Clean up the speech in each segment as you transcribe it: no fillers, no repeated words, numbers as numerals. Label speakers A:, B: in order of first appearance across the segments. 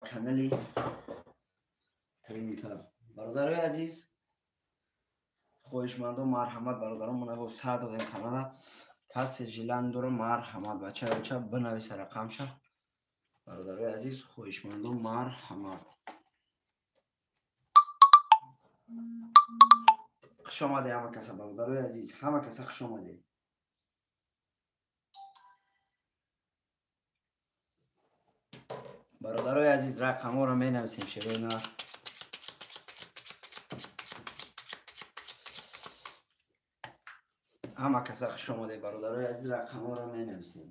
A: Канали Тринка. Бародарои азиз, хоҳишмандо, марҳамат, бародарон, мо наво сар додем канала. Касе желание дора, марҳамат, бача бинависа рақамша. Бародарои азиз, хоҳишмандо, марҳамат. Хуш омадед ҳама каса, бародарои азиз, ҳама каса хуш омадед. Бародарои азиз, рақамҳоро менависем, шерои нар. Ҳама каса хуш омадед, бародарои азиз, рақамҳоро менависем.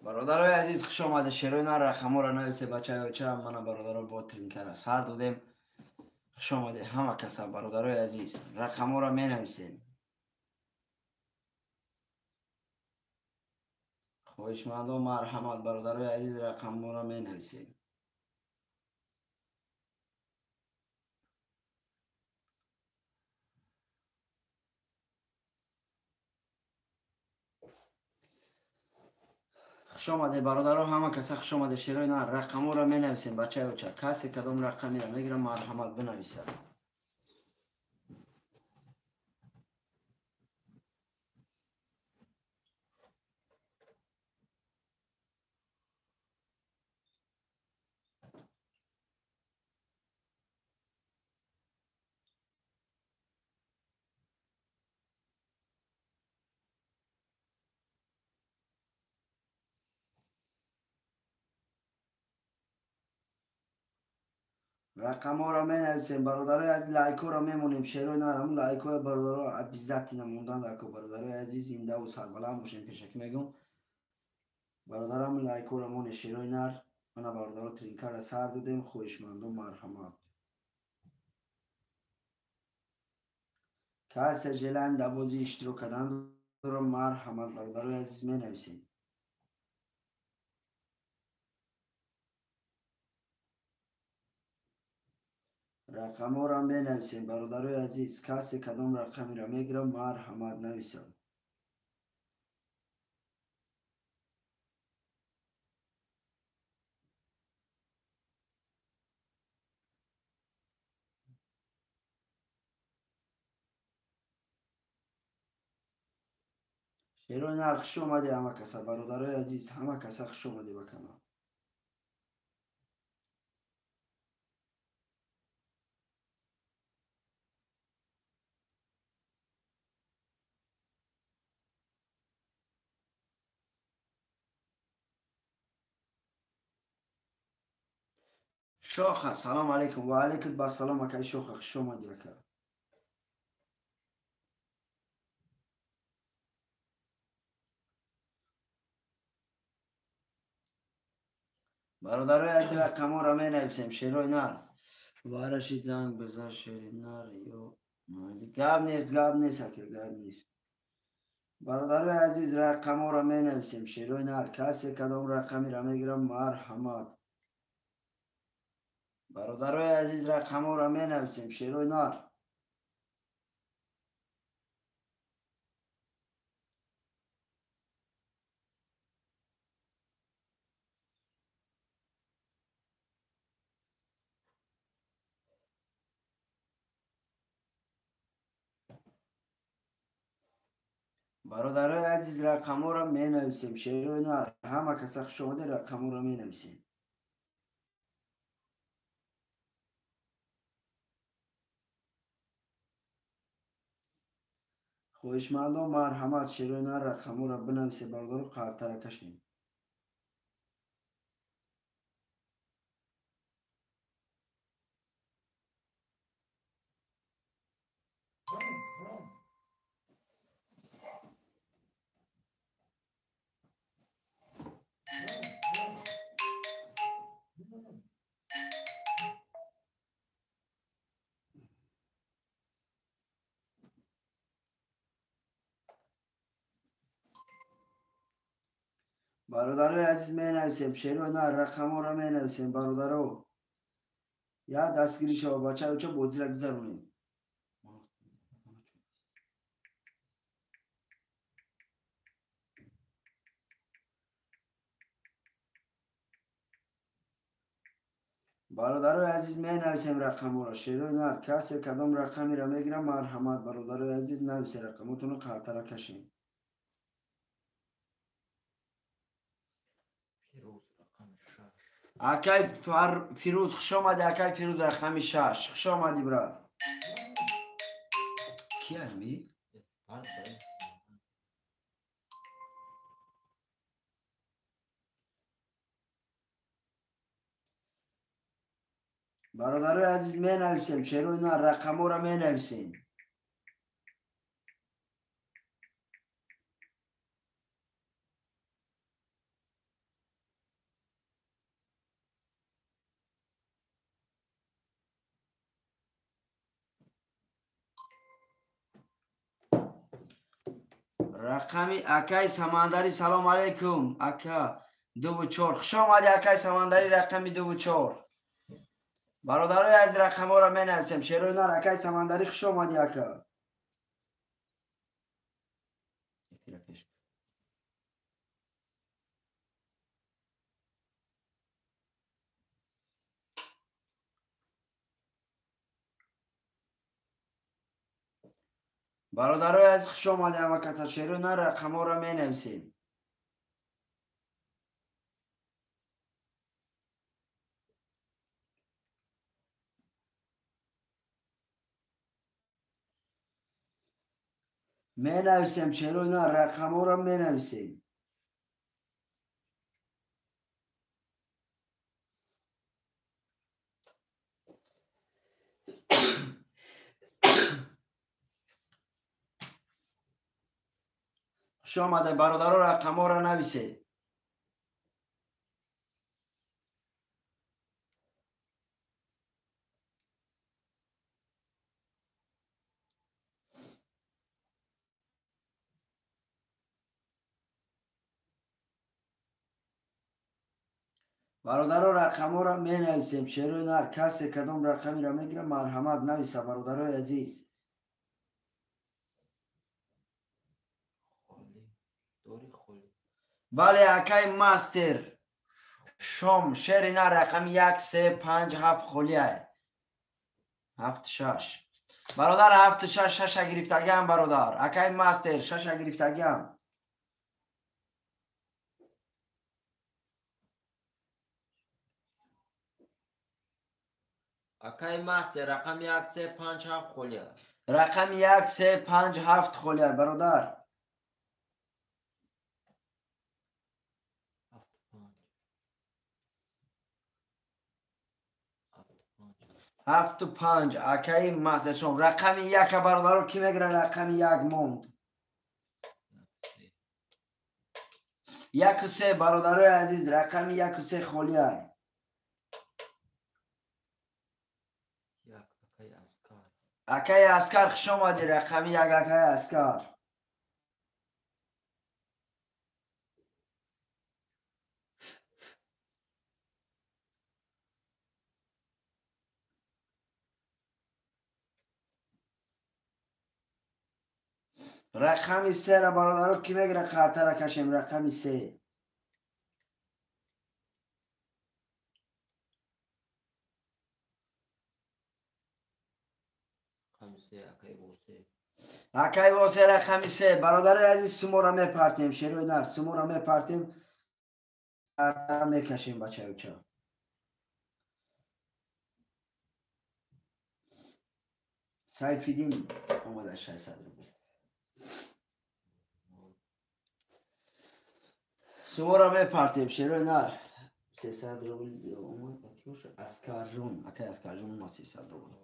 A: Бародарои азиз, хуш омадед. Шерои нар, рақамҳоро нависе, бачаёча. Мана, бародаро, бо тринкара сар додем. Хуш омадед ҳама каса, бародарои азиз, рақамҳоро менависем. Хоҳишмандо, марҳамат, бародарои азиз, рақамҳоро менависем. Хуш омадед, бародаро, ҳама каса хуш омадед. Шерои нар, рақамҳоро менависем, бачаёча. Касе кадом рақамеро мегирам, марҳамат, бинависад. Рақамҳоро менависем, бародарои азиз, лайкҳоро мемонем, шерои нарам, лайкҳои бародаро обязательно мондан дако, бародарои азиз, зиндаву сарбаланд бошем, пешакӣ мегӯм. Бародарам, лайкҳоро моне, шерои нар. Мана, бародаро, тринкара сар додем, хоҳишмандо, марҳамат. Касе желание дар бозӣ иштирок кардан дора, марҳамат, бародарои азиз, менависем. Рақамҳоро менависем, бародарои азиз. Касе кадом рақамеро мегирам, марҳамат, нависам. Шерои нар, хуш омадед ҳама каса, бародарои азиз, ҳама каса хуш омадед ба канал. Шоха, салом алейкум. Ва алейкум басалом, акай Шоха, хуш омадӣ, ака. Бародарои азиз, рақамҳоро менависем, шерои нар. Вараши занг бизан, шери нар, ё гап нест, гап нест, ака, гап нест. Бародарои азиз, рақамҳоро менависем, шерои нар. Касе кадом рақамеро мегирам, марҳамат. Бародарои азиз, рақамҳоро менависем, шерои нар. Бародарои азиз, рақамҳоро менависем, шерои нар. Ҳама каса хуш омадед, рақамҳоро менависем. Хоҳишмандон, марҳамат, шерои нар, рақамҳоро бинависед, бародаро, қартара кашем. Бародарои азиз менависем, шерои на рақамҳоро менависем, бародаро. Я дастгирӣ шава, бачаюча бозира гузаронем. Бародарои азиз менависем рақамҳоро, шерои нар. Касе кадом рақамеро мегирам, марҳамат, бародарои азиз, нависе рақамотонро, қартара кашем. Акай Фирӯз, хуш омадӣ, акай Фирӯз, рақами 6. Хуш омадӣ, брат. Ки ами? Бародарои азиз менависем, шерои на рақамҳоро менависем. Рақами акай Самандари, салом алейкум, ака 2 4. Хуш омадӣ, акай Самандари, рақами 2 4. Бародарои азиз, рақамҳоро менависем, шерои нар. Акай Самандари, хуш омадӣ, ака. Бародарои азиз, хуш омадӣ, ҳамакаса, шерои нар, рақамҳоро менависем. Менависем, шерои нар, рақамҳоро менависем. Хуш омада, бародаро, рақамҳоро нависед. Бародаро, рақамҳоро менависем, шерои нар. Касе кадом рақамеро мегирам, марҳамат, нависа, бародарои азиз. Бале, акай мастер шом, шери нар, рақами 1 3 5 7 холиай. 7 6. Бародар, 7 6, шаша гирифтагиам, бародар. Акай мастер, шаша гирифтагиам.
B: Акай мастер, рақами 1 3 5 7 холиай.
A: Рақами 1 3 5 7 холиай, бародар. 7 5, акаи мастер шом, рақами 1-а, бародаро, ки мегира? Рақами 1 монд. 1 3, бародарои азиз, рақами 1 3 холиай. Акаи Аскар, хуш омадӣ, рақами 1, акаи Аскар. Рақами 3-ра, бародаро, ки мегира? Қартара кашем, рақами 3. Акай Восе, рақами 3. Бародарои азиз, суморо мепартем, шерои нар, суморо мепартем, қартара мекашем, бачаюча. Сайфиддин омада, 600 рубл. Суморо мепартем, шерои нар. 300 рубл омад. Аскарҷон, акай Аскарҷон омад, 300 рубл.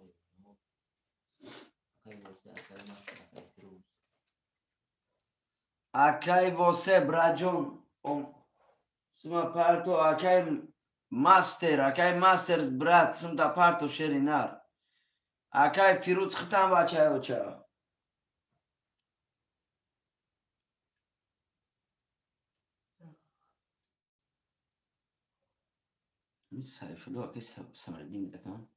A: Акай Восе, браҷон, сума парто, акай мастер, акай мастер, брат, сумта парто, шери нар. Акай Фирӯз, хитам, бачаюча. Сайфулло акай Самариддин бидакам.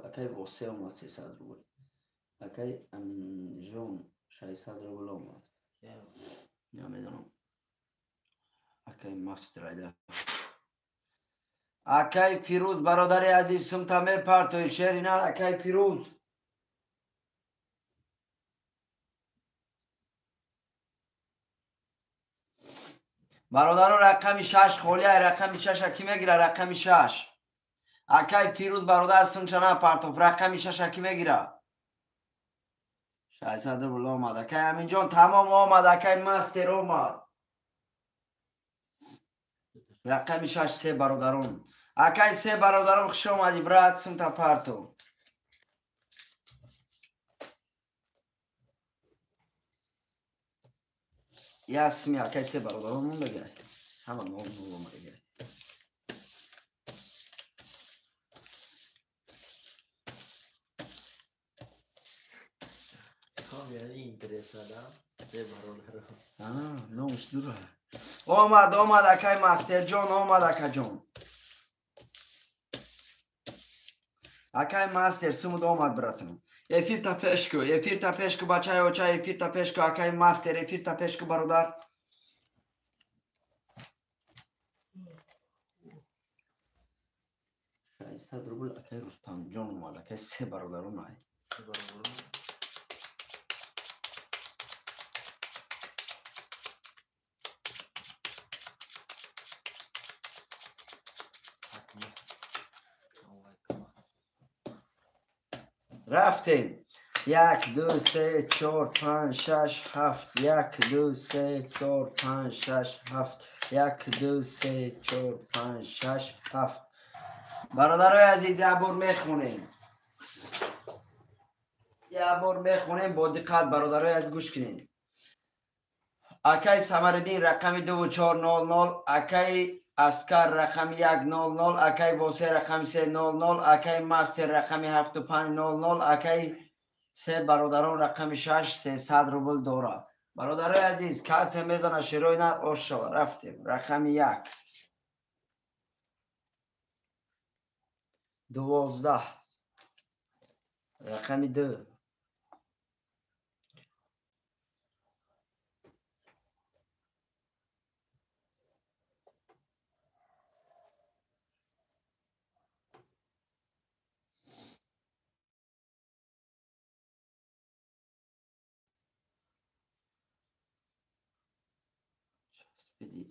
A: Акай Восе омад 300 рубл. Акай Аминҷон 600 рубл омад. Намедонам. Акай мастер айда. Акай Фирӯз бародари азиз сумта мепартои шери нар акай Фирӯз. Бародаро рақами 6 холия, рақами 6 ки мегира? Рақами 6. Акай Фирӯз бародар сумча напартоф, рақами 6 ки мегира? 600 рубл омад. Акай Аминҷон тамом омад, акай мастер омад. Рақами 6 се бародарон. Акай се бародарон хуш омадӣ брат, сумта парто. Я сми акай се бародарон мондага. Ҳама нол нол омадага. Номаш дура. Омад, омад акай мастерҷон, омад акаҷон. Акай мастер сумуд омад братам. Эфирта пеш ку, эфирта пеш ку бачаи оча, эфирта пеш ку акай мастер, эфирта пеш ку бародар. 600 рубл акай Рустамҷон омад, акай се бародарон ай. Рафтем. 1 2 3 4 5 6 7 1 2 3 4 5 6 7 1 2 3 4 5 6 7. Бародарои азиз, як бор мехонем. Як бор мехонем бо диққат бародарои азиз гӯш кунед. Акай Самариддин рақами 2400, акай Аскар рақами 100, акай Восе рақами 300, акай Мастер рақами 7500, акай се бародарон рақами 6 300 рубл дора. Бародарои азиз, касе мезана широи нар ош шава. Рафтем. Рақами 1 12, рақами 2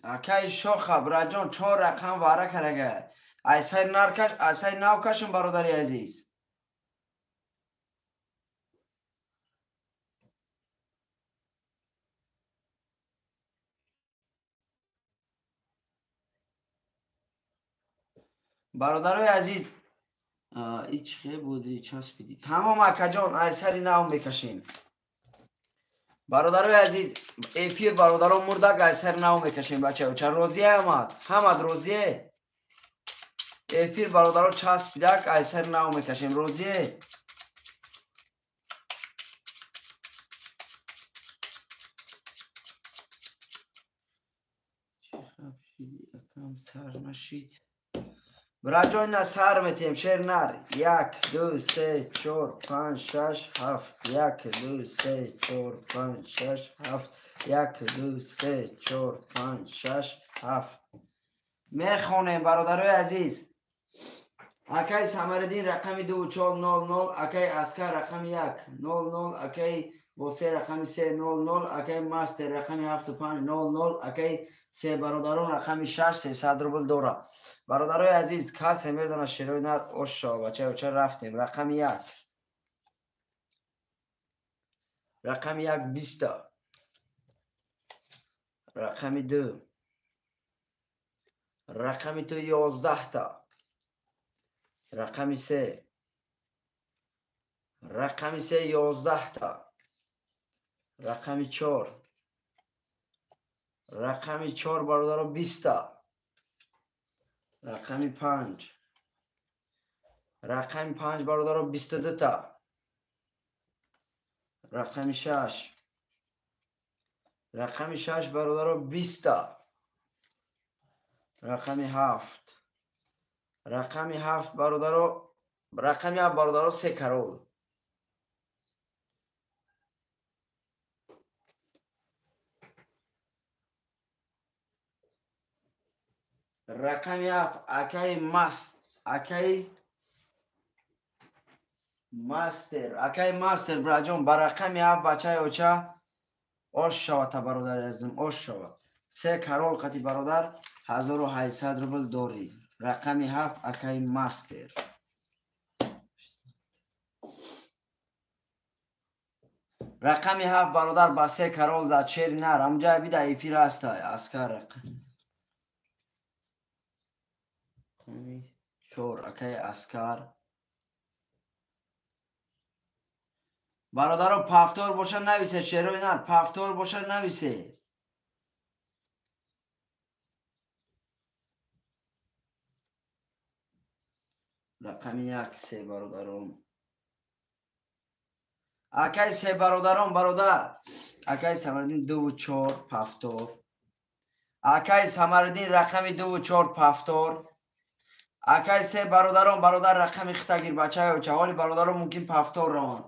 A: акай шоха браҷон 4 рақам вара карага. Айсай наркаш, айсай навкашм бародари азиз. Бародарои азиз, ич хе буди часпиди. Тамом акаҷон, айсари нав мекашем. Бародарои азиз, эфир бародарон мурдак айсари нав мекашем бачаё. Ча розия ҳамад? Ҳамад розие? Эфир бародаро часпидак айсари нав мекашем. Розие? Чӣ хаб шиди акам сар нашид. Браҷон ина сар метем шер нар. 1 2 3 4 5 6 7 1 2 3 4 5 6 7 1 2 3 4 5 6 7. Мехонем бародарои азиз. Акай Самариддин рақами 2400, акай Аскар рақами 100, акай Восе рақами 300, акай Мастер рақами 7500, акай се бародарон рақами 6 300 рубл дора. Бародарои азиз, касе мезана шерои нар ош шава бачаё. Ча рафтем. Рақами 1 рақами 1 20, рақами 2 рақами 2 11, рақами 3 рақами 3 11, рақами 4 рақами 4 бародаро 20, Рақами 5. Рақами 5 бародаро 22 та. Рақами 6. Рақами 6 бародаро 20 та. Рақами 7. Рақами 7 бародаро, рақами 7 бародаро 3 карол. Рақами 7 акаи маст, акаи мастер, акаи мастер браҷон, ба рақами 7 бачаи оча ош шавад та бародари азизм, ош шавад. 3 карол қати бародар 1800 рубл дорӣ. Рақами 7 акаи мастер. Рақами 7 бародар ба 3 карол за чери нар, ҳамҷая бида эфир ҳаста аскар. 4 акаи аскар. Бародаро пафтор боша нависе, шерои нар, пафтор боша нависе. Рақами 1 се бародарон. Акаи се бародарон бародар. Акаи Самариддин 2 4 пафтор. Акаи Самариддин рақами 2 4 пафтор. Акаи се бародарон бародар рақами хитагир бачаи оча. Ҳоли бародарон мумкин пафтор раванд.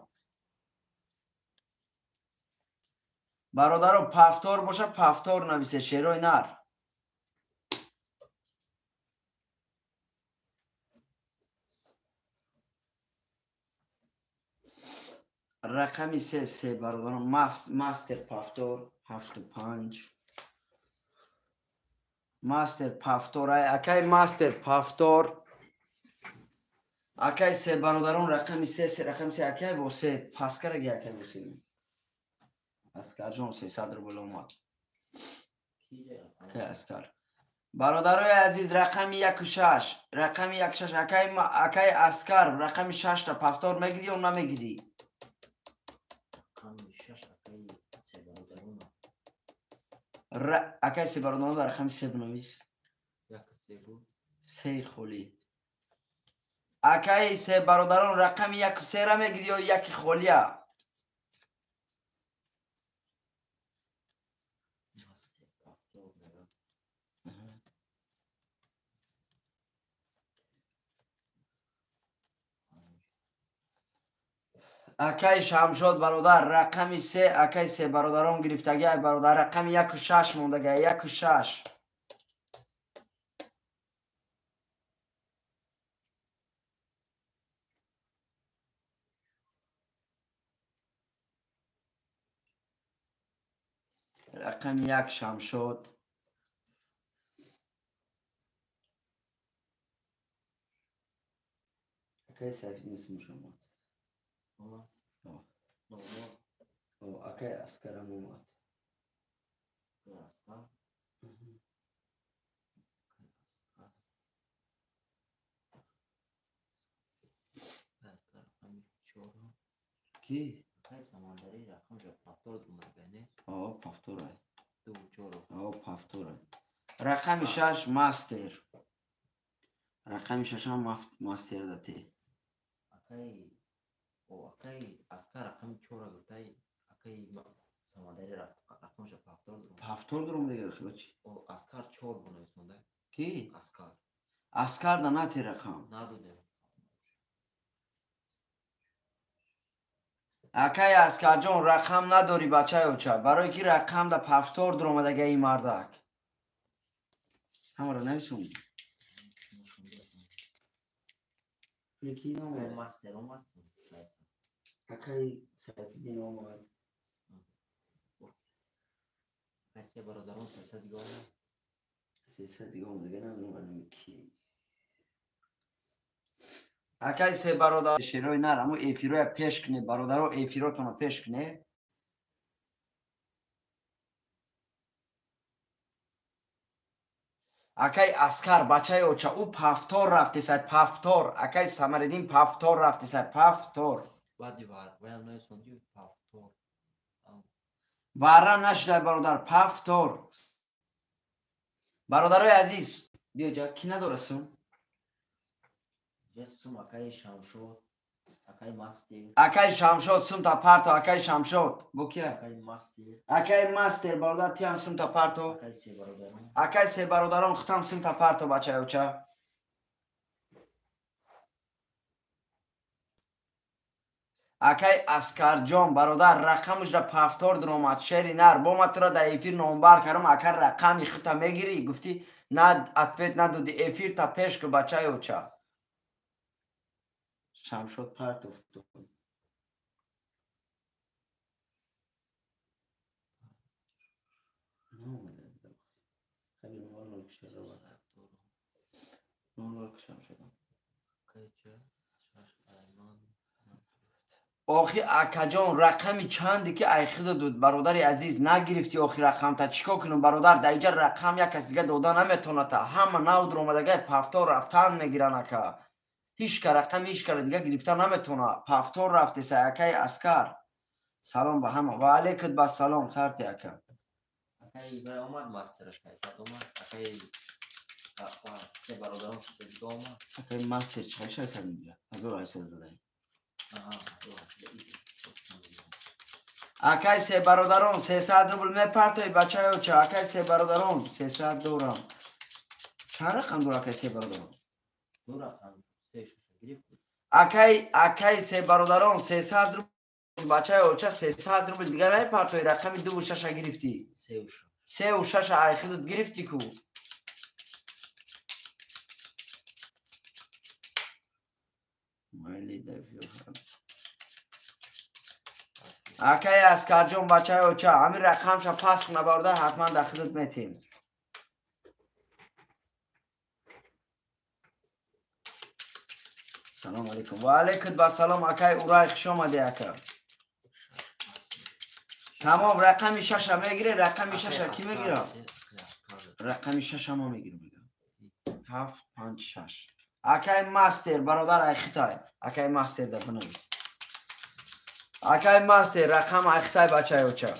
A: Бародаро пафтор боша пафтор нависе, шерои нар. Рақами 3 се бародарон мастер пафтор 7 5. Мастер пафтор, акай мастер пафтор. Акай се бародарон рақами 3 се, рақами 3 акай восе паскараги акай восе. Аскарҷон 300 рубл омад. Акай аскар. Бародарои азиз рақами 1 6, рақами 1 6 акай аскар рақами 6 та пафтор мегирӣ ё намегирӣ?
B: Рақами 6 акай се бародарон.
A: Акай се бародарон дар рақами 3 бинавис.
B: 1 се буд.
A: 3 холӣ. Акай се бародарон рақами 1 3 ра мегирӣ ё 1 холия? Акай Шамшод бародар рақами 3, акай се бародарон гирифтагӣ ай бародар рақами 1 6 мондагӣ, 1 6. Рақами 1 Шамшод. Акай Сайфиддин Сумшомад. Акай аскарам омад. Ки? Пафтор. Пафтор. Рақами 6 мастер. Рақами 6 ҳам мастер дате.
B: Акай аскар рақами 4 гуфтай, акай Самандари рақамша пафтор дурум.
A: Пафтор дурум дигар хилочи.
B: Аскар 4 бунависонда.
A: Ки?
B: Аскар.
A: Аскар да нати рақам.
B: Надодем.
A: Акай Аскарҷон рақам надорӣ бачаи оча. Барои ки рақам да пафтор дуромадага ин мардак. Ҳамаро нависонди. Ки номад?
B: Мастер омад.
A: Акай Сайфиддин омад.
B: Акай се бародарон 300 дига омад.
A: 300 дига омад, дига намедонам ки. Акай се бародар шерои нар, аммо эфироя пеш кне, бародаро эфиротонро пеш кне. Акай аскар бачаи оча, ӯ пафтор рафтесай, пафтор. Акай Самариддин пафтор рафтесай, пафтор. Варра нашидай бародар, пафтор. Бародарои азиз, Биё ҷа, ки надора сум?
B: Сум акаи Шамшод, акаи Мастер.
A: Акаи Шамшод сумта парто, акаи Шамшод. Бо кия?
B: Акаи Мастер.
A: Акаи Мастер, бародар, тиам сумта парто.
B: Акаи се бародарон.
A: Акаи се бародарон, хутам сумта парто, бачаёча. Акай Аскарҷон, бародар, рақамашра пафтор дуромад, шери нар. Бо ма тура дар эфир номбар кардам, ака рақами хута мегирӣ, гуфтӣ на ответ надоди, эфирта пеш ку, бачаёча. Шамшод партов. Охи акаҷон, рақами чанде ки айхида дуд, бародари азиз, нагирифти охи рақамта, чӣ кор кунам, бародар? Дар иҷа рақам як кас дига дода наметоната. Ҳама нав дуромадагай пафтор рафтан мегиран, ака. Ҳеч ка рақами ҳеч кара дига гирифта наметона. Пафтор рафтеса, акаи Аскар. Салом ба ҳама. Ва алейкум ба салом, сарти ака.
B: Акаи вай омад, мастераш кайфат омад, акаи се бародарон се дига омад.
A: Акаи Мастер чӣ 600 мебия? 1800 задаи. Акай се бародарон 300 рубл мепартои, бачаёча. Акай се бародарон 300 дорам. Чанд рақам дора акай се бародарон?
B: Ду рақам, се шаша гирифт.
A: Акай се бародарон 300 рубл, бачаёча, 300 рубл дига намепартои, рақами дуву шаша гирифтӣ.
B: Сеу шаш.
A: Сеу шаша айхидут гирифтӣ ку. Акай Аскарҷон, бачаёча, ҳамин рақамша пас куна, бародар, ҳатман дар хидут метем. Салом алейкум. Ва алейкум ба салом, акай Урай, хуш омадӣ, ака. Тамом, рақами шаша мегире, рақами шаша ки мегира? Рақами шаша ма мегирам. 7 5 6. Акай Мастер, бародар, ай хитай. Акай Мастер да бинавис. Акай Мастер, рақам ай хитай, бачаёча.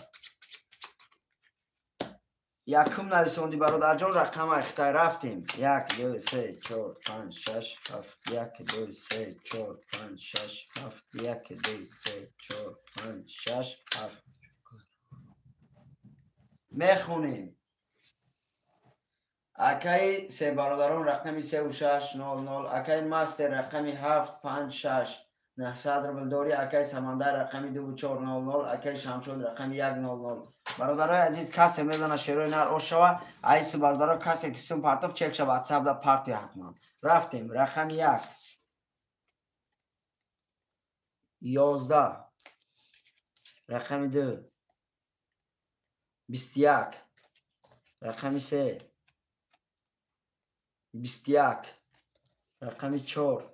A: Якум нависонди, бародарҷон, рақам ай хитай, рафтем. 1 2 3 4 5 6 7 1 2 3 4 5 6 7 1 2 3 4 5 6 7. Мехонем. Акаи се бародарон рақами 3 6 0 0, акаи Мастер рақами 7 5 6 900 рубл дорӣ, акаи Самандар рақами 2 4 0 0, акаи Шамшод рақами 1 0 0. Бародарои азиз, касе мезана шерои нар ош шава, айси бародаро, касе ки сум партоф чек шава, ватсап да партои ҳатман. Рафтем, рақами 1 11, рақами 2 21, рақами 3 21, рақами 4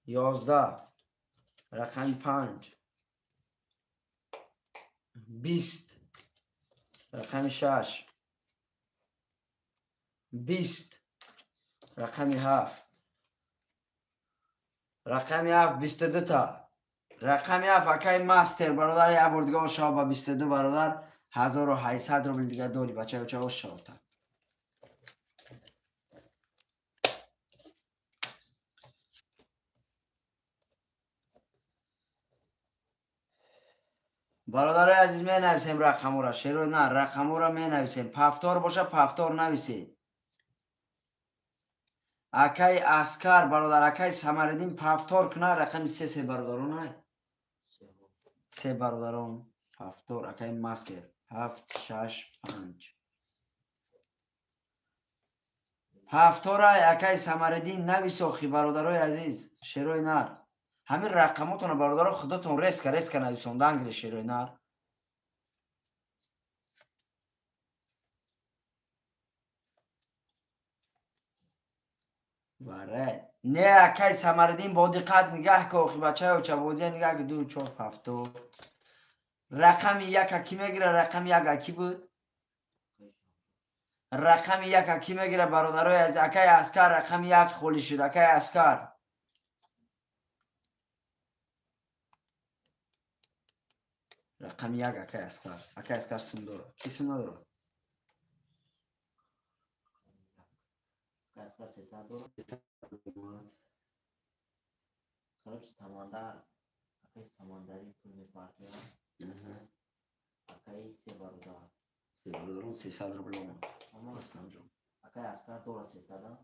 A: 11, рақами 5 20, рақами 6 20, рақами 7, рақами 7 22 та. Рақами 7 акаи Мастер, бародар, як бор дига ош шава ба 22, бародар, 1800 рубл дига дорӣ, бачаёча, ош шава та. Бародарои азиз, менависем рақамора, шеро на, рақамора менависем. Пафтор боша, пафтор нависед. Акаи Аскар, бародар, акаи Самариддин пафтор куна, рақами 3 се бародарон ай. Се бародарон пафтор, акаи Мастер 7 6 5. Пафторай акаи Самариддин нависохи, бародарои азиз, шерои нар. Ҳамин рақамотонро, бародаро, худатон резка резка нависондан гире, шерои нар. Варе. Не, акаи Самариддин, бо диққат нигаҳ ку, охи бачаёча, бозия нигаҳ ку, 2 4 7. Рақами 1 ки мегира? Рақами 1 ки буд? Рақами 1 ки мегира, бародарои азиз? Акаи Аскар, рақами 1 холӣ шуд, акаи Аскар. Рақами 1 акаи Аскар. Акаи Аскар сум дорад. Ки сум надорад?
B: Аскар 300 дорад. Короче, Самандар, акай Самандари пул мепартояд. Акай се бародар.
A: Се бародарон 300 рубл омад. Рустамҷон.
B: Акай Аскар дорад 300.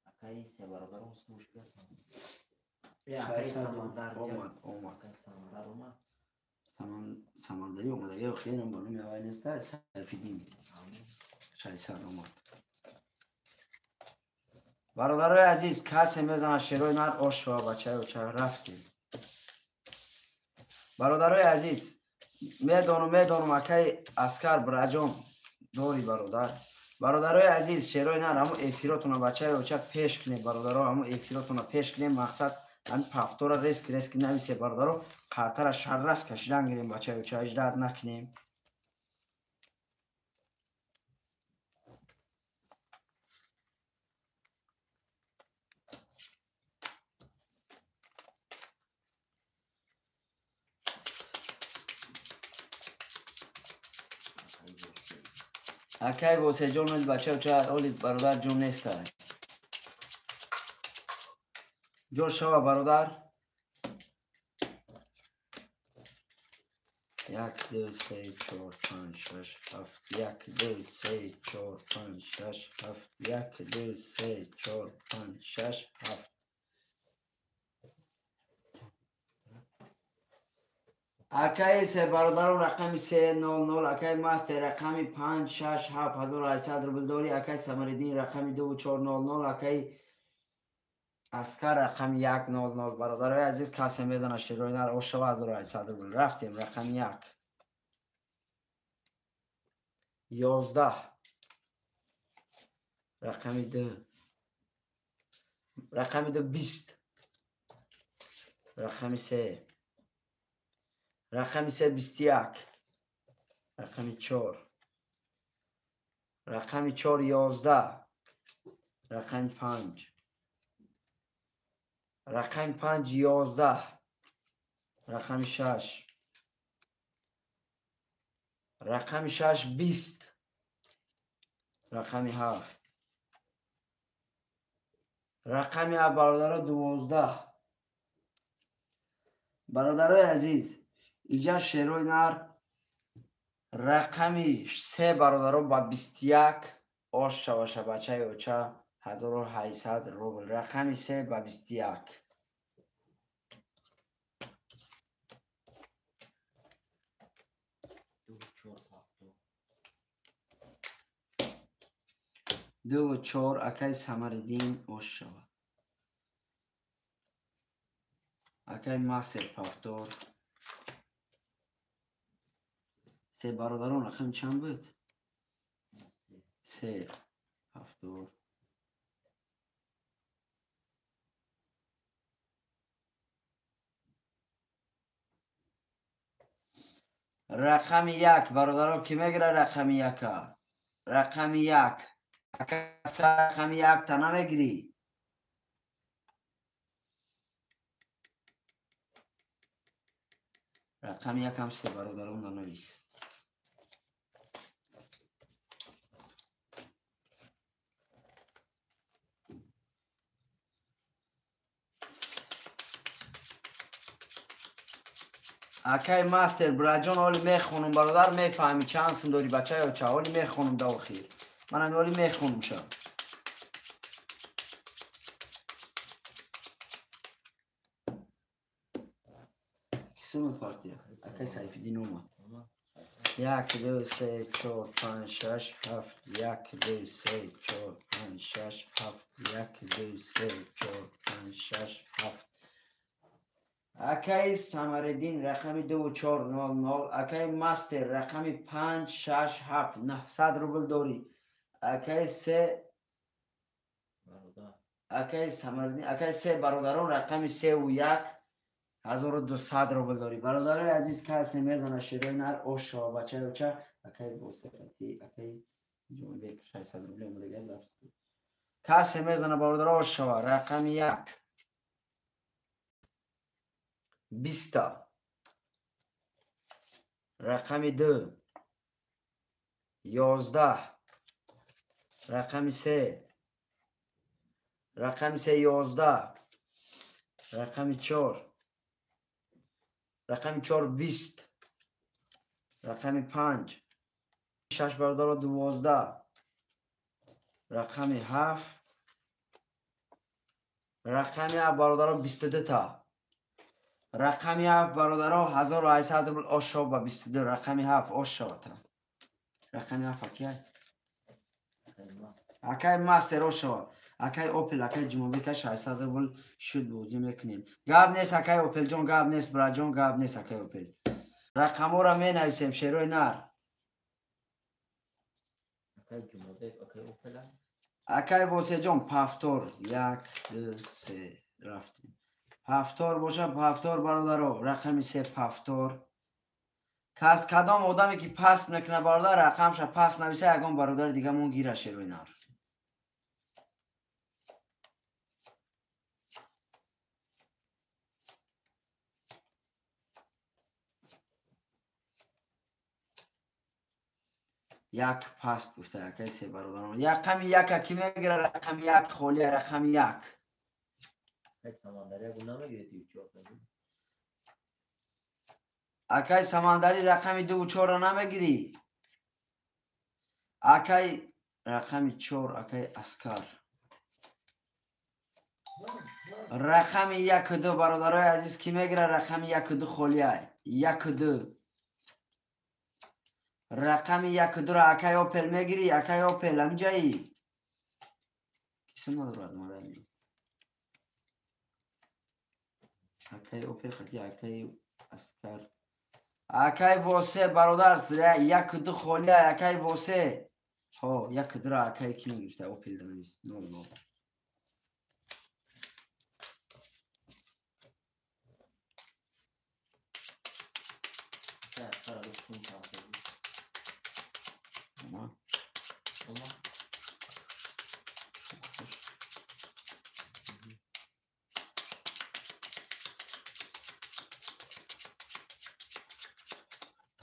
B: Акай се бародарон слушка. Акай Самандар
A: омад, омад.
B: Акай Самандар омад.
A: Самандари омадаги охирам ба номи аввал неста, Сайфиддин. 600 омад. Бародарои азиз, касе мезанад шерои нар ошва бачаи оча рафтем. Бародарои азиз, медонум акай Аскар браҷон дори бародар. Бародарои азиз, шерои нар ҳамун эфиротона бачаи оча пеш кунед, бародаро, ҳамун эфиротона пеш кунед, мақсад ҳамин пафтора реск реск нависе, бародаро, қартара шаррас кашидан гирем, бачаи оча, иҷраат накунем. Акай Восеҷон оли бача оча оли бародар ҷон неста. Ҷо шава бародар. 1 2 3 4 5 6 7 1 2 3 4 5 6 7 1 2 3 4 5 6 7. Акай се бародарон рақами 300, акай Мастер рақами 5 6 7 1800 рубл дори, акай Самариддин рақами 2 400, акай Аскар рақами 100. Бародарои азиз, касе мезанад шерои нар ошава 1800 рубл. Рафтем рақами 1. 11 рақами 2. Рақами 2 20. Рақами 3. Рақами 3 21. Рақами 4. Рақами 4 11. Рақами 5. Рақами 5 11. Рақами 6. Рақами 6 20. Рақами 7. Рақами 7 бародаро 12. Бародарои азиз, иҷа шерои нар рақами 3 бародаро ба 21 ош шаваша бачаи оча 1800 рубл. Рақами 3 ба 21. 2 4 акай Самариддин ош шава. Акай Мастер пафтор. Се бародарон рақам чанд буд? 3 7. Рақами 1 бародарон ки мегирад рақами 1? Рақами 1. Рақами 1 та намегирӣ? Рақами 1 ҳам се бародарон нанавис. Акай Мастер браҷон оли мехонум бародар, мефаҳми чанд сум дори бача ё ча, оли мехонум да охир. Манам оли мехонум ша. Кисума партия. Акай Сайфиддин омад. 1 2 3 4 5 6 7 1 2 3 4 5 6 7 1 2 3 4 5 6 7. Акай Самариддин рақами 2 400, акай Мастер рақами 5 6 7 900 рубл дорӣ. Акай 3 акай Самариддин, акай се бародарон рақами 3 1 1200 рубл дорӣ. Бародарои азиз, касе медонад шерои нар ош шава бачаи оча, акай Восеқати, акай Ҷумабек 600 рубл омадага запис. Касе мезанад бародаро ош шава рақами 1. 20. Рақами 2 11. Рақами се. Рақами се 11. Рақами 4. Рақами 4 20. Рақами 5. 6 бародаро 12. Рақами 7. Рақами 7 бародаро 22 та. Рақами 7 бародаро 1800 рубл ошо ба 22. Рақами 7 ошо та. Рақами 7 акай. Акай мастер ошо. Акай Опел, акай Ҷумабека 600 рубл шуд бозӣ мекунем. Гап нест акай Опелҷон, гап нест браҷон, гап нест акай Опел. Рақамҳоро менависем шерои нар.
B: Акай Ҷумабек, акай Опел.
A: Акай Восеҷон пафтор 1 2 3 рафтем. Пафтор боша, пафтор бародаро, рақами 3 пафтор. Кас кадом одаме ки паст мекуна бародар, рақамша паст нависа, ягон бародари дигамон гира шерои нар. Як паст гуфта акай се бародарон. Рақами яка ки мегира, рақами як холия, рақами як. Акай Самандари рақами 2 ва 4-ро намегирӣ. Акай рақами 4, акай Аскар. Рақами 1 ва 2 бародарои азиз ки мегира, рақами 1 ва 2 холия. 1 ва 2. Рақами 1 ва 2-ро акай Опел мегирӣ, акай Опел ҳамҷаи. Кисм надорад мадами. Акай Опел хати акай Аскар. Акай Восе бародар 1 ва 2 холия, акай Восе. Ҳо, 1 ва 2-ро акай ки мегирифта Опел данавис 0 0.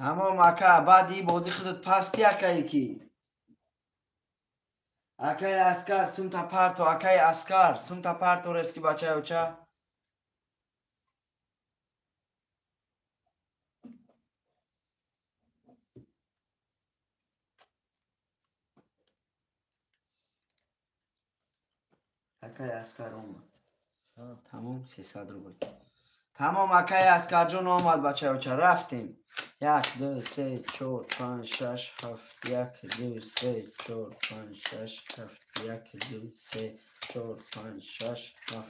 A: Тамом ака, баъди бозӣ худат пасти акае ки. Акай Аскар, сумта парто, акай Аскар, сумта парто рески бачаи оча. Акай Аскар омад. Тамом 300 рубл. Тамом акай Аскарҷон омад бачаи оча, рафтем. 1 2 3 4 5 6 7 1 2 3 4 5 6 7 1 2 3 4 5 6 7.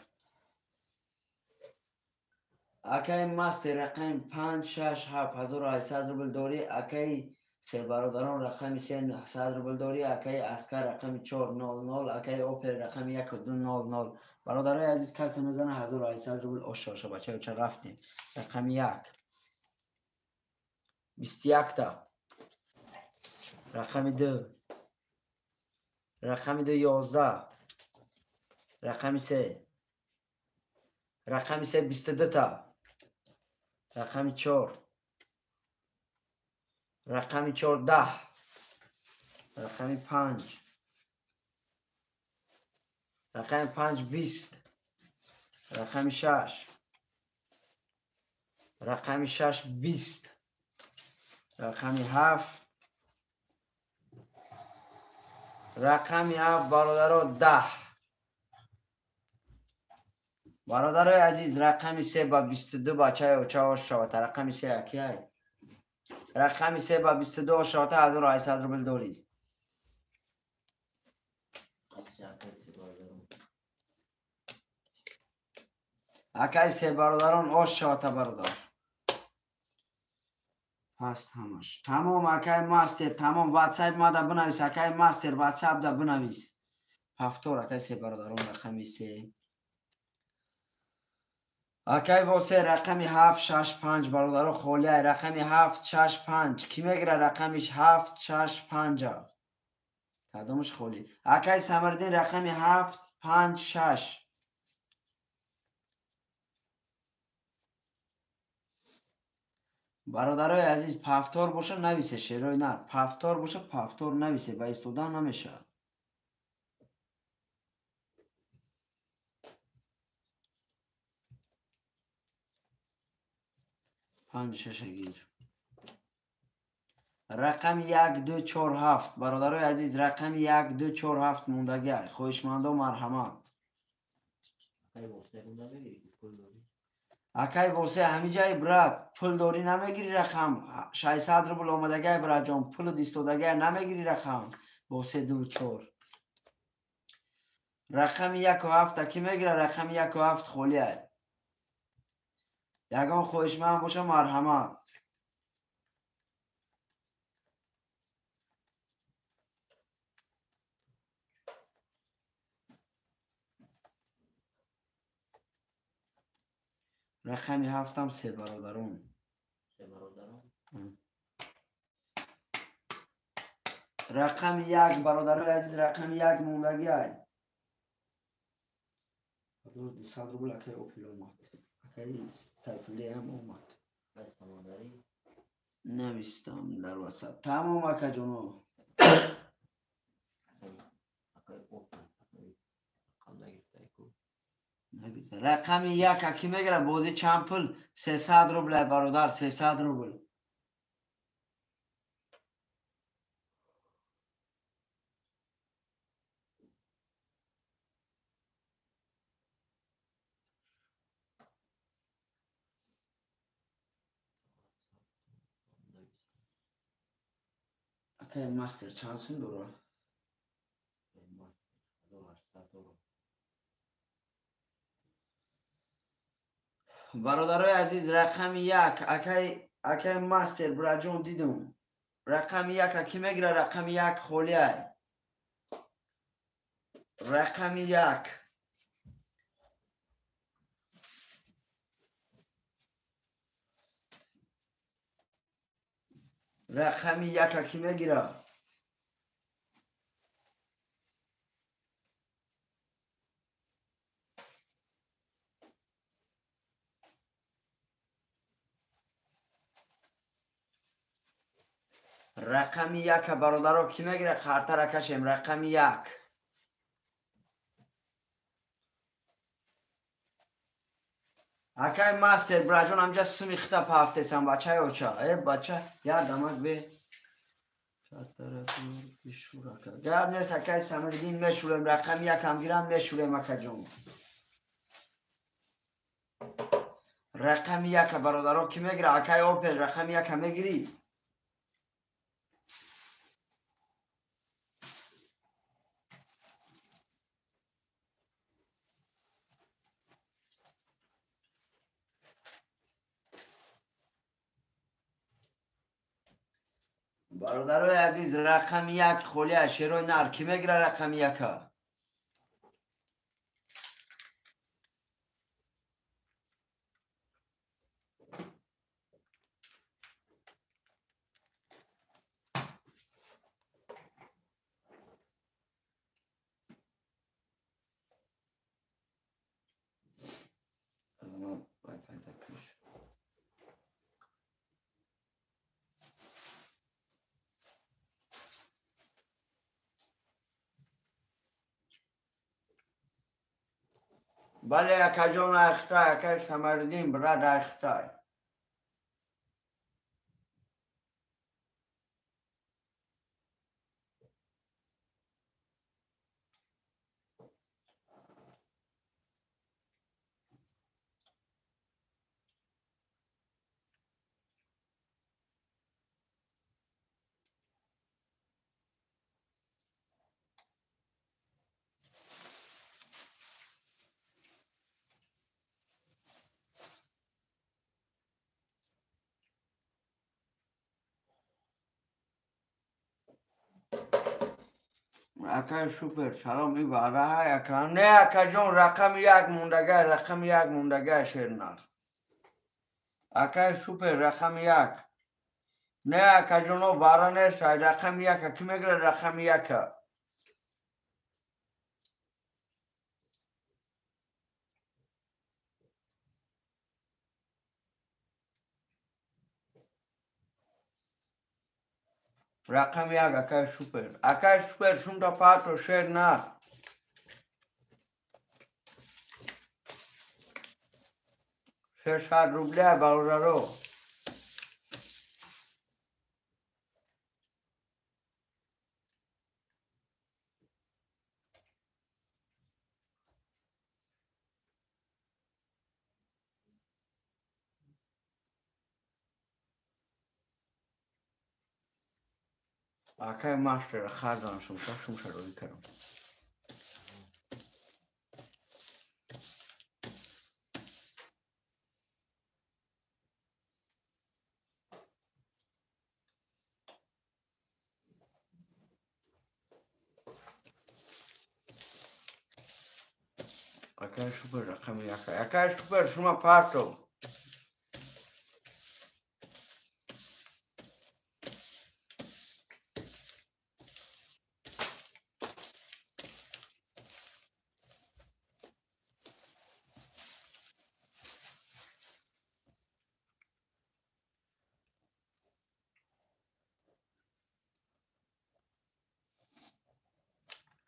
A: Акай мастер рақами 5 6 7 1800 рубл дорӣ. Акай се бародарон рақами 3 900 рубл дорӣ. Акай Аскар рақами 4 0 0. Акай Опел рақами 1 2 0 0. Бародарои азиз касе мезана 1800 рубл оша оша бачаи оча рафтем. Рақами 1 21 та. Рақами 2. Рақами 2 11. Рақами 3. Рақами 3 22 та. Рақами 4. Рақами 4 10. Рақами 5. Рақами 5 20. Рақами 6. Рақами 6 20. Рақами 7. Рақами 7 бародаро 10. Бародарои азиз рақами 3 ба 22 бачаи оча ош шавад. Рақами 3 акияй. Рақами 3 ба 22 ош шавад, 1800 рубл дорӣ. Акай се бародарон ош шавад бародар. Паст ҳамаш. Тамом акай мастер, тамом WhatsApp мада бинавис, акай мастер WhatsApp да бинавис. Пафтор акай се бародарон рақами 3. Акай Восе рақами 7 6 5 бародаро холия, рақами 7 6 5. Ки мегира рақамиш 7 6 5? Кадомаш холӣ? Акай Самардин рақами 7 5 6. Бародарои азиз пафтор боша нависе, шерои нар. Пафтор боша пафтор нависе, ба истодан намешавад. 5 6 гир. Рақами 1 2 4 7 бародарои азиз, рақами 1 2 4 7 мондагӣ. Хоҳишмандо марҳамат. Акай восе ҳамиҷай брат, пул дорӣ намегирӣ рақам. 600 рубл омадагай братҷон, пул дистодагай намегирӣ рақам. Восе 2 4. Рақами 1 7 ки мегира? Рақами 1 7 холиай. Ягон хоҳишманд боша марҳамат. Рақами 7 се бародарон.
B: Се бародарон.
A: Рақами 1 бародарои азиз, рақами 1 мондагӣ ай. 200 рубл акай Опел омад. Акай Сайфуллиам омад. Навистам дар ватсап. Тамом акаҷоно. Рақами 1 аки мегира? Бозӣ чанд пул? 300 рубл ай бародар, 300 рубл. Акай мастер чанд сум дорад? Бародарои азиз, рақами 1 акай мастер браҷон дидум. Рақами 1 аки мегира? Рақами 1 холиай. Рақами 1. Рақами 1 аки мегира? Рақами 1 бародаро ки мегира? Қартара кашем. Рақами 1. Акай мастер браҷон ҳамҷа сими хита пафтесам бачаи оча. Э бача, як дамак бе. Гап нест акай Самирдин, мешурем. Рақами 1 ҳам гирам мешурем акаҷон. Рақами 1 бародаро ки мегира? Акай Опел рақами 1 мегирӣ? Бародарои азиз, рақами 1 холия. Шерои нар ки мегира рақами 1? Бале акаҷон айхтай, акай Самариддин брат айхтай. Акай супер, салом ибараҳай ака. Не акаҷон, рақами 1 мондагай, рақами 1 мондагай шернар. Акай супер, рақами 1. Не акаҷоно бара нест, рақами 1 ки мегира? Рақами 1. Рақами 1 акай супер. Акай супер сумта пато шернар. 600 рубля бародаро. Акай мастера хардам шумша шумша рӯй кардам. Акай супер рақами яка. Акай супер шума парто.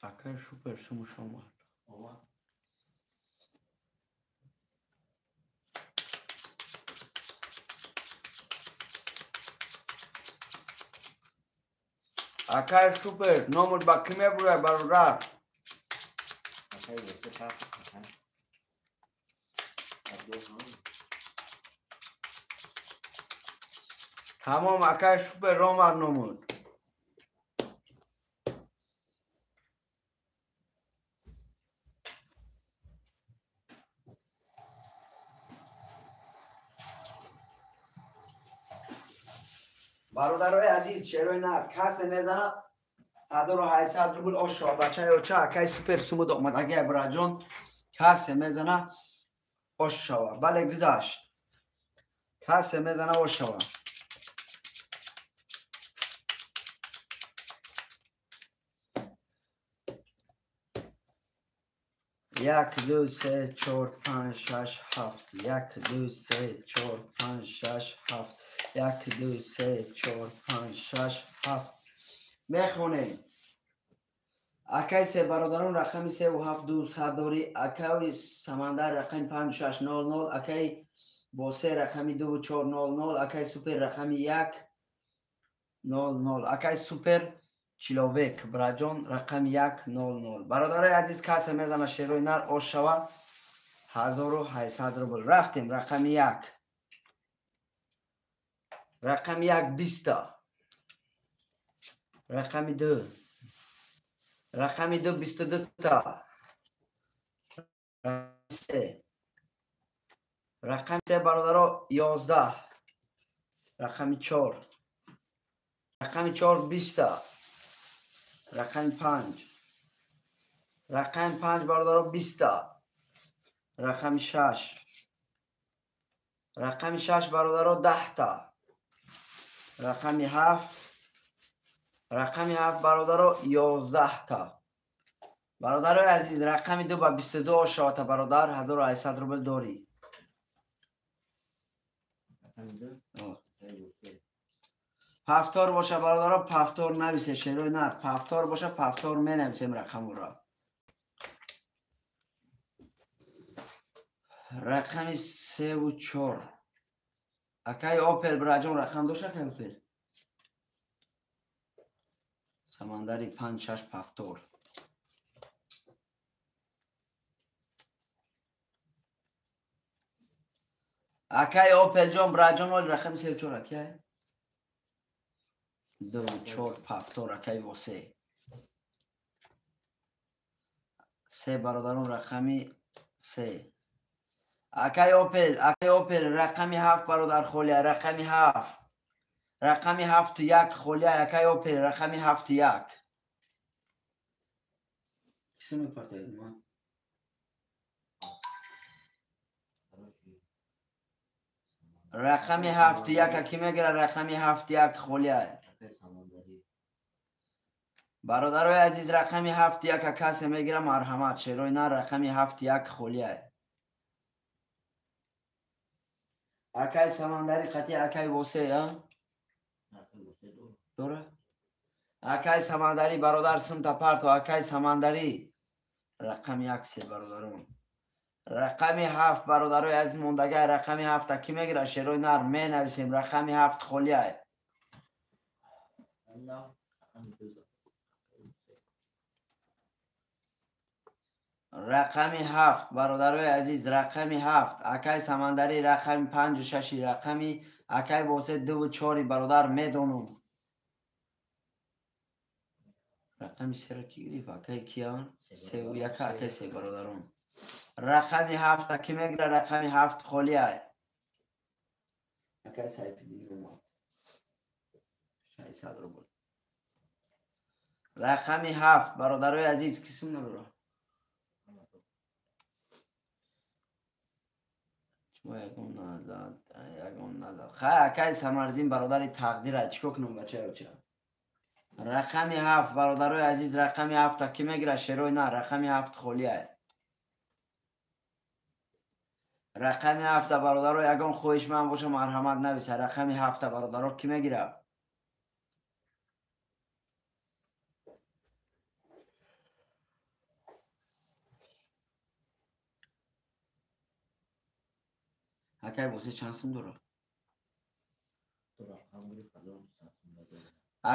A: Акай супер шума шума. Акай супер номер ба ки мебурад бародар?
B: Акай восе пак акай.
A: Тамом акай супер омад номуд. Бародарои азиз, шерои нар касе мезанад 1800 рубл ошо бачаи оча акай супер сумуд омад агай браҷон касе мезана ош шава. Бале гузашт. Касе мезана ош шава. Як, ду, се, чор, панҷ, шаш, ҳафт. Як, ду, се, чор, панҷ, шаш, ҳафт. Як, ду, се, чор, панҷ, шаш, ҳафт. Мехонем. Акай се бародарон рақами 3 7 2 сад дорӣ. Акай Самандар рақами 5 6 0 0. Акай Босе рақами 2 4 0 0. Акай Супер рақами 1 0 0. Акай Супер Чиловек браҷон рақами 1 0 0. Бародарои азиз, касе мезана шерои нар ош шава 1800 рубл. Рафтем рақами 1. Рақами 1 20. Рақами 2. Рақами 2 22 та. 3. Рақами 3 бародаро 11. Рақами 4. Рақами 4 20. Рақами 5. Рақами 5 бародаро 20. Рақами 6. Рақами 6 бародаро 10 та. Рақами 7. Рақами 7 бародаро 11 та. Бародарои азиз, рақами 2 ба 22 ошавата бародар 1800 рубл дорӣ. Пафтор боша бародаро, пафтор нависе шерои нар. Пафтор боша, пафтор менависем рақамуро. Рақами 3 ва 4. Акай Опел браҷон рақам дошт акай Опел? Самандари 5 6 пафтор. Акай Опел ҷон браҷон ол рақами 3 4 акай? 2 4 пафтор акай восе. 3 бародарон рақами 3. Акай Опел, акай Опел рақами 7 бародар холия, рақами 7. Рақами 7 1 холия, акай Опел рақами 7 1. Киси мепартояд ма? Рақами 7 1 ки мегирад? Рақами 7 1 холия. Бародарои азиз, рақами 7 1 касе мегирад, марҳамат. Шерои нар рақами 7 1 холия. Акай Самандари қатъи акай Восе, а? Дора? Акай Самандари бародар сумта парто, акай Самандари рақами 1 се бародарон. Рақами 7 бародарои азиз мондагай рақами 7 ки мегирад? Шерои нар менависем рақами 7 холия. Рақами 7 бародарои азиз, рақами 7 акай Самандари рақами 5 6 рақами акай Восе 2 4 бародар медонум. Рақами сера ки гирифт? Акай киян? Севу яка акай се бародарон. Рақами ҳафта ки мегира? Рақами ҳафт холӣ ай. Акай Сайфиддин омад. 600 рубл. Рақами ҳафт бародарои азиз ки сум надора? Ягон назад, ягон назад. Хай акай Самардин бародари тақдира чӣ кор кунам бачаёча? Рақами ҳафт бародарои азиз, рақами ҳафта ки мегира? Шерои на, рақами ҳафт холӣ ай. Рақами ҳафта бародаро ягон хоҳиш ман боша марҳамат нависа. Рақами ҳафта бародаро ки мегира? Акай бозе чанд сум дорад?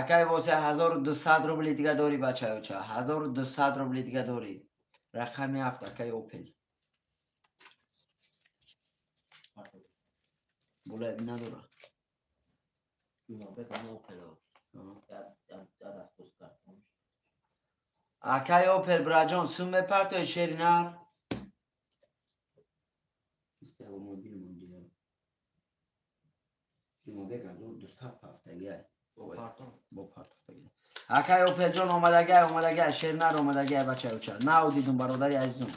A: Акай бозе 1200 рубли дига дорӣ бачаёча. 1200 рубли дига дорӣ. Рақами ҳафт акай Опел. Болаяб надора. Акай Опел браҷон сум мепартои шери нар? Акай Опелҷон омадагай, омадагай, шернар омадагай бачаюча. Нав дидум бародари азизум.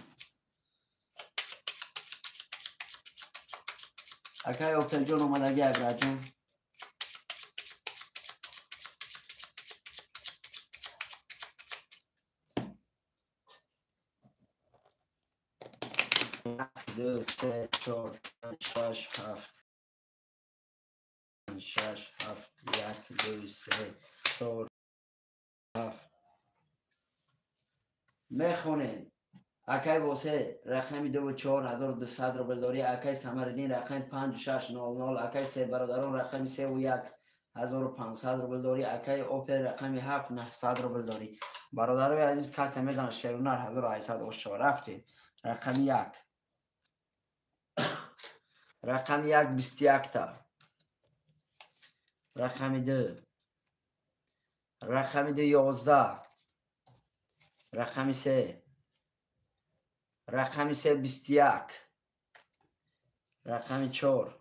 A: Акай Опелҷон омадагай браҷон. Ду, се, чор, панҷ, шаш, ҳафт. Шаш, ҳафт, як, ду, се, чор, ҳафт. Мехонем. Акай Восе рақами 2 4 1200 рубл дорӣ. Акай Самариддин рақами 5 6 0 0. Акай се бародарон рақами 3 1 1500 рубл дорӣ. Акай Опел рақами 7 900 рубл дорӣ. Бародарои азиз касе медонад шерунар 1800 ошава. Рафтем. Рақами 1. Рақами 1 21 та. Рақами 2. Рақами 2 11. Рақами 3. Рақами 3 21. Рақами 4.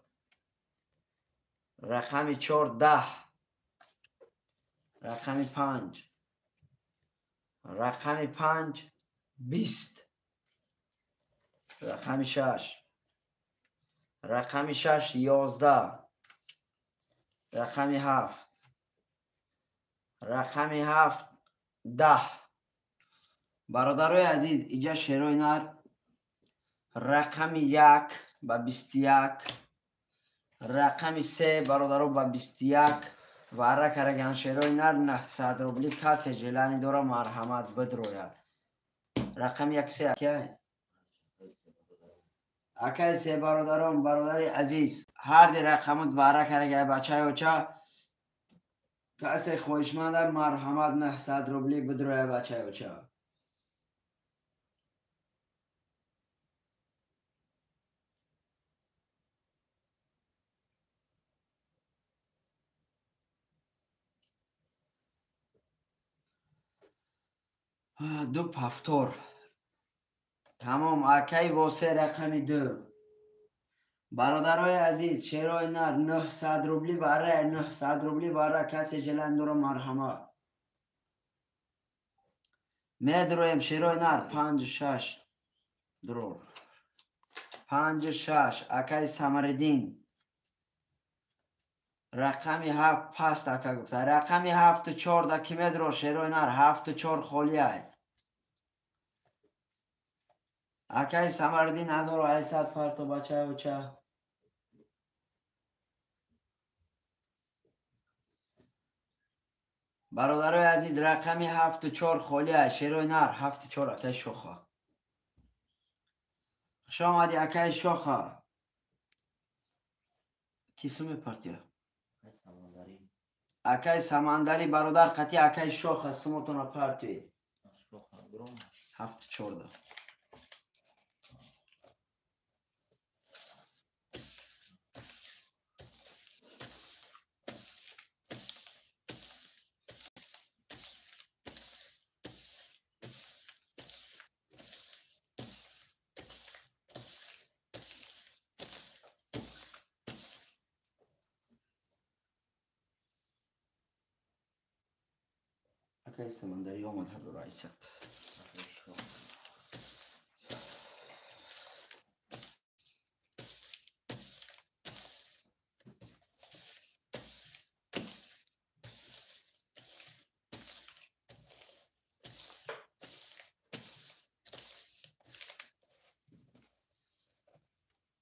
A: Рақами 4 10. Рақами 5. Рақами 5 20. Рақами 6. Рақами 6 11. Рақами 7. Рақами 7 10. Бародарои азиз, иҷа шерои нар рақами 1 ба 21, рақами 3 бародаро ба 21 вара караган шерои нар 900 рубли. Касе желани дора марҳамат бидрояд. Рақами 1 3 акай. Акай се бародарон, бародари азиз, ҳар ди рақамот вара карагай бачаёча. Касе хоҳишманда марҳамат 900 рубли бидроя бачаёча. Ду пафтор. Тамом. Акай Восе рақами 2. Бародарои азиз, шерои нар 900 рубли вара, 900 рубли вара. Касе желан дора марҳамат. Медроем шерои нар 5 6 дрор. 5 6 акай Самариддин. Рақами 7 паст ака гуфта. Рақами 7 4 да ки медро шерои нар 7 4 холӣ ай. Акай Самардин 1800 парто бачаюча. Бародарои азиз, рақами 7 4 холӣ ай шерои нар 7 4 акай Шоха. Хуш омадӣ акай Шоха. Ки суми партия? Акай Самандари бародар қати акай Шоха сумотона партия. 7 4 да. Акай Самандари омад 1800.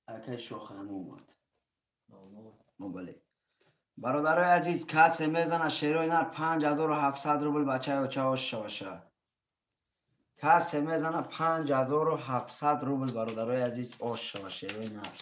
A: Акай Шохам омад. Бале. Бародарои азиз, касе мезана шерои нар 5700 рубл бачаи оча ош шаваша. Касе мезана 5700 рубл бародарои азиз ош шава шерои нар.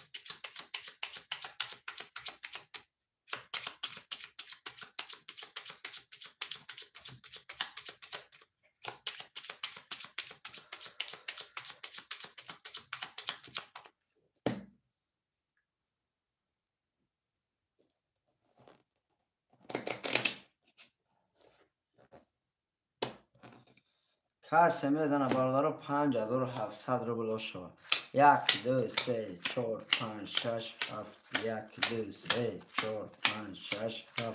A: Касе мезана бародаро 5700 рубл ош шава. 1 2 3 4 5 6 7 1 2 3 4 5 6 7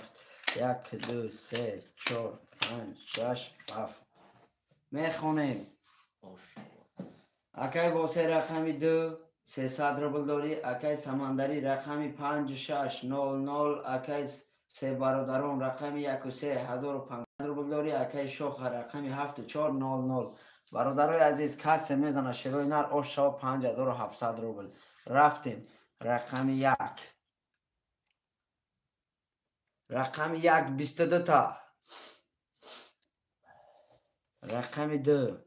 A: 1 2 3 4 5 6 7. Мехонем. Акай Восе рақами 2 300 рубл дорӣ. Акай Самандари рақами 5 6 0 0. Акай се бародарон рақами 1 3 1500 рубл дорӣ. Акай Шоха рақами 7 4 0 0. Бародарои азиз, касе мезана шерои нар ош шава 5700 рубл. Рафтем. Рақами 1. Рақами 1 22 та. Рақами 2.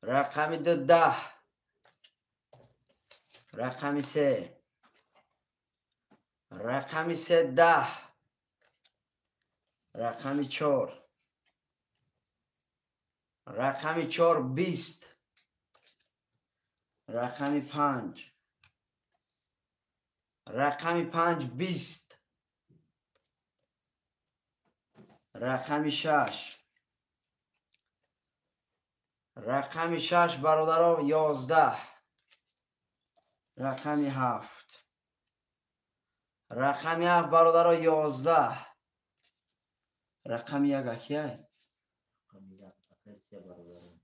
A: Рақами 2 10. Рақами 3. Рақами 3 10. Рақами 4. Рақами 4 20. Рақами 5. Рақами 5 20. Рақами 6. Рақами 6 бародаро 11. Рақами 7. Рақами 7 бародаро 11. Рақами 1 акияй.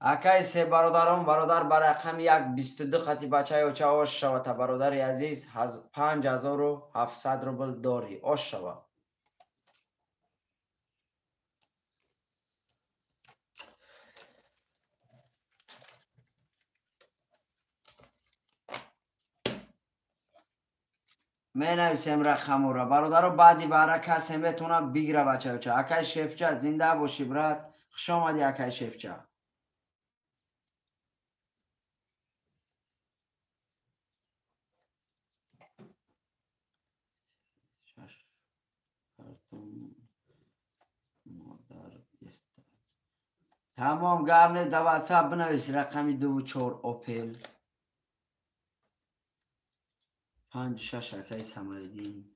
A: Акай се бародарон бародар ба рақами 1 22 хати бачаи оча ош шава та бародари азиз 5700 рубл дорӣ ош шава. Менависем рақамура бародаро, баъди баъра касе метавона бигира бачаи оча. Акай Шефча зинда бошӣ брат, хуш омадӣ акай Шефча. Тамом гап нест, дар ватсап бинавис рақами 2 4 Опел 5 6 акай Самариддин.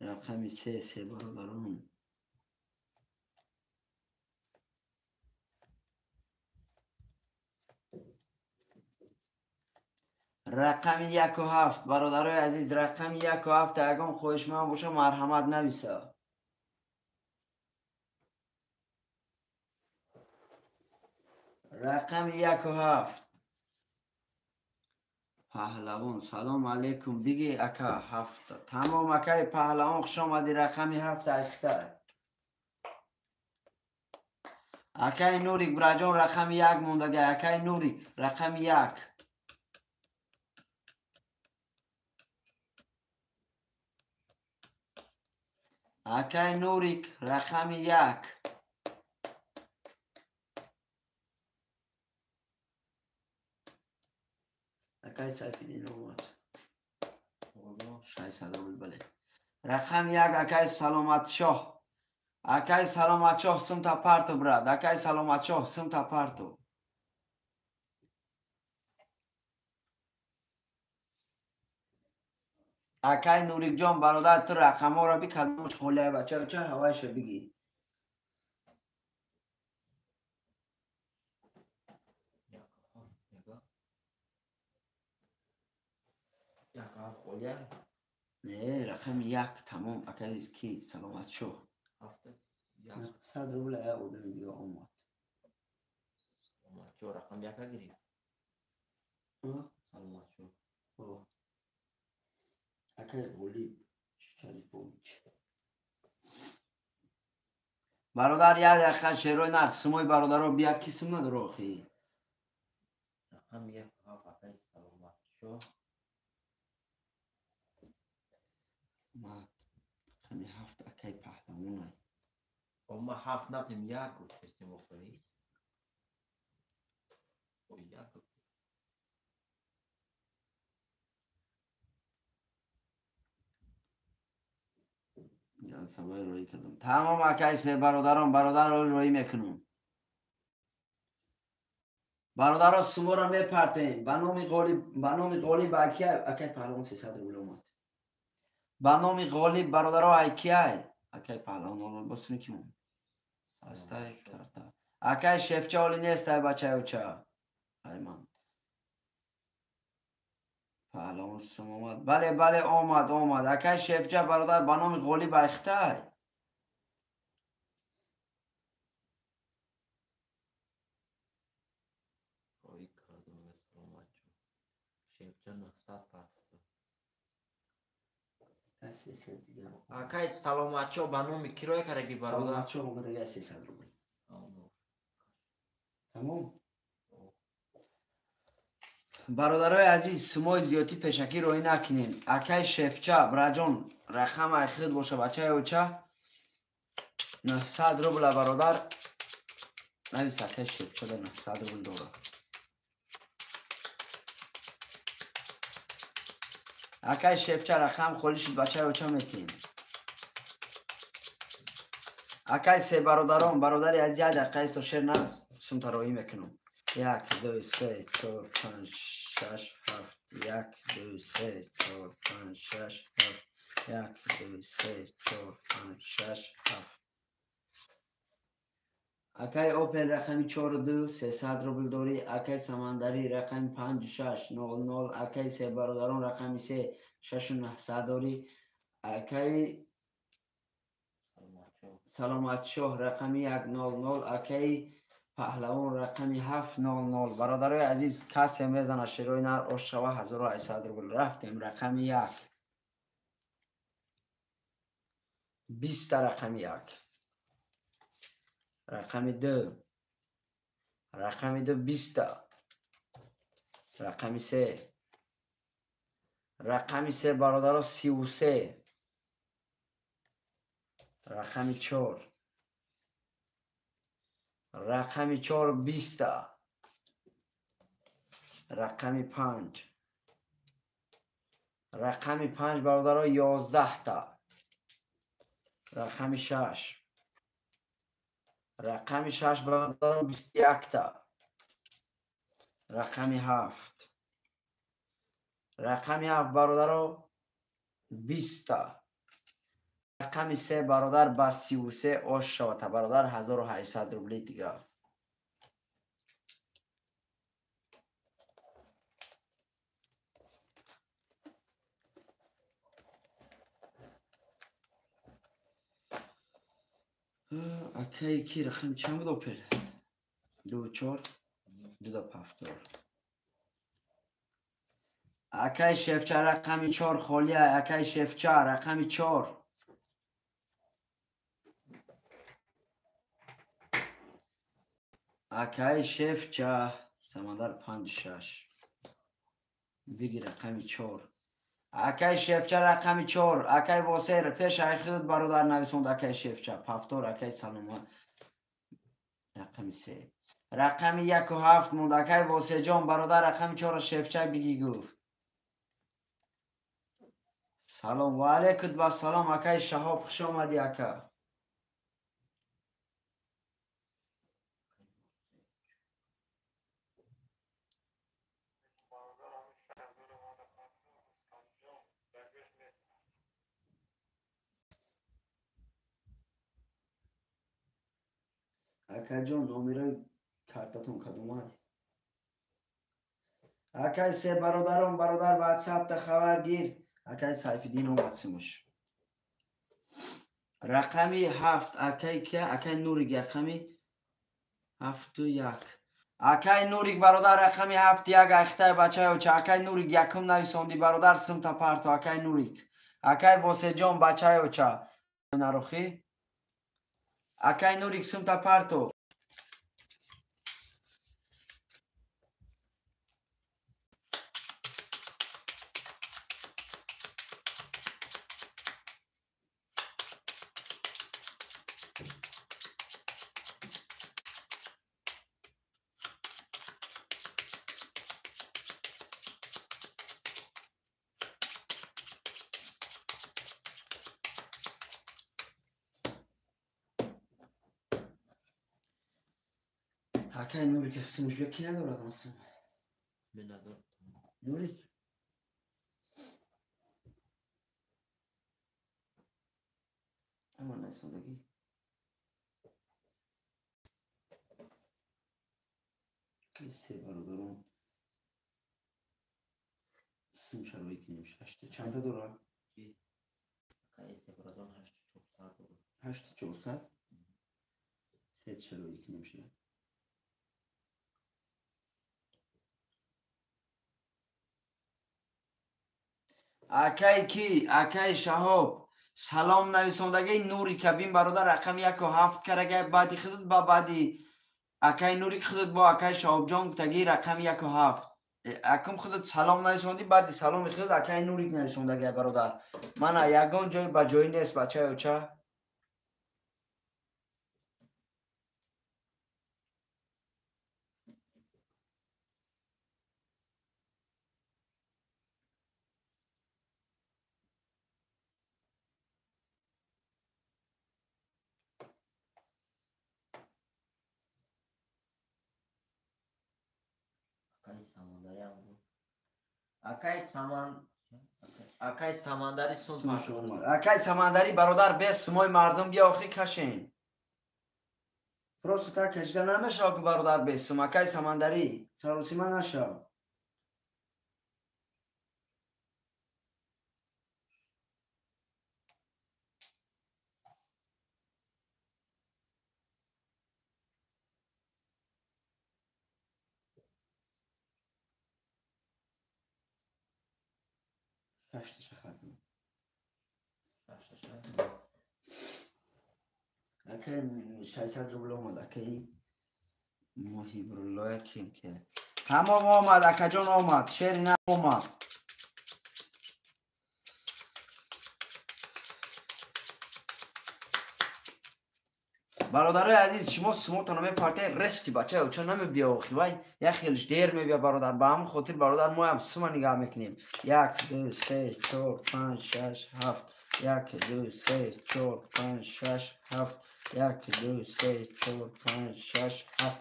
A: Рақами 3 се бародарон. Рақами 1 7 бародарои азиз, рақами 1 7 ягон хоҳишманд боша марҳамат нависа. Рақами 1 7. Паҳлавон салом алейкум биги ака 7. Тамом акаи паҳлавон хуш омадӣ. Рақами 7 айхта. Акаи Нурик браҷон рақами 1 мондага. Акаи Нурик рақами 1. Акаи Нурик рақами 1. Акаи Сайфиддин омад. 600 рубл бале. Рақами 1 акаи Саломатшоҳ. Акаи Саломатшоҳ сумта парту брат. Акаи Саломатшоҳ сумта парту. Акаи Нурикҷон бародар ту рақамҳоро би кадомаш холия бача ча ҳавайша бигӣ.
B: Холия?
A: Не, рақами як тамом. Акай ки Саломатшоҳ.
B: Ҳафта як.
A: 900 рубл як одами дига омад.
B: Саломатшоҳ рақами яка гирифт. Саломатшоҳ.
A: Акай Ғолиб Шарифович. Бародар, як дақиқа шерои нар симои бародаро бия ки сим надора охи.
B: Рақами як ҳафт акай Саломатшоҳ.
A: Рақами ҳафт акай Паҳлавонай.
B: Ма ҳафт нафтем, як гуфтестем охири. Ой, як гуфтем.
A: Сабай роӣ кардам. Тамом акай се бародарон, бародарро роӣ мекунам. Бародаро суморо мепартем. Ба номи Ғолиб, ба номи Ғолиб акай, акай Паҳлавон 300 рубл омад. Ба номи Ғолиб бародаро акай, акай Паҳлавон бо суни ки мон. Астай карта. Акай Шефча оли нест ай бачаи оча. Айман. Паҳлавон сум омад. Бале, бале, омад, омад. Акай Шефча бародар ба номи Ғолиб айхтай.
B: Ой, кардам Саломатшоҳ. Шефча 900 партофта. Акай Саломатшоҳ ба номи ки роя кардаги бародар?
A: Саломатшоҳ омадага 300 рубл. Тамом. Бародарои азиз, сумои зиёдтӣ пешакӣ роӣ накунем. Акай Шефча, браҷон, рақам айхид боша, бачаи оча. 900 рубла бародар. Навис акай Шефча да 900 рубл дора. Акай Шефча рақам холӣ шуд, бачаи оча метиҳем. Акай се бародарон, бародари азиз, як дақиқа исто шер на сумта роӣ мекунам. 1, 2, 3, 4, 5, 6, 7. 1, 2, 3, 4, 5, 6, 7. 1, 2, 3, 4, 5, 6, 7. Акай Опел рақами 4 2 300 рубл дорӣ. Акай Самандарӣ рақами 5 6 0 0. Акай се бародарон рақами 3 6 900 дорӣ. Акай Саломатшоҳ рақами 1 0 0. Акай Паҳлавон рақами 7 0 0. Бародарои азиз, касе мезана шерои нар ош шава 1800 рубл. Рафтем рақами 1. 20 рақами 1. Рақами 2. Рақами 2 20. Рақами 3. Рақами 3 бародаро 33. Рақами 4. Рақами 4 20. Рақами 5. Рақами 5 бародаро 11 та. Рақами 6. Рақами 6 бародаро 21 та. Рақами 7. Рақами 7 бародаро 20 та. Рақами 3 бародар ба 33 ош шавад бародар 1800 рубли дига. Акай ки рақами чанд буд Опел? 2 4 2 7. Акай Шефча рақами 4 холия. Акай Шефча рақами 4. Акай Шефча Самандар 5 6. Биги рақами 4. Акай Шефча рақами 4. Акай Восер пеш айхидат бародар нависонд акай Шефча. Пафтор акай Саломат рақами 3. Рақами 1 7 монд акай Восеҷон бародар рақами 4 Шефча биги гуфт. Салом ва алайкум ва салом акай Шаҳоб, хуш омадӣ ака. Акаҷон, номерои картатон кадомай? Акай се бародарон, бародар ватсапта хабар гир. Акай Сайфиддин омад симуш. Рақами 7 акай кия? Акай Нурик рақами 7-1. Акай Нурик бародар рақами 7-1 айхтай бачаи оча. Акай Нурик якум нависонди бародар сумта парто акай Нурик. Акай Восеҷон бачаи оча. Нарохӣ? Акай Нурик сумта парто. Акай Нурик сумуш бия ки надорад он сум?
B: Мен надорам.
A: Нурик? Ҳамон нависондагӣ. Се бародарон сум шарои кинем шашта. Чанда дорад?
B: Акай се бародарон 8400 дорад.
A: 8400? Се шарои кинем шуда. Акай ки? Акай Шаҳоб. Салом нависондагии Нурика бин бародар рақами 1-7 карага баъди худат ба баъди акай Нурик худат бо акай Шаҳобҷон гуфтагии рақами 1-7. Акум худат салом нависондӣ, баъди саломи худат акай Нурик нависондагия бародар. Мана ягон ҷой ба ҷоӣ нест бачаи оча.
B: Акай Самандари сум.
A: Акай Самандари бародар бес сумои мардум бия охи кашен. Просто так кашида намешава ки бародар бес сум. Акай Самандари саросима нашав. Акай 600 рубл омад. Акай Муҳибрулло яким ки ҳамон омад. Акаҷон омад. Шери на омад. Бародарои азиз, шумо сумотона мепартед рести бачаи оча намебия охи вай як хелиш дер мебия бародар. Ба ҳамон хотир бародар моям сума нигаҳ мекунем. 1 2 3 4 5 6 7 1 2 3 4 5 6 7 1 2 3 4 5 6 7.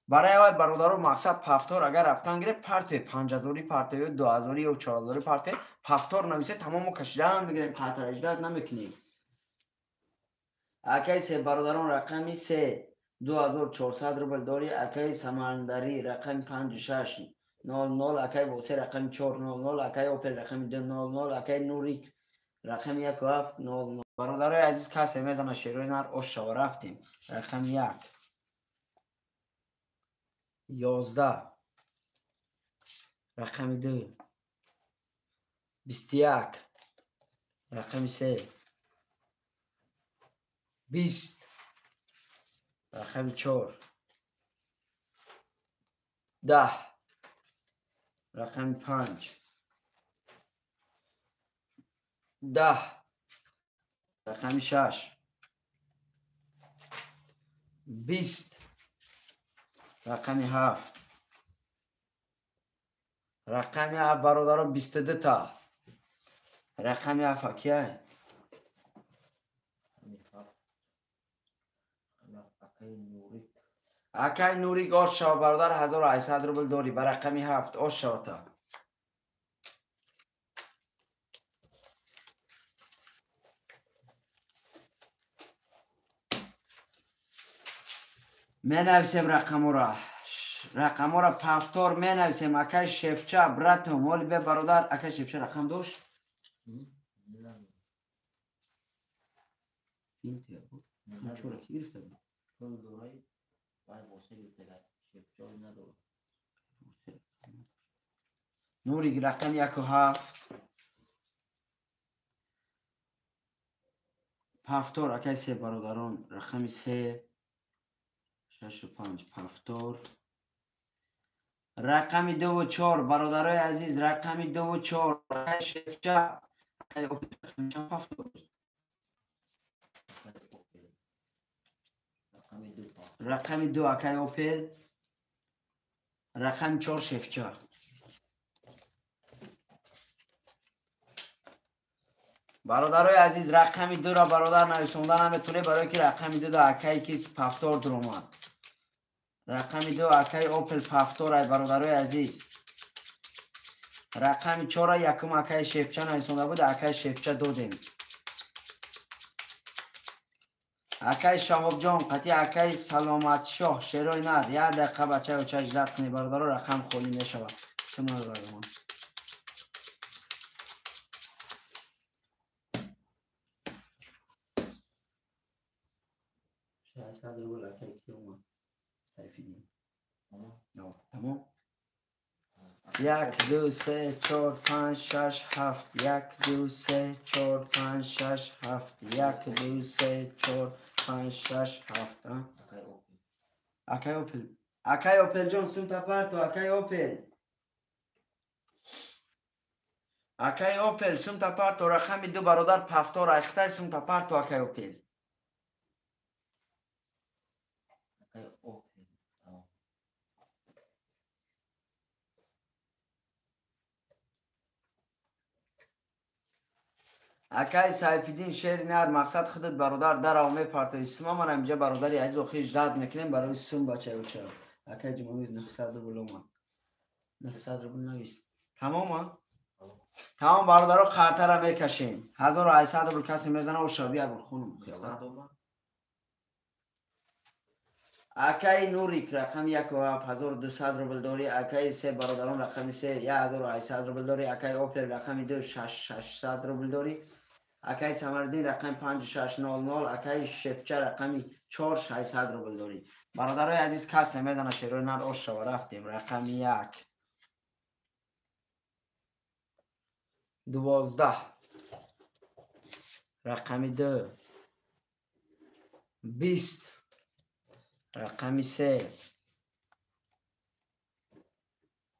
A: Барои вай бародаро мақсад пафтор агар рафтан гиред партои 5000 партои 2000 ё 4000 партои пафтор нависе тамом мо кашидан мегирем, қатраҷдат намекунем. Акай се бародарон рақами 3 2400 рубл дори. Акай Самандари рақами 56 00. Акай Восе рақами 400. Акай Опел рақами 200. Акай Нурик рақами 1700. Бародарои азиз, касе медона шерои нар ош шава рафтем. Рақами 1 11 рақами 2 21 рақами 3 20 рақами 4 10 рақами 5 10 рақами 6 20 рақами 7 рақами 7 бародаро 22 та рақами 7 кия? Акай Нурик ош шава бародар 1800 рубл дорӣ ба рақами 7 ош шава та. Менависем рақамора. Рақамора пафтор менависем. Акай Шефча братом, ҳоли бе бародар. Акай Шефча рақам дошт? Чора ки гирифта буд?
B: Пул дорай, вай восе гирифта, шефча надорад.
A: Нурик рақами 1 7. Пафтор акай се бародарон рақами 3 6 5 пафтор. Рақами 2 4 бародарои азиз, рақами 2 4 акай шефча, акай пафтор. Рақами 2 акай Опел, рақами 4 шефча. Бародарои азиз, рақами 2-ро бародар нависонда наметавонӣ, барое ки рақами 2 да акай ки пафтор дуромад. Рақами 2 акай Опел пафтор ай бародарои азиз. Рақами 4-ро якум акай шефча нависонда буд, акай шефча додем. Акай Шаҳобҷон қатъи акай Саломатшоҳ шерои нар. Як дақиқа бачаи оча ижрат кунед бародаро, рақам холӣ мешавад. Симон рубл акай ки омад? Сайфиддин. Тамом. 1 2 3 4 5 6 7 1 2 3 4 5 6 7 1 2 3 4 5 6 7. Акай Опел. Акай Опел ҷон, сумта парто, акай Опел. Акай Опел, сумта парто, рақами 2 бародар пафтор айхтай сумта парто акай Опел.
B: Акай Опел.
A: Акай Сайфиддин шери нар, мақсад худат бародар дарав мепартои сума ман инҷа бародари азиз охир рад мекунем барои сум бачаи оча. Акай Ҷумъавиз 900 рубл омад. 900 рубл навист. Тамома? Тамом бародаро, қартара мекашем. 1800 рубл касе мезана, оша бия бур хунум. Акай Нурик рақами 1 7 1200 рубл дорӣ. Акай се бародарон рақами 3 1800 рубл дорӣ. Акай Опел рақами 2 600 рубл дорӣ. Акай Самардин рақами 5 600, акай Шефча рақами 4 600 рубл дорӣ. Бародарои азиз, касе мезана шерои нар ош шава, рафтем. Рақами 1 12, рақами 2 20, рақами 3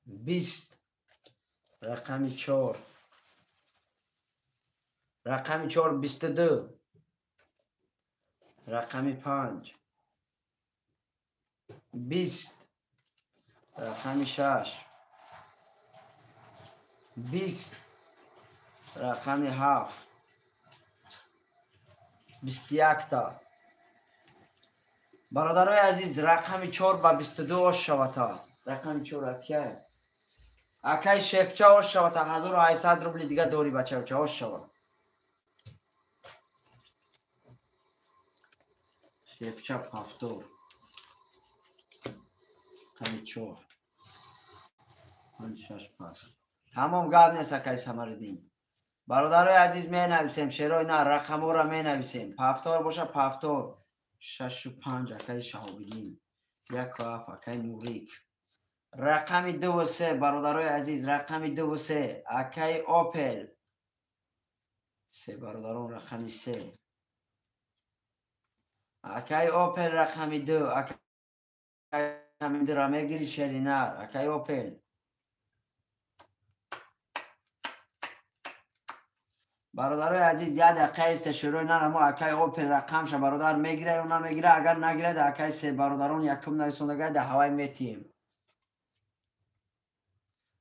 A: 20, рақами 4, рақами 4 22, рақами 5 20, рақами 6 20, рақами 7 21 та. Бародарои азиз, рақами 4 ба 22 ош шавата. Рақами 4 акай. Акай шефча ош шавата, 1800 рубли дига дори бачаоча, ош шава. Шефча пафтор. Рақами 4 5 6 5. Тамом, гап нест акай Самариддин. Бародарои азиз, менависем шерои на, рақамҳоро менависем. Пафтор боша пафтор. 6 5 акай Шаҳобиддин, 1 7 акай Нурик. Рақами 2 3 бародарои азиз, рақами 2 3 акай Опел. Се бародарон рақами 3. Акай Опел рақами 2, акай рақами 2 ра мегири шери нар, акай Опел. Бародарои азиз, як дақиқа иста шуруъ нарамо, акай Опел рақамша бародар мегира ё намегира. Агар нагирад, акай се бародарон якум нависондагай да ҳавай метиҳем.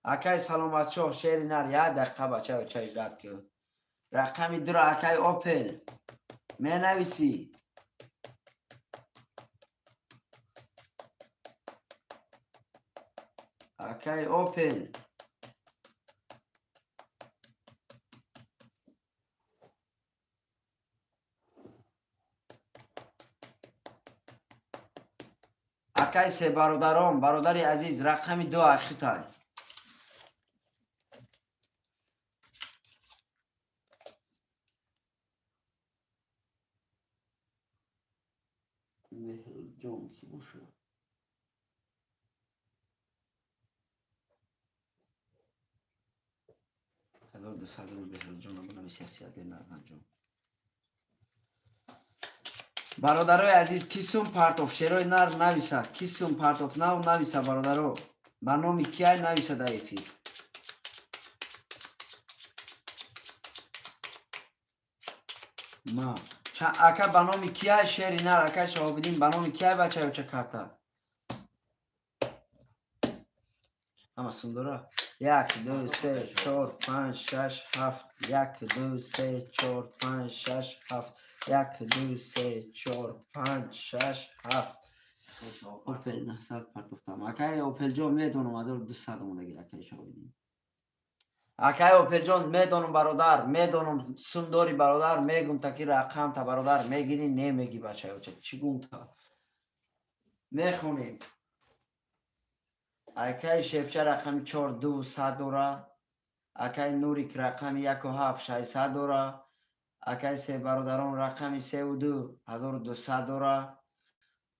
A: Акай Саломатшоҳ шери нар, як дақиқа бача оча иждат ки. Рақами 2 акай Опел менависӣ. Акай Опел. Акай се бародарон, бародари азиз, рақами 2 ахитай. Беҳрӯзҷон ки бошад? 1200 рубл Беҳрӯзҷон бинависи сиядли Назарҷон. Бародарои азиз, ки сум партоф шерои нар нависа, ки сум партоф нав нависа бародаро. Ба номи кияй нависа дар эфир. Ма ака ба номи кияй шери нар ака Шаҳобиддин ба номи кияй бачаёча карта? Ҳама сум дора? 1 2 3 4 5 6 7 1 2 3 4 5 6 7 1 2 3 4 5 6 7. Опел 900 партофтам. Акай Опелҷон медонам 1200 омадаги акай Шаҳобиддин. Акай Опелҷон медонам бародар, медонам сум дори бародар, мегум таки рақам та бародар мегирӣ немеги бачаёча чӣ гум та. Мехонем. Акай Шефча рақами 4 200 дора. Акай Нурик рақами 1 7 600 дора. Акай се бародарон рақами 3 2 1200 дора.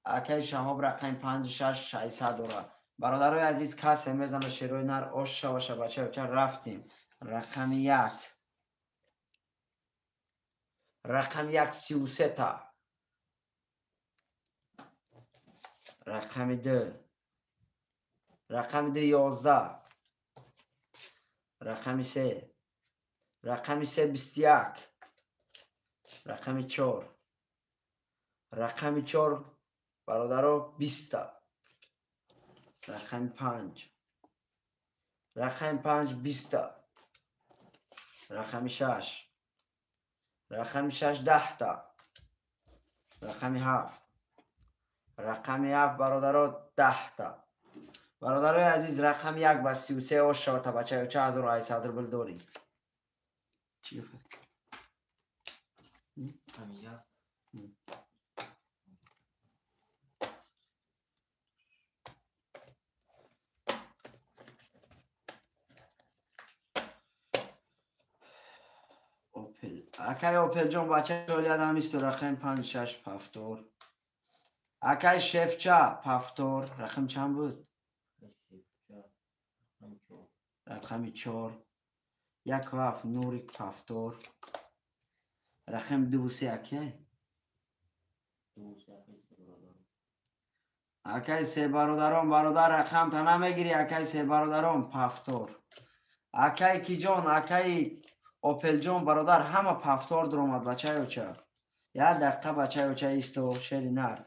A: Акай Шаҳоб рақами 5 6 600 дора. Бародарои азиз, касе мезана шерои нар ош шаваша бачаёча рафтем. Рақами 1. Рақами 1 33 та. Рақами 2. Рақами 2 11. Рақами 3. Рақами 3 21. Рақами 4. Рақами 4 бародаро 20 та. Рақами 5. Рақами 5 20 та. Рақами 6. Рақами 6 10 та. Рақами 7. Рақами 7 бародаро 10 та. Бародарои азиз, рақами 1 ба 33 ош шава та бачаёча 1800 рубл дорӣ. Чӣ гуфт?
B: Рақами 1.
A: Акай Опелҷон бача олиядам исто рақами 5 6 7. Акай Шефча 7. Рақам чанд буд? Рақами 4. 1 7 Нурик 7. Рақами 2 3 акай? Акай се бародарон бародар рақам та намегирӣ акай се бародарон 7. Акай Киҷон, акай Опелҷон бародар ҳама 7 дуромад бачаёча. Як дақиқа бачаёча исто шери нар.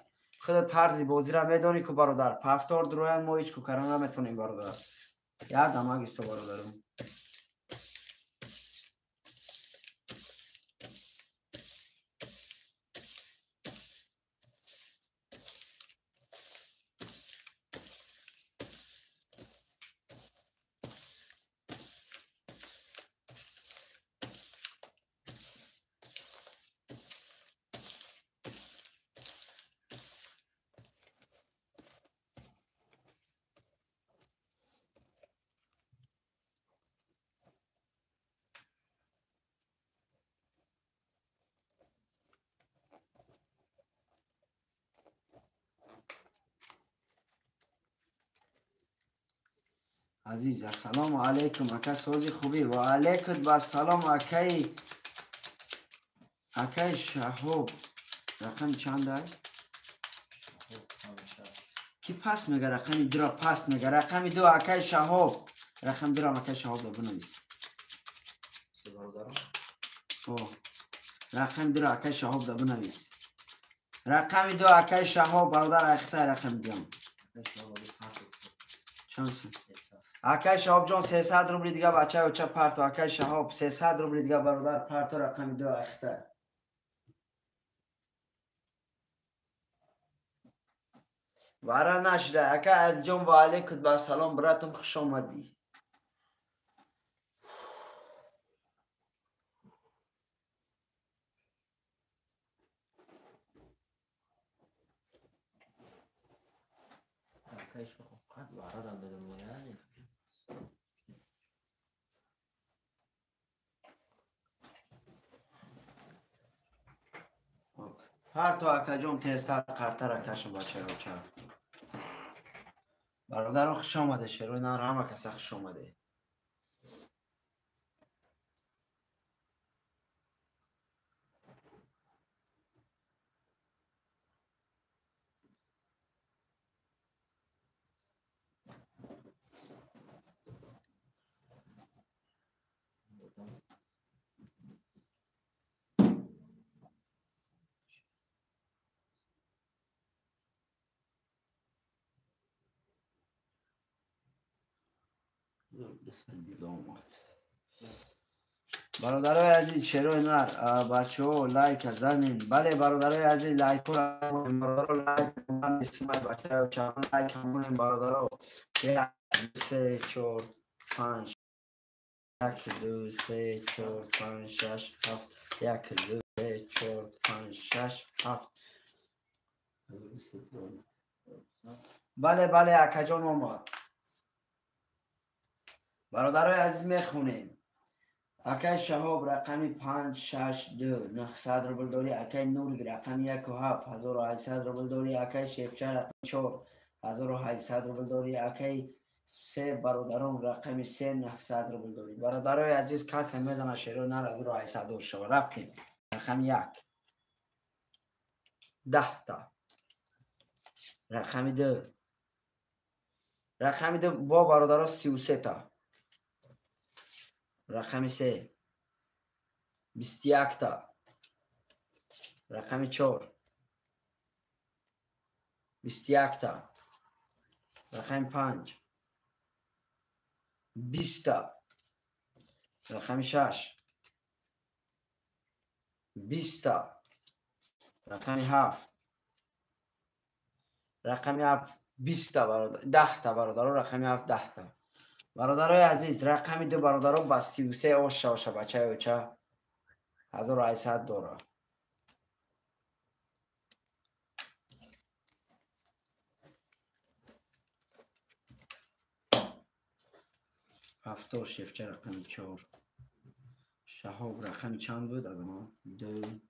A: Худо тарзи бозира медонӣ ку бародар. 7 дуроян мо ҳеҷ ку кара наметонем бародар. Як дамак исто бародарум. Азиз, ассалому алайкум, ака сози хубӣ. Ва алайкум ассалом, акай Шаҳоб. Рақами чанд ай? Ки пас мега рақами 2-ро пас мега. Рақами 2 акай Шаҳоб. Рақами 2-ро акай Шаҳоб да бинавис. Рақами 2-ро акай Шаҳоб да бинавис. Рақами 2 акай Шаҳоб бародар айхтай рақами 2. Чанд сум? Акай Шаҳобҷон 300 рубли дига бачаёча парто. Акай Шаҳоб 300 рубли дига бародар парто рақами 2 айхта. Вара нашда. Акай Азизҷон ва алайкум ассалом братам, хуш омадӣ.
B: Акай Шаҳоб қад варадам бедомирани.
A: Парто акаҷон тезтар қартара кашм бачаёча. Бародаро хуш омаде, шерои нар ҳама каса хуш омаде. Бародарои азиз, шерои нар, бачаҳо лайка занен. Бале, бародарои азиз, лайкҳоро лайк бачаҳо лайк монем бародаро. 1 2 3 4 5 1 2 3 4 5 6 7 1 2 3 4 5 6 7. Бале, бале, акаҷон омад. Бародарои азиз, мехонем. Акай Шаҳоб рақами 5 6 2 900 рубл дорӣ. Акай Нурик рақами 1 7 1800 рубл дорӣ. Акай Шефча рақами 4 1800 рубл дорӣ. Акай се бародарон рақами 3 900 рубл дорӣ. Бародарои азиз, касе медона шерои нар 1800 дошт шава. Рафтем. Рақами 1 10 та. Рақами 2. Рақами 2 бо бародаро 33 та. Рақами 3 21 та. Рақами 4 21 та. Рақами 5 20 та. Рақами 6 20 та. Рақами 7 рақами 7 20 та бародар, 10 та бародаро, рақами 7 10 та. Бародарои азиз, рақами 2 бародаро ба 33 ош шаваша бачаи оча 1800 дора. Ҳафтор Шефча рақами 4. Шаҳоб рақами чанд буд аз мо? 2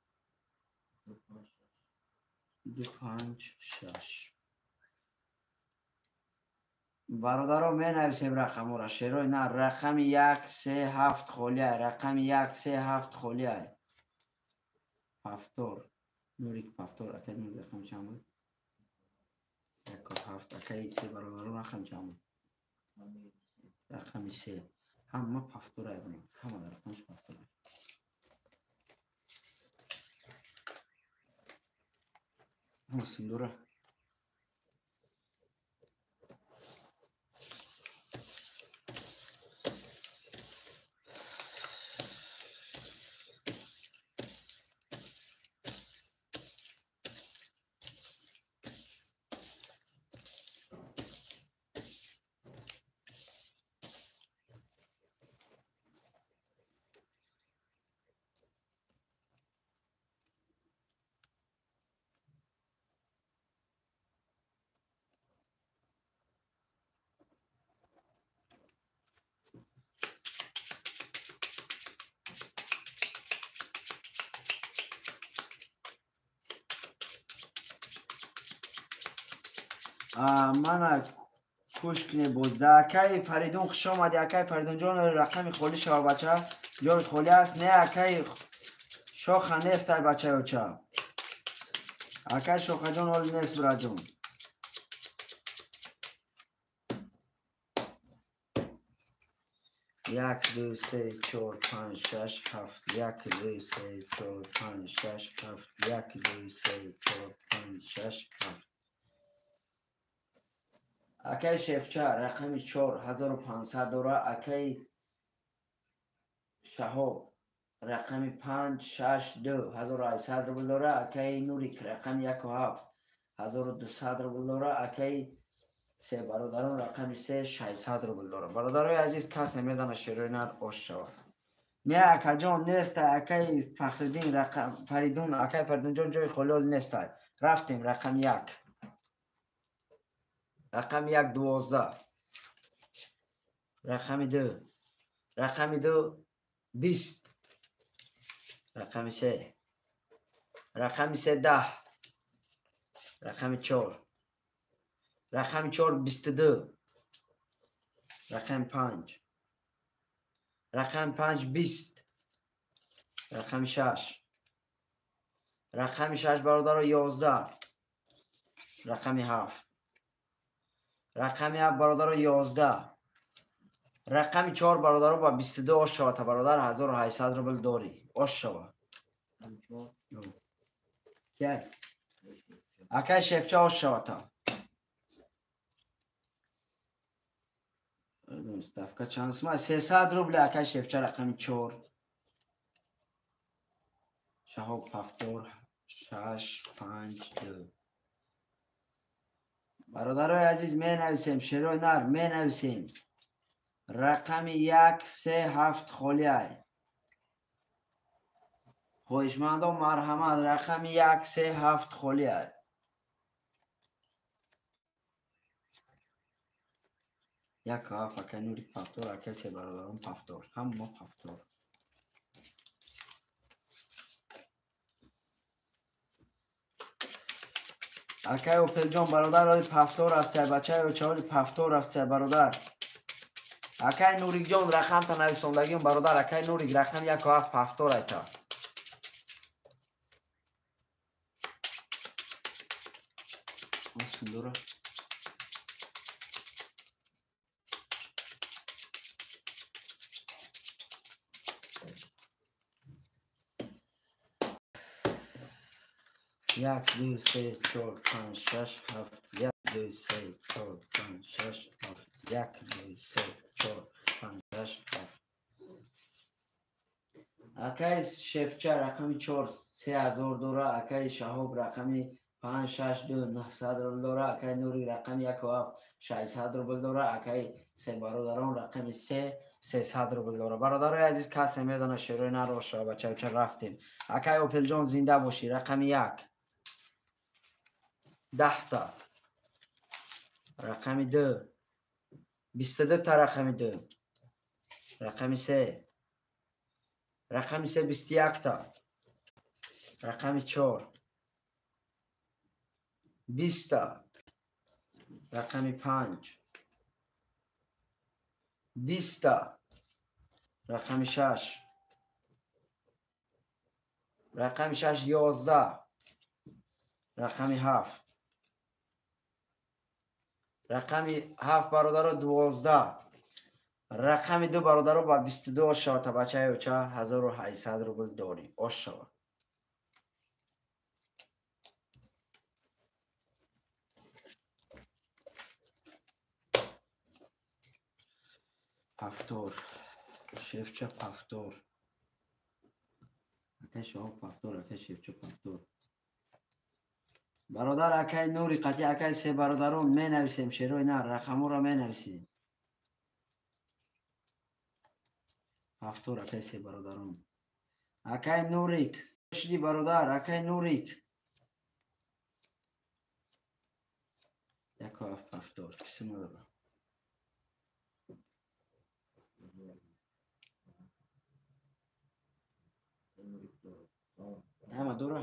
A: 2 5 6. Бародаро менависем рақамҳоро. Шерои нар рақами 1 3 7 холиай. Рақами 1 3 7 холиай. Ҳафтор. Нурик ҳафтор. Акай Нурик рақами чанд буд? 1 7. Акай се бародаро рақами чанд буд? Рақами 3. Ҳама ҳафтор аз мо. Ҳама рақамаш ҳафтор. Ҳама синдура. Мана кӯш кунед бозда. Акай Фаридун хуш омадӣ. Акай Фаридунҷон, рақами холӣ шава бача. Ҷои холӣ аст. Не, акай Шоха нест ай бачаёча. Акай Шохаҷон ҳоли нест бираҷон. 1 2 3 4 5 6 7 1 2 3 4 5 6 7 1 2 3 4 5 6 7. Акай Шефча рақами 4 1500 дора. Акай Шаҳоб рақами 5 6 2 1800 рубл дора. Акай Нурик рақами 1 7 1200 рубл дора. Акай се бародарон рақами 3 600 рубл дора. Бародарои азиз, касе медона шерои нар ош шавад. Не, акаҷон нест. Акай Фахриддин рақам Фаридун, акай Фаридунҷон ҷои холиол нест. Рафтем рақами 1. Рақами 1 12. Рақами 2. Рақами 2 20. Рақами 3 Рақами се 10. Рақами 4. Рақами 4 22. Рақами 5. Рақами 5 20. Рақами 6. Рақами 6 бародаро 11. Рақами 7. Рақами 7 бародаро 11. Рақами 4 бародаро ба 22 ош шава та бародар 1800 рубл дорӣ. Ош шава. Кай? Акай шефча ош шава та. Ставка чанд сум? 300 рубл акай шефча рақами 4. Шаҳоб 7 6 5 2. Бародарои азиз менависем, шерои нар менависем. Рақами 1 3 7 холӣ ай. Хоҳишмандон марҳамат, рақами 1 3 7 холӣ ай. Як ҳафт акай Нури пафтор, акай се бародарон пафтор, ҳама пафтор. Акай Опелҷон бародар оли пафтор рафтсай, бачаи очаоли пафтор рафтсай бародар. Акай Нурикҷон рақамта нависондагиам бародар, акай Нурик рақам 1 7 пафтор айта. Синдора. Як, ду, се, чор, панҷ, шаш, ҳафт. Як, ду, се, чор, панҷ, шаш, ҳафт. Як, ду, се, чор, панҷ, шаш, ҳафт. Акай Шефча рақами 4 3000 дора, акай Шаҳоб рақами 5 6 2 900 рубл дора, акай Нури рақами 1 7 600 рубл дора, акай се бародарон рақами 3 300 рубл дора. Бародарои азиз, касе медона шерои нароша бачаюча рафтем. Акай Опелҷон зинда бошӣ, рақами 1 10 та. Рақами 2 22 та, рақами 2. Рақами 3. Рақами 3 21 та. Рақами 4 20 та. Рақами 5 20 та. Рақами 6. Рақами 6 11. Рақами 7. Рақами 7 бародаро 12. Рақами 2 бародаро ба 22 ош шава та бачаи оча 1800 рубл дорӣ. Ош шава. Пафтор. Шефча пафтор. Акай Шаҳоб пафтор, акай Шефча пафтор. Бародар акай Нури қатъи акай се бародарон менависем, шерои нар рақаморо менависем. Пафтор акай се бародарон. Акай Нурик, шиди бародар, акай Нурик. Яко ҳафт пафтор, киси надора. Ҳама дора?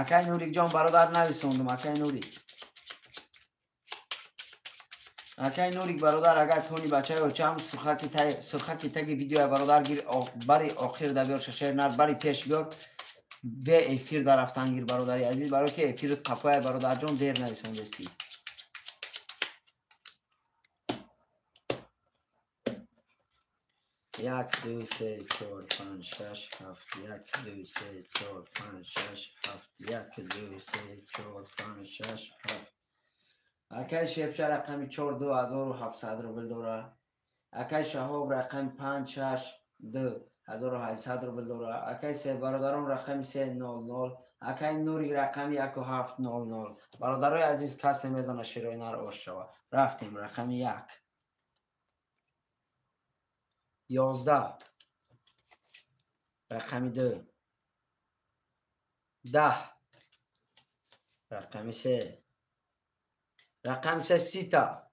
A: Акай Нурикҷон бародар нависондум, акай Нурик. Акай Нурик бародар, агар тони бачаи очам сурхаки таги видеоя бародар гир, бари охир да биёр, шашер нар бари пеш биёр, бе эфир да рафтан гир бародари азиз, барои ки эфир қафоя бародарҷон дер нависондестӣ. Як, ду, се, чор, панҷ, шаш, ҳафт. Як, ду, се, чор, панҷ, шаш, ҳафт. Як, ду, се, чор, панҷ, шаш, ҳафт. Акай Шефча рақами 4 2700 рубл дора. Акай Шаҳоб рақами 5 6 2 1800 рубл дора. Акай се бародарон рақами 3 00. Акай Нури рақами 1 7 00. Бародарои азиз, касе мезана шерои нар ош шава. Рафтем рақами 1. 11. Рақами 2. 10. Рақами 3. Рақами 3 30 та.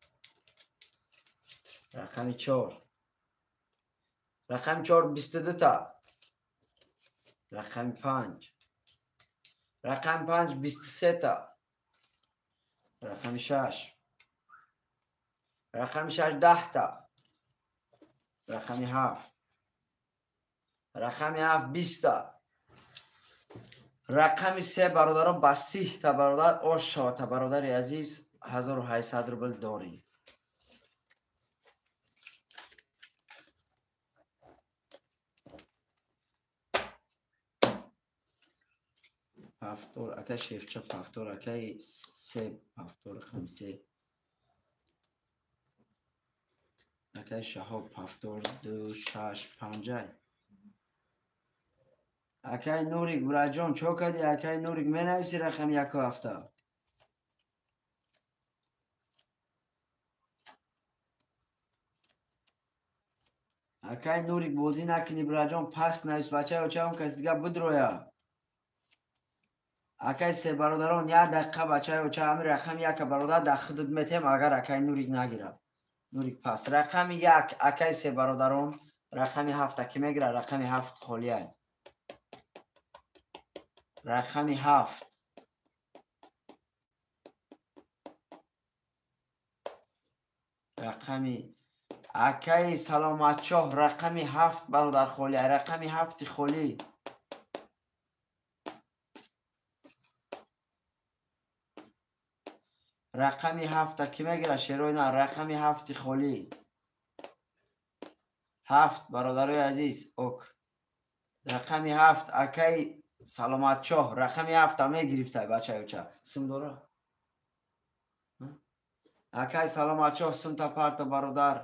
A: Рақами 4. Рақами 4 22 та. Рақами 5. Рақами 5 23 та. Рақами 6. Рақами 6 10 та. Рақами 7. Рақами 7 20 та. Рақами 3 бародаро ба 30 та бародар ош шавад бародари азиз 1800 рубл дорӣ. Пафтор ака шефча пафтор акаи се пафтор рақами 3. Акаи Шаҳоб пафтор 2 6 5. Акаи Нурик браҷон чо кардӣ? Акаи Нурик менависи рақами 1 7. Акаи Нурик бозӣ накунӣ браҷон, пас навис бачаи очаам каси дига бидроя. Акаи се бародарон як дақиқа бачаи оча ҳами рақами 1 бародар дар худат метем агар акаи Нурик нагирад. Нурик пас. Рақами 1 акаи се бародарон рақами 7 ки мегирад рақами 7 холиай. Рақами 7. Рақами акаи Саломатшоҳ рақами 7 бародар холиай. Рақами 7 холӣ. Рақами 7 ки мегирад шерои на рақами 7 холӣ. 7 бародарои азиз ок. Рақами 7 акаи Саломатшоҳ рақами 7 мегирифтай бачаи оча. Сим дора? Акаи Саломатшоҳ симта парта бародар.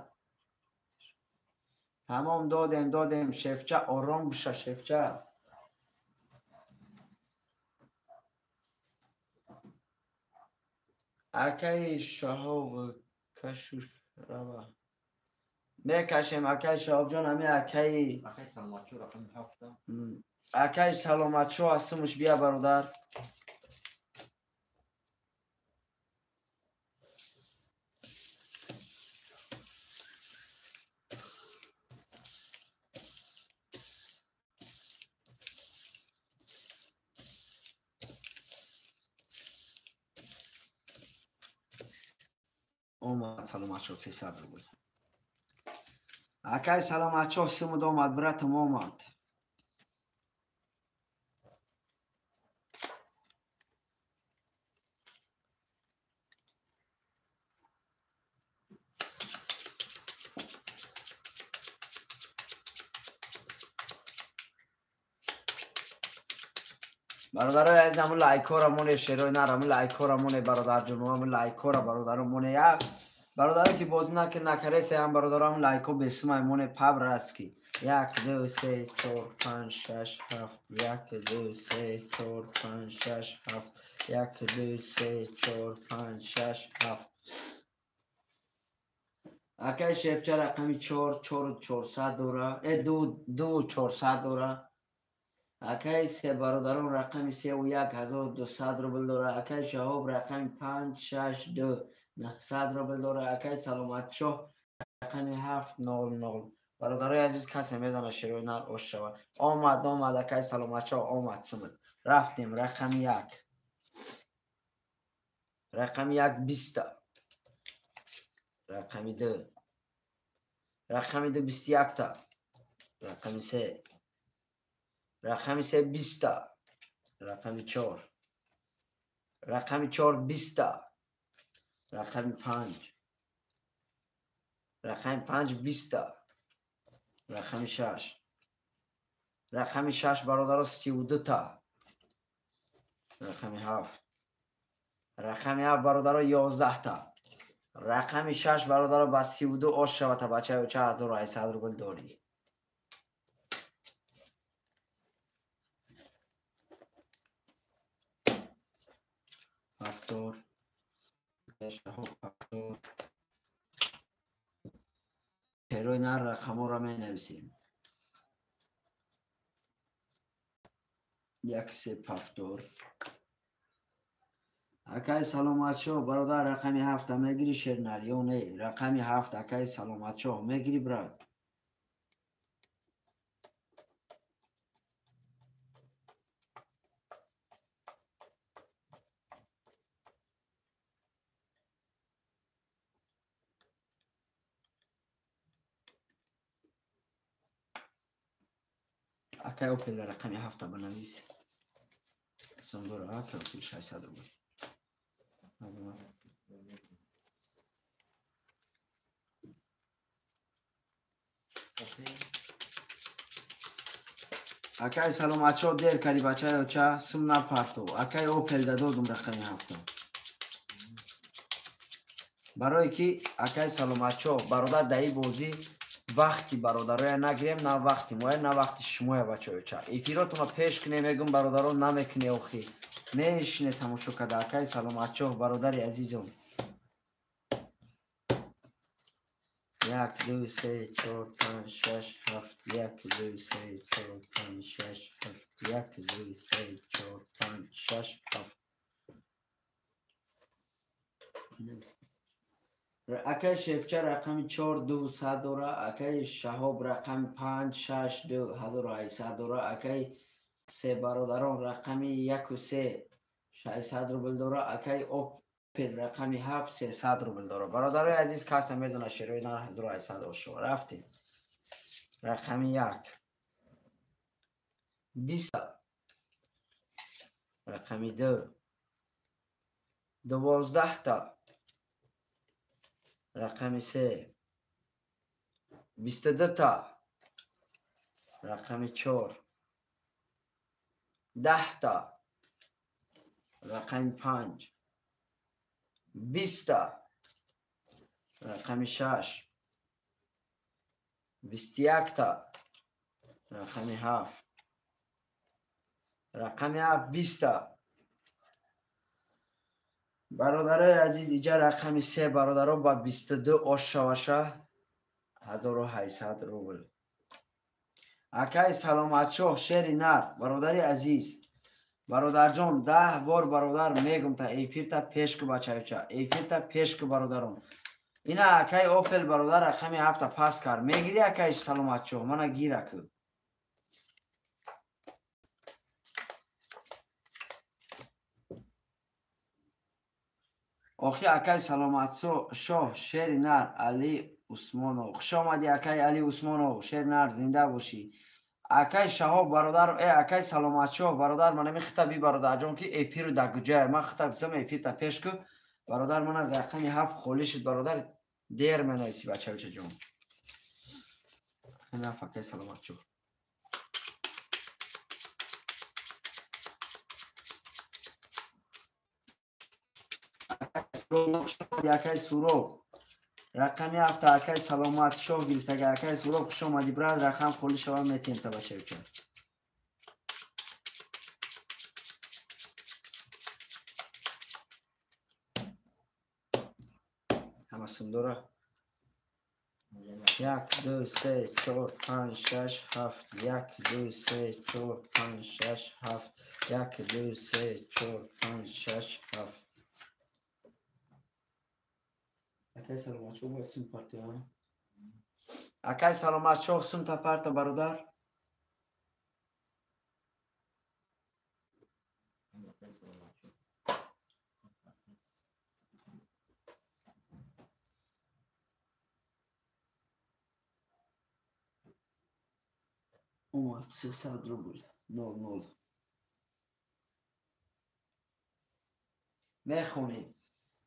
A: Тамом додем шефча ором биша шефча. Акаи Шаҳоб кашуш рава. Мекашем акаи Шаҳобҷон ҳами акаи
B: Саломатшоҳ рақами 7.
A: Акаи Саломатшоҳ аз симуш бия бародар. Омад Саломатшоҳ 300 рубл. Акаи Саломатшоҳ симуд омад братам омад. Бародарои азиз ҳамун лайкҳоро моне шерои нар ҳамун лайкҳоро моне бародарҷон ҳамун лайкҳоро бародаро моне як бародаре ки бозӣ накареса ҳам бародаро ҳамун лайкҳо бесумай моне пабраски 1 2 3 4 5 6 7 1 2 3 4 5 6 7 1 2 3 4 5 6 7. Акаи шефча рақами 4 4 400 дора 2 2 400 дора. Акаи се бародарон рақами 3 1200 рубл дора. Акаи Шаҳоб рақами 5 6 2 900 рубл дора. Акаи Саломатшоҳ рақами 7 0 0. Бародарои азиз касе медонад шерои нар ош шавад. Омад омад акаи Саломатшоҳ омад симад. Рафтем рақами 1. Рақами 1 20. Рақами 2. Рақами 2 21 та. Рақами 3. Рақами 3 20. Рақами 4. Рақами 4 20. Рақами 5. Рақами 5 20. Рақами 6. Рақами 6 бародаро 32 та. Рақами 7. Рақами 7 бародаро 11 та. Рақами 6 бародаро ба 32 ош шавад та бачаи оча 1800 рубл дорӣ. Пафтор. Пафтор. Шерои нар рақамҳоро менависем. 1 3 пафтор. Акаи Саломатшоҳ бародар рақами 7 мегирӣ шернар ё не? Рақами 7 акаи Саломатшоҳ мегирӣ брат? Акай Опел рақами 7 банавис. Сомдора акай Опел 600 рубл. Акай саломатшо дер карди бачаи оча сум напартов. Акай Опел дадодум рақами 7. Барое ки акай саломатшо бародар дар ин бозӣ вақти бародароя нагирем, на вақти моя, на вақти шумоя бачаи оча. Эфиротонро пеш кунем, мегӯм бародарон намекуне охи. Мешине тамошо карда. Акай саломатшо бародари азизом. 1 2 3 4 5 6 7 1 2 3 4 5 6 7 1 2 3 4 5 6 7. Акай Шефча рақами 4 200 дора, акай Шаҳоб рақами 5 6 2 1800 дора, акай се бародарон рақами 1 3 600 рубл дора, акай Опел рақами 7 300 рубл дора. Бародарои азиз, каса медона шерои нар 1800 ошо. Рафтем. Рақами 1 20, рақами 2 12 та, рақами 3 22 та, рақами 4 10 та, рақами 5 20 та, рақами 6 21 та, рақами 7, рақами 7 20 та. Бародарои азиз, иҷа рақами 3 бародаро ба 22 ош шаваша 1800 рубл. Акай саломатшоҳ шери нар, бародари азиз, бародарҷон, 10 бор бародар мегум та эфирта пеш ку бачаюча, эфирта пеш ку бародарон. Ина акай Опел бародар рақами 7 пас кард. Мегири акай саломатшоҳ, мана гира ку. Охи акай саломатшоҳ шери нар Али Усмонов. Хуш омадӣ акай Али Усмонов, шери нар, зинда бошӣ. Акай Шаҳоб бародар, акай саломатшоҳ бародар, манами хита би бародарҷон ки эфиру дар куҷое. Ман хита бисам эфирта пеш ку. Бародар мана рақами 7 холӣ шуд бародар, дер менависӣ бачаючаҷон. Рақами 7 акай саломатшоҳ. Акай Суроб рақами 7 акай саломатшоҳ гирифтага. Акай Суроб хуш омадӣ брат, рақам холӣ шава метиҳем та бачаюча. Ҳама сум дора. 1 2 3 4 5 6 7 1 2 3 4 5 6 7 1 2 3 4 5 6 7. Акай саломатшоҳ бояд сум партия. Акай саломатшоҳ сум та парта бародар. Омад 300 рубл 00. Мехонем.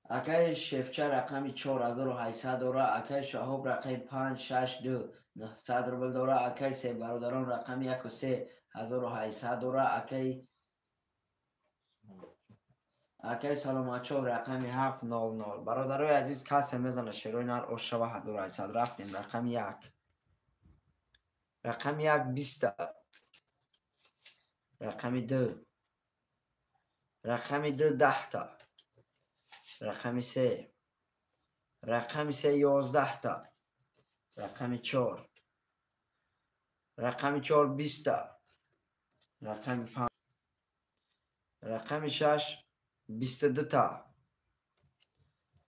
A: Акай Шефча рақами 4800 дора, акай Шаҳоб рақами 5 6 2 900 рубл дора, акай се бародарон рақами 1 3 1800 дора, акай саломатшоҳ рақами 7 00. Бародарои азиз, касе мезана шерои нар ош шава 1800. Рафтем. Рақами 1, рақами 1 20, рақами 2, рақами 2 10 та, рақами 3, рақами 3 11 та, рақами 4, рақами 4 20 та, рақами 5, рақами 6 22 та,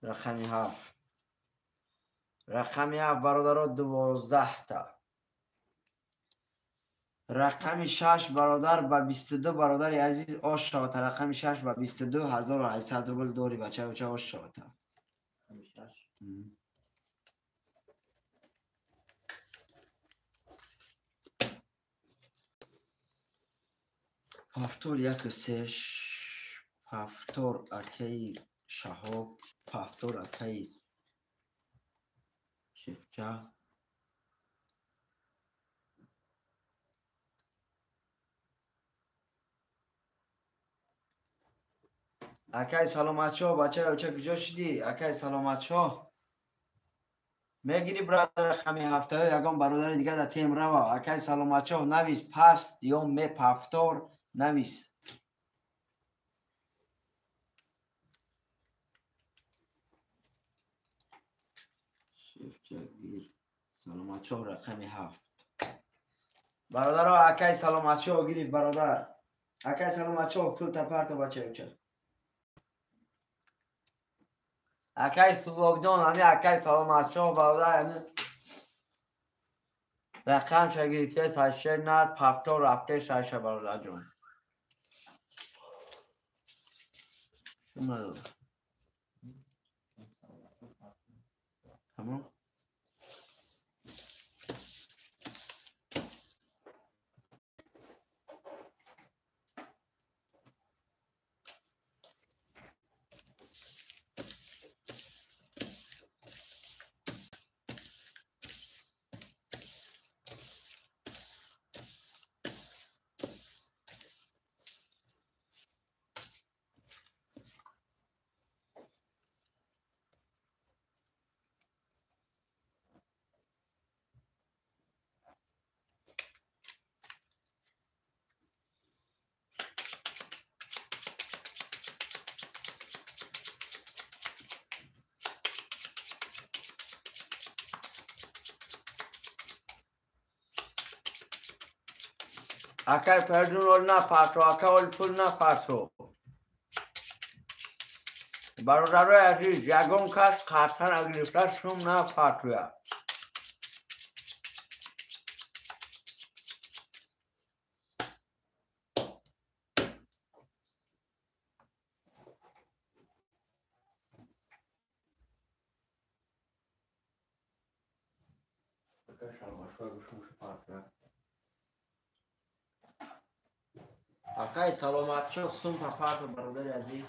A: рақами 7, рақами 7 бародаро 12 та, рақами 6 бародар ба 22 бародари азиз ош шавата. Рақами 6 ба 22 1800 рубл дори бачаюча ош шавата. Повтор 1 3 повтор акаи Шаҳоб, повтор акаи Шефча. Акай саломатшо, бачаи оча куҷо шидӣ? Акай саломатшо. Мегири бародар рақами ҳафтаё ягон бародари дигар дар тем рава. Акай саломатшо навис паст ё ме повтор навис. Шефчагир саломатшо рақами 7. Бародаро акай саломатшо гирифт бародар. Акай саломатшо пул тапарто бачаи оча. Акай Субобҷон, ҳами акай саломатшо бародар, ҳами рақамша гирифта сашер нар повтор рафте шаша бародарҷон. Тамом. Акай Фаридун ол напарто, акай ол пул напарто. Бародарои азиз, ягон кас қарта нагирифта сум напартояд.
B: Акай саломатшо сум папарто бародари азиз.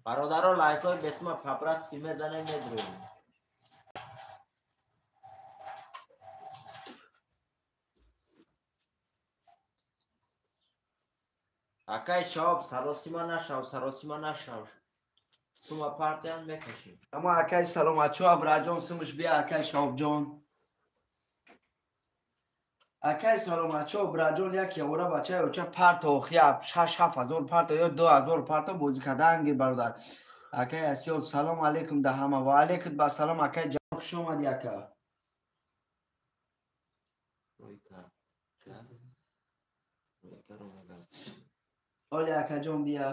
B: Бародаро лайкҳои бесма папратски мезанем медроем. Акай Шаҳоб саросима нашав, саросима нашав. Сума партиян мекашем.
A: Ама акай саломатшо абраҷон сумаш бия акай Шаҳобҷон. Акай саломатшо браҷон як явора бачаи оча парто охия 6-7 ҳазор парто ё 2 ҳазор парто бозӣ кардаанги бародар. Акай Асиёл салом алейкум да ҳама ва алейкум ба салом акай ҷон хуш омадӣ ака. Оли акаҷон бия.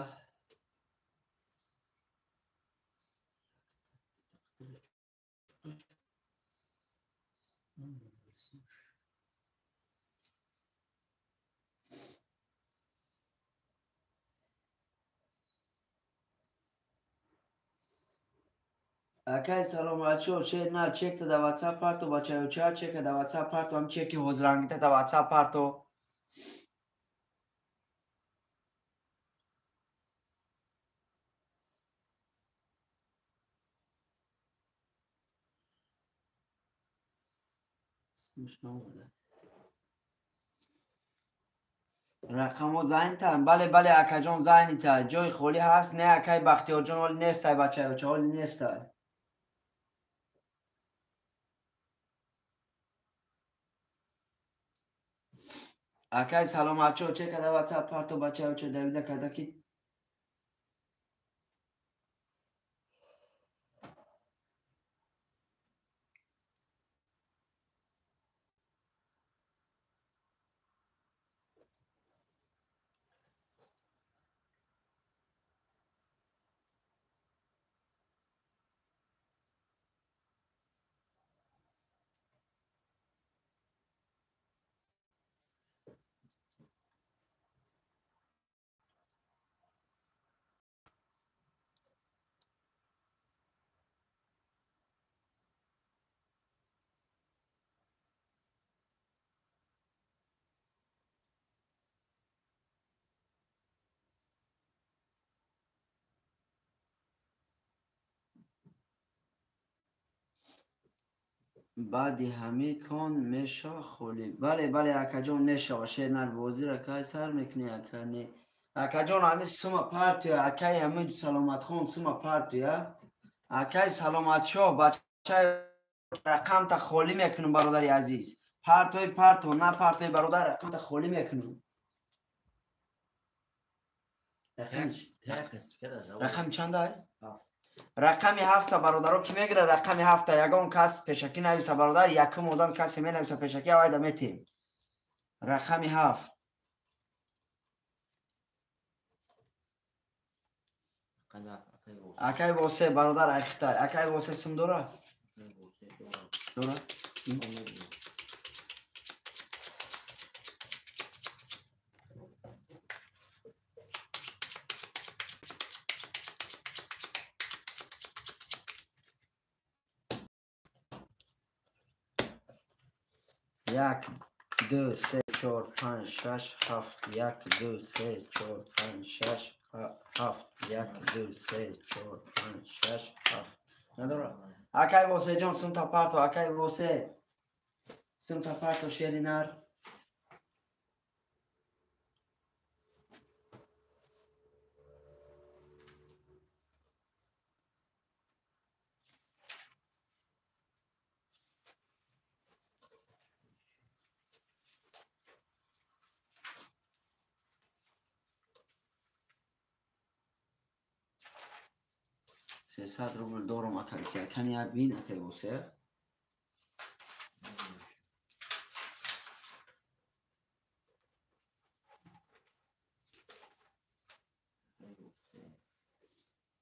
A: Акай саломатшо шер на чекта да ватсап парто бачаёча чека да ватсап парто ам чеки ҳозирангита да ватсап парто. Рақамҳо зайнтан? Бале, бале акаҷон зайнита. Ҷои холӣ ҳаст? Не акай Бахтиёрҷон ҳоли нестай бачаёча ҳоли нестай. Акай саломатшо чека да ватсап парто бачаёча давида карда ки Баъди ҳамин кон мешава холӣ. Бале, бале, акаҷон, мешава. Шер нар бозира кай сар мекунӣ, ака? Не, акаҷон, ҳамин сума партия, акаи ҳамин Саломатхон, сума партия, акаи Саломатшоҳ, бачаи рақамта холӣ мекунам, бародари азиз. Партои парто, на партои, бародар, рақамта холӣ мекунам. Рақами чанда? Рақами ҳафта, бародаро, ки мегира рақами ҳафта? Ягон кас пешакӣ нависа, бародар, якум одам касе менависа пешакӣ, авайда метем. Рақами ҳафт. Акай Восе, бародар, айхитай. Акай Восе сум дора? Дора? Як, ду, се, чор, панҷ, шаш, ҳафт. Як, ду, се, чор, панҷ, шаш, ҳафт. Як, ду, се, чор, панҷ, шаш, ҳафт. Надора? Акай Восеҷон, сумта парто, акай Восе. Сумта парто, шери нар. Сесад рубл дорум, акай. Кани як бин, акай Восе.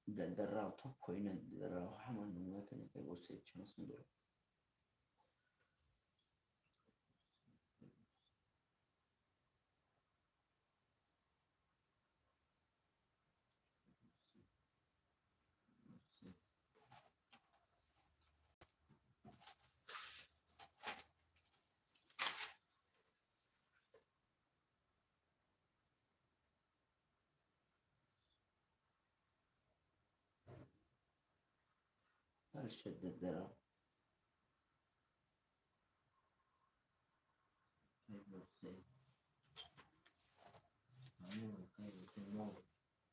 A: Даррав то поина даррав ҳама нумуна кани, акай Восе, чанд сум дорам? Дара.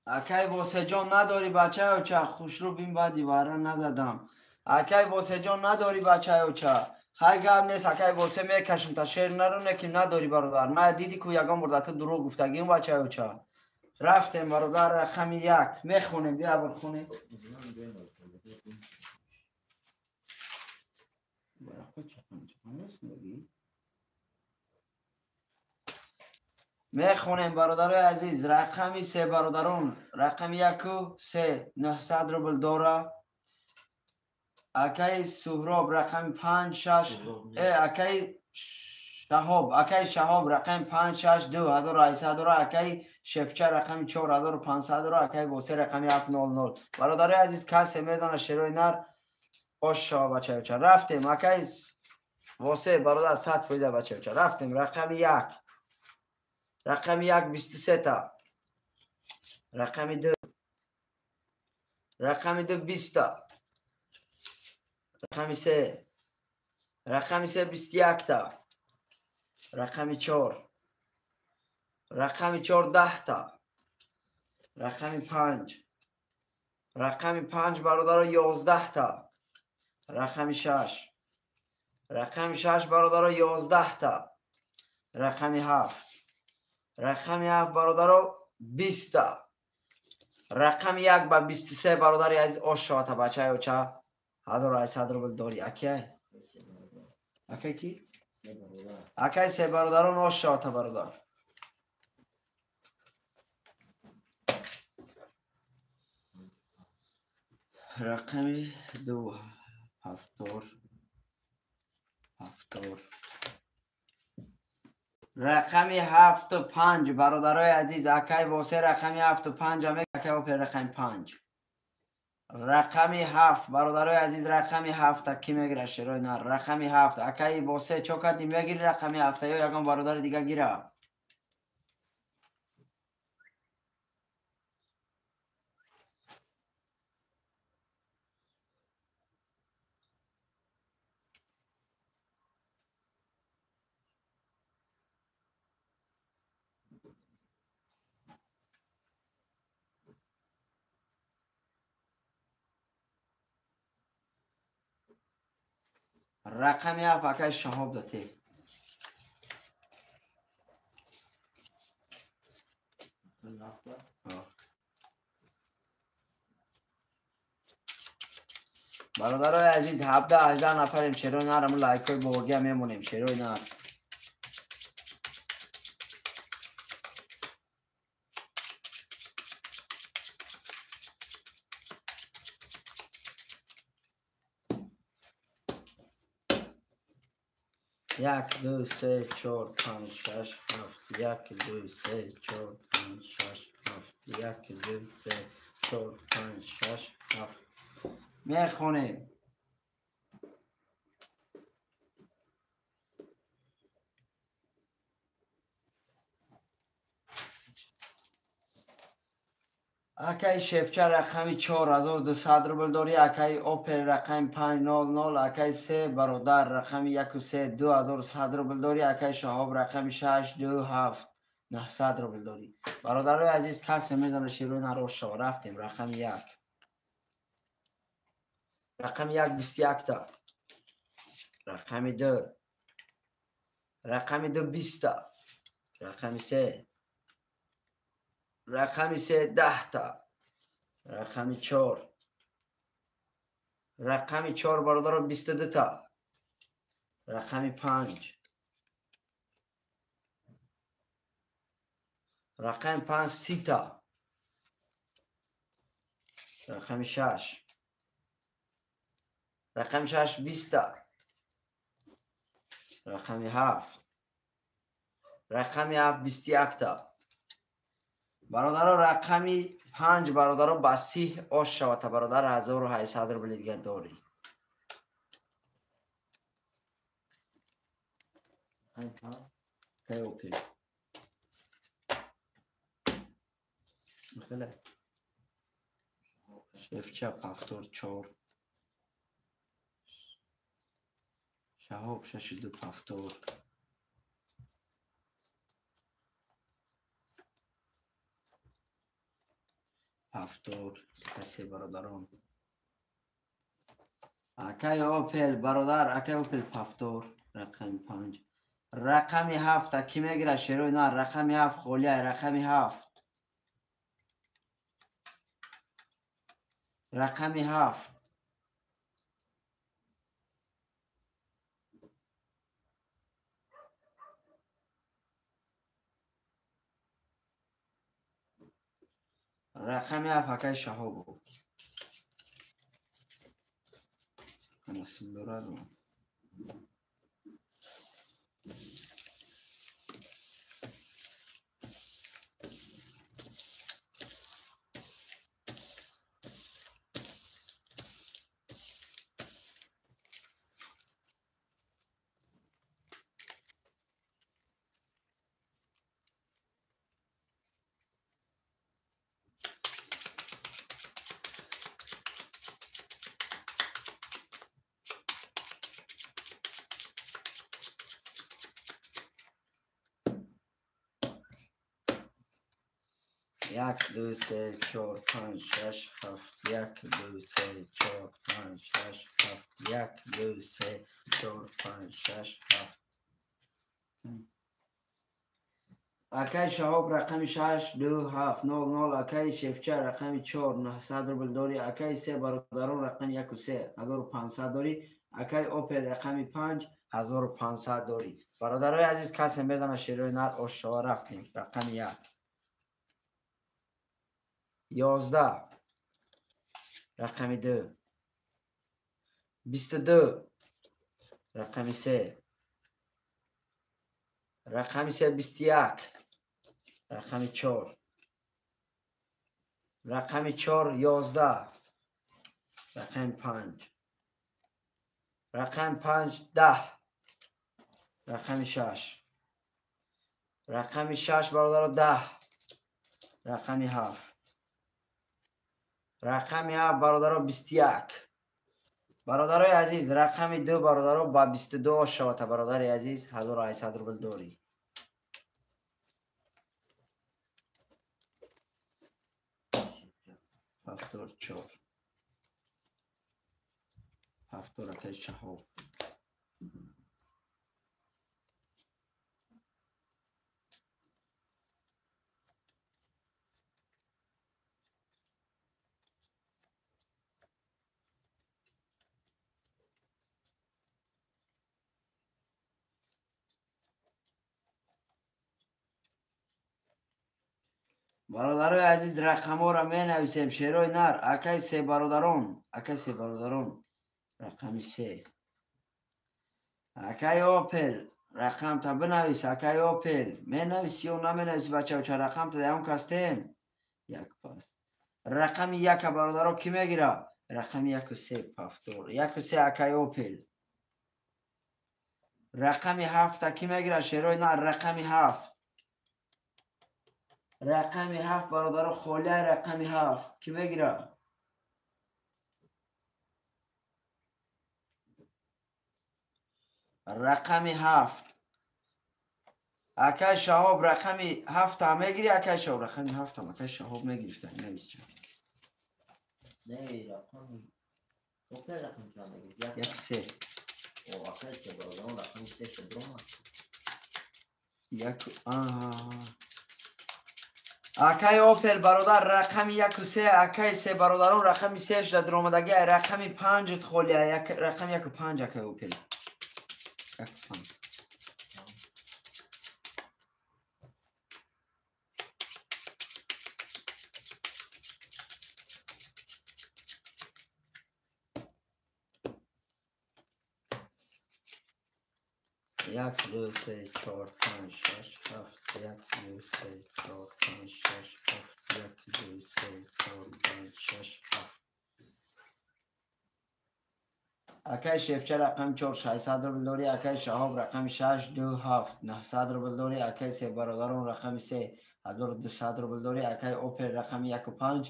A: Акай Восеҷон, надорӣ, бачаёча? Хушрӯ бин, баъди вара назадам. Акай Восеҷон, надорӣ, бачаёча? Хай, гап нест, акай Восе, мекашам та шер нароне ки надорӣ, бародар. Ма диди ку ягон бор дата дурӯғ гуфтагим, бачаёча? Рафтем, бародар, рақами як. Мехонем, бия бихонем. Мехонем, бародарои азиз, рақами се, бародарон, рақами яку се, 900 рубл дора. Акаи Суҳроб, рақами панҷ, шаш, акаи Шаҳоб, акаи Шаҳоб, рақами панҷ, шаш, ду, 1800 дора. Акаи Шефча, рақами чор, 1500 дора. Акаи Восе, рақами ҳафт, нол, нол. Бародарои азиз, касе мезана шерои нар, ош шава, бачаёча. Рафтем, акаи Восе, бародар, 100%, бачаёча. Рафтем, рақами як. Рақами як, 23-та. Рақами ду. Рақами ду, 20-та. Рақами се. Рақами се, 21-та. Рақами чор. Рақами чор, 10-та. Рақами панҷ. Рақами панҷ, бародаро, 11-та. Рақами шаш. Рақами шаш, бародаро, 11-та. Рақами ҳафт. Рақами ҳафт, бародаро, 20-та. Рақами як ба 23, бародари азиз, ош шавата, бачаёча. 1800 рубл дорӣ, акай? Акай ки? Акай се бародарон, ош шавата, бародар. Рақами ду, ҳафтор, ҳафтор. Рақами ҳафту панҷ, бародарои азиз, акай Восе, рақами ҳафту панҷ, акай Опер, рақами панҷ. Рақами ҳафт, бародарои азиз, рақами ҳафта ки мегира шерои нар? Рақами ҳафт, акаи Восе, чо кардӣ, мегири рақами ҳафта ё ягон бародари дига гира? Рақами 7 акай Шаҳоб дате. Бародарои азиз, 17-18 нафарем, шерои нарам лайкҳои бовогия мемонем, шерои нар. Як, ду, се, чор, панҷ, шаш, ҳафт. Як, ду, се, чор, панҷ, шаш, ҳафт. Як, ду, се, чор, панҷ, шаш, ҳафт. Мехонем. Акай Шефча рақами 4200 рубл дорӣ, акай Опел рақами 500, акай се бародар рақами 13 2100 рубл дорӣ, акай Шаҳоб рақами 627 900 рубл дорӣ. Бародарои азиз, касе мезана шерои нарош шава. Рафтем рақами 1. Рақами 1 21 та. Рақами 2. Рақами 2 20 та. Рақами 3. Рақами 3 10 та. Рақами 4. Рақами 4 бародаро 22 та. Рақами 5. Рақами 5 30 та. Рақами 6. Рақами 6 20 та. Рақами 7. Рақами 7 21 та. Бародаро рақами 5 бародаро ба 30 ош шавата бародар 1800 рубл дига дорӣ. Кай Опел. Михеле. Шефча 74. Шаҳоб 62 74. Ҳафтор касе бародарон. Акай Опел бародар, акай Опел 74 рақами 5. Рақами 7 ки мегира шерои на, рақами 7 холия, рақами 7. Рақами 7. Рақами 7 акай Шаҳобов. Насиб дорад. Як, ду, се, чор, панҷ, шаш, ҳафт. Як, ду, се, чор, панҷ, шаш, ҳафт. Як, ду, се, чор, панҷ, шаш, ҳафт. Акай Шаҳоб рақами 6, 2, 7, 0, 0. Акай Шефча рақами 4, 900 рубл дорӣ. Акай се бародарон рақами 1 3, 1500 дорӣ. Акай Опел рақами 5, 1500 дорӣ. Бародарои азиз, касе мезана шерои нар ош шава. Рафтем рақами 1. 11 рақами 2. 22 рақами 3. Рақами 3 21. Рақами 4. Рақами 4 11. Рақами 5. Рақами 5 10. Рақами 6. Рақами 6 бародаро 10. Рақами 7. Рақами 7 бародаро 21. Бародарои азиз, рақами 2 бародаро ба 22 шавата бародари азиз 1800 рубл дорӣ. 74. 7 акай Шаҳоб. Бародарои азиз, рақамҳоро менависем. Шерои нар, акай се бародарон, акай се бародарон, рақами се. Акай Опел, рақамта бинавис, акай Опел. Менависи ё наменависи, бачаоча, рақамта ягон кастем? Як пас. Рақами яка, бародаро, кӣ мегира? Рақами яку се, повтор. Яку се, акай Опел. Рақами ҳафта кӣ мегира? Шерои нар, рақами ҳафт. Рақами ҳафт, бародаро, холия рақами ҳафт. Кӣ мегира? Рақами ҳафт. Акай Шаҳоб, рақами ҳафта мегири, акай Шаҳоб? Рақами ҳафтам акай Шаҳоб мегирифта. Навис ча.
B: Не, рақами Опел рақами чанд мегирифт?
A: Як се.
B: О, акай се бародарон, рақами се шудрома.
A: Як, аҳа. Акай Опел, бародар, рақами яку се, акай се бародарон, рақами се шуда даромадагӣ, рақами панҷ холия, рақами яку панҷ, акай Опел. Яку панҷ. Як, ду, се, чор, панҷ, шаш, ҳафт, як, ду, се, чор, панҷ, шаш, ҳафт, як, ду, се, чор, панҷ, шаш, ҳафт. Акай Шефча рақами чор, 600 рубл дорӣ, акай Шаҳоб рақами шаш, ду, ҳафт, 900 рубл дорӣ, акай се бародарон рақами се, 1200 рубл дорӣ, акай Опел рақами яку панҷ,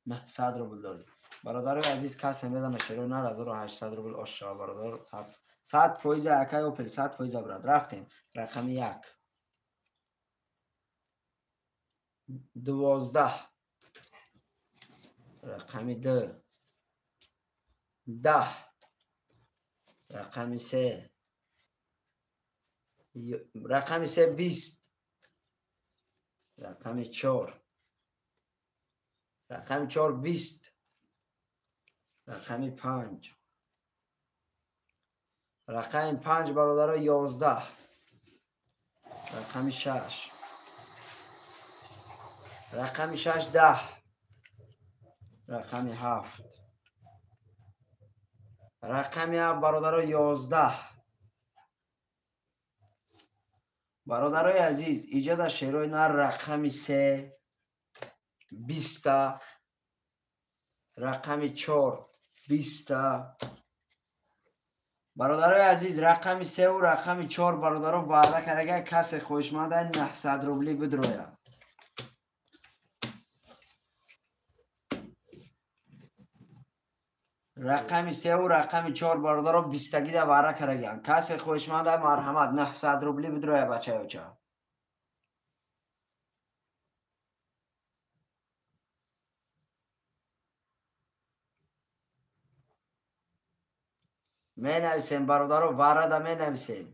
A: 900 рубл дорӣ. Бародарои азиз, касе мезана шерои нар, 1800 рубл ош шава, бародар, 100% акай Опел, 100% брат. Рафтем. Рақами як. 12. Рақами ду. 10. Рақами се. Рақами се, 20. Рақами чор. Рақами чор, 20. Рақами панҷ. Рақами панҷ, бародаро, 11. Рақами шаш. Рақами шаш, 10. Рақами ҳафт. Рақами ҳафт, бародаро, 11. Бародарои азиз, иҷода шерои нар рақами се, 20, рақами чор, 20. Бародарои азиз, рақами севу рақами чор, бародаро, ваъда кардага, касе хоҳишманда 900 рубли бидроя. Рақами севу рақами чор, бародаро, бистагида ваъда кардагиам. Касе хоҳишманда марҳамат 900 рубли бидроя, бачаёча. Менависем, бародаро, варада менависем.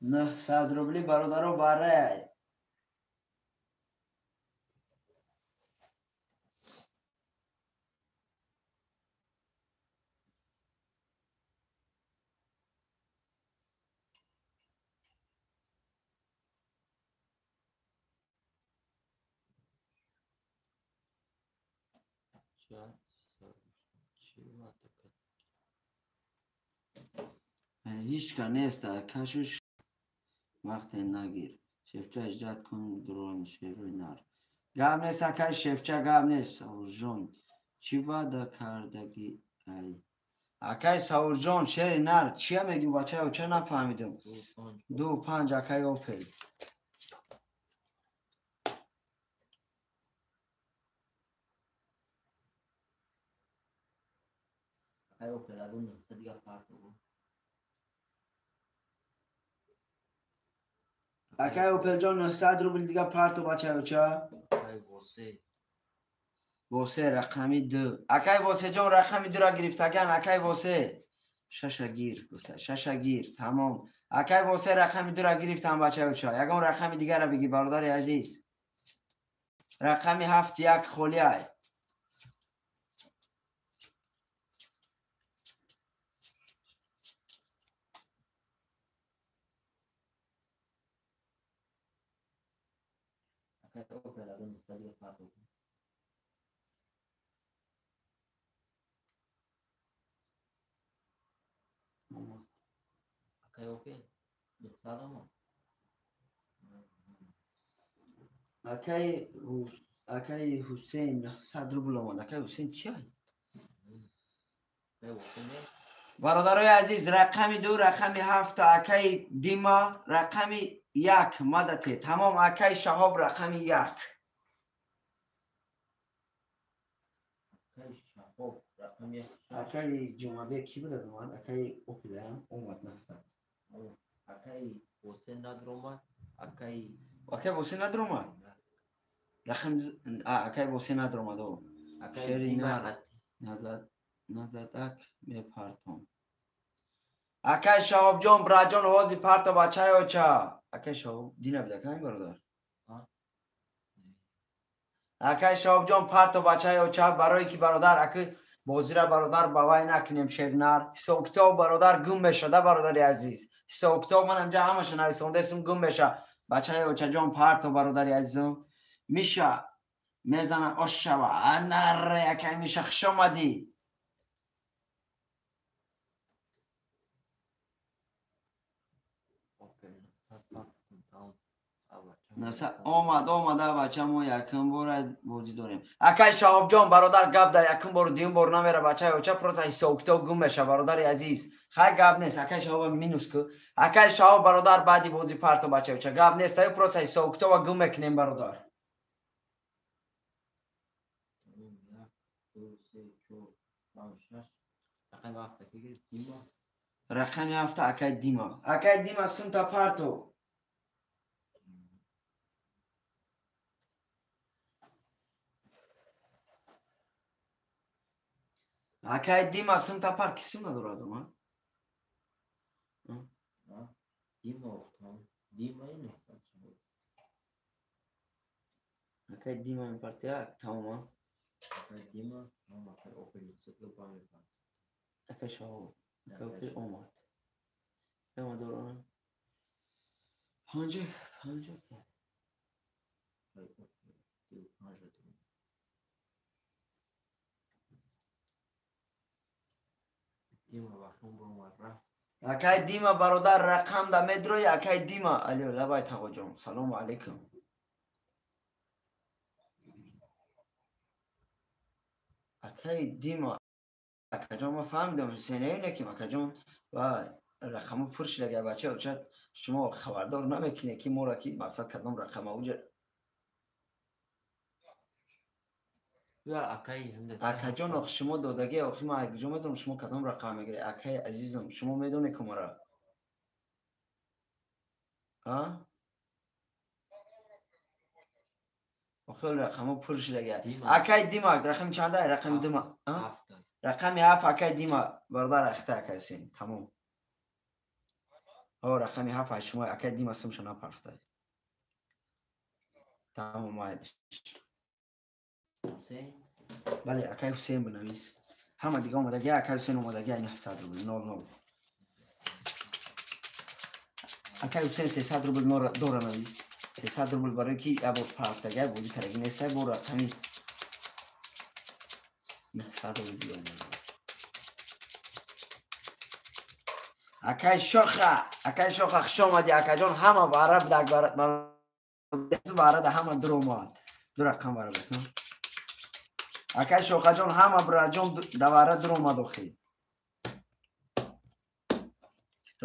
A: 900 рубли, бародаро, барай. Ҳеҷ ка нест, кашуш вақте нагир. Шефча иҷрат кун, дрон шерои нар. Гап нест, акай Шефча, гап нест. Саурҷон, чӣ ваъда кардагӣ? Ай акай Саурҷон, шери нар, чия мегӣ, бачаё, ча нафаҳмидум? Ду панҷ, акай Опел.
B: Акай Опел, агун 900 дига парту.
A: Акай Опелҷон, 900 рубл дига парту, бачаёча.
B: Акай Восе.
A: Восе, рақами ду. Акай Восеҷон, рақами дура гирифтаган, акай Восе. Шаша гир, гуфта, шаша гир, тамом. Акай Восе рақами дура гирифтам, бачаёча. Ягон рақами дигара бигӣ, бародари азиз. Рақами ҳафт, як холиай. Акаи Ҳусейн 900 рубл омад. Акаи Ҳусейн чи ай? Бародарои азиз, рақами 2, рақами 7 акаи Дима, рақами 1 мадате. Тамом, акаи Шаҳоб рақами 1. Акаи Ҷумъабек ки буд аз омад? Акаи Опилаям омад 900.
B: Акаи Ҳусейн надромад, акаи
A: Акаи Ҳусейн надромад? Рақам акаи Ҳусейн надромад. Шери назадак мепартом. Акаи Шаҳобҷон, браҷон, ҳози парто бачаи оча. Акаи Шаҳоб дина бид акаи бародар. Акаи Шаҳобҷон парто бачаи оча, барое ки бародар аки бозира бародар ба вай накунем шернар. Ҳисобкитоб бародар гум мешада, бародари азиз. Ҳисобкитоб ман инҷа ҳамаша нависондесум гум меша. Бачаи очаҷон парто бародари азизум. Миша мезана ошава. Анаре акаи Миша, хуш омадӣ. Омад, омада бача, мо якум бора бозӣ дорем. Акай Шаҳобҷон бародар, гап дар якум бору дуюм бор намера бачаи оча, просто ҳисобкитоб гум меша бародари азиз. Хай гап нест, акай Шаҳоба минус ку. Акай Шаҳоб бародар баъди бозӣ парто бачаи оча. Гап нест, аю просто ҳисобкитоба гум мекунем бародар. Рақами 7 акай Дима. Акай Дима сумта парто. Акай Дима сумта пар ки сум надорад омад?
B: Дима охтам. Дима ин.
A: Акай Дима мепартия, тамом.
B: Акай Дима, тамом, акай Опел 900 мепарт.
A: Акай Шаҳоб, акай Опел омад. Омад дорам. Панҷа, панҷа.
B: Акай Опел 5.
A: Акай Дима бародар рақам да медрои, акай Дима. Алё, лабай тағоҷон. Салому алейкум. Акай Дима, акаҷон, ма фаҳмидам, ҳусейнаё неким акаҷон ва рақамо пур шуда бача оча, шумо хабардор намекунед ки моро ки мақсад кадом рақама уҷа. Акаҷон, ох шумо додаги, охи ман куҷо медонам шумо кадом рақам мегиред? Акаи азизам, шумо медонед ку мара? Охи рақамо пур шудаги. Акаи Дима, рақами чанда? Рақами Дима. Рақами 7 акаи Дима, бародар ахта акаи Ҳусейн, тамом. О, рақами 7 шумо акаи Дима сумша напарфта. Тамом, майлиш. Бале, акаи Ҳусейн бинавис. Ҳама дига омадаги, акаи Ҳусейн омадаги, 900 рубл, 00. Акаи Ҳусейн 300 рубл дора навис. 300 рубл барои ки як бор партаги, бозӣ кардаги неста, бо рақами 900 рубл омада. Акаи Шоха, акаи Шоха, хуш омадӣ, акаҷон, ҳама бара будак, бара да ҳама дур омад. Ду рақам бара буд. Акаи Шоқаҷон, ҳама бираҷон давара дур омад охи.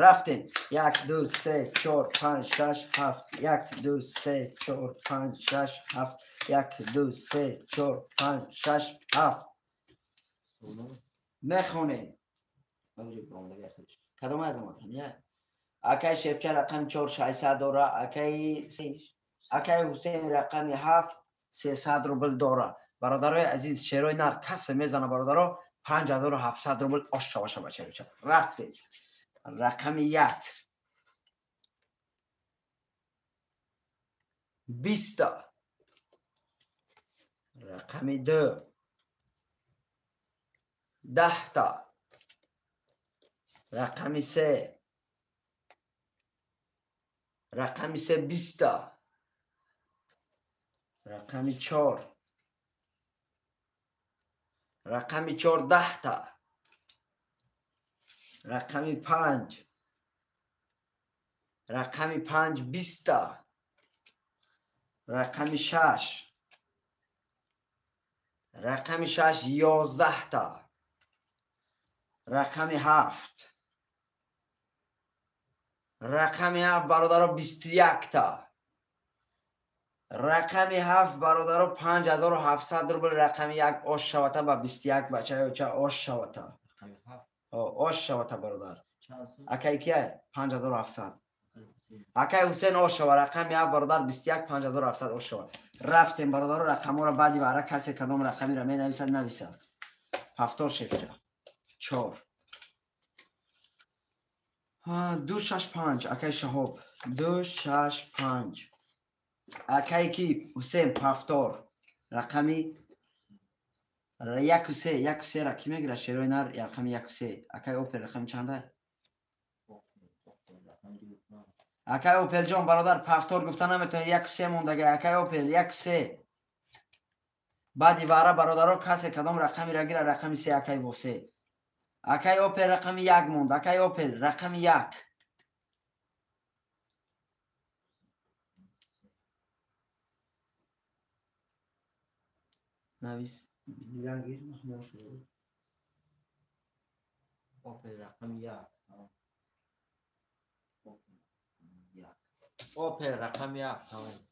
A: Рафтем. 1, 2, 3, 4, 5, 6, 7. 1, 2, 3, 4, 5, 6, 7. 1, 2, 3, 4, 5, 6, 7. Мехонем. Кадом аз омад? Акаи Шефча рақами 4 600 дора, акаи Ҳусейн рақами 7 300 рубл дора. Бародарои азиз, шерои нар касе мезана бародаро 5700 рубл ош шаваша бачаи оча. Рафтем. Рақами 1 20, рақами 2 10, рақами 3, рақами 3 20, рақами 4, рақами 4 10, рақами 5, Рақами 5 20та. Рақами 6. Рақами 6 11та. Рақами 7. Рақами 7 бародаро 21та. Рақами 7 бародаро 5700 рубл. Рақами 1 ош шавата ба 21 бачаёча ош шавата. Ош шавата бародар. Акай кия? 5700. Акай Ҳусейн ош шава. Рақами 7 бародар 21 5700 ош шава. Рафтем бародаро рақамҳоро баъди вара касе кадом рақамиро менависад нависад. Ҳафтор шефча. 4 2 6 5 акай Шаҳоб 2 6 5 акай ки Ҳусейн ҳафтор рақами 1 3 1 3 ра ки мегирад шерои нар рақами 1 3 акай Опел рақами чанда? Акай Опелҷон бародар ҳафтор гуфта наметавонед 1 3 мондага акай Опел 1 3 баъди вара бародаро касе кадом рақамиро гирад рақами 3 акай Восе. Акай Опел рақами 1 монд. Акай Опел рақами 1. Навис дидан гир маҳмон шуд.
B: Опел рақами 1. Опел рақами 1.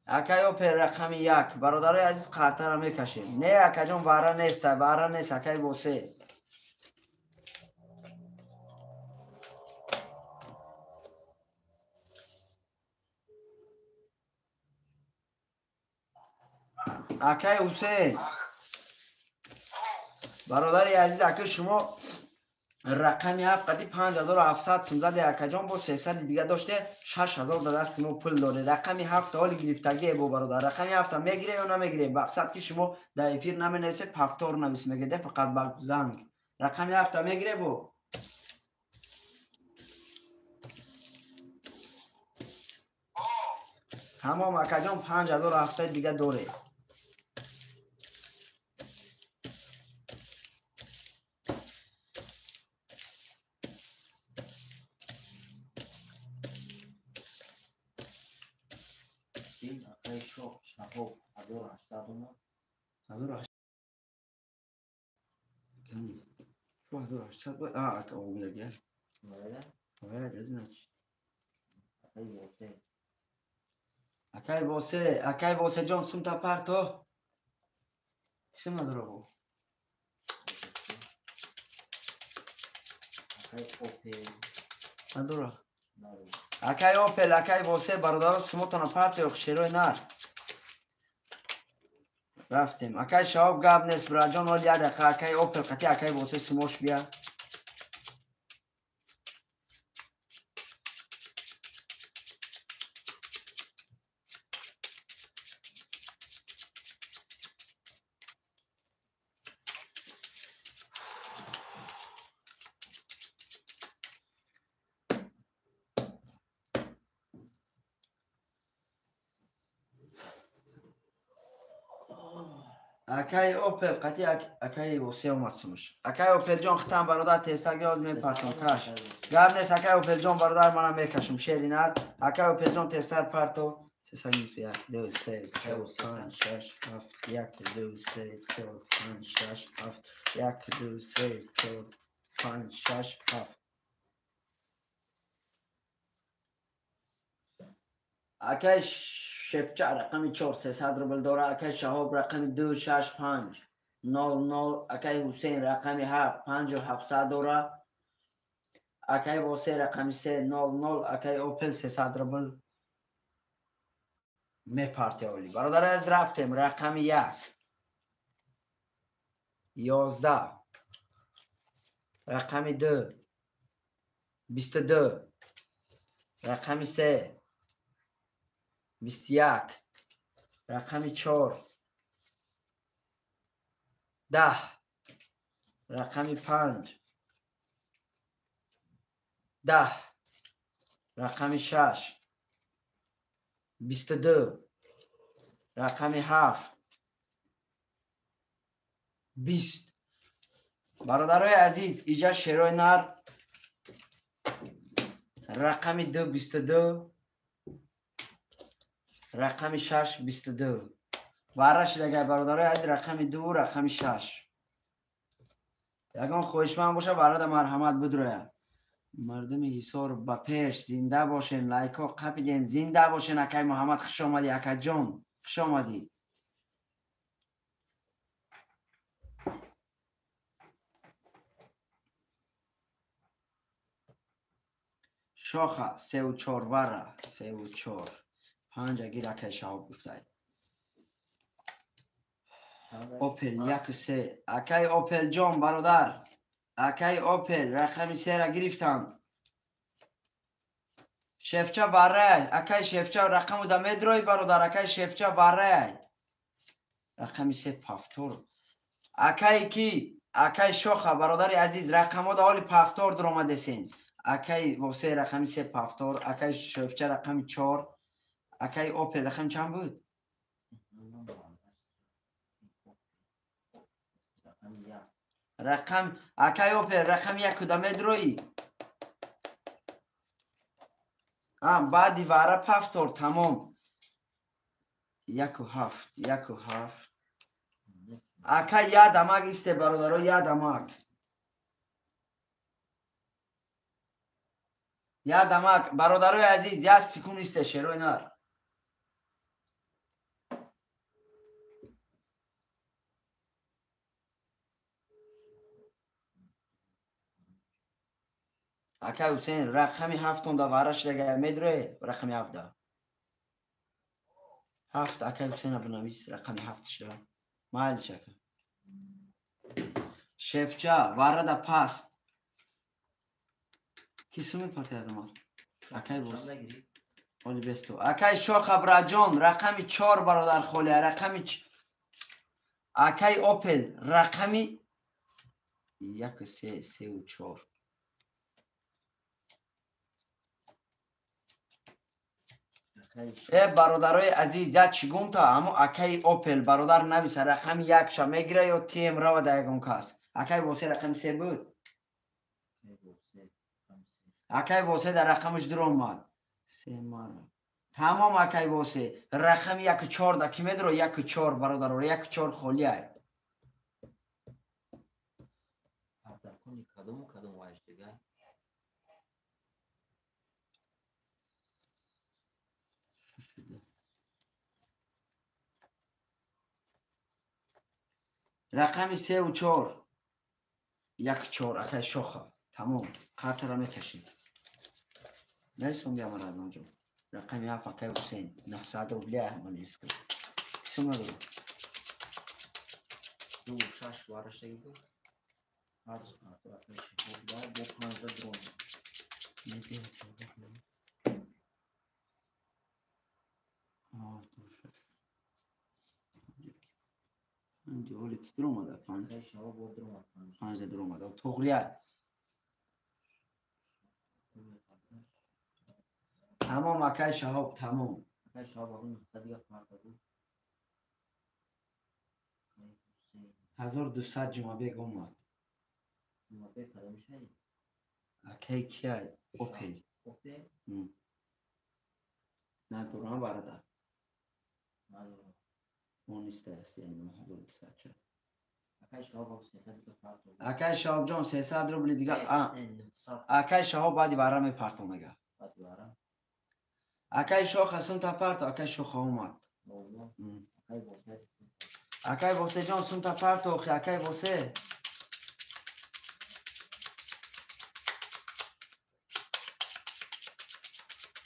A: Акай Опел рақами 1. Бародарои азиз қартаро мекашем. Не акаҷон вара нест, вара нест акай Восе. Акай Ҳусейн бародари азиз ака шумо рақами 7 қади 5700 сум заде акаҷон бо 300 дига доште 6000 дар дасти мо пул доре. Рақами 7 ҳоли гирифтагие бо бародар. Рақами 7 мегире ё намегире? Мақсад ки шумо дар эфир наменависед, ҳафтор навис мегиде фақат ба занг. Рақами 7 мегире бо? Тамом акаҷон 5700 дига доре. Акай Восе, акай Восеҷон сумта парто. Исм надора бо. Надора. Акай Опел, акай Восе бародаро сумотона партоё шерои нар. Рафтем. Акай Шаҳоб гап нест бираҷон ҳол як дақиқа акай Опел қати акай Восе сумош бия. Акай Опел қати акай Восе омад сумуш. Акай Опелҷон хитам бародар тезтар гирод мепартом каш. Гап нест акай Опелҷон бародар манам мекашум шери нар. Акай Опелҷон тезтар парто. 3 1 2 3 4 5 6 7 1 2 3 4 5 6 7 1 2 3 4 5 6 7. Акай Шефча рақами 4 300 рубл дора. Акай Шаҳоб рақами 2 6 5 0 0. Акай Ҳусейн рақами 7 5700 дора. Акай Восе рақами 3 0 0. Акай Опел 300 рубл мепартия оли. Бародари азиз рафтем рақами 1 11 рақами 2 22 рақами 3 21 рақами 4 10 рақами 5 10 рақами 6 22 рақами 7 20. Бародарои азиз иҷа шерои нар рақами 2 22 Рақами 6 22. Вара шидагай бародарои азиз, рақами 2, рақами 6. Ягон хоҳишманд боша, барода марҳамат бидроя. Мардуми Ҳисор ба пеш, зинда бошен, лайкҳо қапиден, зинда бошен. Акай Муҳаммад, хуш омадӣ, акаҷон, хуш омадӣ. Шоха 3-4 вара, 3-4. 5 агир акай Шаҳоб гуфтай. Опел 1-3. Акай Опел ҷон бародар. Акай Опел рақами 3-ра гирифтам. Шефча варай. Акай Шефча рақаму да медрои бародар. Акай Шефча варай. Рақами 3 пафтор. Акай ки? Акай Шоха бародари азиз, рақамо да ҳоли пафтор дуромадесен. Акай Восе рақами 3 пафтор, акай Шефча рақами 4, акай Опел рақами чанд буд? Рақам акай Опел рақами 1 да медрои. Баъди вара пафтор тамом. 1-7, 1-7. Акай я дамак исте бародаро, я дамак. Я дамак бародарои азиз, я секунд исте шерои нар. Акай Ҳусейн рақами 7 да вара шидага медрое, рақами 7 да. 7 акай Ҳусейна бинавис, рақами 7 шида. Майлиш ака. Шефча вара да паст. Ки суми партия азамат? Акай бос. Оли бесто. Акай Шоха браҷон рақами 4 бародар холия, рақами акай Опел рақами 1 3 3 4. Э бародарои азиз, я чӣ гумта, ҳамо акаи Опел бародар нависа, рақами 1-ша мегира ё тм рава да ягон кас. Акаи Восе рақами 3 буд. Акаи Восе дар рақамаш дуромад. 3 мара. Тамом акаи Восе, рақами 1-4 да ки медро 1-4 бародаро, 1-4 холия.
B: Кадом вайш дига?
A: Рақами 3-4 1-4 акай Шоха. Тамом, қартара мекашем. Нарисонди амара Аднонҷон. Рақами 7 акай Ҳусейн 900 рубля ман юску. Кисум надорам.
B: 2 6 варашаги буд. Ҳар акай Шоха да бо 5 дрон.
A: Ҳоли ки дуромада? 5. 5 дуромада. Тоғрия. Тамом акай Шаҳоб, тамом.
B: Акай Шаҳоб 900 дига парта буд.
A: 1200 Ҷумабек омад.
B: Ҷумабек кадом шаҳр?
A: Акай кия? Опел.
B: Опел?
A: Надорам бародар.
B: Надорам.
A: Онисте аст, яъне 1200 ча.
B: Акай Шаҳоб 300 дига парто.
A: Акай Шаҳобҷон 300 рубли дига. Акай Шаҳоб баъди вара мепарто мега.
B: Баъди вара.
A: Акай Шоха сумта парто, акай Шоха омад. Акай Восеҷон сумта парто, охи акай Восе.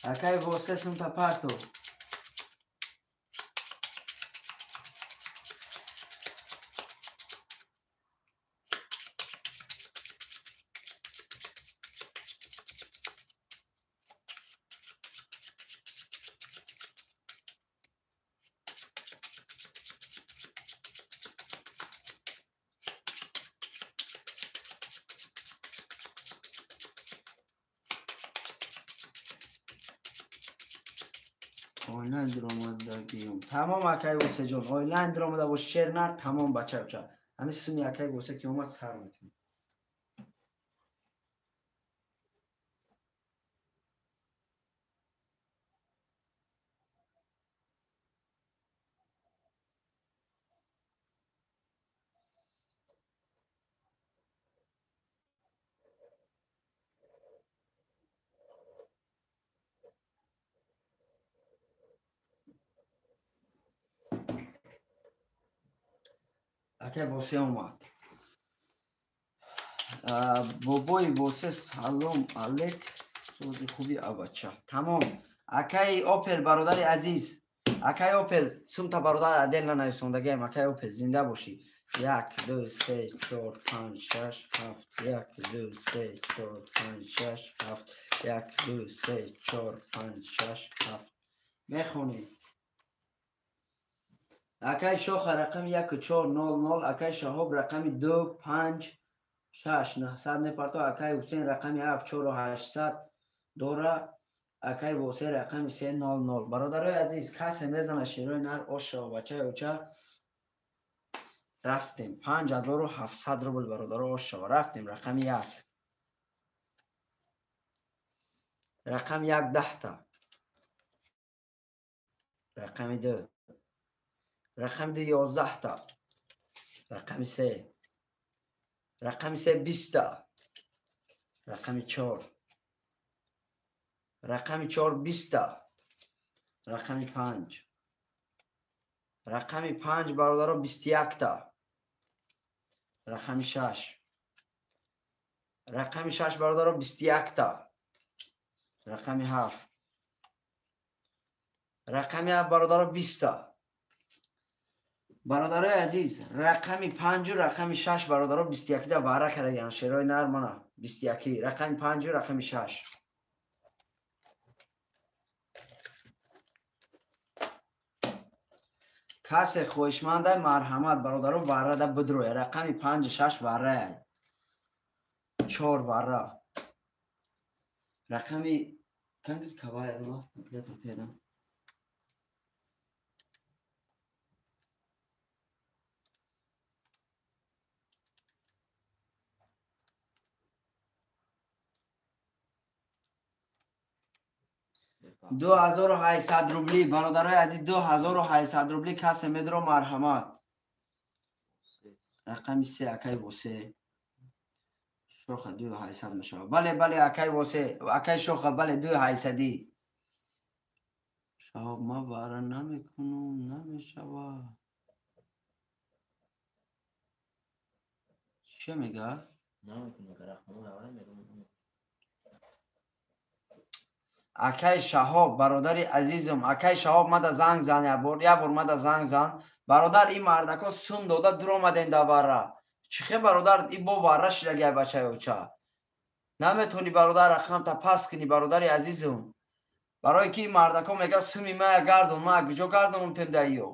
A: Акай Восе сумта парто. Ойланд омадагиюм. Тамом акай Восеҷон, ойланд омада бо шернар, тамом бача. Ҳамин суми акай Восе ки омад сар мекунем. Акай Восе омад. Бобои Восе салом алек, сози хуби абача. Тамом. Акай Опел бародари азиз. Акай Опел сумта бародар адел нанависондагиам. Акай Опел зинда бошӣ. 1 2 3 4 5 6 7 1 2 3 4 5 6 7 1 2 3 4 5 6 7 мехонем. Акай Шоха рақами 1 4 0 0, акай Шаҳоб рақами 2 5 6 900 мепарто, акай Ҳусейн рақами 7 4 800 дора, акай Восе рақами 3 0 0. Бародарои азиз, касе мезана шерои нар ошава бачаи оча. Рафтем 5700 рубл бародаро ошава. Рафтем рақами 1. Рақами 1 10 та. Рақами 2. Рақами 2 11 та. Рақами 3. Рақами 3 20 та. Рақами 4. Рақами 4 20 та. Рақами 5. Рақами 5 бародаро 21 та. Рақами 6. Рақами 6 бародаро 21 та. Рақами 7. Рақами 7 бародаро 20 та. Бародарои азиз, рақами 5 рақами 6 бародаро 21 та вара кардагиан шерои нар мана 21 рақами 5 рақами 6. Касе хоҳишмандай марҳамат бародаро варрада бидроя. Рақами 5 6 варрая. 4 варра. Рақами кангис кавай азма комплет отедам. 2800 рубли бародарои азиз, 2800 рубли касе медро марҳамат. Рақами 3 акай Восе. Шоха 2800 мешавад. Бале, бале акай Восе, акай Шоха, бале 2800. Шаҳоб ма вара намекунам, намешавад. Чӣ мега?
B: Намекунам, рақамҳои аввал мегӯям.
A: Акай Шаҳоб бародари азизум, акай Шаҳоб мада занг зан, як бор мада занг зан. Бародар, ин мардако сум дода дуромаден да варра. Чихе бародар, и бо варра шидагиай бачаи оча. Наметони бародар рақамта пас кунӣ бародари азизум. Барое ки ин мардако мега суми мая гардон, ма куҷо гардонум тем да иё.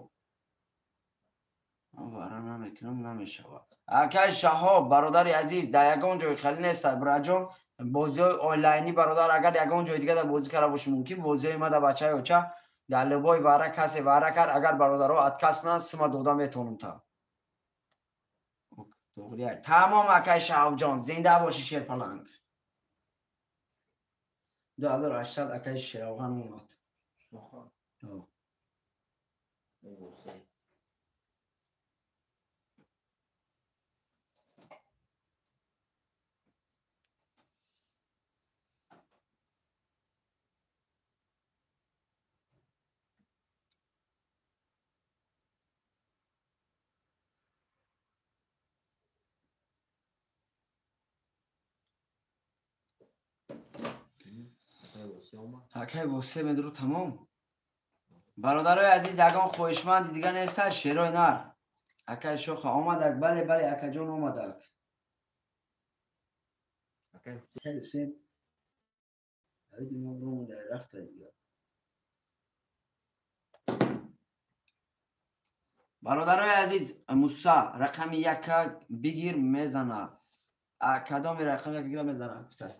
A: Ман варра намекунам, намешавад. Акай Шаҳоб бародари азиз, дар ягон ҷой хеле нест, браҷон. Бозиҳои онлайнӣ бародар, агар ягон ҷои дига да бозӣ карда бошӣ, мумкин бозиҳои ма да бачаи оча дар либои варра касе варра кард, агар бародаро отказ кунанд, сума дода метавонам та. Тамом акай Шаҳобҷон, зинда бошӣ шерпаланг. 2800 акай Шероған омад.
B: Шоха.
A: Акай Восе медро тамом. Бародарои азиз, ягон хоҳишманди дига неста, шерои нар. Акай Шоха омадак, бале, бале, акаҷон омадак. Акай Ҳусейн рафта дига. Бародарои азиз, Муса рақами 1 бигир мезана. Кадоми рақами 1 гира мезана? Кутай.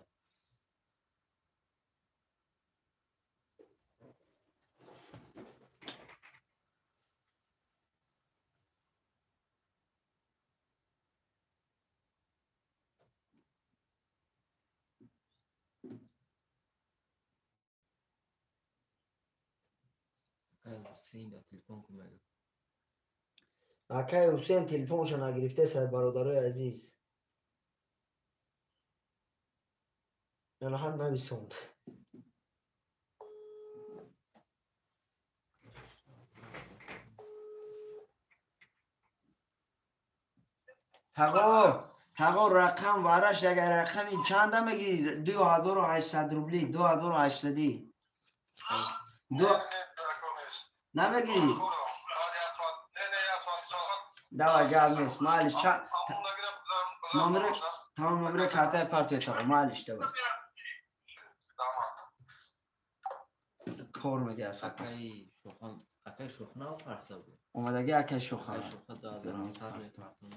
A: Акай Ҳусейн телефонша нагирифтеса бародарои азиз. Яна нависонд. Тағо рақам вараш агар рақами чанда мегири? 2800 рубли, 2800. Ду намегири? Давай, гап нест. Малиш ча номери, тамом номери картаи партия тағо, малиш давай. Кор меги аз
B: Акаи Шохан, акаи Шохна парта буд.
A: Омадаги акаи Шоха.
B: Акаи Шоха 2100 мепартон.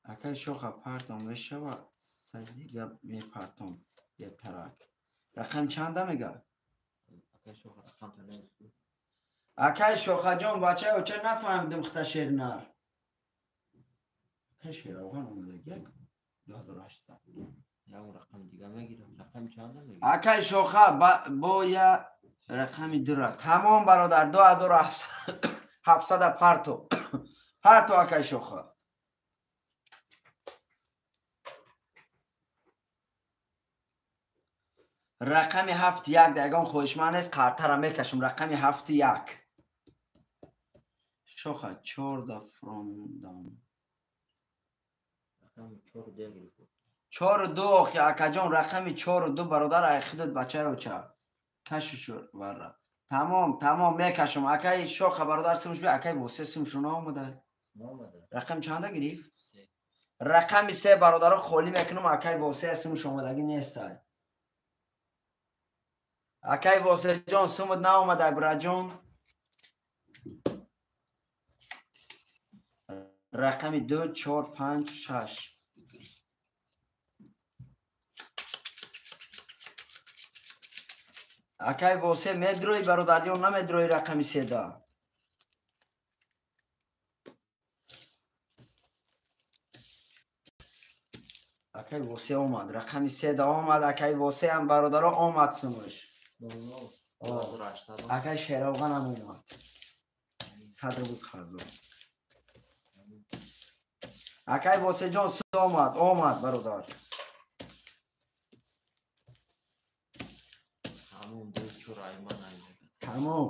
A: Акаи Шоха партон мешава, садига мепартон. Я тарак. Рақам чанда мега?
B: Акаи Шоха рақам та нест.
A: Акаи Шохаҷон, бачаи оча нафаҳмидим хита шернар. Акаи Шеравған омадаги як 2800.
B: Ягон рақами дига мегирам. Рақами чанда мегирам?
A: Акаи Шоха бо я рақами дура. Тамом бародар, 2700 парто. Парто акаи Шоха. Рақами 7-1 да ягон хоҳишманд нест, қартара мекашам. Рақами 7-1. Шоха 14 фрондам.
B: Рақами 4-2 гирифт.
A: 4-2 охи акаҷон, рақами 4-2 бародар, ай худат бачаи оча. Кашушу варра. Тамом, тамом мекашам. Акаи Шоха бародар симш би, акаи Восе симшу наомада.
B: Наомада.
A: Рақам чанда гирифт?
B: 3.
A: Рақами 3 бародаро холӣ мекунам, акаи Восе симш омадагӣ нестай. Акаи Восеҷон сумуд наомада, браҷон. Рақами 2, 4, 5, 6. Акаи Восе медрои бародар ё намедрои рақами 3 да? Акаи Восе омад, рақами 3 да омад, акаи Восе ҳам бародаро омад сумуш. Акаи Шеравған ҳам омад. 100 рубл қарздор. Акаи Восеҷон омад, омад бародар.
B: Тамом, 2 4 айман айман.
A: Тамом.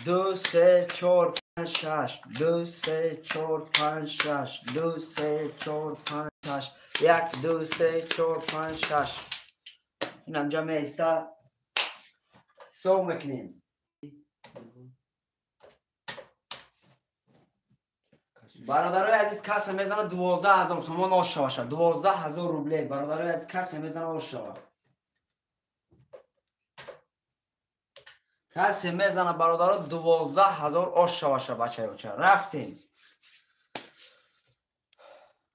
A: 2, 3, 4, 5, 6. 2, 3, 4, 5, 6. 2, 3, 4, 5, 6. 1, 2, 3, 4, 5, 6. Инам ҷа меиста. Ҳисоб мекунем. Бародарои азиз, касе мезана 12000 сомон ош шаваша. 12000 рубле. Бародарои азиз, касе мезана ош шава. Касе мезана бародаро 12000 ош шаваша бачаи оча. Рафтем.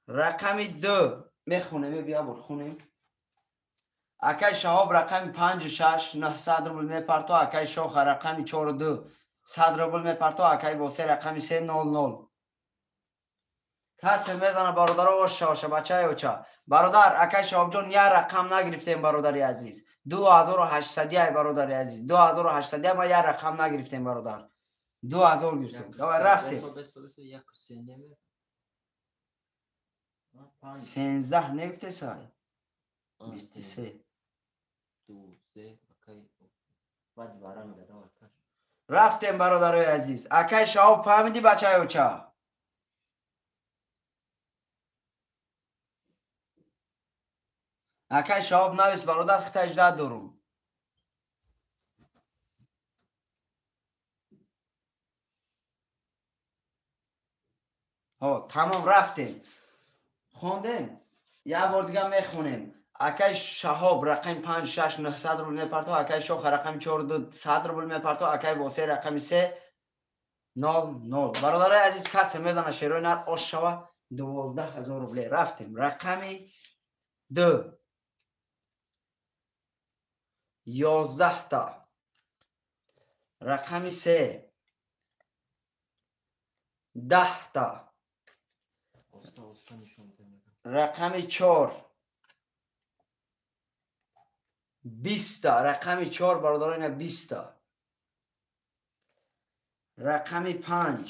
A: Рақами 2 мехонем, бия бур хонем. Акаи Шаҳоб рақами 5 6 900 рубл мепарто, акаи Шоха рақами 4 2 100 рубл мепарто, акаи Восе рақами 3 0 0. Касе мезана бародаро ош шаваша бачаи оча. Бародар, акаи Шаҳобҷон я рақам нагирифтем бародари азиз. 2800 ай бародари азиз. 2800 ма я рақам нагирифтем бародар. 2000 гирифтем. Давай рафтем. 13 негифте сай. 23. Рафтем бародарои азиз. Акаи Шаҳоб фаҳмидӣ бачаи оча? Акаи Шаҳоб навис бародар, хита иҷра дорум. Ҳо, тамом рафтем. Хондем. Як бор дига мехонем. Акаи Шаҳоб рақами 5 6 900 рубл мепарто, акаи Шоха рақами 4 2 100 рубл мепарто, акаи Восе рақами 3 0 0. Бародарои азиз, касе мезана шерои нар ош шава 12000 рубле. Рафтем. Рақами 2 11 та. Рақами се 10та. Рақами чор 20та. Рақами чор бародаро ина 20та. Рақами панҷ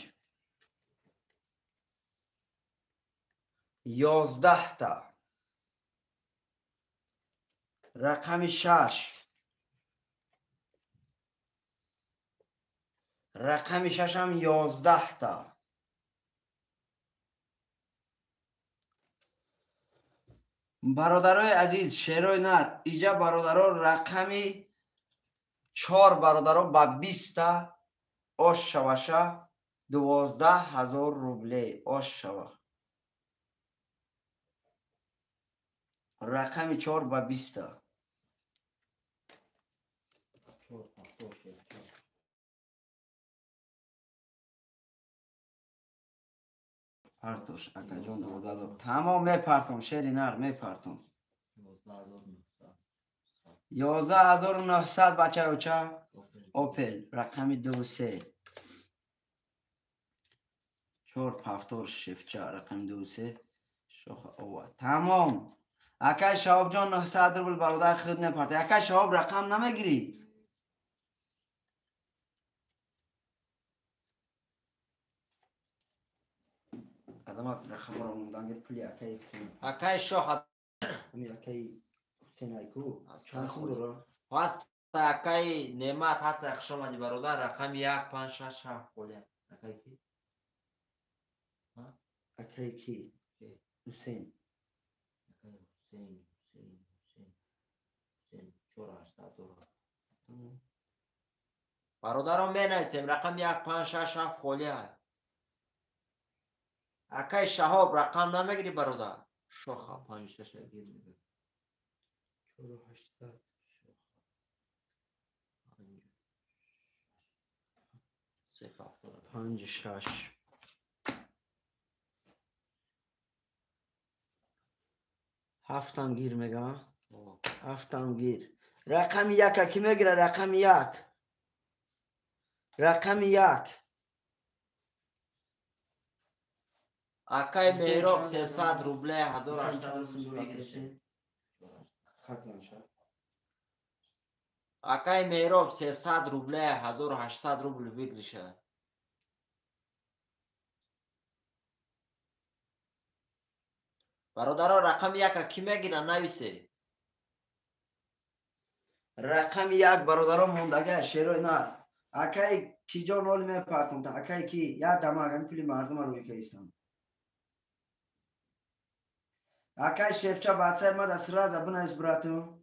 A: 11та. Рақами шаш. Рақами шашам 11та. Бародарои азиз, шерои нар иҷа бародаро рақами чор бародаро ба 20та ош шаваша 12 000 рубле ош шава. Рақами чор ба 20та. Партош акаҷон 12 000. Тамом мепартом шери нар мепартом. 11 900 бачаюча. Опел рақами ду се. Чор пафтор шефча рақами ду се. Шоха ова. Тамом. Акай Шаҳобҷон 900 рубл бародар худ мепарта. Акай Шаҳоб рақам намегирӣ? Адамат рақамро мондангир пули акай Ҳусейн.
B: Акай Шоха.
A: Ами акай Ҳусейн айку. Чанд сум дора?
B: Ҳаст акай Неъмат ҳаст, хуш омадӣ бародар, рақами 1 5 6 7 қоля. Акай ки?
A: Акай ки? Ҳусейн.
B: Акай Ҳусейн, Ҳусейн, Ҳусейн. Ҳусейн 4 800 дора. Бародарон менависем рақами 1 5 6 7 холия. Акай Шаҳоб рақам намегирӣ бародар? Шоха 5 6 гир мегирӣ.
A: 4 800.
B: Се ҳафт.
A: Панҷ шаш. Ҳафтам гир мега? Ҳафтам гир. Рақами яка ки мегира? Рақами як. Рақами як.
B: Акай Меҳроб 300 рубле 1800 рубл мегириши. Акай Меҳроб 300 рубле 1800 рубл выигрыша. Бародаро рақами яка ки мегира нависе.
A: Рақами як бародаро мондага шерои нар. Акай киҷо нол мепартом та акай ки як дамаг ами пули мардума рӯй каистам. Акай шефча бацай ма да сразу бинавис брату.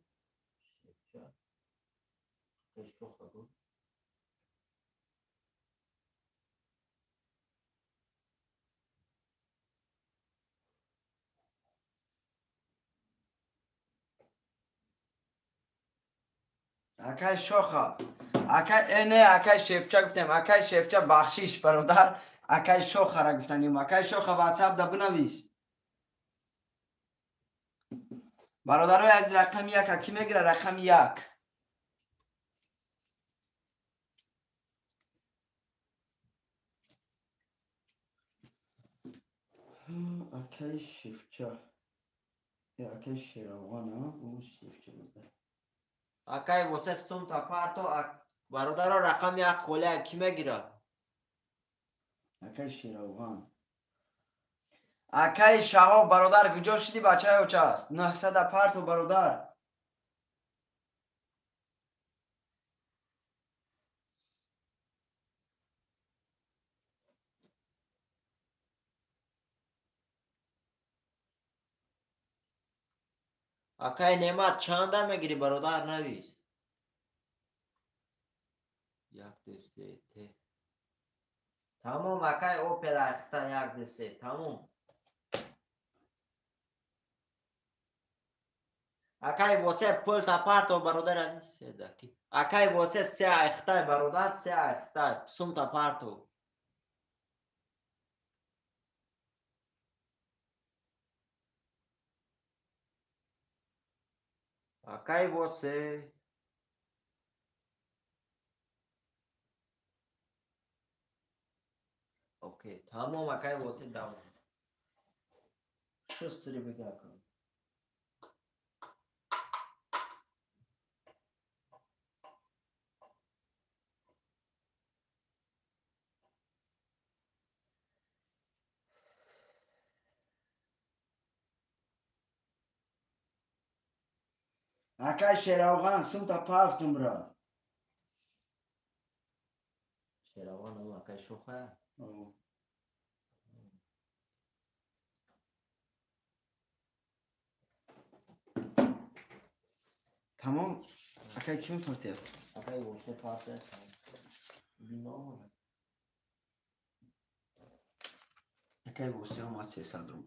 A: Акай Шоха. Акай не акай шефча гуфтем. Акай шефча бахшиш бародар. Акай Шохара гуфтанем. Акай Шоха WhatsApp да бинавис. Бародарои азиз рақами як ки мегира рақами як. Акай шефча. Акай Шеравған, а? Шефча буда.
B: Акай восе сумта парто бародаро рақами як холия ки мегира?
A: Акай Шеравған. Акай Шаҳоб бародар куҷо шуди бачаи оча аст? 900 парто бародар.
B: Акай Неъмат чанда мегирӣ бародар навис? Як ду се те. Тамом акай Опел ахта як ду се тамом. Акай восе пул та парто бародар азиз се даки. Акай восе се ахтай бародар се ахтай сум та парто. Акай восе. Окей, тамом акай восе дав. Шустри бега ака.
A: Акай Шеравған, сумта пафтум, брат.
B: Шеравған, о, акай шоха?
A: О. Тамом, акай ким партия?
B: Акай восе партия. Бино.
A: Акай восе омад 300 рубл.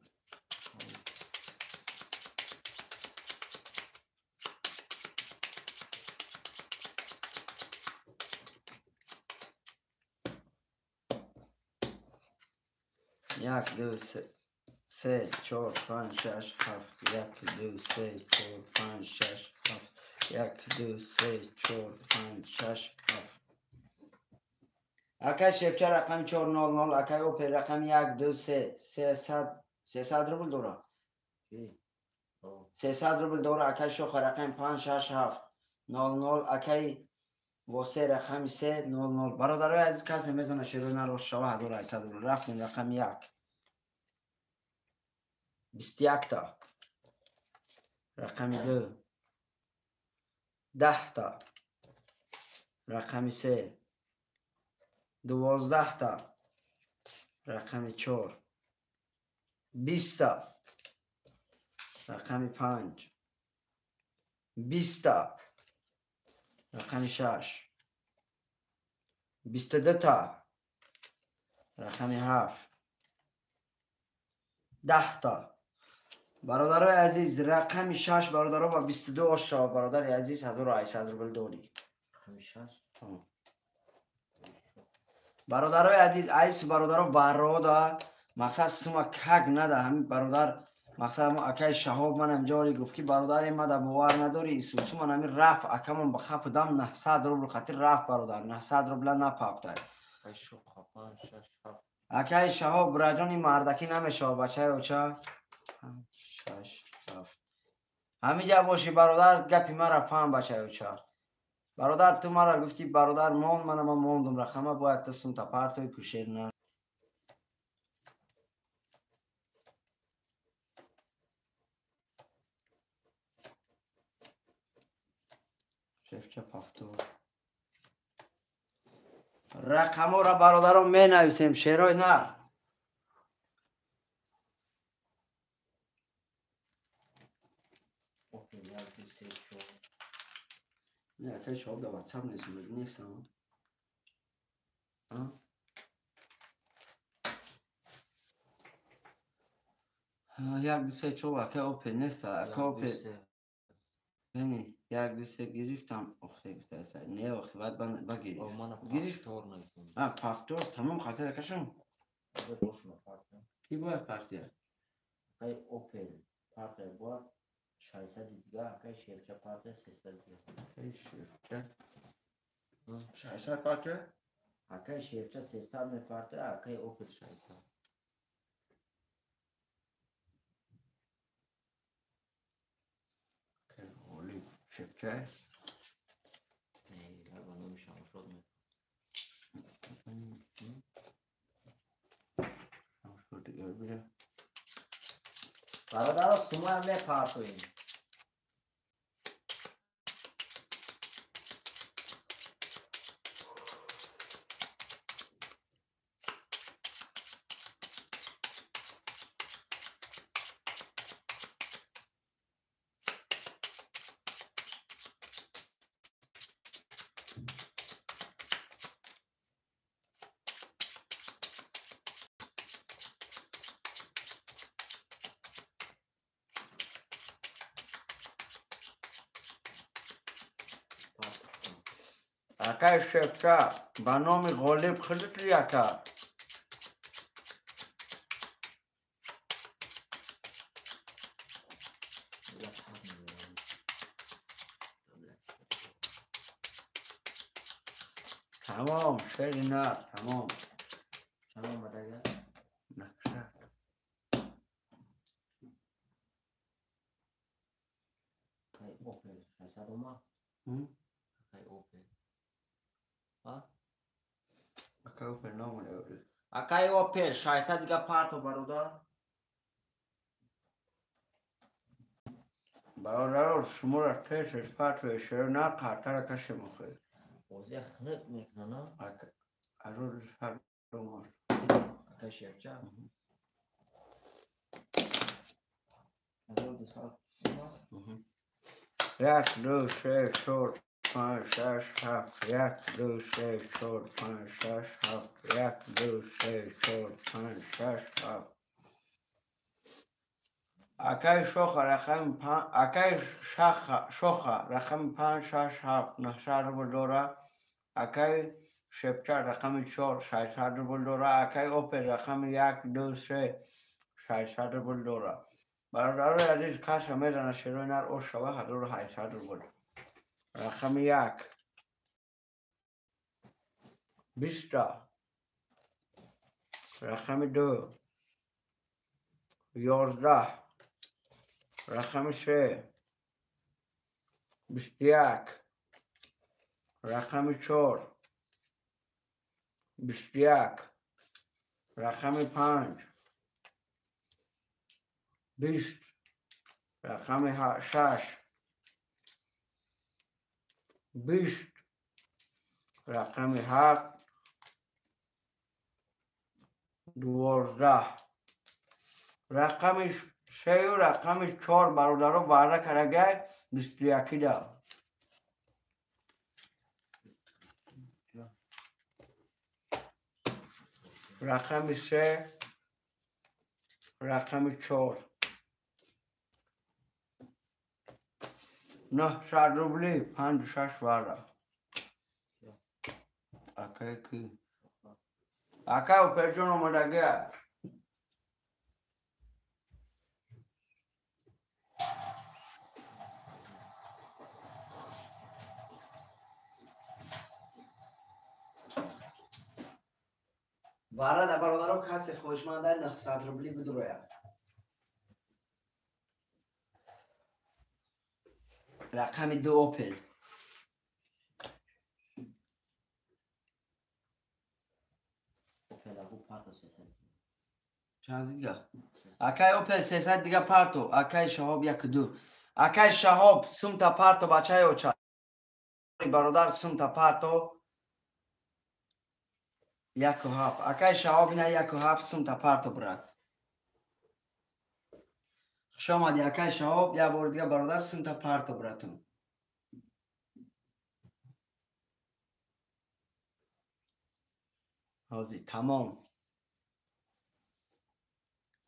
A: Як, ду, се, чор, панҷ, шаш, ҳафт. Як, ду, се, чор, панҷ, шаш, ҳафт. Як, ду, се, чор, панҷ, шаш, ҳафт. Акай Шефча рақами 400, акай Опер рақами 1, 2, 3, 300 рубл дора. 300 рубл дора, акай Шоха рақами 5, 6, 7, 00, акай Восе рақами 3, 00. Бародарои азиз, касе мезана шерои наро шава 1800 рубл. Рафтем рақами 1. 21 та. Рақами 2. 10 та. Рақами 3. 12 та. Рақами 4. 20 та. Рақами 5. 20 та. Рақами 6. 22 та. Рақами 7. 10 та. Бародарои азиз, рақами 6 бародаро ба 22 ош шава, бародари азиз, 1800 рубл дорӣ.
B: Рақами 6?
A: Бародарои азиз, айс бародаро барода, мақсад сума как нада, ҳамин бародар, мақсад мо акай Шаҳоб манам ҷори гуфт ки бародари мада бовар надорӣ, Исусу ман ҳамин рафт акамон ба хапу дам 900 рубл хатир рафт бародар, 900 рубла напафтай. Акай Шаҳоб браҷони мардакӣ намешава, бачаи оча. 5, 6, 7. Ҳамиҷа бошӣ бародар, гапи мара фаҳм, бачаи оча. Бародар, ту мара гуфтӣ бародар монд, мана ман мондум, рақама бояд ту сумта партои кушер на. Шефча пафту. Рақаморо бародарон менависем, шерои нар. Не, акай Шаҳоб дар WhatsApp нестам. Як, ду, се, чор, акай Опел неста, акай Опел. Бени, як, ду, се гирифтам, охе гуфтааст. Не, охе, баъд ба гирифт. Гирифт? А, пафтор, тамом, хатир акашон. Ки бояд партия?
B: Акай Опел партия бояд 600 дига, акай Шефча партия 300 дига.
A: Акай Шефча 600 партия?
B: Акай Шефча 300 мепартия, акай Опел 600.
A: Акай Ғолиб Шефча?
B: Не, ба номи Шамшод мепартия.
A: Шамшод дигар бира.
B: Бародаро, сумоям мепартоем.
A: Акай Шефча, ба номи Ғолиб худутри ака. Тамом, шери нар, тамом.
B: 600 омад. Акай Опел. А?
A: Акай Опел номад.
B: Акай Опел 600 дига парто бародар.
A: Бародаро шуморо тез партои шеро на қартара кашем охир.
B: Бозия хнук мекунад, на?
A: Азор сар омад.
B: Акай Шевча. Азор 200 омад.
A: 1, 2, 3, 4, 5, 6, 7, 1, 2, 3, 4, 5, 6, 7, 1, 2, 3, 4, 5, 6, 7. Акай Шоха рақами 5, акай Шоха рақами 5, 6, 7, 900 рубл дора. Акай Шепча рақами 4, 600 рубл дора. Акай Опел рақами 1, 2, 3, 600 рубл дора. Бародарои азиз, каса мезана шерои нар ош шава 1800 рубл. Рақами 1, 20, рақами 2, 11, рақами 3, 21, рақами 4, 21, рақами 5, 20, рақами 6, 20, рақами 7, 12, рақами 3 рақами 4 бародаро ваъда кардагай 21-да. Рақами 3, рақами 4. 900 рубли, 5, 6 вара. Акай ки? Акай Опелҷон омадагия. Вара да бародаро касе хоҳишманд 900 рубли бидурояд. Рақами 2 Опел.
B: Опел агу парто 300.
A: Чанд дига? Акай Опел 300 дига парто, акай Шаҳоб 1 2. Акай Шаҳоб сумта парто бачаи оча. Бародар сумта парто 1 7. Акай Шаҳоб ина 1 7 сумта парто брат. Хуш омадӣ акай Шаҳоб, як бори дига бародар сумта парто братум. Ҳозир тамом.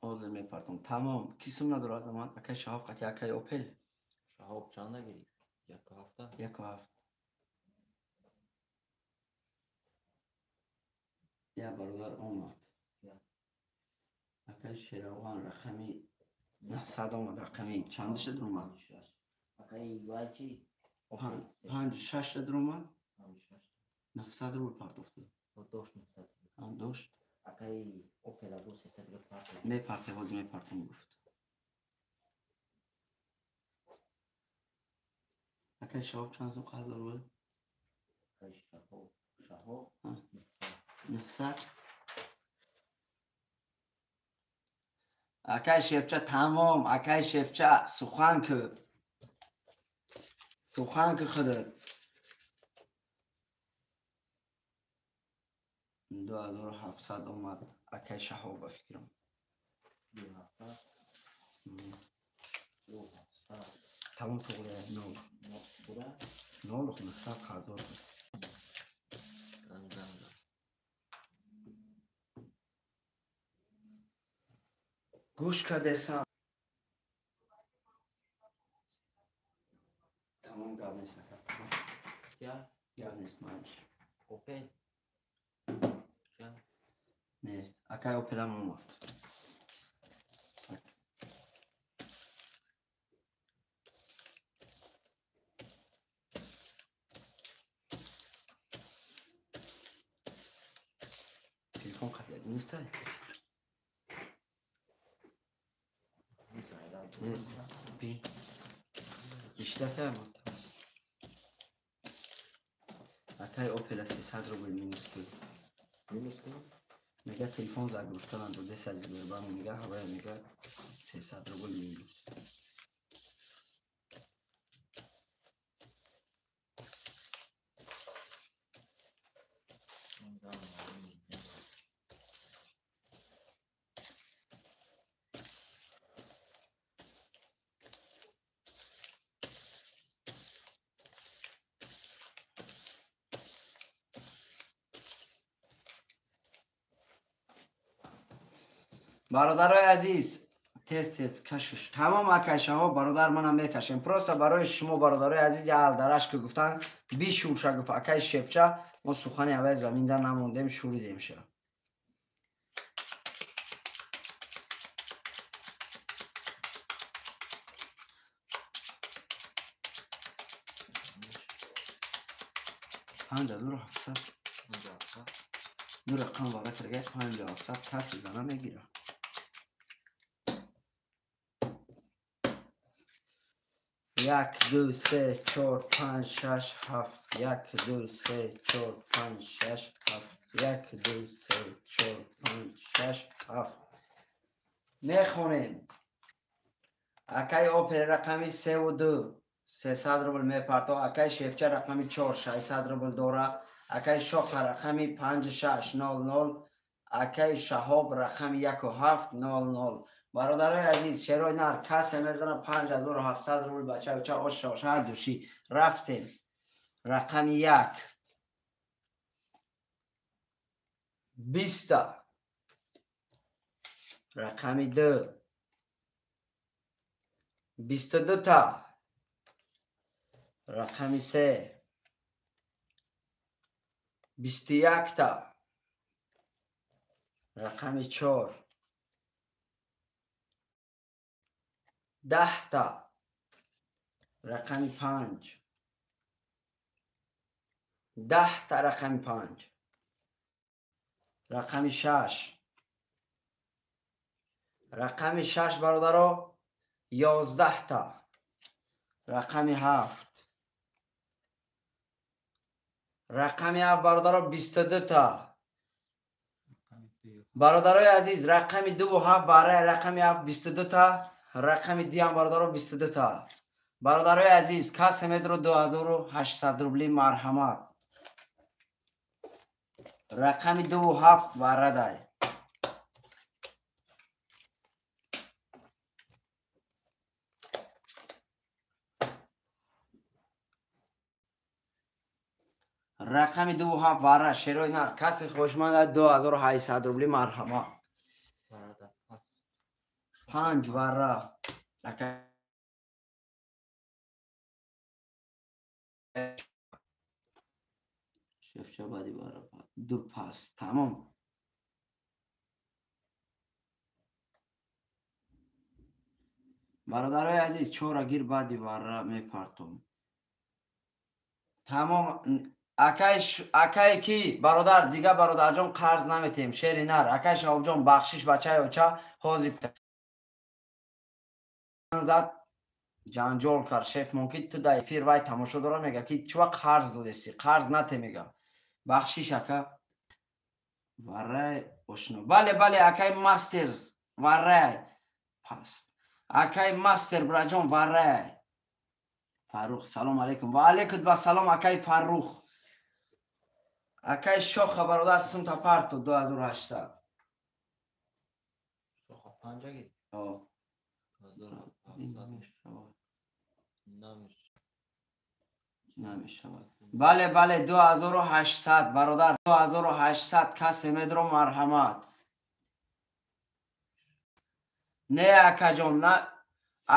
A: Ҳозир мепартом. Тамом. Ки сум надорад омад? Акай Шаҳоб қати акай Опел.
B: Шаҳоб чанда гирифт? 1 7?
A: 1 7. Як бародар омад. Акай Шеравған рақами 900 омад, рақами чандиша дуромад?
B: Акай вай чи?
A: 5 6 дуромад? 900 рубл партофта.
B: Дошт 900.
A: Дошт.
B: Акай Опел агу 300 дига парто.
A: Мепарте, ҳозир мепартом гуфт. Акай Шаҳоб чанд сум қарз дорад?
B: Акай Шаҳоб, Шаҳоб
A: 900. Акай Шевча тамом, акай Шевча сухан ку. Сухан ку худат. 2700 омад акай Шаҳоб ба фикрам.
B: 2700. 2700.
A: Тамом туғри 0. 0 900 ҳазор. Гӯш кардесам. Тамом гап нест ака. Гап нест майли.
B: Опел.
A: Не, акай Опелам омад. Телефон қабл нестай? Нест. Би. Ишлатам. Акай Опела 300 рубл минус кун.
B: Минус кун?
A: Мега телефон загрузка надода аз Сбербанк, мега ҳавая мега 300 рубл минус. Бародарои азиз, тез тез кашиш. Тамом акашаҳо бародар манам мекашем. Просто барои шумо бародарои азиз ялдараш ки гуфтан бишурша гуфт акай шефча, мо сухани аввал заминда намондем, шуридем ша. Панҷ ҳазору ҳафтсад. Ду рақам вара карга 5700 каси зана мегирад. Як, ду, се, чор, панҷ, шаш, ҳафт. Як, ду, се, чор, панҷ, шаш, ҳафт. Як, ду, се, чор, панҷ, шаш, ҳафт. Мехонем. Акай Опел рақами 3 2 300 рубл мепарто. Акай Шефча рақами 4 600 рубл дора. Акай Шоха рақами 5 6 0 0. Акай Шаҳоб рақами 1 7 0 0. Бародарои азиз, шерои нар касе мезана 5700 рубл бача уча оша оша души. Рафтем. Рақами 1 20, рақами 2 22 та, рақами 3 21 та, рақами 4 10 та, рақами 5 10 та, рақами 5, рақами 6, рақами 6 бародаро 11 та, рақами 7, рақами 7 бародаро 22 та. Бародарои азиз, рақами 2 7 барои рақами 7 22 та, рақами 2 ҳам бародаро 22 та. Бародарои азиз, касе медро 2800 рубли марҳамат. Рақами 2 7 барадай. Рақами 2 7 вара шерои нар касе хушманд 2800 рубли марҳамат. 5 вара. Шефча бади вара 2 пас. Тамом. Бародарои азиз, чора гир бади вара мепартом. Тамом. Акай ки бародар, дига бародарҷон қарз наметем. Шери нар. Акай Шаҳобҷон бахшиш бачаи оча ҳозир зад ҷанҷол кард шеф мумкин ту дар эфир вай тамошо дора мега ки чува қарз додеси, қарз нате мега. Бахшиш ака. Варай ошно. Бале, бале, акай мастер варай паст. Акай мастер браҷон варай. Фаррух салом алейкум. Ва алейкум ба салом акай Фаррух. Акай Шоха бародар сумта парто 2800.
B: Шоха 5 гир.
A: О. Намешавад. Бале, бале, 2800 бародар, 2800 касе медро марҳамат. Не акаҷон, на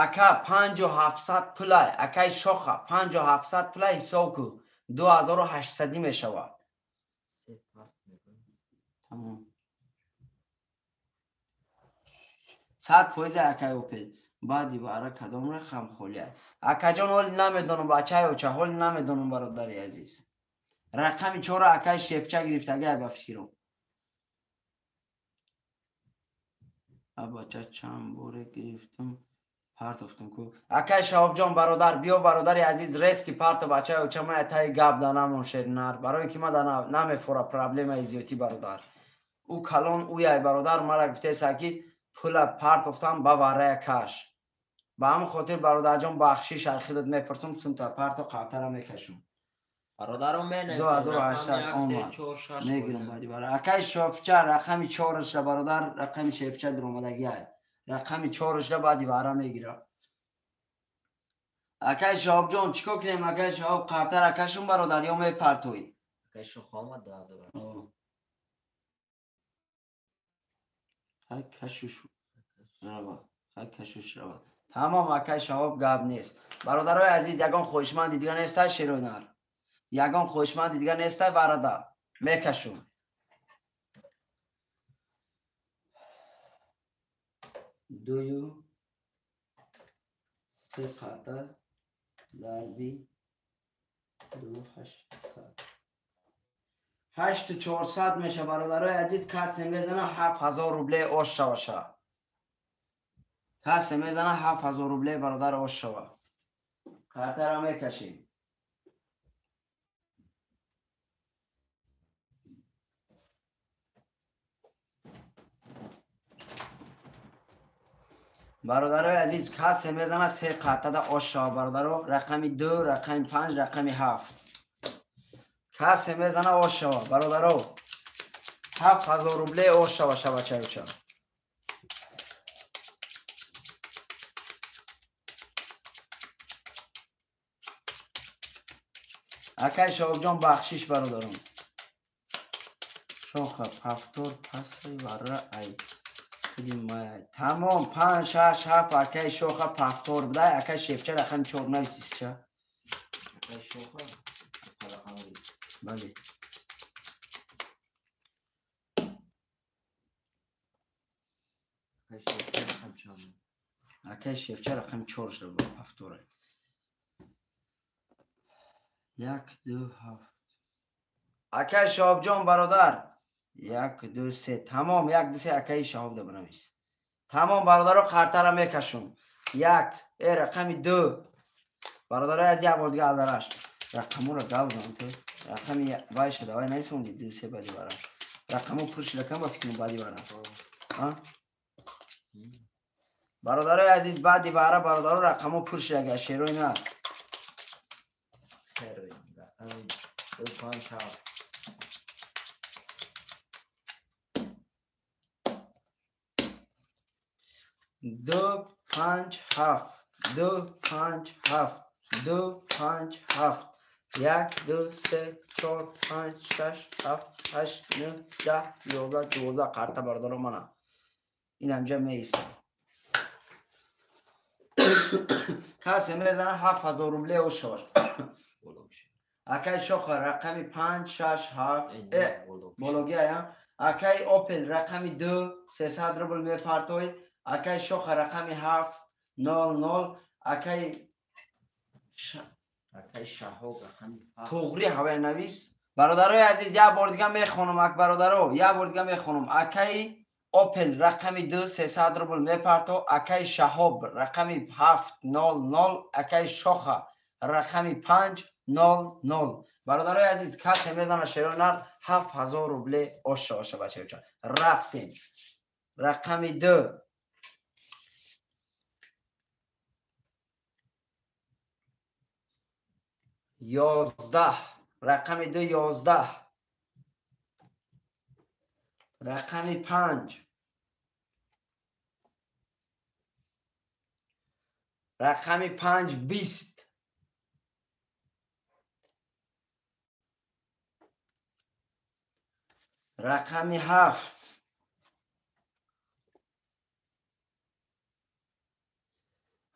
A: ака 5700 пулай, акай Шоха 5700 пулай ҳисоб ку. 2800 мешавад. Тамом. 100% акай Опел. Баъди вара кадом рақам холия? Акаҷон ҳоли намедонам бачаи оча, ҳоли намедонам бародари азиз. Рақами 4 акай Шефча гирифтагай ба фикром. Бача чанд боре гирифтам Партофтум ку. Акай Шаҳобҷон бародар, биё бародари азиз, резки парто бачаи оча мая таи гап да намон шеринар. Барои ки ма да намефора проблемаи зиёдӣ бародар. Ӯ калон ӯяй бародар мара гуфтеса ки пула партофтам ба варая каш. Ба ҳамин хотир бародарҷон бахшиш ай худат мепурсум, сумта парто қалтара мекашум.
B: Бародаро менависем
A: 2800 омад. Мегирам баъди бара. Акай Шофча рақами 4-ша бародар, рақами Шефча дуромадагиай. Рақами 4-ша баъди вара мегирам. Акай Шаҳобҷон чӣ кор кунем? Акай Шаҳоб қартара кашум бародар ё мепартоӣ?
B: Акай Шоҳ омад 2000.
A: Хай кашуш рава. Хай кашуш рава. Тамом акай Шаҳоб гап нест. Бародарои азиз, ягон хоҳишманди дига нестай шеройнар. Ягон хоҳишманди дига нестай бародар. Мекашум. Дую се қарта дарби 2 800. 8400 меша бародарои азиз, касе мезана 7000 рубле ош шаваша. Касе мезана 7000 рубле бародар ош шава. Картара мекашем. Бародарои азиз, касе мезана се қартада ош шава бародаро, рақами 2, рақами 5, рақами 7. Касе мезана ош шава бародаро. 7000 рубле ош шава шабачаюча. Акай Шаҳобҷон бахшиш бародаром. Шоха пафтор пасай вара ай. Тамом 5 6 7 акай Шоха пафтор будай, акай Шефча рақами 4 нависисша.
B: Акай Шоха рақами
A: бале.
B: Акай Шефча рақами 4.
A: Акай Шефча рақами 4 шуда буд пафтора. 1 2 7. Акай Шаҳобҷон бародар 1 2 3. Тамом 1 2 3 акай Шаҳоб да бинавис. Тамом бародаро қартара мекашум. 1 рақами 2. Бародаро аз як бор дига алдараш. Рақамуро гавзам ту. Рақами вай шуда, вай нависонди 2 3 баъди бара. Рақаму пур шуда кам ба фикрам баъди бара. А? Бародарои азиз баъди бара бародаро рақаму пур шуда агар шерои на.
B: Шерои рақами 2 5 7.
A: 2 5 7 2 5 7 2 5 7 1 2 3 4 5 6 7 8 9 10 11 12 қарта бародаро мана. Ин ҳамҷа меистад. Касе мезана 7000 рубле ош шаваш. Акай Шоха рақами 5 6 7 бология. Акай Опел рақами 2 300 рубл мепартой. Акай Шоха рақами 7 0 0. Акай
B: Шаҳоб рақами 7.
A: Туғри ҳавай навис. Бародарои азиз, як бор дига мехонам, ак бародаро, як бор дига мехонам. Акай Опел рақами 2 300 рубл мепарто. Акай Шаҳоб рақами 7 0 0. Акай Шоха рақами 5 0 0. Бародарои азиз, касе мезана шеронар 7000 рубле ош шаваша бачаюча. Рафтем. Рақами 2 11 рақами 2 11 рақами 5 рақами 5 20 рақами 7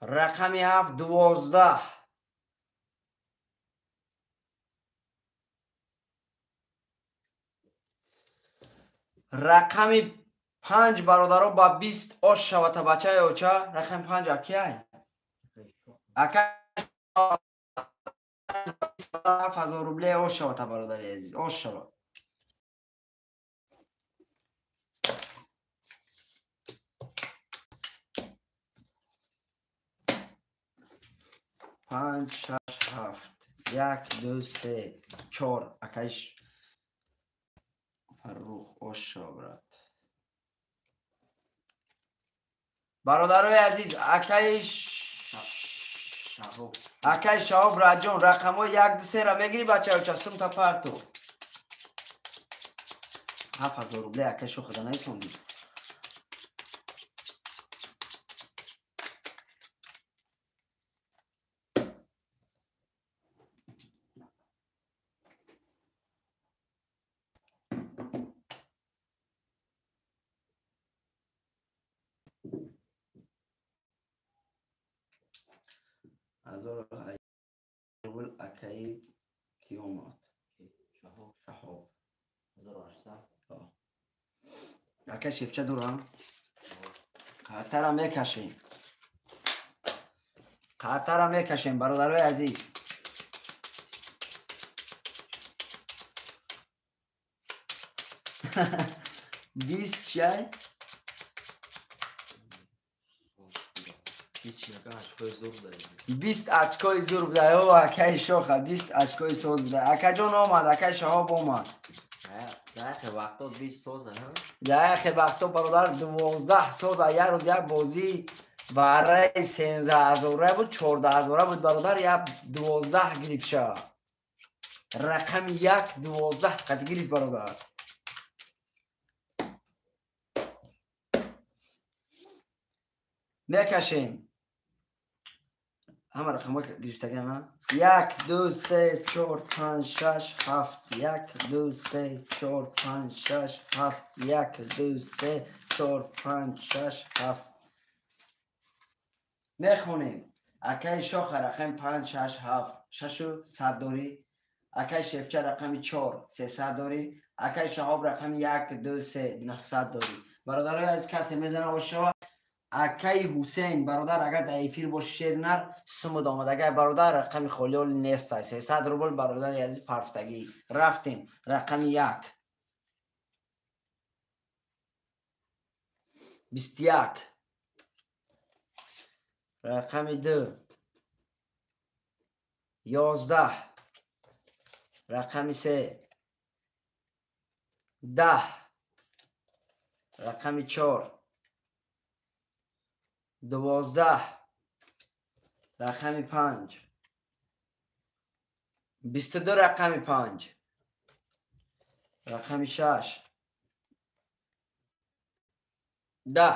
A: рақами 7 12 рақами 5 бародаро ба 20 ош шавата бачаи оча. Рақами 5 акияй ака 7000 рубле ош шавата бародари азиз, ош шава. 5, 6, 7. 1, 2, 3, 4. Акай Фаррух оша брат. Бародарои азиз, акай Шаҳоб Раҷон, рақамҳои 1, 2, 3 ра мегирӣ бачаёча, сумта парту. 7000 рубле акай шохада наисондӣ. Акаи ки омад? Шаҳоб. 1800. Акай Шефча дорам? Қартара мекашем. Қартара мекашем, бародарои азиз. Бист чай? 20 очкои зур буда. О, акаи Шоха, 20 очкои соз буда. Акаҷон омад, акаи Шаҳоб омад.
B: Дар яхе вақто 20 соза, ҳа?
A: Дар яхе вақто бародар 12 соза, як рӯз як бозӣ вараи 13 000 буд, 14 000 буд бародар, як 12 гирифт ша. Рақами 1 12 қад гирифт бародар. Мекашем. Ҳама рақамҳо гирифтаган, ҳа? 1, 2, 3, 4, 5, 6, 7. 1, 2, 3, 4, 5, 6, 7. 1, 2, 3, 4, 5, 6, 7. Мехонем. Акаи Шоха рақами 5, 6, 7. Шашу сад дорӣ. Акаи Шефча рақами 4, 300 дорӣ. Акаи Шаҳоб рақами 1, 2, 3, 900 дорӣ. Бародарои азиз, касе мезана ошава. Акаи Ҳусейн бародар, агар дар эфир боши, шер нар сумуд омад. Агар бародар рақами холиол нестай, 300 рубл бародари азиз парфтагӣ. Рафтем. Рақами 1. 21. Рақами 2. 11. Рақами 3. 10. Рақами 4. 12. Рақами 5. 22 рақами 5. Рақами 6. 10.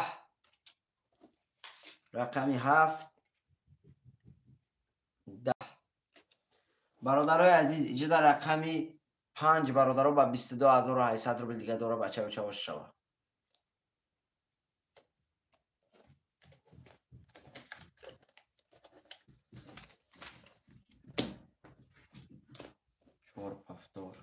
A: Рақами 7. 10. Бародарои азиз, иҷода рақами 5 бародаро ба 22800 рубл дига дора бачаё чавош шава. Чор пафтор.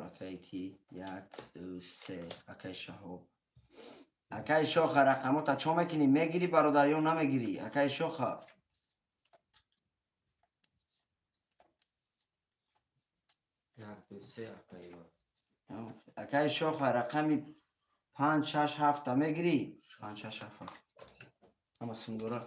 A: Акаи ки? 1, 2, 3. Акаи Шаҳоб. Акаи Шоха, рақамота чо мекунӣ? Мегирӣ бародар ё намегирӣ? Акаи Шоха.
B: 1, 2, 3 акаи.
A: Акаи Шоха, рақами 5, 6, 7 мегирӣ? 5, 6, 7. Ҳама сум дора.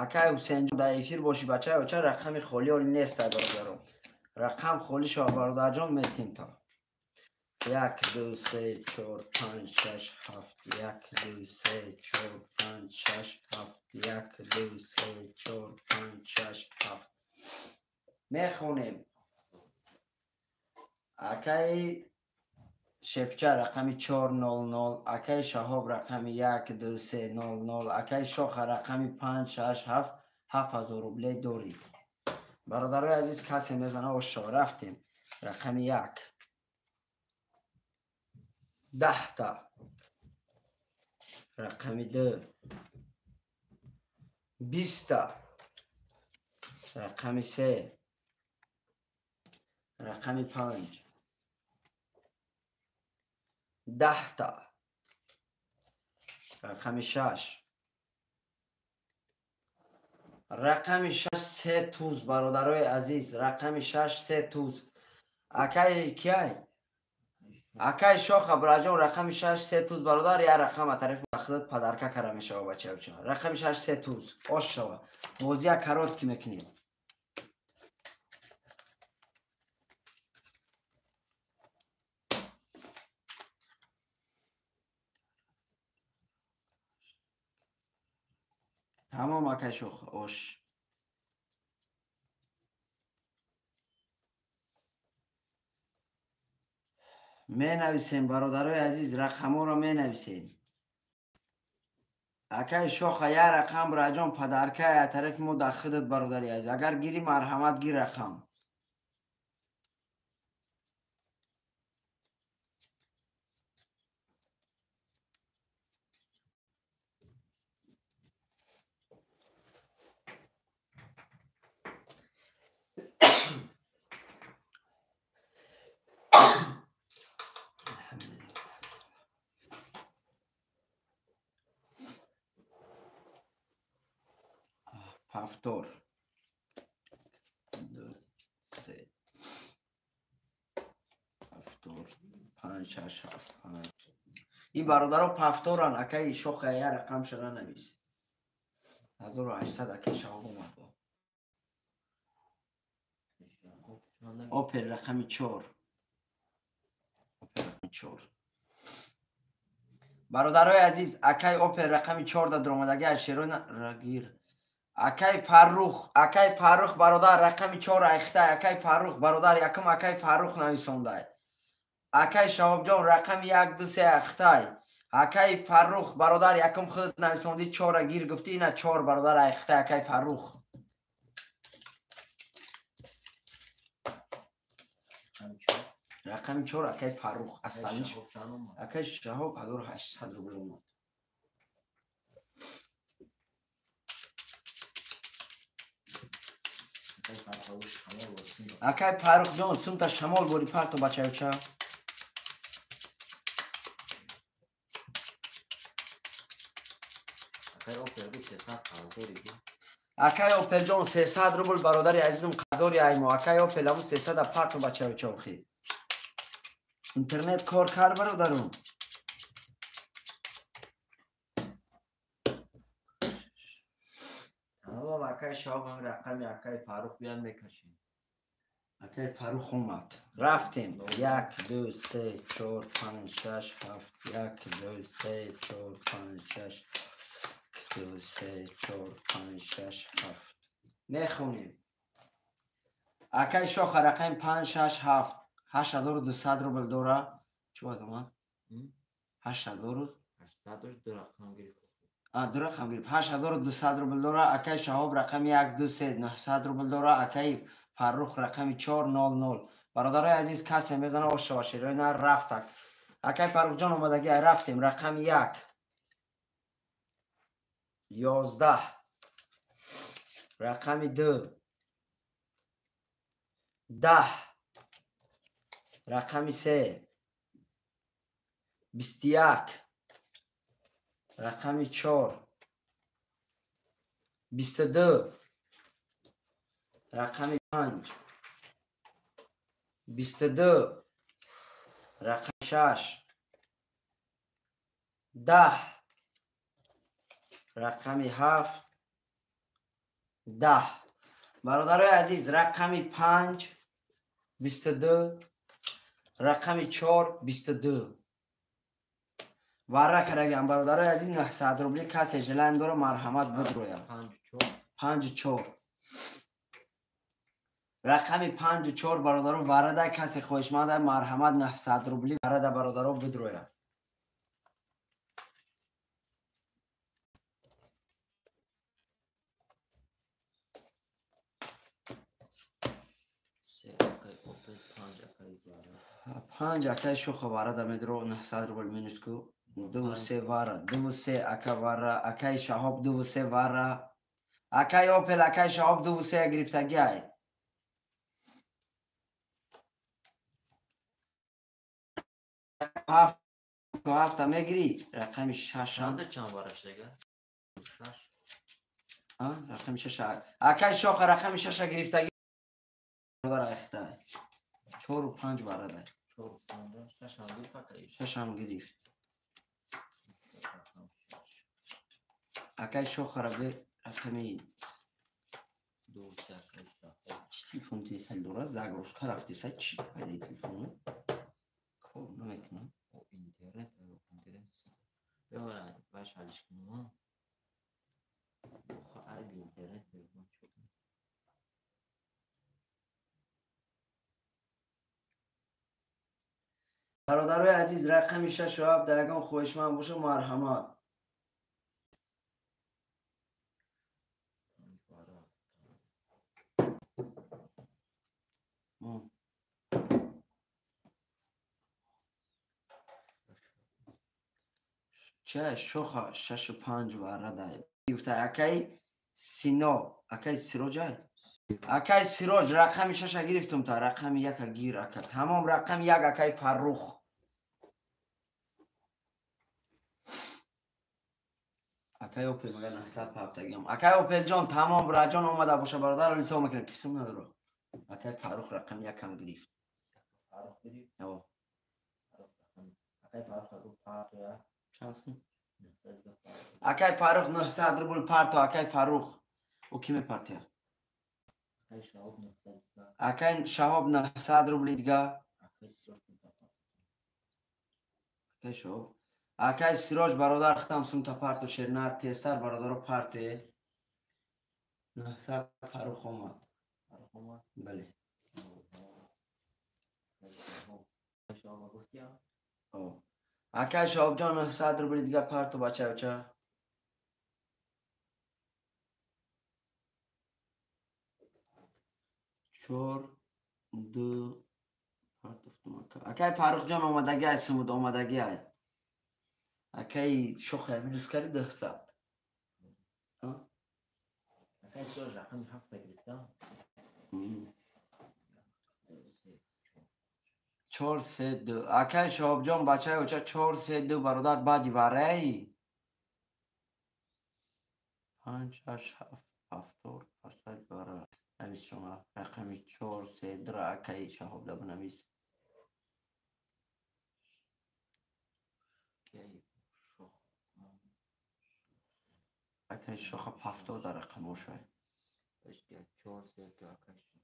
A: Акай Ҳусейнҷон, дар эфир бошӣ бачаё, ча рақами холӣ оли нестай бародаро. Рақам холӣ шава бародарҷон, метим та. 1, 2, 3, 4, 5, 6, 7. 1, 2, 3, 4, 5, 6, 7. 1, 2, 3, 4, 5, 6, 7. Мехонем. Акаи Шефча рақами 400, акаи Шаҳоб рақами 1, 2, 3, 00, акаи Шоха рақами 5, 6, 7, 7000 рубле дорӣ. Бародарои азиз, касе мезана ошо. Рафтем. Рақами 1. 10 та. Рақами 2. 20 та. Рақами 3. Рақами 5. 10 та. Рақами 6. Рақами 6 се туз, бародарои азиз. Рақами 6 се туз. Акай кияй? Акай шоха браҷон, рақами 6 се туз бародар, я рақам а тарафи худат падарка кара мешава бачаюча. Рақами 6 се туз. Ош шава. Бозия короткий мекунем. Тамом акай шох, ош. Менависем бародарои азиз, рақамҳоро менависем. Акай шоха, я рақам браҷон падарка я тарафи мо дар худат бародари азиз. Агар гири марҳамат гир рақам. Повтор. 2, 3. Повтор. 5, 6, 7, 5. Ин бародаро повторан, акаи шоха я рақам шара навис. 1800 акаи шаҳоб омад. Опел рақами 4. Опел рақами 4. Бародарои азиз, акаи Опел рақами 4 да даромадаги аз шерои рагир. Акай Фаррух бародар рақами 4 айхтай. Акай Фаррух бародар якум акай Фаррух нависондай. Акай Шаҳобҷон рақами 1 2 3 айхтай. Акай Фаррух бародар якум худат нависонди 4 гир гуфти, ина 4 бародар айхтай акай Фаррух. Рақами 4 акай Фаррух асланиш. Акай Шаҳоб 1800 рубл омад. Акай Фаррухҷон сумта шамол бори парто бачаюча. Акай Опелҷон 300 рубл бародари азизм қазори аймо. Акай Опел аму 300 парто бачаюча охи. Интернет кор кар бародарум.
B: Тамом акай Шаҳоб ҳам рақами акай Фаррух биён мекашем.
A: Акай Фаррух омад. Рафтем. 1 2 3 4 5 6 7 1 2 3 4 5 6 2 3 4 5 6 7. Мехонем. Акай Шоха рақами 5 6 7 8200 рубл дора. Чӣ бояд омад? 8000
B: 800 ду рақам гирифт.
A: Ду рақам гирифт. 8200 рубл дора. Акай Шаҳоб рақами 1 2 3 900 рубл дора. Акай Фаррух рақами 4 0 0. Бародарои азиз, касе мезана ош шава шерои на рафтак. Акай Фаррухҷон омадаги, рафтем. Рақами 1 11, рақами 2 10, рақами 3 21, рақами 4 22, рақами 5 22, рақами 6 10, рақами 7 10. Бародарои азиз, рақами 5 22, рақами 4 22. Вара караган бародарои азиз, 900 рубли касе желание дора марҳамат бидрояд. 5 4. Рақами 5 4 бародаро варада касе хоҳишманда марҳамат 900 рубли варада бародаро бидрояд. 5 акай шоха варада медро 900 рубл минус ку 2 3 вара 2 3 ака вара акай Шаҳоб 2 3 вара акай Опел акай Шаҳоб 2 3 гирифтаги ай. 7 7 мегирӣ, рақами 6
B: чанд бараш дига? 6.
A: Рақами 6. Акай шоха рақами 6 гирифтагӣ бародар айхта. 4 ва 5 бародар.
B: 4 ва 5, 6 ҳам гирифт акай.
A: 6 ҳам гирифт. Акай шохара бе рақами
B: 2 3 акай шоха.
A: Чӣ телефон ти хел дора? Загрузка рафтеса чӣ пайдаи телефону? Кор намекунам.
B: Интернет, интернет. Бевара баш ҳалиш кунам. Айби интернет телефон чӣ?
A: Бародарои азиз, рақами 6 ва 7 ягон хоҳишманд боша, марҳамат. Ча шоха 6 ва 5 варадай. Гуфта акай Сино, акай Сироҷай? Акай Сироҷ рақами 6 гирифтум та рақами 1 гир ака. Тамом рақами 1 акай Фаррух. Акай Опел мага 970. Акай Опел ҷон тамом раҷон омада боша бародар, ҳисоб мекунем кисм надоро. Акай Фаррух рақами 1 ҳам гирифт.
B: Фаррух гирифт?
A: О.
B: Акай Фаррух гуфт партоя.
A: Чанд сум? Акай Фаррух 900 рубл парто, акай Фаррух. О ки мепартия? Акай Шаҳоб 900 рубли дига. Акай Шаҳоб. Акай Сироҷ бародар хитам сумта парто шернар тезтар бародаро партое. 900 Фаррух омад.
B: Фаррух омад?
A: Бале. Акай Шаҳобҷон 900 рубли дига парто бачаюча. Чор ду партофтум ака. Акай Фаррухҷон омадагӣ ай сумуд омадагӣ ай. Акай шоха минус кари 200.
B: Акай Сироҷ рақами 7 гирифта.
A: 4 3 2. Акай Шаҳобҷон бачаи оча 4 3 2 бародар баъди вараи 5 6 7 7 8 бара. Навис шума рақами 4 3 2 акай Шаҳоб да бинавис. Акай шоха 70 дар рақамошай.
B: 4 3 2 акай Шаҳоб.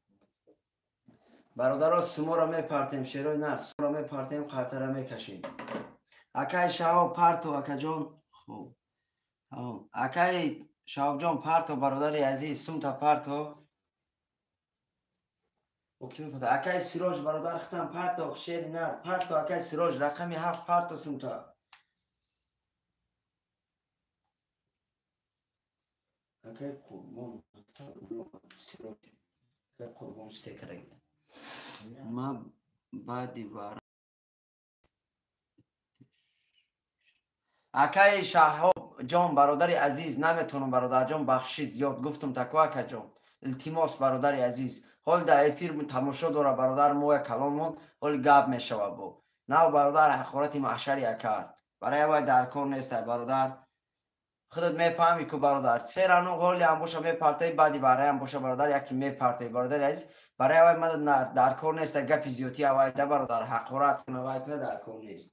A: Бародаро суморо мепартем, шерои нар, суморо мепартем, қартара мекашем. Акай Шаҳоб парто, акаҷон. Хуб. Тамом. Акай Шаҳобҷон парто, бародари азиз, сумта парто. Акай Сироҷ бародар хитам парто, шери нар, парто акай Сироҷ рақами 7 парто сумта. Акай Қурбон Сироҷ, акай Қурбон се карагида. Ма баъди вара акай Шаҳоб ҷон бародари азиз наметонам бародарҷон бахшид зиёд гуфтум тако акаҷон. Илтимос бародари азиз, ҳол дар эфир тамошо дора бародар моя калонмон, ҳол гап мешава бо. Нав бародар ҳақорати маҳшари акар. Барои вай дар кор нестай бародар. Худат мефаҳмӣ ку бародар. Серану ҳоли ҳам боша мепартои, баъди вараям боша бародар яке мепартои бародари азиз. Барои вай мада дар кор нестай гапи зиёдӣ авай да бародар ҳақорат куна вай куна дар кор нест.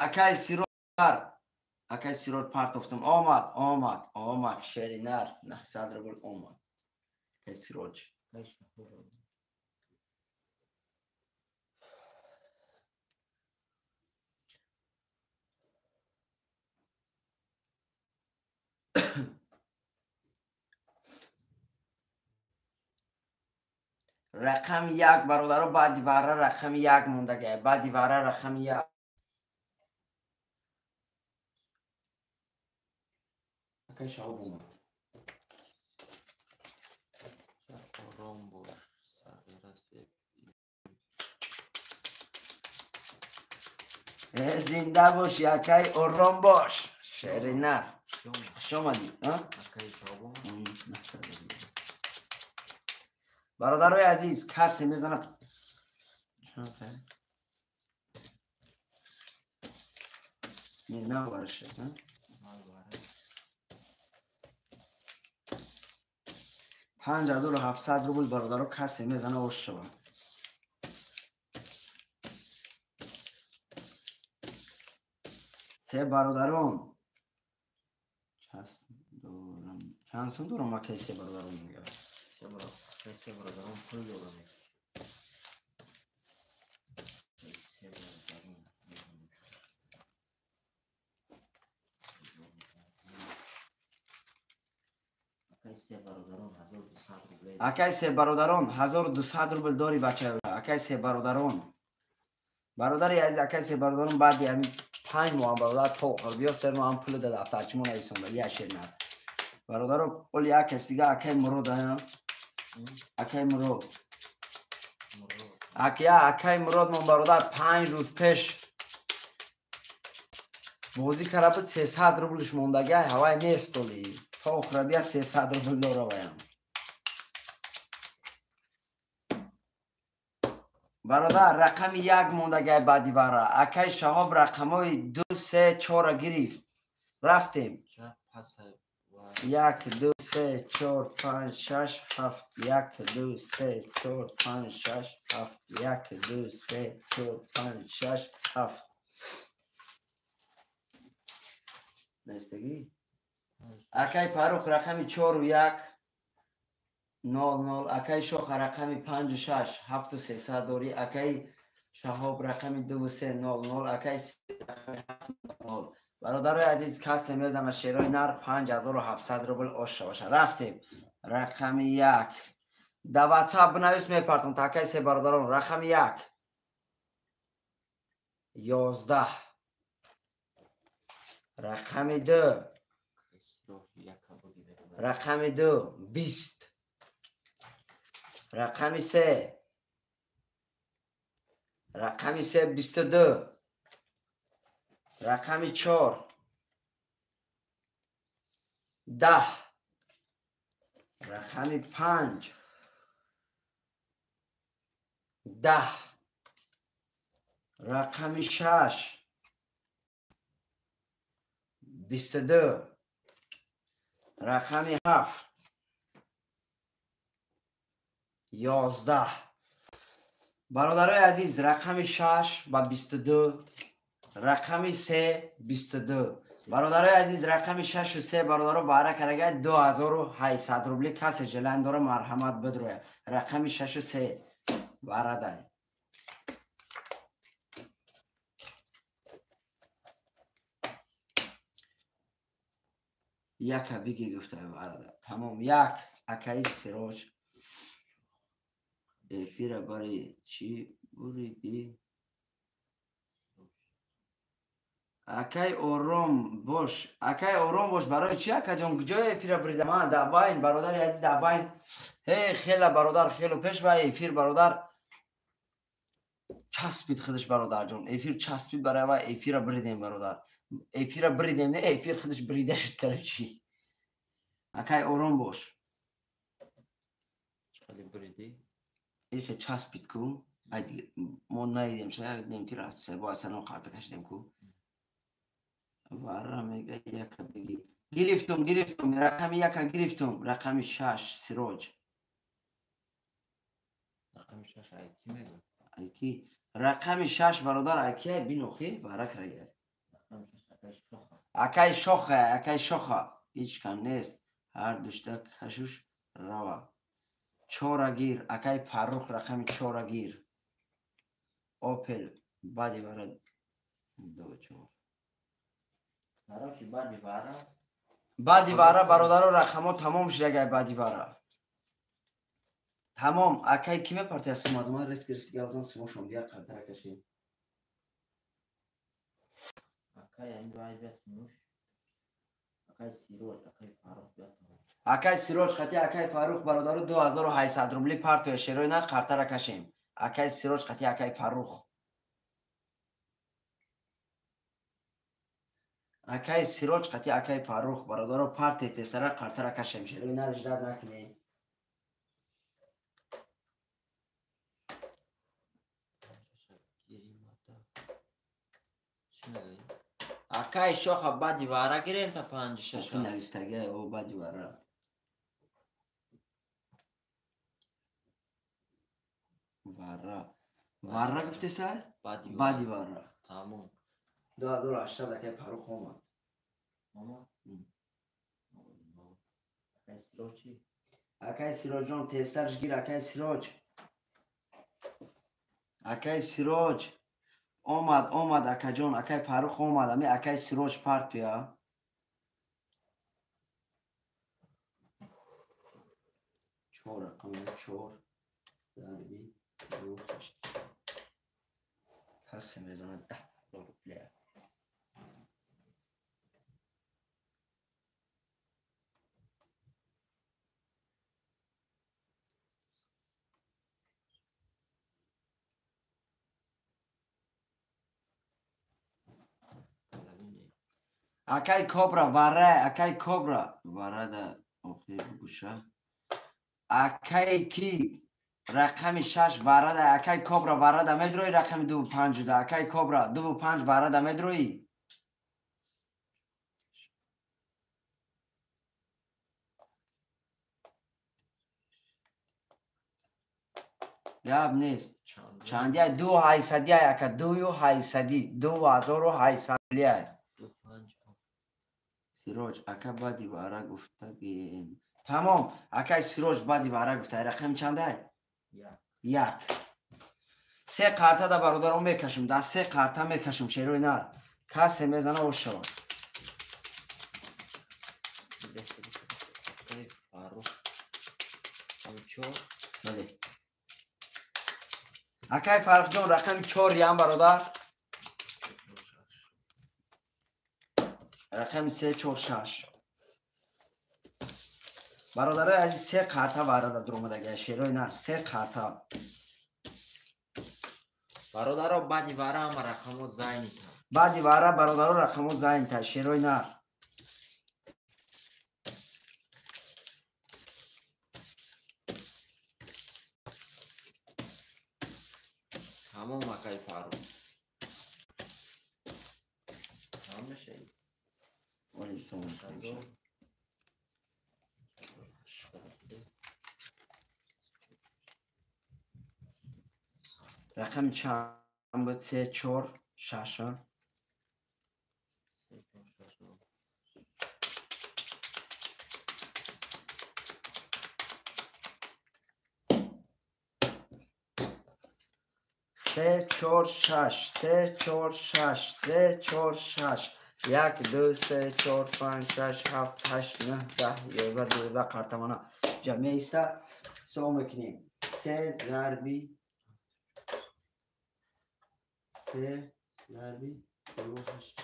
A: Акай Сироҷ, акай Сироҷ партофтум. Омад, омад, омад. Шери нар 900 рубл омад. Акай Сироҷ. Рақами 1 бародаро баъди вара рақами 1 мондагай. Баъди вара рақами 1. Акай Шаҳоб омад.
B: Ором бош, сағира себ.
A: Зинда боши акай, ором бош. Шери нар. Хуш омадӣ.
B: Акай Шаҳоб омад.
A: Бародарои азиз, касе мезанад. Не, нав варашаст, а? 5700 рубл бародаро касе мезана ош шавад. Се бародарон. Чанд сум дорам акай се бародарон мегӯяд?
B: Се бародарон пул дорам.
A: Акай се бародарон 1200 рубл дори бача. Акай се бародарон. Бародари азиз, акай се бародарон баъди ҳамин 5 моҳ бародар то охир биё се моҳ ҳам пул да дафтарчимон нависонда як шер нар. Бародаро оли як кас дига акай Мурод ая. Акай Мурод. Акай Мурод мон бародар 5 рӯз пеш бозӣ карда буд 300 рублш мондагай ҳавай нест оли. То охира бия 300 рубл дора ваям. Бародар рақами 1 мондагай баъди вара. Акай Шаҳоб рақамҳои 2, 3, 4 гирифт. Рафтем. 1, 2, 3, 4, 5, 6, 7. 1, 2, 3, 4, 5, 6, 7. 1, 2, 3, 4, 5, 6, 7. Навистагӣ? Акай Фарух рақами 4 1 0 0. Акай Шоха рақами 5 6 7 300 дорӣ. Акай Шаҳоб рақами 2 3 0 0. Акай рақами 7 0. Бародарои азиз, касе мезана шерои нар 5700 рубл ош шаваша. Рафтем. Рақами 1. Да WhatsApp бинавис мепартам. Акай се бародарон рақами 1. 11. Рақами 2. Рақами 2 20. Рақами 3. Рақами 3 22. Рақами 4 10. Рақами 5 10. Рақами 6 22. Рақами 7 11. Бародарои азиз, рақами 6 ба 22, рақами 3 22. Бародарои азиз, рақами 6 3 бародаро баҳра карага 2800 рубли касе желан дора марҳамат бидроя. Рақами 6 3 барадай. Яка биги гуфта барада. Тамом як акаи Сироҷ эфира барои чӣ буридӣ? Акай ором бош, акай ором бош. Барои чӣ акаҷон куҷои эфира буридам? Ман дар байн бародари азиз, дар байн. Ҳе хела бародар, хело пеш ва эфир бародар часпид худаш бародарҷон. Эфир часпид барои ва эфира буридем бародар. Эфира буридем, не эфир худаш бурида шуд короче. Акай ором бош.
B: Чӣ буридӣ?
A: Эхе часпид ку. Ай мо наидем, шояд дидем ки рафт себо асалон қарта кашидем ку. Вара мега яка биги. Гирифтум, гирифтум, рақами яка гирифтум, рақами 6 Сироҷ.
B: Рақами 6 ай ки мега?
A: Ай ки? Рақами 6 бародар ай ки бинохи вара крага.
B: Рақами 6 акай Шоха.
A: Акай Шоха, акай Шоха. Ҳеҷ кам нест. Ҳар душта кашуш рава. 4 гир, акай Фаррух рақами 4 гир. Опел баъди вара 2 4.
B: Короче, баъди вара.
A: Баъди вара бародаро рақамҳо тамом шуд агай баъди вара. Тамом, акай ки мепартия симад? Ман риск риск гавзан симошон бия қартара кашем.
B: Акай ами вай бия симош. Акай Сироҷ, акай Фаррух бия тамом.
A: Акай Сироҷ қати акай Фаррух бародаро 2800 рубли партия шерои нар қартара кашем. Акай Сироҷ қати акай Фаррух. Акай Сироҷ қати акай Фаррух бародаро партия тестара қартара кашем. Шерои нар ждат накунем.
B: Акай шоха баъди вара гирем та 56.
A: Навистага о баъди вара. Вара. Вара гуфтеса? Баъди вара.
B: Тамом.
A: 2800 акай Фаррух омад.
B: Омад? Акай Сироҷ чӣ?
A: Акай Сироҷон тезтарш гир, акай Сироҷ. Акай Сироҷ. Омад, омад, акаҷон, акай Фаррух омад. Ами акай Сироҷ партуя. Чор рақам, чор зарби ду ҳашт. Касе мезанад 10 рубля. Акай Кобра вара, акай Кобра вара да охир бугуша. Акай ки рақами 6 вара да, акай Кобра вара да медрои рақами 2 5 да, акай Кобра 2 5 вара да медрои. Гап нест. Чандия 2 800 ака 2 800 2800 рублия. Сироҷ ака баъди вара гуфтагем. Тамом, акай Сироҷ баъди вара гуфта. Рақами чандай? Як. Се қарта да бародарон мекашем. Да се қарта мекашем шерои нар. Касе мезана ош шавад. Бале. Акай Фаррухҷон рақами 4 ям бародар. Рақами 3 4 6. Бародарои азиз, се қарта варада дуромадага шерои нар, се қарта.
B: Бародаро баъди вара ама рақамо зайнита.
A: Баъди вара бародаро рақамо зайнита шерои нар.
B: Тамом акай Фаррух. Тамом мешавӣ?
A: Рақами чанд буд? 3 4 6. 3 4 6 3 4 6 3 4 6 1 2 3 4 5 6 7 8 9 10 11 12 қартамана ҷа меиста. Ҳисоб мекунем. 3 зарби 3 зарби 2 8.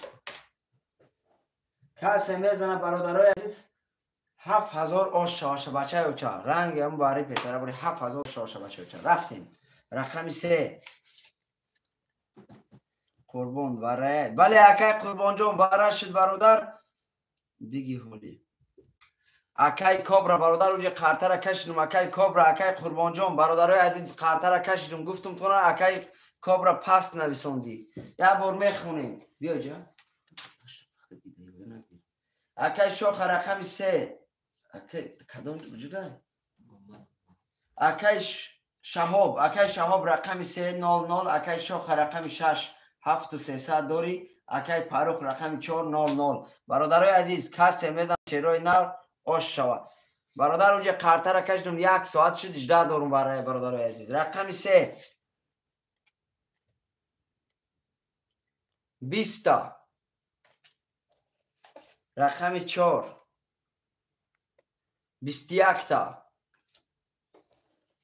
A: Касе мезана бародарои азиз 7000 ош шаваша бачаи оча. Ранги ҳам бари петара бури 7000 шаваша бачаи оча. Рафтем. Рақами 3. Қурбон вара. Бале акай Қурбонҷон вара шуд бародар. Биги ҳоли. Акай Кобра бародар уҷа қартара кашидум. Акай Кобра, акай Қурбонҷон бародарои азиз қартара кашидум. Гуфтум тона акай Кобра паст нависондӣ. Як бор мехонем. Биё ҷа. Акай Шоха рақами 3. Акай кадом ҷудай? Акай Шаҳоб, акай Шаҳоб рақами 3 0 0, акай Шоха рақами 6 7 300 дорӣ, акай Фаррух рақами 4 0 0. Бародарои азиз, касе мезан шерои нар ош шавад. Бародар уҷа қартара кашидум, 1 соат шуд, 18 дорум барои бародарои азиз. Рақами 3 20 та. Рақами 4 21 та.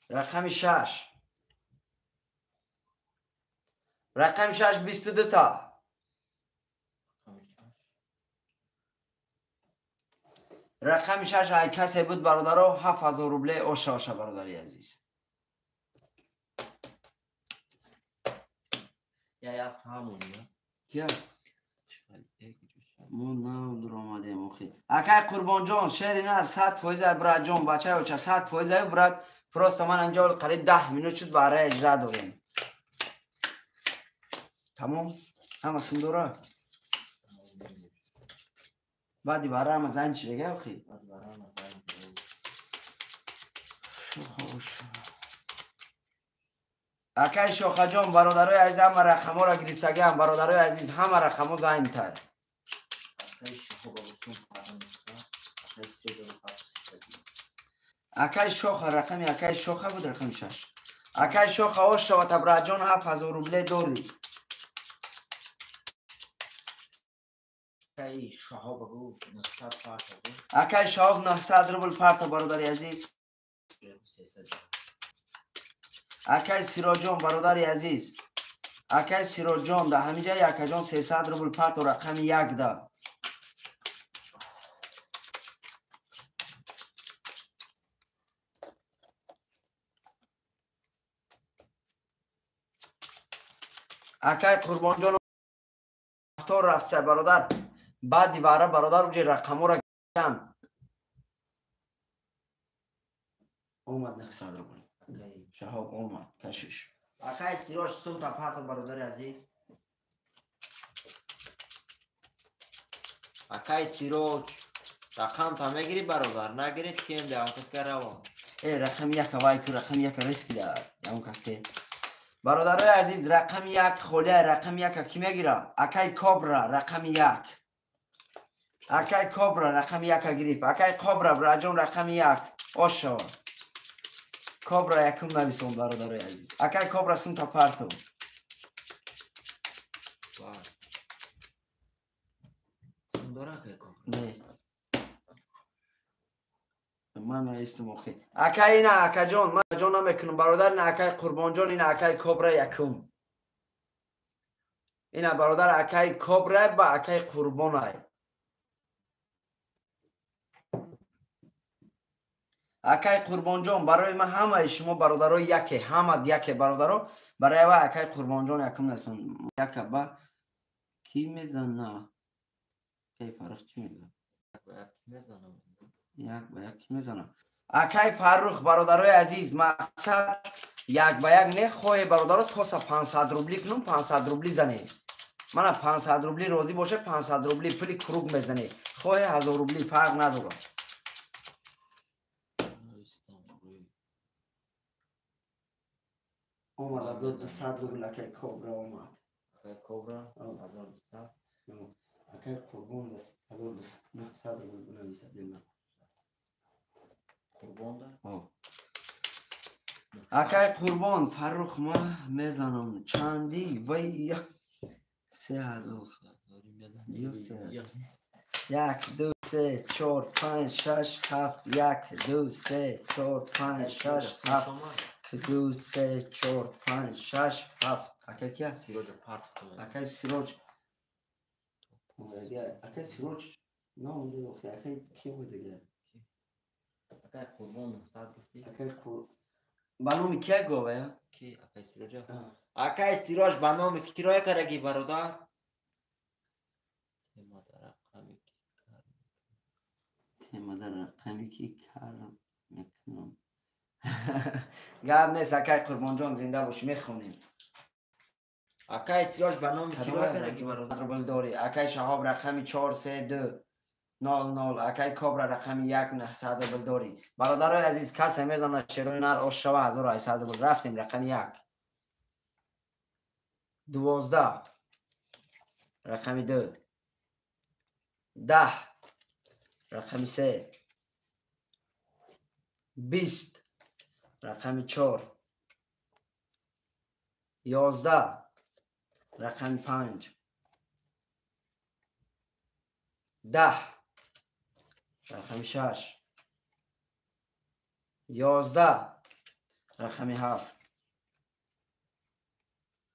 A: Рақами 6 рақами 6 22 та. Рақами 6 ай касе буд бародаро 7000 рубле оша оша бародари азиз.
B: Я фаҳмонӣ.
A: Кия? Мо нав дуромадем охир. Акай Қурбонҷон, шери нар 100% братҷон, бачаи оча 100% брат. Просто ман инҷо қариб 10 минут шуд барои иҷра дорем. Тамом? Ҳама сум дора? Баъди варама зан чи дега охи?
B: Баъди варама зан.
A: Акай Шохаҷон, бародарои азиз, ҳама рақамҳоро гирифтагиам, бародарои азиз, ҳама рақамҳо займтай. Акай Шоха, рақами Акай Шоха буд, рақами 6. Акай Шоха ош шавад, Абраҷон 7000 рубле дорӣ. Акай Шаҳоб 900 рубл парто, бародари азиз. Акай Сироҷон, бародари азиз. Акай Сироҷон, да ҳамиҷа якаҷон 300 рубл парто, рақами 1 да. Акай Қурбонҷон рафтор рафтса, бародар. Баъди вара, бародар, уҷе рақамҳоро гирам. Омад 900 рубл. Шаҳоб омад, кашиш.
B: Акай Сироҷ сумта парто, бародари азиз. Акай Сироҷ, рақамта мегирӣ, бародар? Нагирӣ, тием да, он каска равон.
A: Рақами 1 вай ку, рақами 1 риски да, он каске. Бародарои азиз, рақами 1 холия, рақами 1 ки мегира? Акай Кобра, рақами 1. Акай Кобра, рақами 1 гирифт. Акай Кобра, браҷон, рақами 1. Ошо. Кобра якум нависон, бародарои азиз. Акай Кобра сумта парто. Не. Ман наистум охи. Акай ина, акаҷон, ман ҷон намекунам, бародар, ина акай Қурбонҷон, ина акай Кобра якум. Ина бародар акай Кобра ба акай Қурбонай. Акай Қурбонҷон, барои ман ҳамаи шумо бародарои яке, ҳама яке бародаро, барои ва акай Қурбонҷон якум насон. Яка ба ки мезана? Акай Фаррух чӣ мегӯяд? Як ба як ки мезана? Акай Фаррух, бародарои азиз, мақсад як ба як нехоҳе, бародаро, тоса 500 рубли кунум, 500 рубли зане. Мана 500 рубли розӣ боше, 500 рубли пули круг мезане. Хоҳе 1000 рубли, фарқ надорад. Омад 1200 рубл акай Кобра омад.
B: Акай Кобра 1200.
A: Акай Қурбон 1900 рубл бинависад дема.
B: Қурбон да?
A: Акай Қурбон, Фаррух ма мезанам чанди вай 3000. Ё 3000. 1 2 3 4 5 6 7 1 2 3 4 5 6 7 2 3 4 5 6 7. Акай кия?
B: Сироҷ парт.
A: Акай Сироҷ. Акай Сироҷ наомада охи. Акай ки буд дига?
B: Акай Қурбон 900 гуфтӣ?
A: Акай Қур ба номи кия говая?
B: Ки? Акай Сироҷ? Акай Сироҷ ба номи ки кироя кардаги, бародар?
A: Тема дар рақами ки кар мекунам. Гап нест, акай Қурбонҷон, зинда бош, мехонем.
B: Акай Сироҷ ба номи кироя кардаги, бародар?
A: Рубл дорӣ. Акай Шаҳоб рақами 4 3 2 0 0. Акай Кобра рақами 1 900 рубл дорӣ. Бародарои азиз, касе мезанад шерои нар ош шава 1800 рубл. Рафтем рақами 1. 12 рақами 2 10 рақами 3 20 рақами 4 11 рақами 5 10 рақами 6 11 рақами 7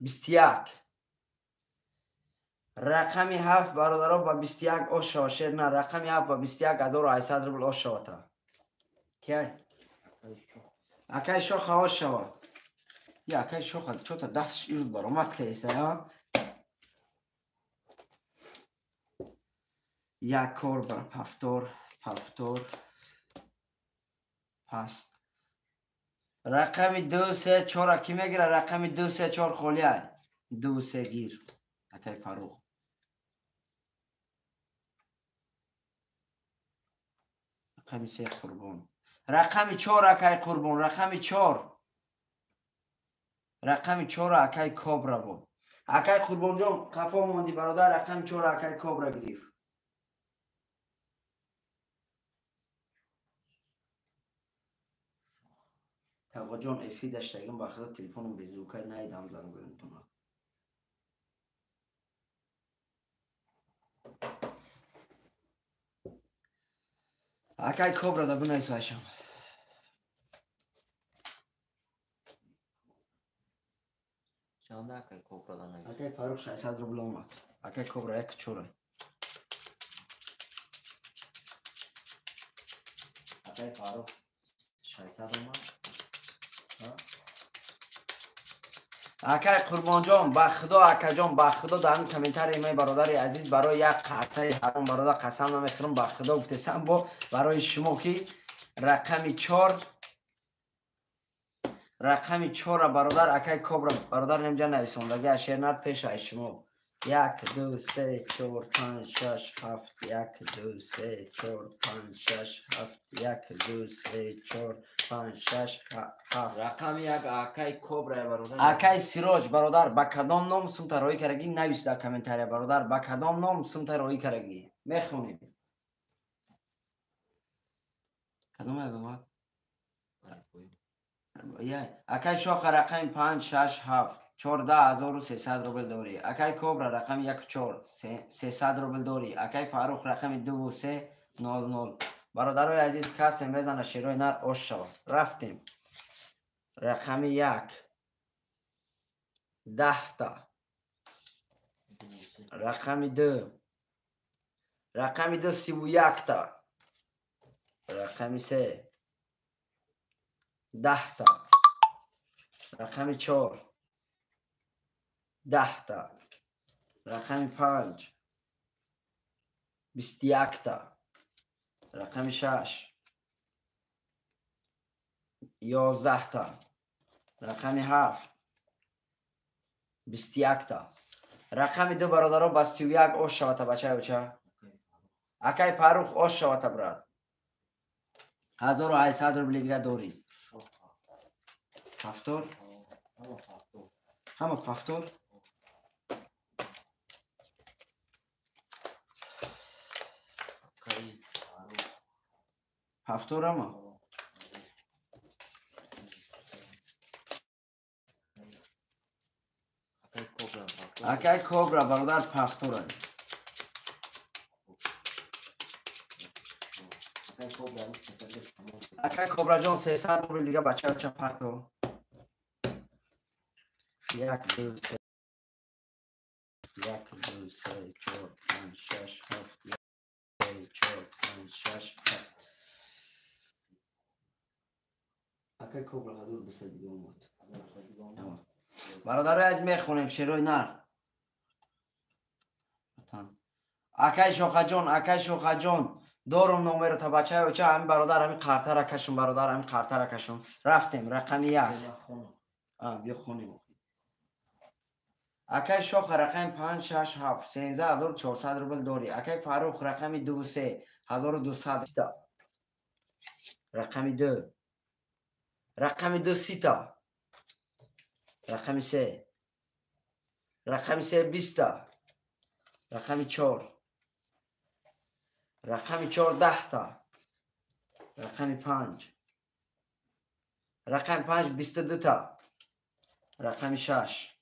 A: 21 рақами 7 бародаро ба 21 ош шава шер на рақами 7 ба 21800 рубл ош шавата. Кияй? Акай Шоха ош шава. Я акай Шоха чота дастш ирд баромад каиста, а? Як кор бар пафтор, пафтор, паст. Рақами 2 3 4 ки мегира? Рақами 2 3 4 холия. 2 3 гир. Акай Фаррух. Рақами се Қурбон. Рақами чор акай Қурбон. Рақами чор. Рақами чор акай Кобра буд. Акай Қурбонҷон қафо монди бародар, рақами чор акай Кобра гирифт. Тағоҷон эфир даштагим ба худо телефонум безвукай наидам занг занитона. Акай Кобра да бинавис вайшам.
B: Чанда акай Кобра да навис?
A: Акай Фарух 600 рубл омад. Акай Кобра як чора.
B: Акай Фарух 600 омад.
A: Акай Қурбонҷон ба худо акаҷон ба худо дар ҳамин комментарии май бародари азиз барои як қартаи ҳаром бародар қасам намехӯрам ба худо гуфтесам бо барои шумо ки рақами чора бародар акай Кобра бародар немҷа нависондаги ашернар пеш ай шумо 1 2 3 4 5 6 7 1 2 3 4 5 6 7 1 2 3 4 5 6 7.
B: Рақами як акай Кобра бародар.
A: Акай Сироҷ бародар ба кадом ном сумта роӣ карагӣ навис дар комментария бародар ба кадом ном сумта роӣ карагӣ мехонем. Кадом аз омад? Акай Шоха рақами 5 6 7 14300 рубл дорӣ. Акай Кобра рақами 1 4 300 рубл дорӣ. Акай Фарух рақами 2 3 0 0. Бародарои азиз касе мезана шерои нар ош шавад. Рафтем. Рақами 1 10та. Рақами 2. Рақами 2 31та. Рақами 3 10та. Рақами 4 10та. Рақами 5 21та. Рақами 6 11та. Рақами 7 21та. Рақами 2 бародаро ба 31 ош шавата бачаи оча. Акай Фарух ош шавата брат. 1800 рубли дига дорӣ. Ҳафтор? Ҳама ҳафтор? Ҳафтор ама? Акай Кобра бародар ҳафтора. Акай Кобраҷон 300 рубл дига бача оча парто. 1 2 3 1 2 3 4 5 6 7 1 4 5 6 7. Акай Кобра 1200 дига омад. Бародарои азиз мехонем шерои нар. Акай Шохаҷон, акай Шохаҷон дорум номеро та бачаи оча ҳамин бародар ҳамин қартара кашум бародар ҳамин қартара кашум. Рафтем рақами 1. Биё хонем. Акай Шоха рақами 5 6 7 13400 рубл дорӣ. Акай Фарух рақами 2 3 1200. Рақами 2. Рақами 2 30та. Рақами 3. Рақами 3 20та. Рақами 4. Рақами 4 10та. Рақами 5. Рақами 5 22та. Рақами 6.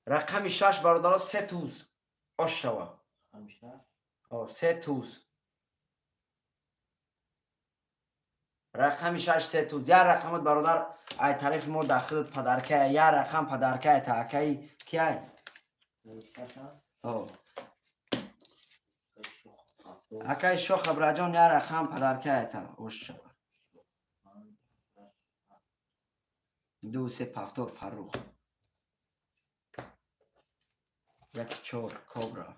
A: Рақами 6 бародаро 3 туз. Ош шава. 3 туз. Рақами 6 3 туз. Як рақамат бародар ай тарафи мо дар худат падаркая, як рақам падаркая та акаи кияй? Акаи Шоха браҷон як рақам падаркая та ош шава. 2 3 7 Фарух. 1 4 Кобра.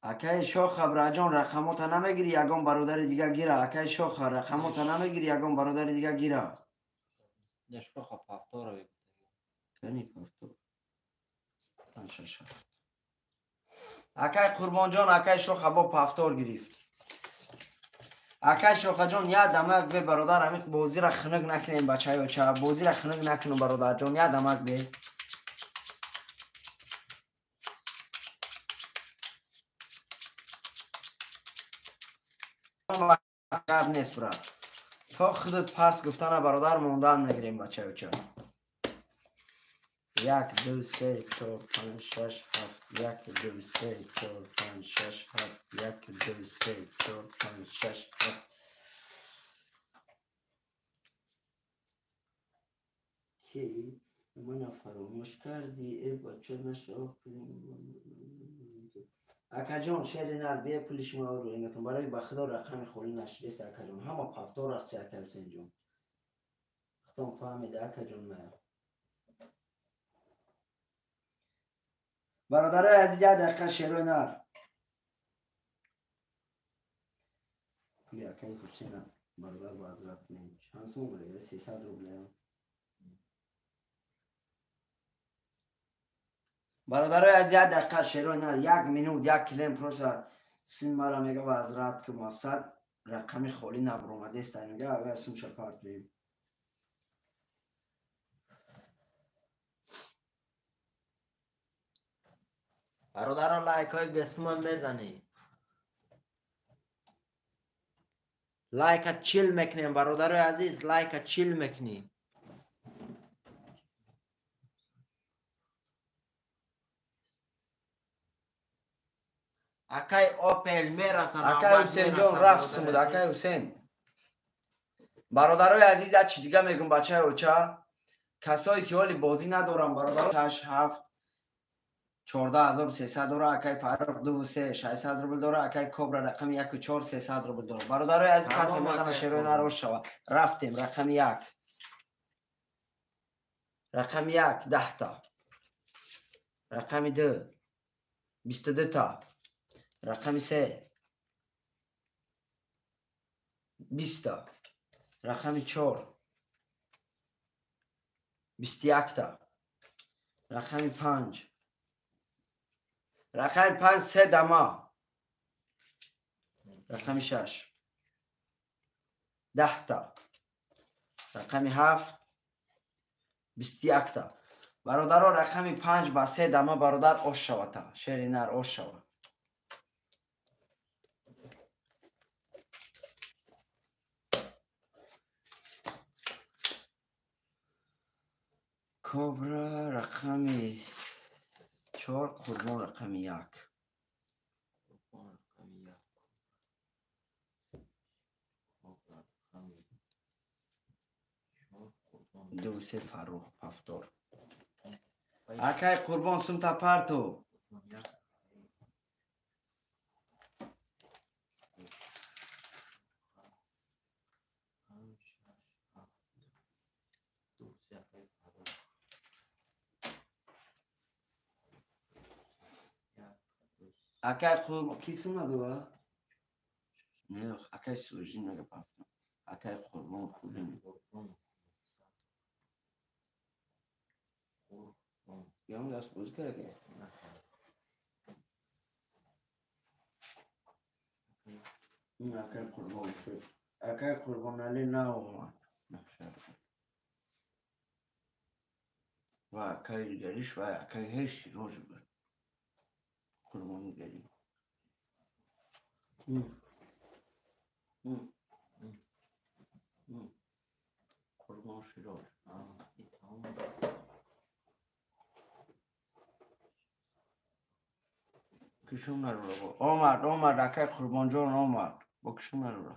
A: Акаи Шоха браҷон рақамота намегири ягон бародари дига гира. Акаи Шоха рақамота намегири ягон бародари дига гира.
B: Шоха пафтора.
A: Кани пафтор. 5 6 7. Акай Қурбонҷон, акай Шоха бо пафтор гирифт. Акай Шохаҷон, як дамак бе бародар, ҳамин бозира хунук накунем бачаёча, бозира хунук накунем бародарҷон, як дамак бе. Гап нест брат. То худат пас гуфтана бародар мондан мегирем бачаёча. 1 2 3 4 5 6 7 1 2 3 4 5 6 7 1 2 3 4 5 6 7. Ки мана фаромӯш кардӣ, э бача нашо. Акаҷон, шери нар бия пули шумо рӯй мекунам. Барои ба худо рақами холӣ нашидест акаҷон. Ҳама пафтор рафти ака Ҳусейнҷон. Худом фаҳмида акаҷон мая. Бародарои азиз, як дақиқа шерои нар. Пули акаи Ҳусейна бародар возврат кунем. Чанд сом мегирад? 300 рубля. Бародарои азиз, як дақиқа шерои нар, як минут, як килем просто син мара мега возврат ки мақсад рақами холӣ набуромадест мега, аввал сумша партоем.
B: Бародаро лайкҳои бесумон мезанӣ. Лайка чил мекунем бародарои азиз, лайка чил мекунӣ. Акай Опел мерасад.
A: Акай Ҳусейнҷон рафт сумуд, акай Ҳусейн. Бародарои азиз, як чи дига мегум бачаи оча. Касое ки ҳоли бозӣ надоранд бародаро 6 7 14300 дора, акай Фаррух 2 3 600 рубл дора, акай Кобра рақами 1 4 300 рубл дора. Бародарои азиз, касе модана шерои нарош шава. Рафтем рақами 1. Рақами 1 10 та. Рақами 2 22 та. Рақами 3 20 та. Рақами 4 21 та. Рақами 5 рақами 5 3 дама. Рақами 6 10 та. Рақами 7 21 та. Бародаро рақами 5 ба 3 дама бародар ош шавата. Шери нар ош шава. Кобра рақами 4, Қурбон рақами 1. 2 3 Фаррух пафтор. Акай Қурбон сумта парту. Акай Қурбон ки сум надора? Не, акай Сужин мега пафтор. Акай Қурбон хуб. Ям даст бозӣ карда. Ин акай Қурбон шуд. Акай Қурбоналӣ наомад. Ва акай дигариш ва акай ҳеч роз буд. Қурбон дигарӣ. Қурбон Широз. Кишум нарура. Омад, омад, акай Қурбонҷон омад. Бо кишум нарура.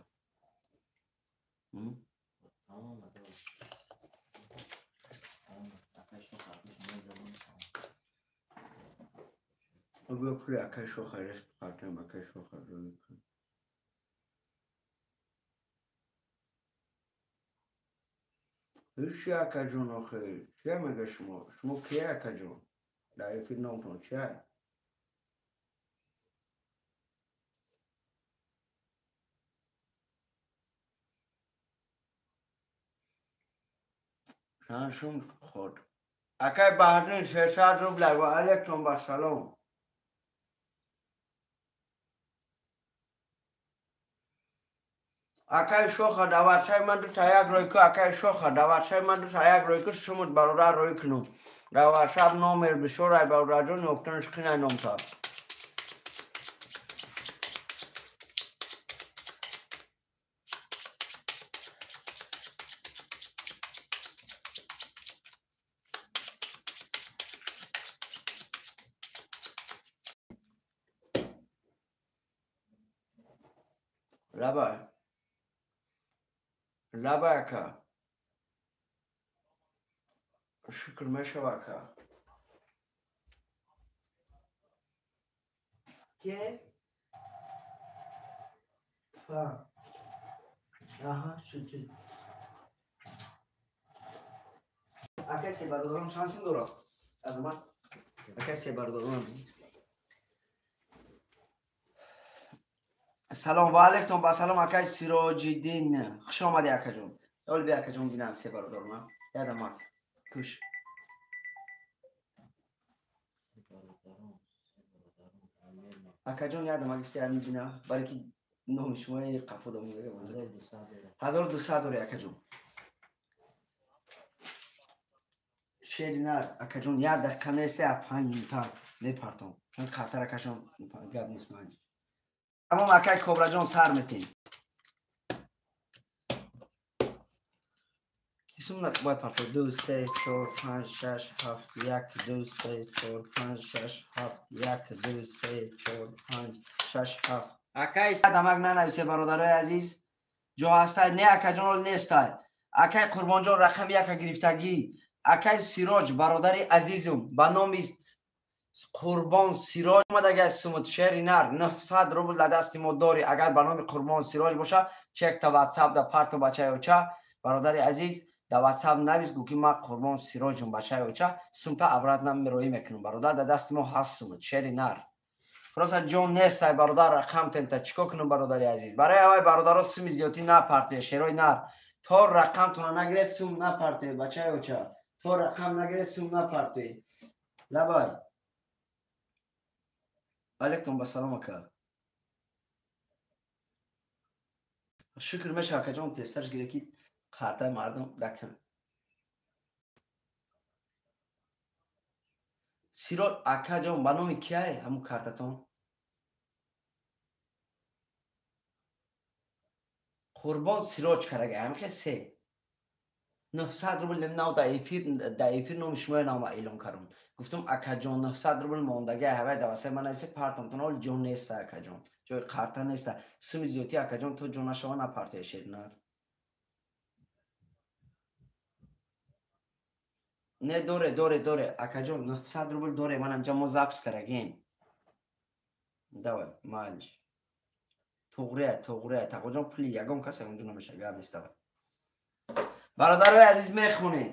A: Бо пули акай Шоха респ кардем, акай Шоха рӯй кун. Чӣ акаҷон охир? Чия мега шумо? Шумо кия акаҷон? Дар эфир номтон чия? Чанд сум хӯрд? Акай Баҳриддин 600 рубля. Ва алайкум ассалом. Акай шоха даватшай ман дута як рой ку, акай шоха даватшай ман дута як рой ку, шумуд бародар рой кунум. Даватшаб номер бисёрай бародарҷон, ёфтанаш қинай номта. Лабай. Лабай ака. Шукр мешава ака. Ке? Фа. Аҳа, шуд. Акай се бародарон чанд син дорад? Азамат. Акай се бародарон. Салом ва алейкум ба салом акай Сироҷиддин. Хуш омадӣ акаҷон. Ҳол би акаҷон бинам се бародарона. Ядама. Куш. Акаҷон ядама гисти ами бинам. Балки номи шумо қафо дамон. 1200 дорӣ акаҷон. Шери нар акаҷон як дақиқа месе 5 минута мепартом. Чун хатар акаҷон гап нест ман. Тамом акай Кобраҷон сар метем. Кисум бояд партов 2 3 4 5 6 7 1 2 3 4 5 6 7 1 2 3 4 5 6 7. Акай дамак нанависе бародарои азиз. Ҷо ҳастай не акаҷон ҳол нестай. Акай Қурбонҷон рақами яка гирифтагӣ. Акай Сироҷ бародари азизум ба номи Қурбон Сироҷ омадагай сумут шери нар 900 рубл дар дасти мо дорӣ. Агар ба номи Қурбон Сироҷ боша чек та ватсап да парто бачаи оча. Бародари азиз да ватсап навис гӯ ки ман Қурбон Сироҷум бачаи оча. Сумта обратно мероӣ мекунам бародар. Дар дасти мо ҳаст сумут шери нар. Просто ҷон нестай бародар рақам темта чикор кунам бародари азиз. Барои аввай бародаро суми зиёдтӣ напартоя шерои нар. То рақамтона нагире сум напартоя бачаи оча. То рақам нагире сум напартоя. Лабай. Алейкум ба салом ака. Шукр мешава акаҷон тезтарш гире ки қартаи мардум дакам. Сироҷ акаҷон ба номи кияе ҳамун картатон? Қурбон Сироҷ карага ҳамхе се 900 рубл нав да эфир номи шуморо нама эълон кардам. Гуфтам акаҷон 900 рубл мондагӣ ҳавай давасай ман нависе партам тон ҳол ҷон неста акаҷон. Ҷои қарта неста. Суми зиёдтӣ акаҷон то ҷон нашава напартоя шернар. Не доре доре доре акаҷон 900 рубл доре ман ҳамҷа мо запис карагем. Давай малиш. Туғрия туғрия тақоҷон пули ягон кас ягон ҷо намеша гап нест давай. Бародарои азиз мехонем.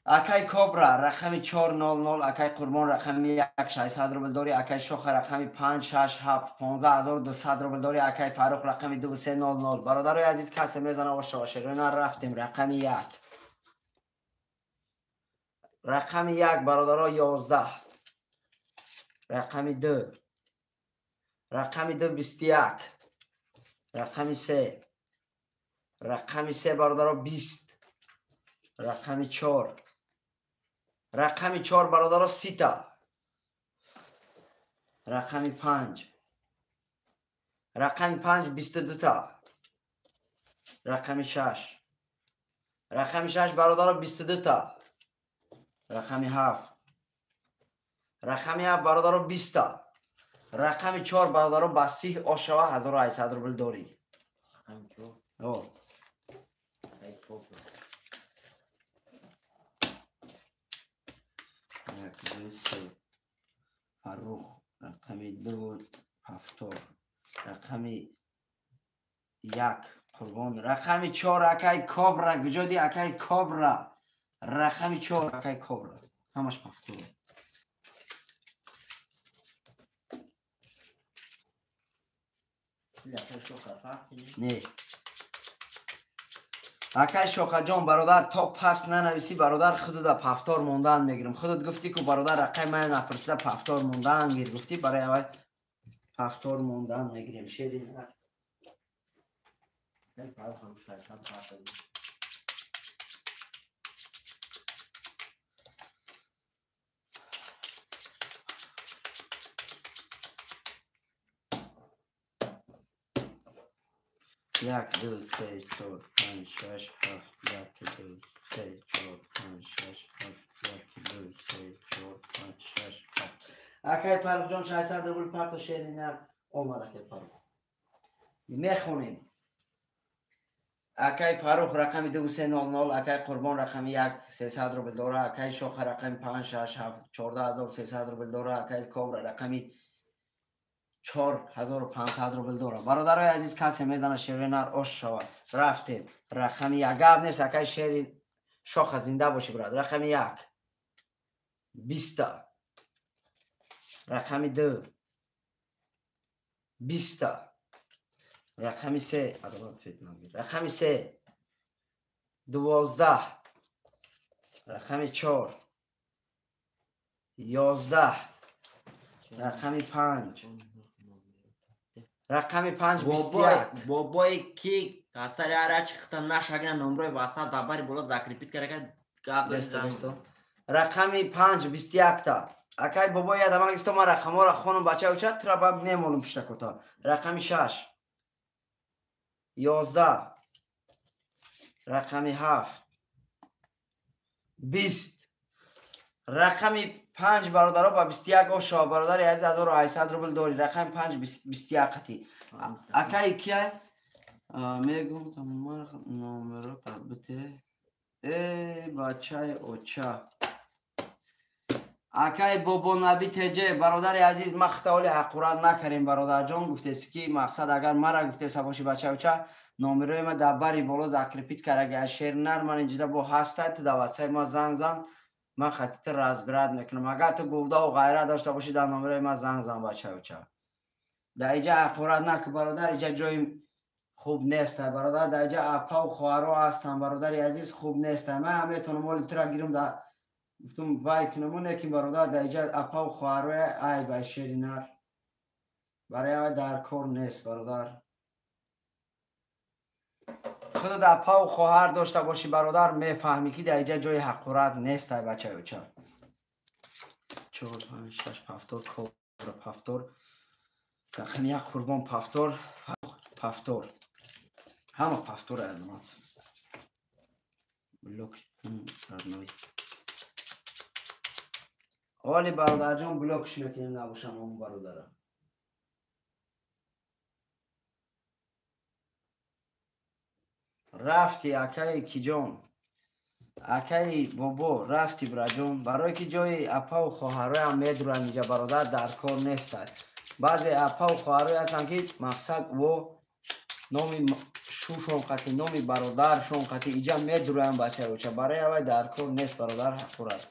A: Акай Кобра рақами 400, акай Қурбон рақами 1 600 рубл дорӣ, акай Шоха рақами 5 6 7 15200 рубл дорӣ, акай Фаррух рақами 2 300. Бародарои азиз касе мезана оша шерона рафтем рақами 1. Рақами 1 бародаро 11. Рақами 2. Рақами 2 21. Рақами 3. Рақами 3 бародаро 20. Рақами 4. Рақами 4 бародаро 30 та. Рақами 5. Рақами 5 22 та. Рақами 6. Рақами 6 бародаро 22 та. Рақами 7. Рақами 7 бародаро 20 та. Рақами 4 бародаро ба 30 ошава 1800 рубл дорӣ.
B: Рақами 4.
A: О. Фаррух рақами 2 70 рақами 1 Қурбон рақами 4 акай Кобра куҷоди акай Кобра рақами 4 акай Кобра ҳамаш 70. Не акай Шохаҷон бародар то пас нанависӣ бародар худуда пафтор мондан мегирам. Худат гуфтӣ ку бародар рақами ман напурсида пафтор мондан гир гуфтӣ барои аввал пафтор мондан мегирем. Шери нар. Як, ду, се, чор, панҷ, шаш, ҳафт. Як, ду, се, чор, панҷ, шаш, ҳафт. Як, ду, се, чор, панҷ, шаш, ҳафт. Акай Фаррухҷон 600 рубл парто шери нар омад. Акай Фаррух мехонем. Акай Фаррух рақами 2300, акай Қурбон рақами 1 300 рубл дора, акай Шоха рақами 5 6 7 14300 рубл дора, акай Кобра рақами 4500 рубл дора. Бародарои азиз, касе мезана шери нар ош шавад. Рафтем. Рақами 1 гап нест, акай шери Шоха зинда боши брат. Рақами 1 20, рақами 2 20, рақами 3 адолат фетнагир, рақами 3 12, рақами 4 11, рақами 5, рақами 5 21.
B: Бобои ки асари арачи хита нашагина номрои WhatsApp дабари боло закрепит карага гап.
A: Рақами 5 21 та. Акай бобои адамак исто ман рақамҳоро хонум бача уча тра баб немолум пиштакота. Рақами 6 11, рақами 7 20, рақами 5 бародаро ба 21 ошо бародари азиз 1800 рубл дори. Рақами 5 21 қати. Акай кия мегум тамар номеро бите. Э бачаи оча. Акай бобо Наби теҷе бародари азиз, ман хитоли ҳақурат накардем бародарҷон. Гуфтеси ки мақсад агар мара гуфтеса боши бачаи оча, номерои ма дар бари боло закрепит кардаги. Аз шери нар ман инҷида бо ҳастай, ту дар ватсаи ма занг зан, ман хатита разбират мекунам. Агар ту гувдаву ғайрат дошта бошӣ, дар номерои ма занг зан бачаи оча. Дар иҷа ҳақурат наку бародар, иҷа ҷои хуб нест бародар. Дар иҷа апаву хоҳаро ҳастанд бародари азиз, хуб нест. Ман ҳам метавонам оли тура гирам дар гуфтум вай кунаму, лекин бародар дар иҷа апаву хоҳароя айб ай шери нар барои авай дар кор нест бародар. Худо дар апаву хоҳар дошта бошӣ бародар, мефаҳмӣ ки дар иҷа ҷои ҳақурат нест ай бачаи оча. 4 5 6 7 Кобра 7, рақами 1 Қурбон 7, Фаррух 7, ҳама 7 азмат. Блок родной. Оли бародарҷон блокш мекунем набошам он бародара. Рафти акаи киҷон, акаи бобо рафти браҷон, барое ки ҷои апаву хоҳароям медуранд инҷа бародар, дар кор нестад. Баъзе апаву хоҳарое ҳастанд ки мақсад во номи шушон қати, номи бародаршон қати иҷа медуранд бачаи оча. Барои авай дар кор нест бародар ҳақурат.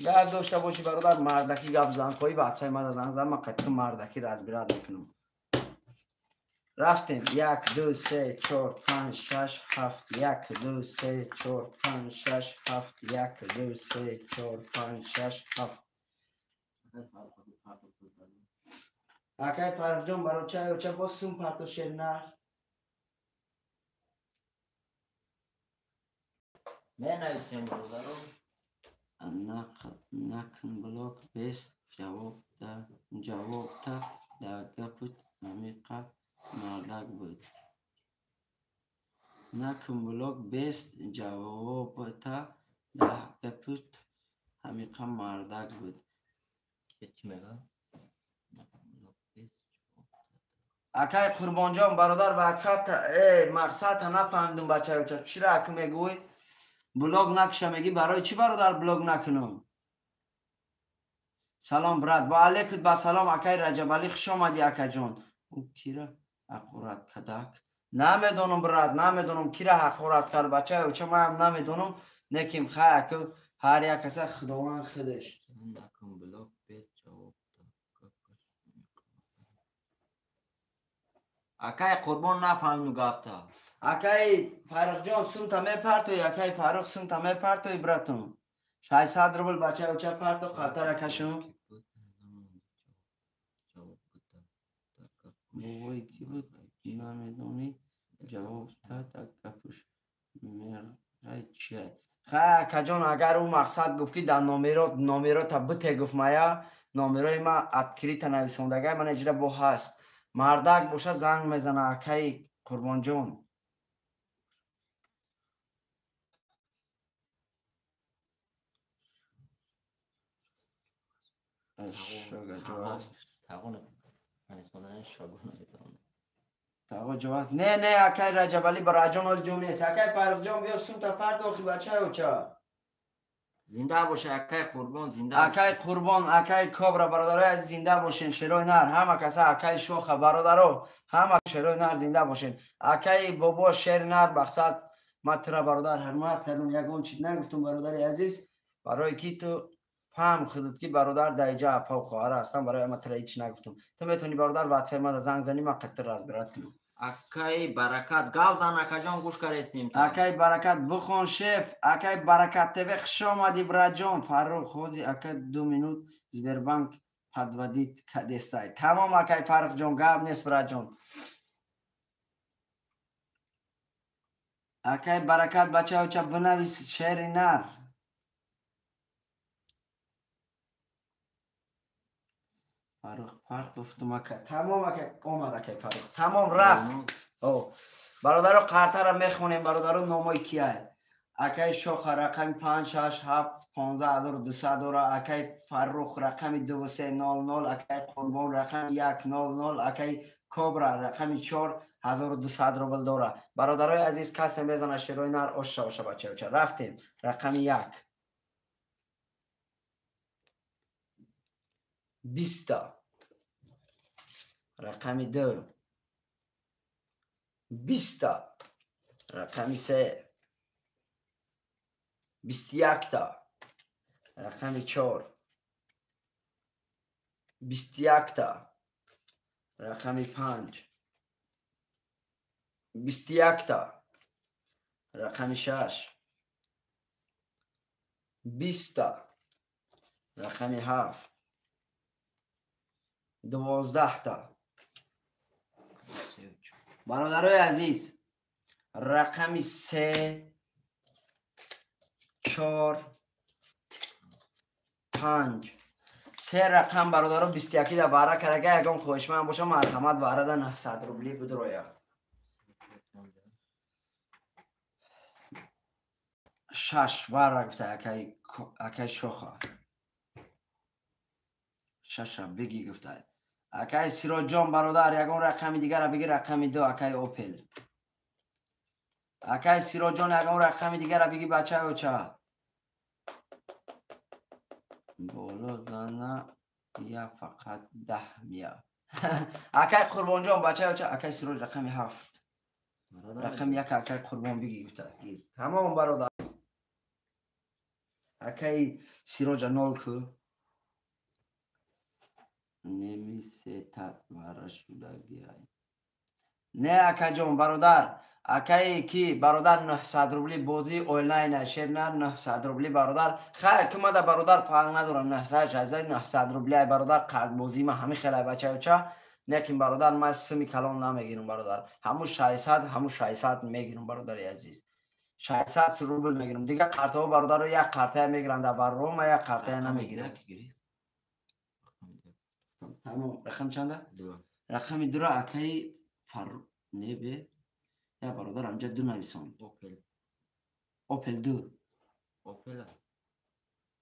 A: Гап дошта бошӣ бародар, мардакӣ гап зан, хоҳӣ ватсаи мада занг зан, ман қати мардакӣ разбират мекунам. Рафтем. 1 2 3 4 5 6 7, 1 2 3 4 5 6 7, 1 2 3 4 5 6 7. Акай Фаррухҷон барочаи оча боз сум парто шери нар.
B: Менависем бародаро.
A: Накун блок без ҷавобта дар гапут амиқа мардак буд. Накун блок без ҷавобта дар гапут амиқа мардак буд. Акай Қурбонҷон бародар ватсапта мақсадта нафаҳмидум бачаи оча. Чира аку мегӯй блог накша мегӣ, барои чӣ бародар блог накунам? Салом брат, ва алейкум ба салом акай Раҷабалӣ, хуш омадӣ акаҷон. Ӯ кира ҳақорат кадак? Намедонам брат, намедонам кира ҳақорат кард бачаи оча, манам намедонам. Неким хай аку ҳар як каса худованд худаш.
B: Акай Қурбон нафаҳмидум гапта.
A: Акай Фаррухҷон сумта мепартои, акай Фаррух сумта мепартои братум. 600 рубл бачаи оча парто, қабтара кашум. Бобои ки буд намедонӣ? Ҷавоб та гапуш меғай чия? Хай акаҷон, агар ӯ мақсад гуфт ки дар номерота бите гуфт мая, номерои ма открыто нависондагай, ман иҷра бо ҳаст. Мардак боша занг мезана акаи Қурбонҷон. Не, не, акай Раҷабалӣ бараҷон оли ҷо нест. Акай Фаррухҷон биё сумта пардохи бачаи оча.
B: Зинда боша акай Қурбон, зинда.
A: Акай Қурбон, акай Кобра, бародарои азиз зинда бошен, шерои нар, ҳама каса акай Шоха, бародаро, ҳама шерои нар зинда бошен. Акай бобо шери нар мақсад ма тура бародар ҳурмат кардам, ягон чиз нагуфтум бародари азиз, барои ки ту фаҳм худат ки бародар дар иҷа апа хоҳара ҳастам, барои ма тура ҳеч нагуфтум. Ту метавонӣ бародар ватсап мада занг зани, ман қаттир разбират кунам.
B: Акай Баракат гав зан акаҷон, гӯш каресим.
A: Акай Баракат бихон шеф, акай Баракат ТВ хуш омадӣ браҷон. Фаррух ҳози ака 2 минут Сбербанк подводит кадестай. Тамом акай Фаррухҷон, гап нест браҷон. Акай Баракат бачаоча бинавис шери нар. Фаррух партофтум ака. Тамом ака, омад акай Фаррух. Тамом рафт. Бародаро қартара мехонем, бародаро номои кияй. Акай Шоха рақами 5 6 7 15200 дора, акай Фаррух рақами 2300, акай Қурбон рақами 100, акай Кобра рақами 4200 рубл дора. Бародарои азиз касе мезана шерои нар оша оша бачаоча. Рафтем. Рақами 1. 20. Рақами 2. 20. Рақами 3. 21. Рақами 4. 21. Рақами 5. 21. Рақами 6. 20. Рақами 7. 12. Бародарои азиз, рақами 3 4 5 се рақам бародаро 21 да бара карага, ягон хоҳишманд боша марҳамат барада 900 рубли бидроя. 6 вара гуфта акай Шоха. 6 бигӣ гуфта. Акай Сироҷон бародар, ягон рақами дигара бигӣ, рақами 2 акай Опел. Акай Сироҷон ягон рақами дигара бигӣ бачаи оча. Боло зана я фақат 10 мия. Акай Қурбонҷон бачаи оча, акай Сироҷ рақами 7. Рақами 1 акай Қурбон бигӣ гуфта. Тамом бародар. Акай Сироҷа 0 ку. Неми сета вара шудагиай. Не акаҷон бародар, акаи ки бародар 900 рубли бозӣ онлайн шерна 900 рубли бародар. Хай ки мада бародар фарқ надорам 900 600 900 рубли ай бародар, қардбозӣ ма ҳами хелай бачаоча. Лекин бародар ман суми калон намегирам бародар. Ҳаму 600, ҳаму 600 мегирам бародари азиз. 600 рубл мегирам. Дигар қартаҳо бародаро як қартая мегиранд дар барнома, ман як қартая намегирам. Тамом, рақам чанда?
B: 2.
A: Рақами 2 акаи Фаррух не бе. Я бародар амҷа 2 нависон.
B: Опел.
A: Опел 2.
B: Опел.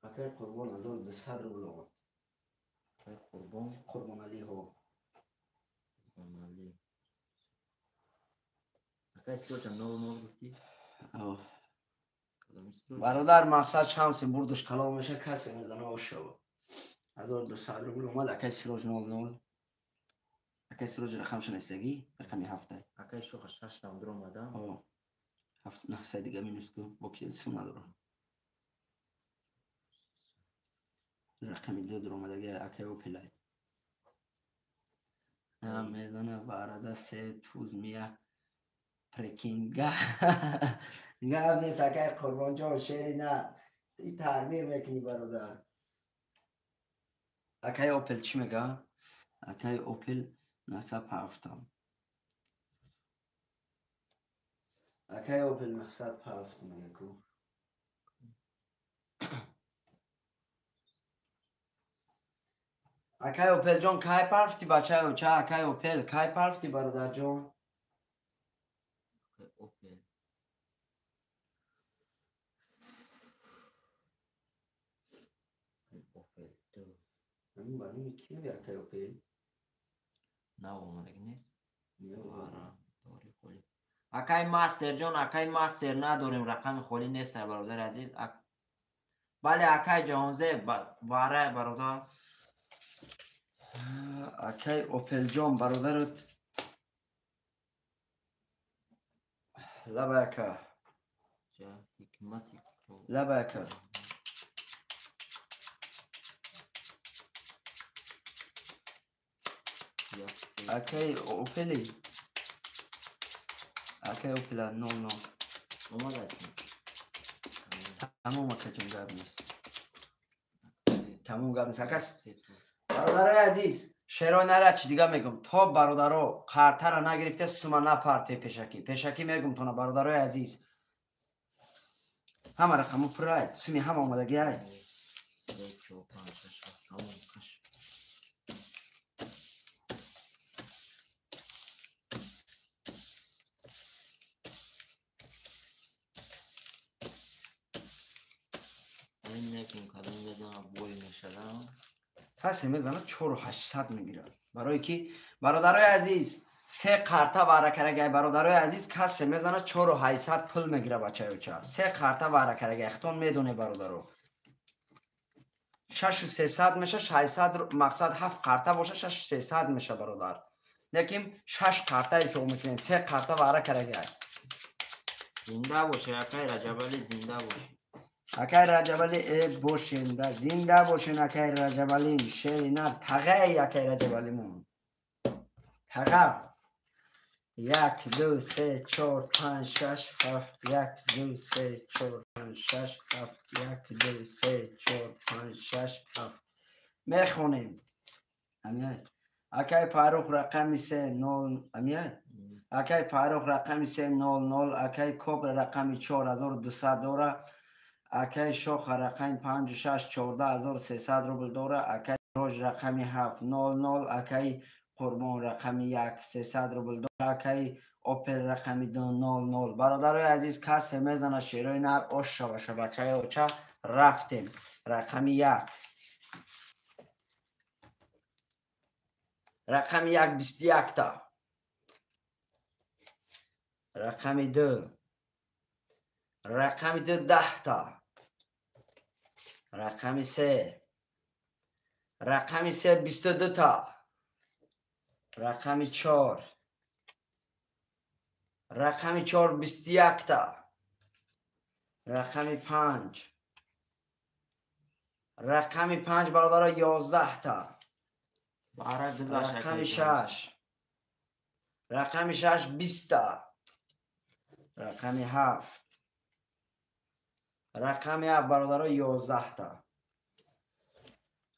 A: Акаи Қурбон 1200 рубл омад.
B: Акаи Қурбон,
A: Қурбоналӣ ҳо.
B: Қурбоналӣ. Акаи Сироҷа 00 гуфтӣ?
A: Бародар мақсад шамси бурдуш калон меша, касе мезана ошава. 1200 рубл омад, акаи Сироҷ 00. Акаи Сироҷ рақамша нестагӣ, рақами 7.
B: Акаи Шоха 6 там дуромада.
A: О. 7 900 дига минус ку, бо ки сум надора. Рақами 2 дуромадаги акаи Опелай. Мезана варада се туз мия прекинга. Гап нест акаи Қурбонҷон, шери на. И тақдир мекунӣ бародар. Акаи Опел чӣ мега? Акаи Опел 907. Акай Опел мақсад пафт мега ку. Акай Опелҷон кай парфти бачаё? Ча акай Опел кай парфти бародарҷон?
B: Опел. Опел ду.
A: Ҳамин барои ки мега акай Опел?
B: Нав омадаги нест?
A: Меовара.
B: Дори холӣ. Акай мастерҷон, акай мастер надорем, рақами холӣ нест, бародари азиз. Бале, акай Ҷаҳонзеб, вара бародар.
A: Акай Опелҷон бародарот лаба ака. Лаба ака. Акай Опели. Акай Опела 00.
B: Омадааст.
A: Тамом акаҷон, гап нест. Тамом гап нест. Ака бародарои азиз, шеро нара чи дига мегум. То бародаро қартара нагирифте сума напарте пешакӣ. Пешакӣ мегум тона бародарои азиз. Ҳама рақаму пурай, суми ҳама омадагиай.
B: 3 4 5 6 7 тамом қаш.
A: Касе мезанад 4800 мегирад. Барое ки бародарои азиз се қарта варакарагай бародарои азиз касе мезанад 4800 пул мегирад бачаёча. Се қарта варакарагай хитон медоне бародаро. 6300 меша 600 мақсад 7 қарта боша 6300 меша бародар. Лекин 6 қарта ҳисоб мекунем. Се қарта варакарагай.
B: Зинда боше акай Раҷабали, зинда боше.
A: Акай Раҷабали бошенда зинда бошен акай Раҷабалим шери нар тағай акай Раҷабалимон таға 1 2 3 4 5 6 7 1 2 3 4 5 6 7 1 2 3 4 5 6 7 мехонем. Амиай акай Фарух рақами 3 0 амиай акай Фарух рақами 3 0 0 акай Кобра рақами 4200 дора. Акай Шоха рақами 5 6 14300 рубл дора. Акай Рож рақами 7 0 0 акай Қурбон рақами 1 300 рубл дора. Акай Опел рақами 2 0 0. Бародарои азиз касе мезана шерои нар ош шаваша бачаи оча рафтем. Рақами 1. Рақами 1 21 та. Рақами 2. Рақами 2 10 та. Рақами 3. Рақами 3 22 та. Рақами 4. Рақами 4 21 та. Рақами 5. Рақами 5 бародаро 11 та. Рақами 6. Рақами 6 20 та. Рақами 7. Рақами 7 бародаро 11 та.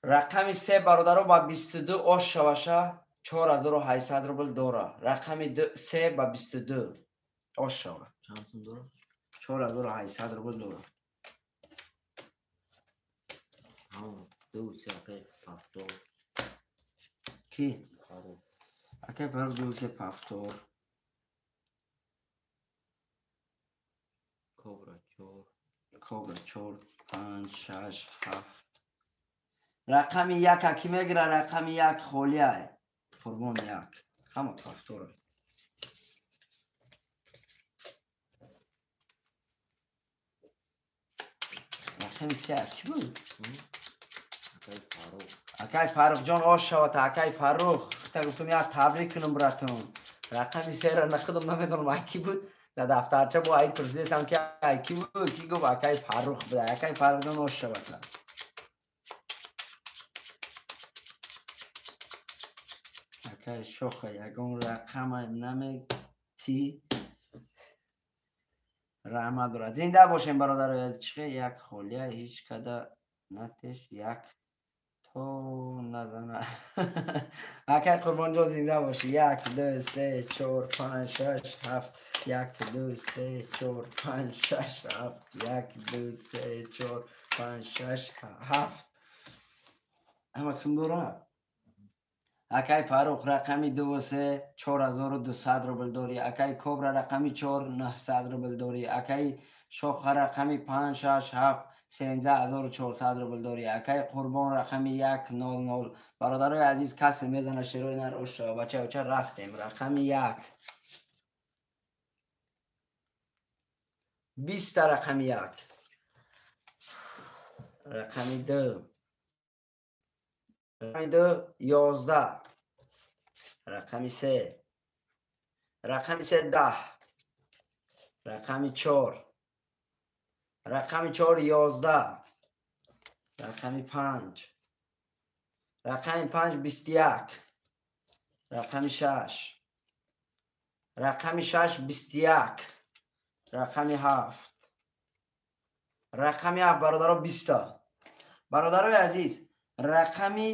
A: Рақами 3 бародаро ба 22 ош шаваша 4800 рубл дора. Рақами 3 ба 22 ош шава.
B: Чанд сум дора?
A: 4800 рубл дора.
B: Ҳа, 2 3 5
A: Ки? Акай Фарух 2 3 5.
B: Кобра 4.
A: Кобра 4 5 6 7. Рақами 1 аки мегира, рақами 1 холиай. Қурбон 1. Ҳама пафтора. Рақами 3 аки буд? Акай Фарух ҷон ош шавад, акай Фарух. Та гуфтам як табрик кунам братон. Рақами 3-ро нахудам намедонам аки буд. Дар дафтарча бо ай пурсидам ки ки буд, ки гуфт акай Фарух буд. Акай Фарух ҷон ош шавад. Акай Шоха ягон рақама намети. Раҳмат брат. Зинда бошем бародарои азиз. Чихе як холия ҳеҷ када натеш як То назана. Акай Қурбонҷон, зинда бошӣ. Як, ду, се, чор, панҷ, шаш, ҳафт. Як, ду, се, чор, панҷ, шаш, ҳафт. Як, ду, се, чор, панҷ, шаш, ҳафт. Ҳама сум дора? Акай Фарух, рақами дуву се, 4200 рубл дорӣ. Акай Кобра, рақами чор, 900 рубл дорӣ. Акай Шоха, рақами панҷ, шаш, ҳафт, 13400 рубл дорӣ. Акай Қурбон, рақами як, нол, нол. Бародарои азиз, касе мезана, шерои нар ош шава. Бачаоча, рафтем. Рақами як. Биста рақами як. Рақами ду. Рақами ду, 11. Рақами се. Рақами се, 10. Рақами чор. Рақами чор, 11. Рақами панҷ. Рақами панҷ, 21. Рақами шаш. Рақами шаш, 21. Рақами ҳафт. Рақами ҳафт, бародаро, биста. Бародарои азиз, рақами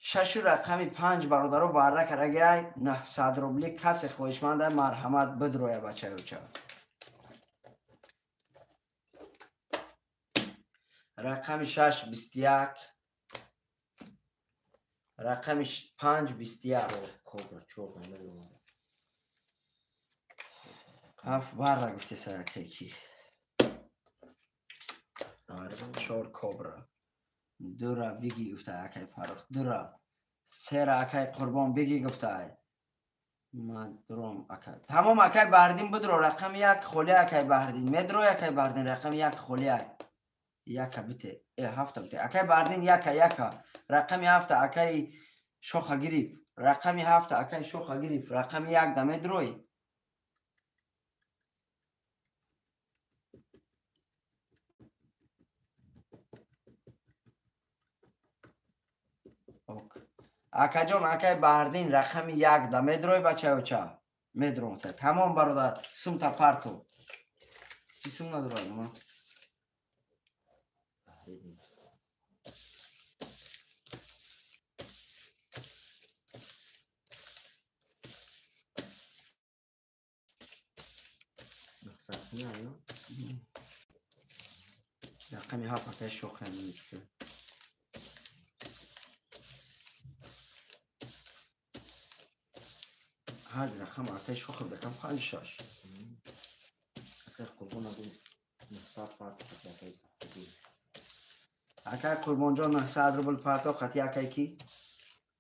A: шашу рақами панҷ, бародаро, варра карагай 900 рубли. Касе хоҳишманда, марҳамат, бидроя, бачаюча. Рақами шаш, 21. Рақами панҷ, 21.
B: Кобра чор намедонам.
A: Ҳафт варра гуфтеса якеки. Чор кобра. Дура биги гуфта акай Фарух. Дура. Сера акай Қурбон биги гуфта. Ман дуром акай. Тамом, акай Баҳриддин, бидро, рақами як холи, акай Баҳриддин. Медрой, акай Баҳриддин, рақами як холи. Яка бите. Э, ҳафта бите. Акай Баҳриддин, яка, яка. Рақами ҳафта акай Шоха гирифт. Рақами ҳафта акай Шоха гирифт. Рақами як да медрой. Акаҷон, акай Баҳриддин, рақами як да медрой, бачаюча? Медром. Тамом, бародар, сумта парту. Чӣ сум надорад ма? Рақами ҳафт акай Шоха мечка. Ҳар рақам акай Шоха дакам панҷ, шаш.
B: Акай Қурбон агу 900 парт акай Баҳриддин.
A: Акай Қурбонҷон 900 рубл парто қати акай ки?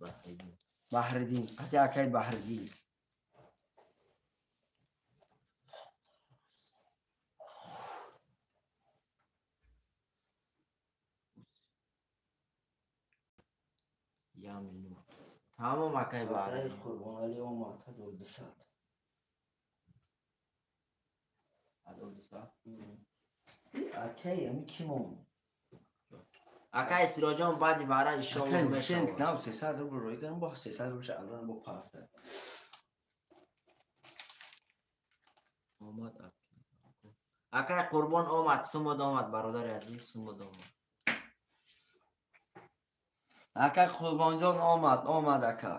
B: Баҳриддин.
A: Баҳриддин. Қати акай Баҳриддин.
B: Я минут. Тамом, акай Баҳриддин.
A: Қурбонали омад, 1200.
B: 1200.
A: Акай, ами ки монд?
B: Акай Сироҷон, баъди вара иншоаллоҳ
A: Акай Ҳусейн
B: мешавад.
A: нав 300 рубл роӣ кардам, бо 300 рубл алан бо пафта.
B: Омад акай Қурбон, омад, сумуд омад, бародари азиз, сумуд омад.
A: Акай Қурбонҷон омад, омад ака.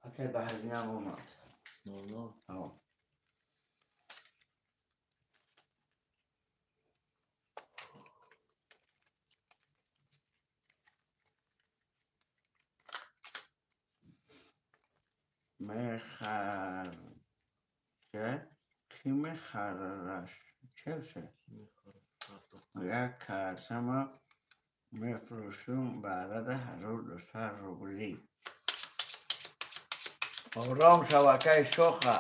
A: Акай Баҳриддинам омад.
B: Нол нол.
A: Ҳо. Мехарча, кӣ мехараш? Чевше? Як карсама мефурӯшум ба адади 1200 рубли. Ором шав, акай Шоха.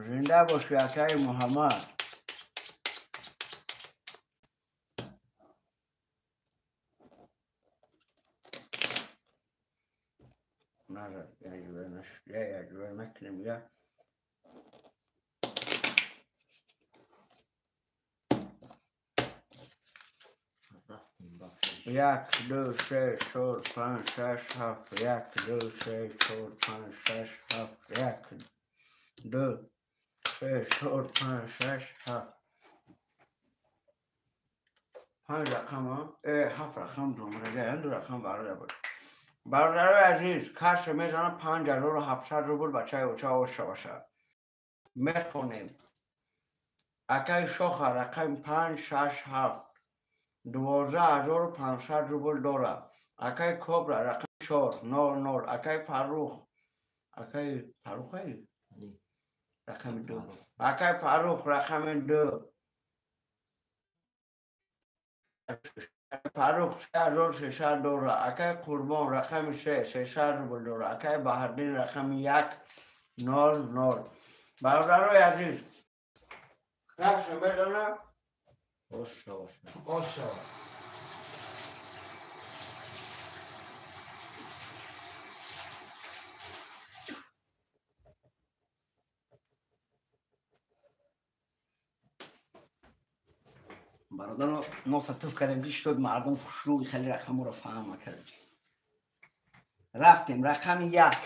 A: Зинда бошӣ, акаи Муҳаммад. назад як ҷӯра накунем я. Як, ду, се, чор, панҷ, шаш, ҳафт. Як, ду, се, чор, панҷ, шаш, ҳафт. Як, ду, се, чор, панҷ, шаш, ҳафт. Панҷ рақам, ҳафт рақам думрага, ду рақам бароя буд. Бародарои азиз, касе мезанад 5700 рубл, бачаи оча оша бошад. Мехонем. Акаи Шоха рақами панҷ, шаш, ҳафт. 12 500 рубл дорад. Акаи Кобра рақами чор, нол, нол. Акаи Фаррух, акаи Фаррухай? Рақами ду. Акаи Фаррух рақами ду. Фаррух 3300 дорад. Акаи Қурбон рақами се, 300 рубл дорад. Акаи Баҳрдин рақами як, нол, нол. Бародарои азиз, касе мезанад?
B: Оша оша.
A: Оша. Бародаро, носа туф кардем, ки шуд мардум хушрӯи хеле рақаморо фаҳм накард. Рафтем, рақами як.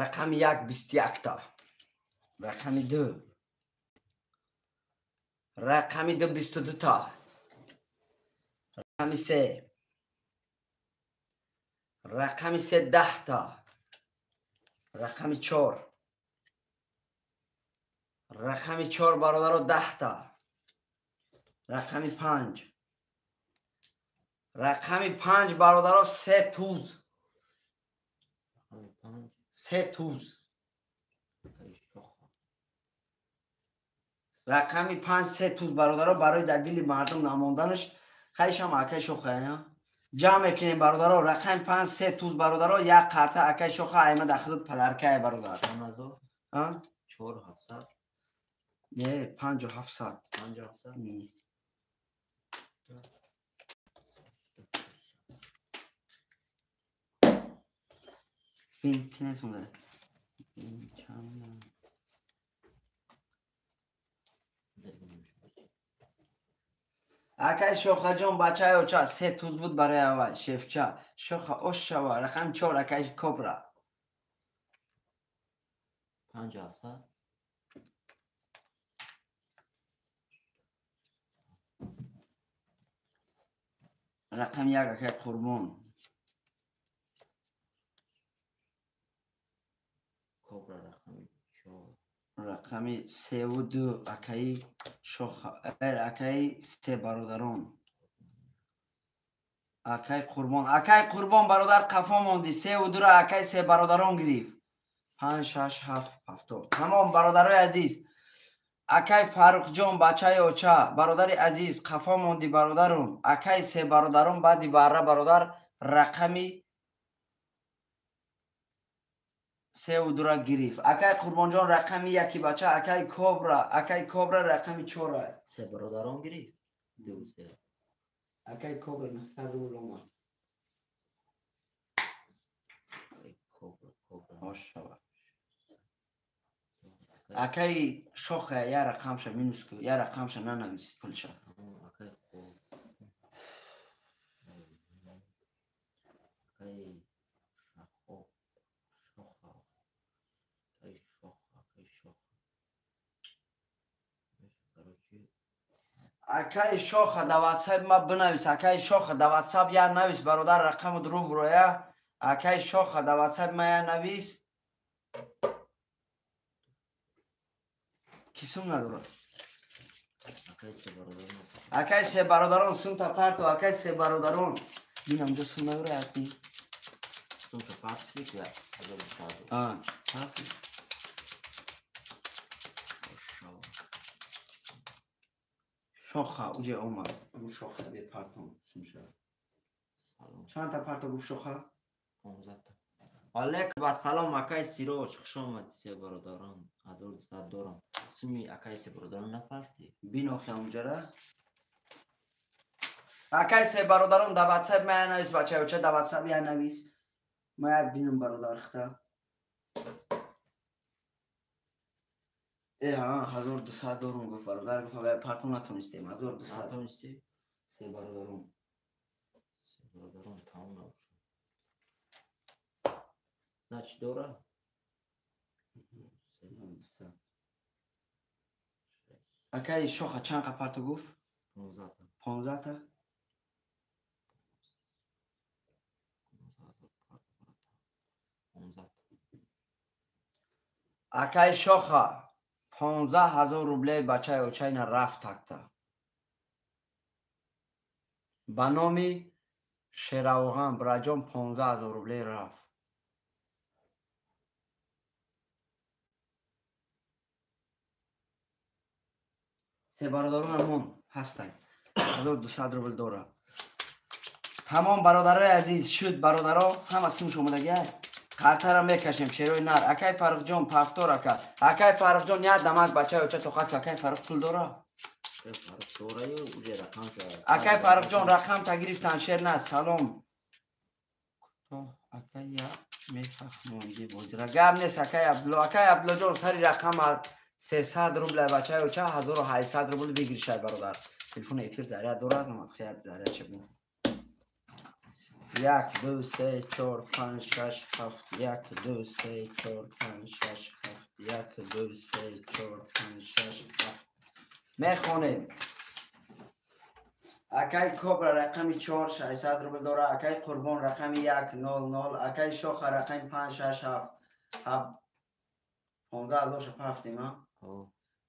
A: Рақами як 21-та. Рақами ду. Рақами ду 22-та. Рақами се. Рақами се 10-та. Рақами чор. Рақами чор, бародаро, 10-та. Рақами панҷ. Рақами панҷ, бародаро, се туз.
B: Рақами панҷ.
A: Се туз.
B: Акаи Шоха.
A: Рақами панҷ се туз, бародаро, барои дар дили мардум намонданаш хайшам акаи Шоха ҷамъ мекунем, бародаро. Рақами панҷ се туз, бародаро, як қарта акаи Шоха айма дар худат подаркае, бародар.
B: Чанд ҳазор? Чор ҳафтсад.
A: Не, панҷу ҳафтсад.
B: Панҷу ҳафтсад.
A: Бин, ки несонда. Чанд? Акай Шохаҷон, бачаи оча, се туз буд барои аввал шефча Шоха ошшава. Рақами чор, акай Кобра.
B: Панҷу ҳафтсад.
A: Рақами як, акай Қурбон.
B: Кобра рақами чор.
A: Рақами севу ду, акаи Шоха, акаи се бародарон, акаи Қурбон. Акаи Қурбон, бародар, қафо монди. Севу дура акаи се бародарон гирифт. Панҷ, шаш, ҳафт, ҳафтод. Тамом, бародарои азиз. Акаи Фаррухҷон, бачаи оча, бародари азиз, қафо монди, бародарум. Акаи се бародарон баъди варра, бародар, рақами севу дура гирифт. Акаи Қурбонҷон рақами яки бача, акаи Кобра, акаи Кобра рақами чора.
B: Се бародарон гирифт. Ду се.
A: Акаи Кобра 900 рубл омад.
B: Акаи Кобра, Кобра.
A: Ошава. Акаи Шоха я рақамша минус ку, я рақамша нанавис пулша.
B: Акаи Қурбон. Акаи Шахо. Шоха. Акаи Шоха, акаи Шоха. Короче,
A: Акаи Шоха, да ватсап ма бинавис. Акаи Шоха, да ватсап я навис, бародар, рақаму рубро я. Акаи Шоха, да ватсап ма я навис. Ки сум надорад?
B: Акаи се бародарон.
A: Акаи се бародарон, сумта парто, акаи се бародарон. Бинам ҷо сум надора якни.
B: Сумта партви ки 1200.
A: А, парто.
B: Ошава.
A: Шоха уҷе омад. Аму Шоха бепартон сумша.
B: Салом.
A: Чандта парто гуфт Шоха?
B: 15-та. Алейкум ассалом, акаи Сироҷ, хуш омадӣ. Се бародарон 1200 дорам. Суми акаи се бародарон напартӣ?
A: Бинохи амуҷара. Акай се бародарон да ватсап мая навис, бачаюча да ватсап я навис. Мая бинам бародар хта. 1200 дорум гуфт бародар, гуфт парту натонистем. 1200
B: натонистӣ?
A: Се бародарон.
B: Се бародарон тамом набошад. Значит дора?
A: Акай шоха чанд қа парту гуфт?
B: 15 та.
A: 15 та? Акай шоха 15 000 рублей бачаи очайна рафт такта. Ба номи Шеравған браҷон 15 000 рублей рафт. Се бародаронамон ҳастанд. 1200 рубл дора. Тамом бародарои азиз шуд бародаро, ҳама сумш омадагиай. Қартара мекашем шерои нар. Акай Фаррухҷон пафтор ака. Акай Фаррухҷон як дамак бачаи оча тоқат. Акай Фаррух пул дора? Акай Фаррухҷон рақам та гирифтан шер на. Салом. Акай я мефаҳмонди бозира. Гап нест акай Абдулло. Акай Абдуллоҷон сари рақам 300 рубл бачаи оча 1800 рубл бигиршай бародар. Телефон эфир заряд дорад, амад хияр заряд шаб. 1 2 3 4 5 6 7 1 2 3 4 5 6 7 1 2 3 4 5 6 7 мехонем. Акай Кобра рақами 4 600 рубл дора. Акай Қурбон рақами 1 0 0. Акай Шоха рақами 5 6 7 15 000 шапафтем, а?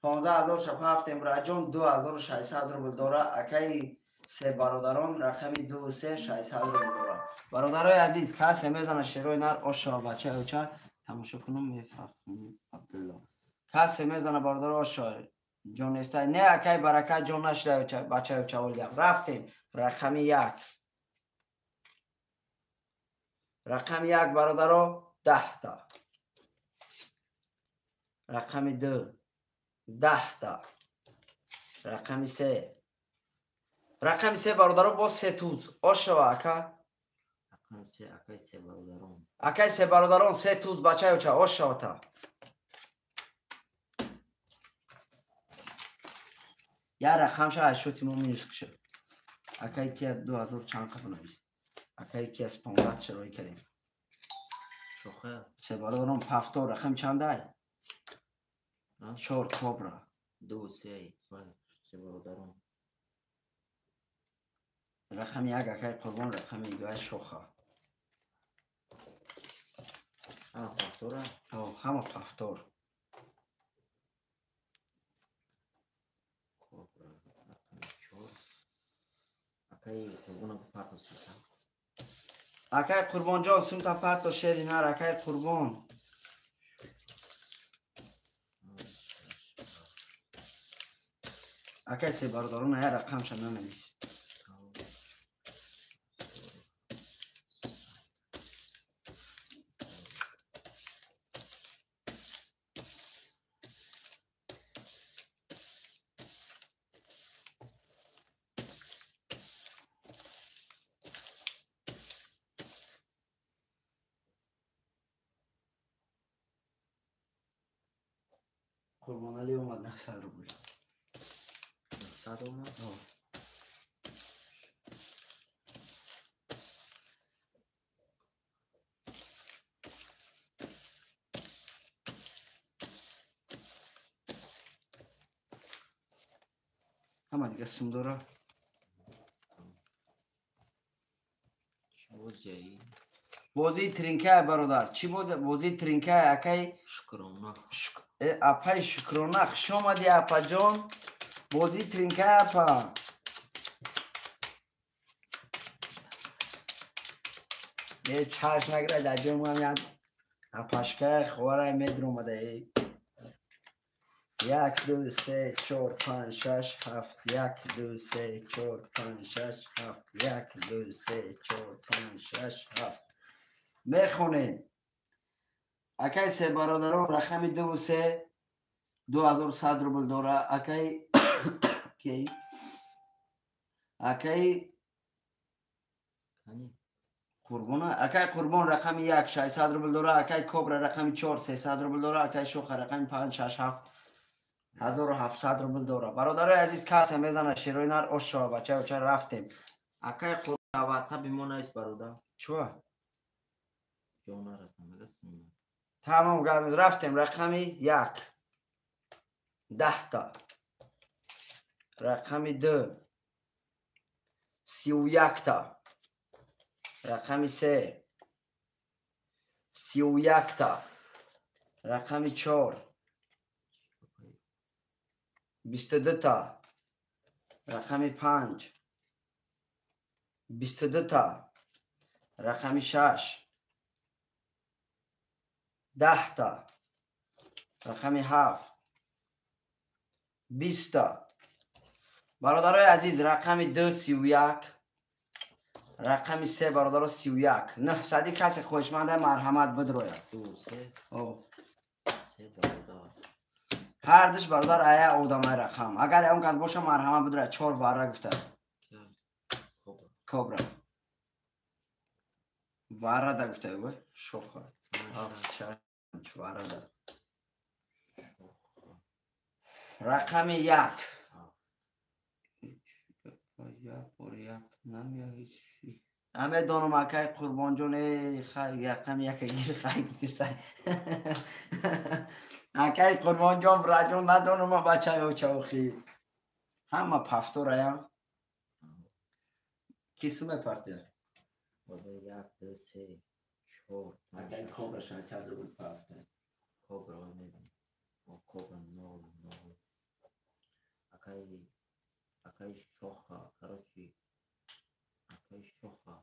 A: 15 000 шапафтем. Раҷон 2600 рубл дора. Акай се бародарон рақами 2 3 600 рубл дора. Бародарои азиз, касе мезана шерои нар оша бачаи оча тамошо кунум мефаҳмем Абдулло. Касе мезана бародаро оша ҷон нестай. Не акай Баракат ҷон нашида бачаи оча олиям. Рафтем рақами 1. Рақами 1 бародаро 10 та. Рақами 2 10 та. Рақами 3. Рақами 3 бародаро боз се туз. Ошава ака.
B: Рақами 3 акай се бародарон.
A: Акай се бародарон се туз бачаи оча ошава та. Я рақамша аз шоти мо минус кушад. Акай кия 2000 чанд қа бинавис. Акай кия 15 шарои кардем.
B: Шоха.
A: Се бародарон пафтор рақам чандай? 4 Кобра.
B: 2 3 се бародарон.
A: Рақами 1 акай Қурбон, рақами 2 Шоха.
B: Ҳама пафтора?
A: Ҳама пафтор.
B: Кобра рақами 4. Акай Қурбонам парто сиса.
A: Акай Қурбонҷон сумта парто шери нар акай Қурбон. Акай се бародарон ҳар рақамша нанавис. Қурбоналӣ омад 900 рубл.
B: 900 омад?
A: Ҳама дига сум дора? Бозии тринкая бародар. Чӣ бозии тринкая акай?
B: Шукрона.
A: Апай Шукрона, хуш омадӣ апаҷон. Бозии тринкая апа. Чашм нагирад дар ҷои моам як апашкая ховарай медиромада. 1 2 3 4 5 6 7 1 2 3 4 5 6 7 1 2 3 4 5 6 7 мехонем. Акай се бародарон рақами 2 3 2100 рубл дора. Акай ки акай Қурбон, акай Қурбон рақами 1 600 рубл дора, акай Кобра рақами 4 300 рубл дора, акай Шоха рақами 5 6 7 1700 рубл дора. Бародарои азиз, касе мезана шерои нар ош шава, бачаё, ча рафтем.
B: Акай Қурбон WhatsApp мо навис, бародар.
A: Чуа?
B: Ҷо нарасам, мегас.
A: Тамом, рафтем рақами 1 10 та. Рақами 2 31 та. Рақами 3 31 та. Рақами 4 22 та. Рақами 5 22 та. Рақами 6 10 та. Рақами 7 20 та. Бародарои азиз, рақами 2 31, рақами 3 бародаро 31. 900 касе хоҳишманда марҳамат бидрояд.
B: 2 3 3 бародар.
A: Ҳардуш бародар ая одамай рақам. Агар он кас боша марҳамат бидрояд. 4 вара гуфта. Кобра. Вара да гуфта, бой. Шоха. 7 6 вара да. Рақами 1. Намедонам акай Қурбонҷон, хай рақами 1 гир хай гуфти сай. Акай Қурбонҷон, браҷон, надонам бачаё чаохи. Ҳама пафтораям. Ки суме партия?
B: 1 2 3 4
A: Акай Кобра 600 рубл пафта.
B: Кобра мебинам. Кобра 0 0. Акай Шоха, короче, акай Шоха.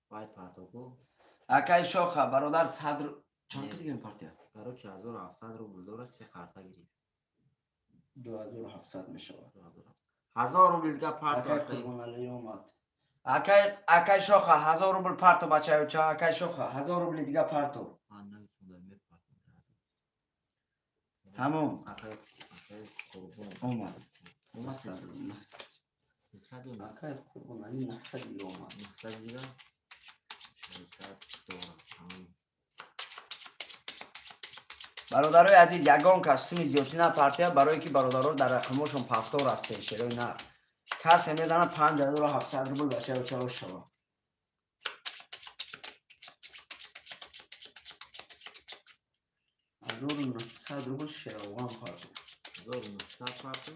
B: Вай партоку.
A: Акай Шоха, бародар 100 чанд қи дигар партия?
B: Короче, 1700 рубл дора, се карта гирифт.
A: 2700 мешавад.
B: 1000 рубл дига парто.
A: Акай Қурбоналӣ омад. Акай Шоха 1000 рубл парто, бачаё, ча акай Шоха 1000 рубли дига парто. Тамом.
B: Акай Қурбон
A: омад.
B: Омад.
A: Акай Қурбоналӣ 900 дига омад.
B: 900 дига 600 дора. Тамом.
A: Бародарои азиз, ягон кас суми зиёдтӣ напартия, барое ки бародаро дар рақамошон пафтор рафтен шерои нар. Касе мезана 5700 рубл, бачаё, чаро шава. 1900 рубл шероған парто.
B: 1900 парто?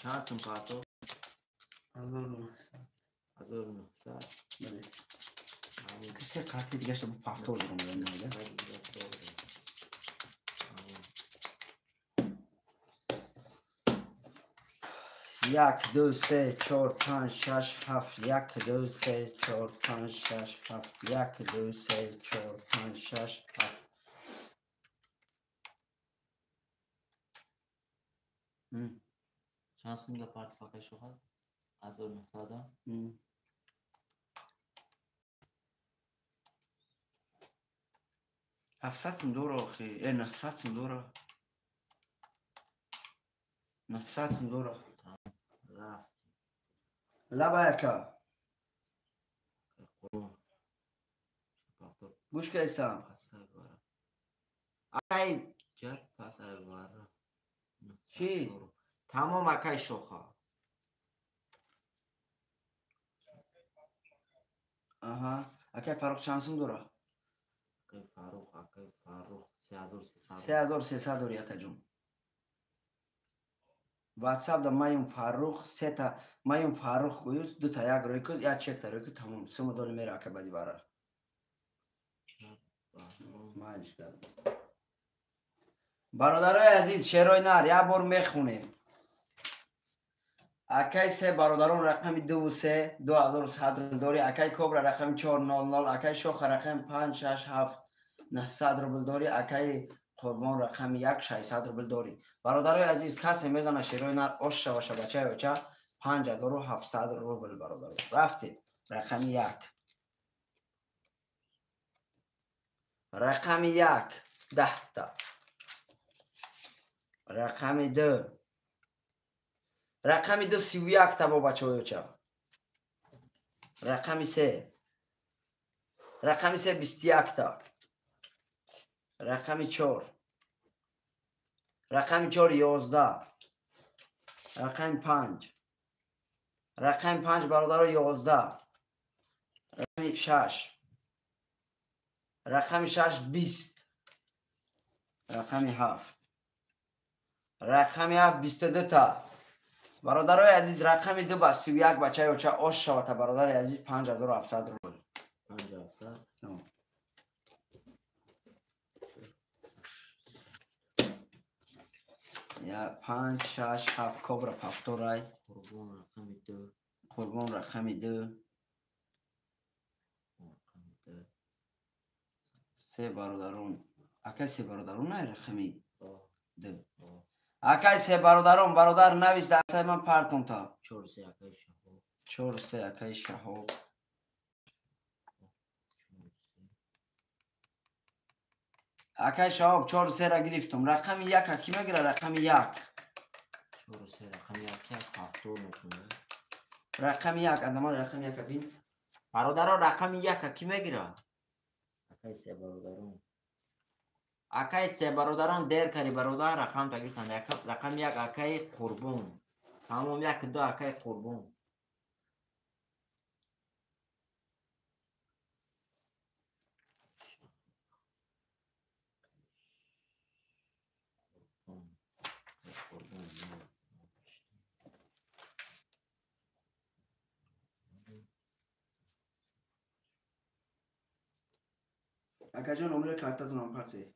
B: Чанд сум парто?
A: 1900.
B: 1900.
A: Бале. Се қарти дигаша бо пафтор дорам. 1 2 3 4 5 6 7 1 2 3 4 5 6 7 1 2 3 4 5 6 7.
B: Чанд сумга парто акай Шоха? 1900.
A: 700 сум дора охи. 900 сум дора. 900 сум дора.
B: Рафт.
A: Лаба яка. Гӯш кайсам.
B: Акай ҷар пасай вара.
A: Чӣ?
B: Тамом акай Шоха.
A: Аҳа. Акай Фаррух чанд сум дора?
B: Акай Фаррух 3300.
A: 3300 дори акаҷон. WhatsApp да маюм Фаррух сета маюм Фаррух гӯюс дута як рӯй куд, як чекта рӯй куд, тамом. Сума доли мера ака бади вара. Майш гап. Бародарои азиз, шерои нар як бор мехонем. Акай се бародарон рақами 2 3 2100 рубл дори, акай Кобра рақами 400, акай Шоха рақами 5 6 7 900 рубл дори, акай Қурбон рақами 1 600 рубл дори. Бародарои азиз, касе мезана шерои нар ош шаваша, бачаё, ча 5700 рубл бародаро. Рафтем рақами 1 Рақами 1 10 та. Рақами 2. Рақами 2 31 та бо бачаҳоёча. Рақами 3. Рақами 3 21 та. Рақами 4. Рақами 4 11. Рақами 5. Рақами 5 бародаро 11. Рақами 6. Рақами 6 20. Рақами 7. Рақами 7 22 та. Бародарои азиз, рақами 2 ба 31 бачаёча ош шавата, бародари азиз, 5700 рубл.
B: 5700.
A: Я 5 6 7 кобра повторай.
B: Қурбон рақами 2.
A: Қурбон рақами 2.
B: Рақами 2.
A: Се бародарон. Акай се бародарон най рақами 2. Акай се бародарон, бародар навис дар ман партон та.
B: 4 3 акай Шаҳоб.
A: 4 3 акай Шаҳоб. Акай Шаҳоб 4 3 ра гирифтум. Рақами 1 ки мегира, рақами 1.
B: 4 3 рақами 1 1 70 мекунад.
A: Рақами 1 адамон рақами 1 бин.
B: Бародаро, рақами 1 ки мегира? Акай се бародарон. Акай се бародарон, дер кари бародар, рақам та гирифтан. Рақами 1 акай Қурбон. Тамом, 1 2 акай Қурбон.
A: Акаҷон, номери картатонам партоед.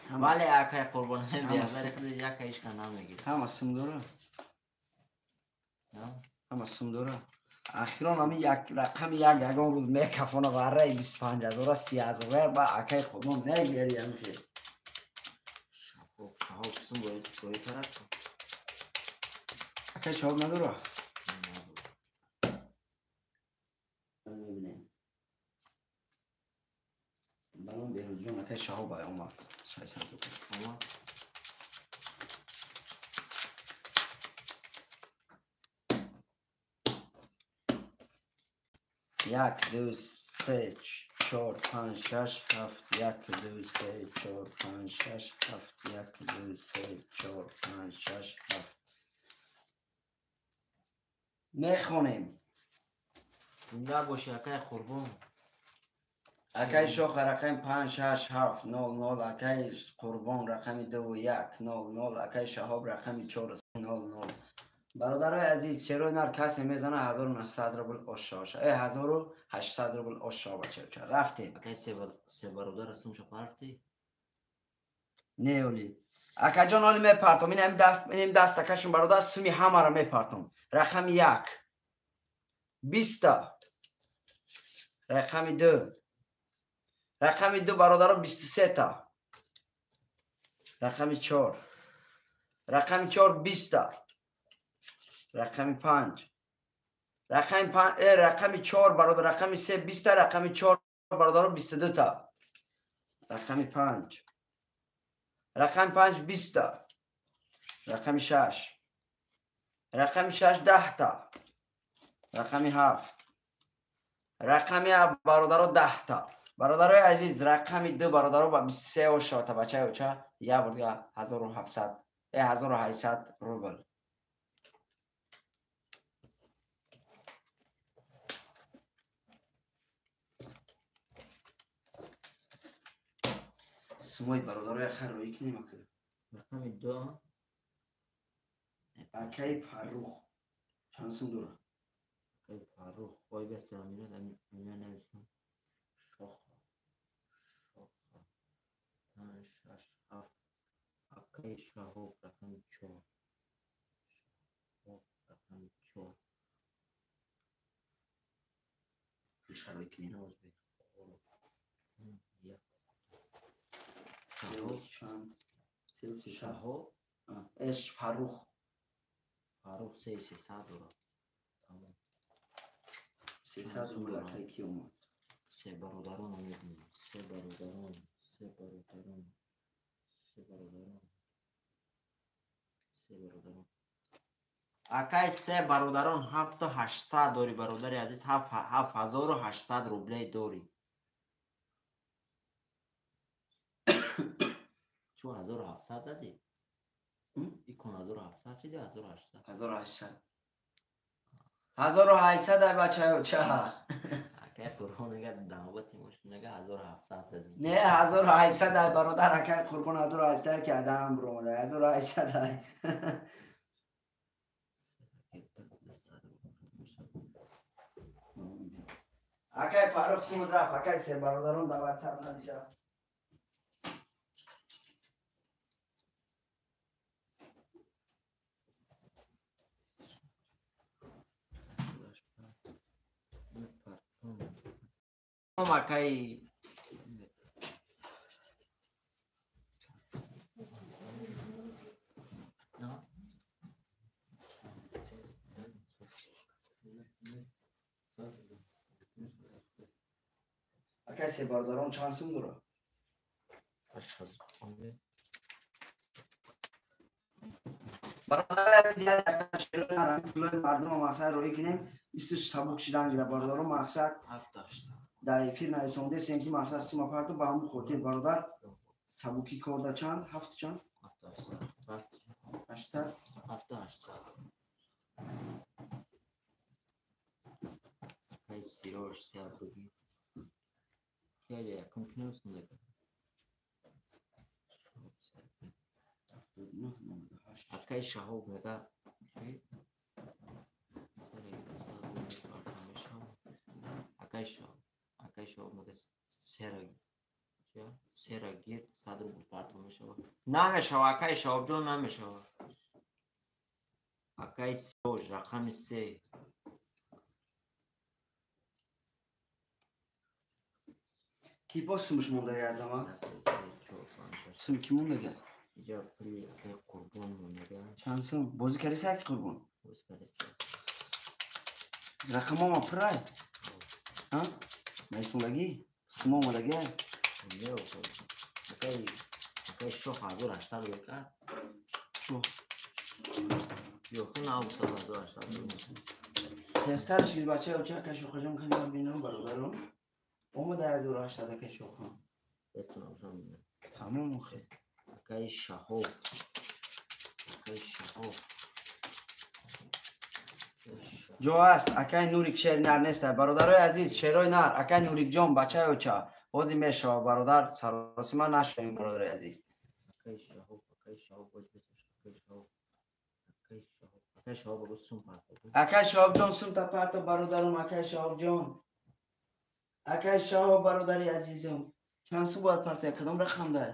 B: Бале, акай Қурбон, биазари худ яка ишка намегирад.
A: Ҳама сум дора. Ҳама сум дора. Ахирон ҳами як рақами як ягон рӯз мекафона варраи 25 ҳазора, 30 ҳазора ба акай Қурбон мегири ҳами хел.
B: Шаҳоб сум бои карад.
A: Акай Шаҳоб надора? Мебинем. Балон Беҳрӯзҷон, акай Шаҳоб ай омад. 600 рубл.
B: Омад.
A: Як, ду, се, чор, панҷ, шаш, ҳафт, як, ду, се, чор, панҷ, шаш, ҳафт, як, ду, се, чор, панҷ, шаш, ҳафт. Мехонем.
B: Зинда бошӣ, акай Қурбон.
A: Акай Шоха рақами панҷ, шаш, ҳафт, нол, нол, акай Қурбон рақами дуву як, нол, нол, акай Шаҳоб рақами чор, нол, нол. Бародарои азиз, черои нар касе мезана, 1900 рубл ошоша. 1800 рубл ошо бачаюча. Рафтем.
B: Акай се бародар сумша партӣ?
A: Не, оли. Акаҷон, оли мепартом. Инем даст акашон бародар суми ҳамаро мепартом. Рақами 1. 20 та. Рақами 2. Рақами 2 бародаро 23 та. Рақами 4. Рақами 4 20 та. Рақами 5. Рақами 5, рақами 4 бародар, рақами 3 20 та, рақами 4 бародаро 22 та. Рақами 5. Рақами 5 20 та. Рақами 6. Рақами 6 10 та. Рақами 7. Рақами 7 бародаро 10 та. Бародарои азиз, рақами 2 бародаро ба 23 ошота бачаёча, як бор дига 1700, 1800 рубл. Сумои бародарои хар роӣ кинем ака.
B: Рақами 2.
A: Акаи Фаррух чанд сум дора?
B: Акай Фаррух, ой бас амина амина нависам. Шоха. Шоха. 5 6 7. Акай Шаҳоб рақами 4. Шаҳоб рақами 4.
A: Роӣ кинем.
B: Нозбек. Як.
A: Чанд? Севу сесад.
B: Шаҳоб.
A: Эш Фаррух.
B: Фаррух 3300 дорад. Тамом.
A: 300 рубл акай ки омад?
B: Се бародарон мебинем. Се бародарон, се бародарон, се бародарон, се бародарон. Акай се бародарон 7800 дори, бародари азиз, 7800 рублей дори. Чу 1700 зади? Икон 1700 шиди 1800?
A: 1800. 1800 ай бачаё ча.
B: Акай Қурбон мега навбати мошин мега 1700 зади.
A: Не 1800 ай бародар, акай Қурбон 1800 ки адам бромада 1800 ай. Акай Фаррух симуд рафт, акай се бародарон дар WhatsApp нависа.
B: Акай
A: акай се бародарон чанд сум дорад? Бародар, мардума мақсад роӣ кунем, истиш сабук шидан гира бародарон, мақсад дар эфир нависондесем ки мақсад сима парто, ба ҳамун хотир бародар сабукӣ корда чанд? Ҳафт чанд? Ҳаштад?
B: Акай Сирош сеабдуги. Кия якум киносундака? Акай Шаҳоб мега акай Шаҳоб, акай Шаҳоб мега сера гир 100 рубл парто мешава. Намешава, акай Шаҳобҷон, намешава. Акай Сирош рақами се.
A: Ки боз сумш мондага азама? Сум ки мондага?
B: Иҷа пули акай Қурбон мондага.
A: Чанд сум? Бозӣ кардеси аки Қурбон?
B: Бозӣ кардеси.
A: Рақамома пурай? А? Нависондагӣ? Сума омадагӣ?
B: Не, акай Шоҳ 1800 рекард.
A: Шоҳ.
B: Ёхи навуса 1800.
A: Тезтарш гир бачаё, ча акай Шоҳаҷон кани бинам бародарон. Омада 1800 акай Шоҳхон. Тамом охир.
B: Акай Шаҳоб. Акай Шаҳоб.
A: Ҷо аст, акай Нурик шери нар нест. Бародарои азиз, шерои нар, акай Нурикҷон, бачаё ча. Ҳозир мешава бародар, саросима нашавем бародарои азиз.
B: Акай Шаҳоб, акай Шаҳоб, акай Шаҳоб. Акай Шаҳоб, акай Шаҳоб сум парто.
A: Акай Шаҳобҷон сум та парто бародарум, акай Шаҳобҷон. Акай Шаҳоб бародари азизум. Чанд сум бояд партоя? Кадом рақам да?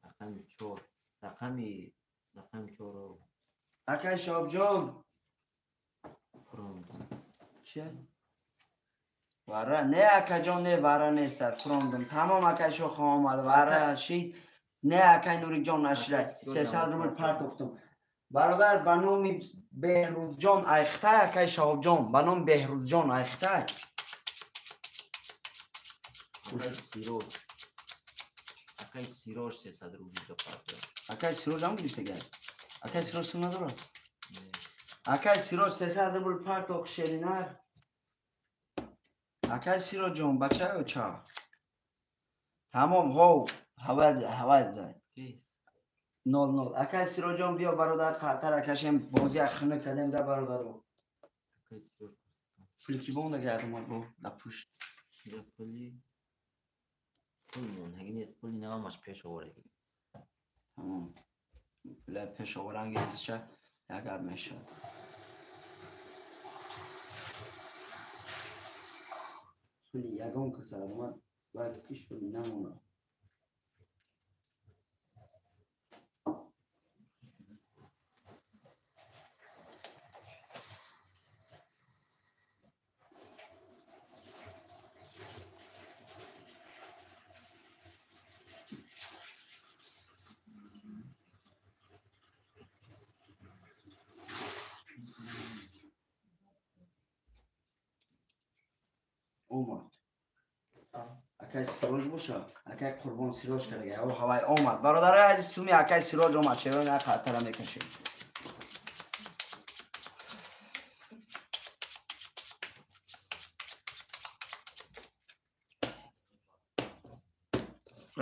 B: Рақами 4. Рақами 4.
A: Акай Шаҳобҷон.
B: Фронт.
A: Че? Вара не акаҷон, не вара нест, фрондум. Тамом акай Шоҳ омад, вара шид. Не акай Нурикҷон нашида. 300 рубл партофтум. Бародар ба номи Беҳрӯзҷон Айхтай, акай Шаҳобҷон, ба номи Беҳрӯзҷон Айхтай.
B: Акай Сироҷ. Акай Сироҷ 300 рубл партоя.
A: Акай Сироҷ ҳам гирифтага? Акай Сироҷ сум надорад? Акай Сироҷ 300 рубл партох шеринар. Акай Сироҷон, бачаё ча. Тамом, ҳов, ҳавай ҳавай бизай. 00. Акай Сироҷон биё бародар, қартара кашем, бозия хунук кардем да бародаро.
B: Акай Сироҷ.
A: Пули ки бонда гардомад бо да пушт.
B: Пули пул мондаги нест, пули навамаш пеш овардаги.
A: Тамом. Пула пеш оварангезша ягар мешавад. Пули ягон каса омад, бояд кишвари намонад. омад. Акай Сироҷ боша, акай Қурбон Сироҷ карда. О ҳавай омад. Бародарои азиз, суми акай Сироҷ омад. Шерои нар хатара мекашем.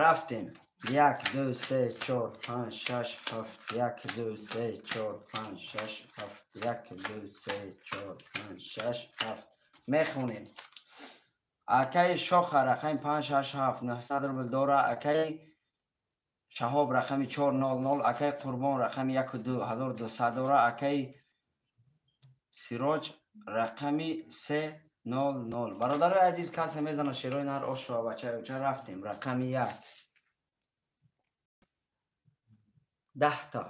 A: Рафтем. 1 2 3 4 5 6 7 1 2 3 4 5 6 7 1 2 3 4 5 6 7 мехонем. Акай Шоха рақами 5 6 7 900 рубл дора. Акай Шаҳоб рақами 400. Акай Қурбон рақами 1 2 1200 дора. Акай Сироҷ рақами 300. Бародарои азиз, касе мезана шерои нар ошва бачаи оча. Рафтем. Рақами 1 10 та.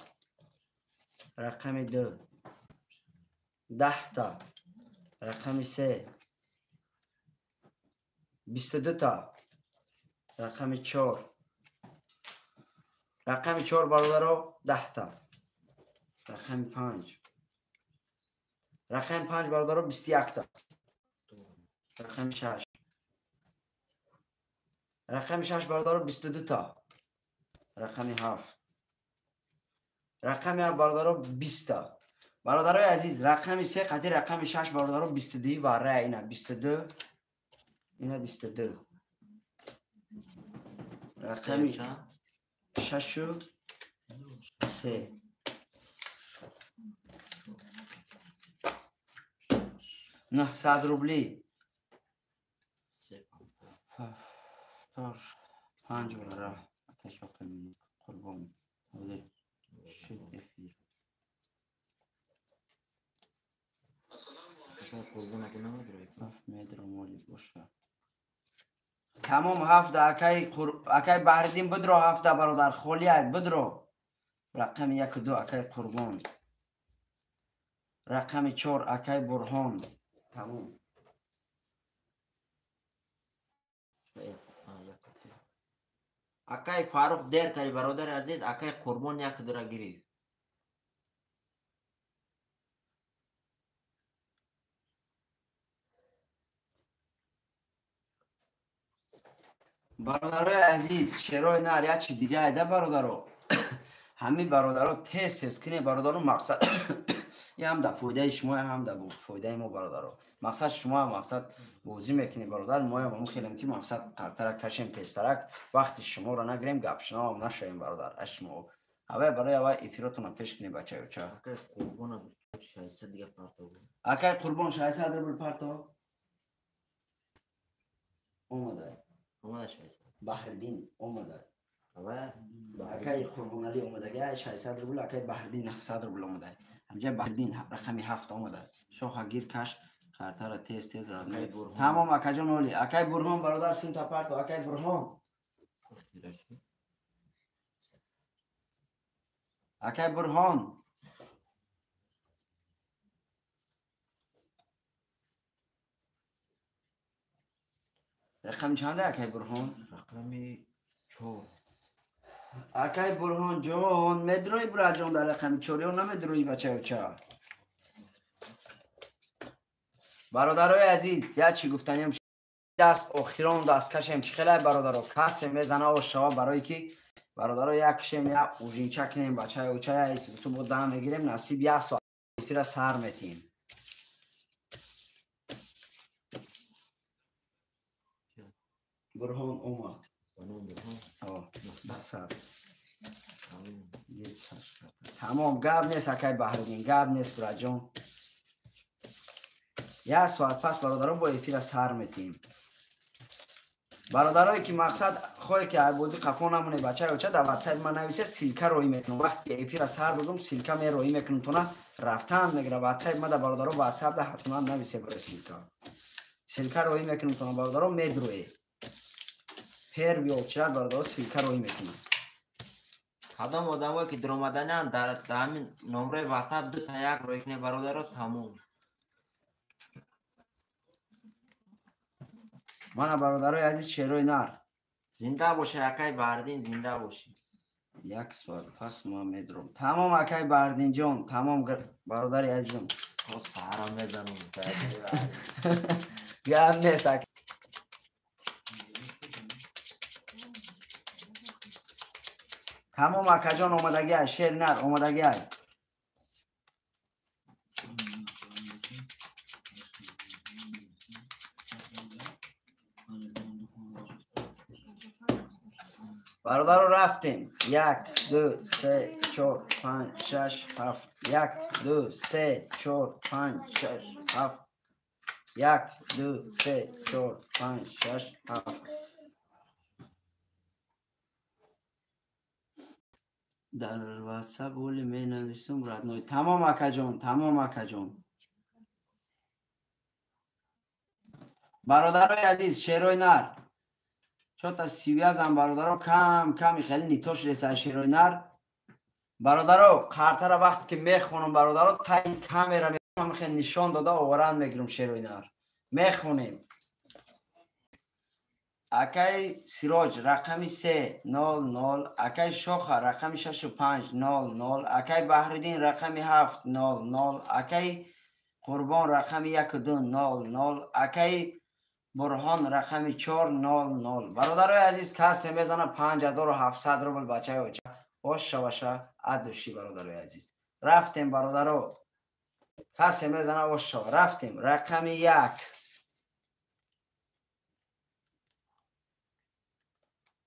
A: Рақами 2 10 та. Рақами 3 22 та. Рақами 4. Рақами 4 бародаро 10 та. Рақами 5. Рақами 5 бародаро 21 та. Рақами 6. Рақами 6 бародаро 22 та. Рақами 7. Рақами 7 бародаро 20 та. Бародарои азиз, рақами 3 қати рақами 6 бародаро 22 вара ина 22. Ина 22. Рақами 6 3. 900 рубли. 5 вара. Акай Қурбон. Шуд эфир. Тамом ҳафта акай Баҳриддин бидро ҳафта бародар холият бидро. Рақами 1 2 акай Қурбон. Рақами 4 акай Бурҳон. Тамом.
B: Акай Фарух дер кари бародари азиз, акай Қурбон 1 2 гирифт.
A: Бародарои азиз, шерои нар як чи дига айда бародаро. Ҳамин бародаро тез тез кине бародаро, мақсад ям да фоидаи шумо, ҳам да фоидаи мо бародаро. Мақсад шумо мақсад бозӣ мекунӣ бародар, мо ҳам хелем ки мақсад қартара кашем тезтарак, вақти шуморо нагирем, гапшинавам нашавем бародар. Аз шумо аввал барои аввал эфиротонро пеш кунӣ бачаюча.
B: Акай Қурбон 600 дига парто.
A: Акай Қурбон 600 рубл парто. Омада.
B: Омада 600.
A: Баҳриддин омада.
B: Ава
A: акай Қурбоналӣ омадага 600 рубл, акай Баҳриддин 900 рубл омада. Ҳамҷа Баҳриддин рақами 7 омада. Шоха гир каш картара тез тез радме. Тамом акаҷон оли. Акай Бурҳон бародар симта парто. Акай Бурҳон. Акай Бурҳон. Рақами чанда акай Бурҳон?
B: Рақами 4.
A: Акай Бурҳон ҷон, медрои бираҷон дар рақами 4 ё намедрои бачаюча? Бародарои азиз, як чи гуфтанем, даст охирон даст кашем чӣ хелай бародаро, касе мезана ошава барое ки бародаро як кишем як ужинча кунем бачаюча, ту бо дам мегирем, насиб як соат эфира сар метиҳем. Бурҳон омад. Тамом, гап нест акай Баҳриддин, гап нест бираҷон. Як соат пас бародаро бо эфира сар метиҳем. Бародарое ки мақсад хоҳе ки бозӣ қафо намоне бачаюча, дар ватсапи ман нависе, ссылка роӣ мекунам. Вақте ки эфира сар додум, ссылка мероӣ мекунам, тона рафтан мегира. Ватсапи ма да бародаро ватсап да ҳатман нависе барои ссылка. Ссылка роӣ мекунам тона бародаро медроe. Первый очередь бародаро ссылка роӣ мекунам.
B: Кадом одамое ки дуромадананд дар ҳамин номраи ватсап 2 та 1 роӣ кунед бародаро, тамом.
A: Мана бародарои азиз, шерои нар.
B: Зинда бошед акай Баҳриддин, зинда бошед.
A: Як соат пас ма медром. Тамом акай Баҳриддин ҷон, тамом бародари азизам.
B: То саҳарам мезанам.
A: Гап нест акай. Тамом акаҷон омадагиай, шери нар омадагиай. Бародаро рафтем. 1 2 3 4 5 6 7. 1 2 3 4 5 6 7. 1 2 3 4 5 6 7. Дар WhatsApp оли менависум родной. Тамом акаҷон, тамом акаҷон. Бародарои азиз, шерои нар. Чота сивязам бародаро кам ками хеле нитош реса шерои нар. Бародаро, қартара вақт ки мехонам бародаро, таи камера мехонам, хеле нишон дода оваран мегирам шерои нар. Мехонем. Акай Сироҷ рақами 3 0 0, акай Шоха рақами 6 5 0 0, акай Баҳриддин рақами 7 0 0, акай Қурбон рақами 1 2 0 0, акай Бурҳон рақами 4 0 0. Бародарои азиз, касе мезана 5700 рубл бачаи оча. Ош шаваша адуши бародарои азиз. Рафтем бародаро. Касе мезана ош шава. Рафтем. Рақами 1.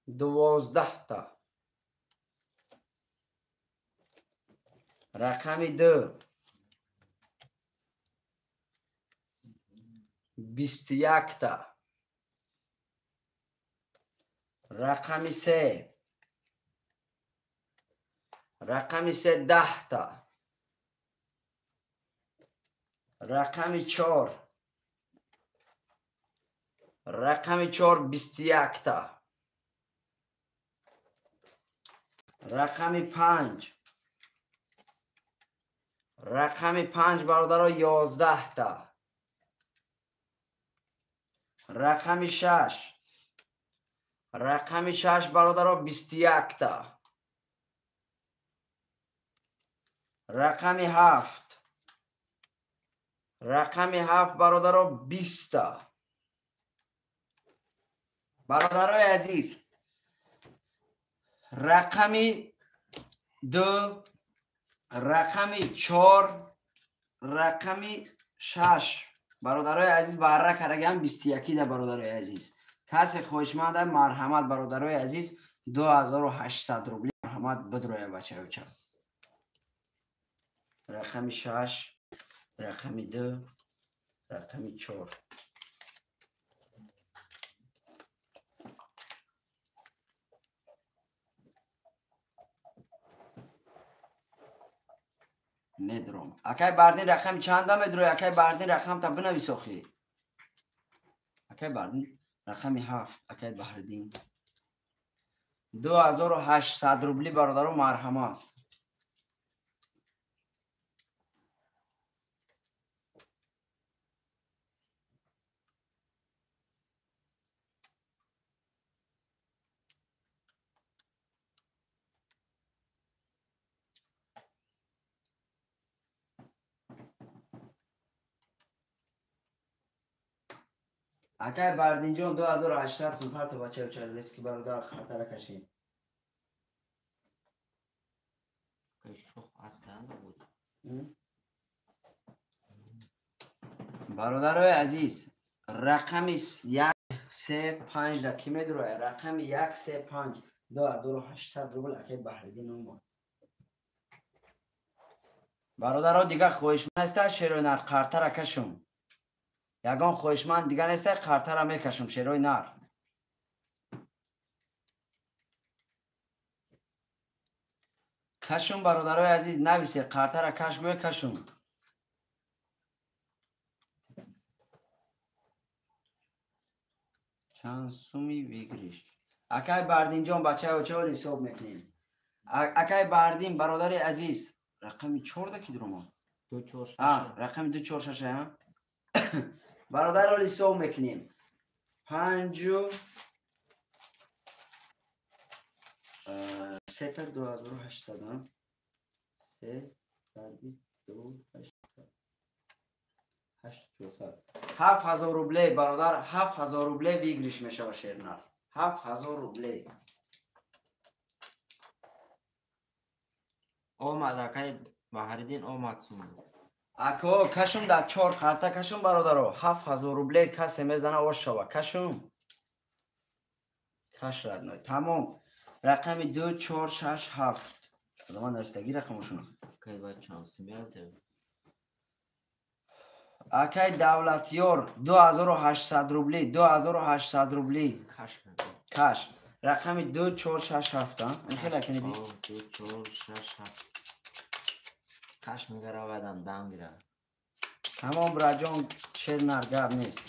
A: 12 та. Рақами 2. 21 та. Рақами 3. Рақами 3 10 та. Рақами 4. Рақами 4 21 та. Рақами 5. Рақами 5 бародаро 11 та. Рақами 6. Рақами 6 бародаро 21 та. Рақами 7. Рақами 7 бародаро 20 та. Бародарои азиз, рақами 2, рақами 4, рақами 6. Бародарои азиз, барра карагам 21 да бародарои азиз. Касе хоҳишманд марҳамат бародарои азиз, 2800 рубли марҳамат бидроя бачаюча. Рақами 6, рақами 2, рақами 4. Медром. Акай Бардин рақами чанда медрой? Акай Бардин рақам та бинавис охи. Акай Бардин рақами 7. Акай Баҳриддин 2800 рубли бародаро марҳамат. Акай Бардинҷон 2800 сум парто бачаё чарлески бародар хатара кашем. Бародарои азиз, рақами 1 3 5 ра ки медурояд? Рақами 1 3 5 2800 рубл акай Баҳриддин омад. Бародаро, дига хоҳишманд ҳаста шерои нар қартара кашум. Ягон хоҳишманд дига неста, қартара мекашум шерои нар. Кашум бародарои азиз, нависе қартара каш гӯе кашум. Чанд суми выигрыш? Акай Бардинҷон бачаи очаол ҳисоб мекунем. Акай Бардин бародари азиз, рақами 4 да ки дуромад?
B: 2 4 6.
A: Рақами 2 4 6 а? Бародарро ҳисоб мекунем. 5 3 та 2800 3 дарби 2 8 8 7000 рублей бародар, 7000 рублей выигрыш мешава шернар. 7000 рублей.
B: Омад акай Баҳриддин омад сум.
A: Ако кашум дар 4 қарта кашум бародаро 7000 рубле касе мезана ош шава кашум. Каш родной. Тамом. Рақами 2 4 6 7. Адаман нарсаги рақамошуна.
B: Акай ба чанд сумиалте?
A: Акай Давлатёр 2800 рубли, 2800 рубли.
B: Каш.
A: Каш. Рақами 2 4 6 7. Ин хеле акани би.
B: 2 4 6 7. Каш мегаравадам дам гира.
A: Тамом браҷон шер нар гап нест.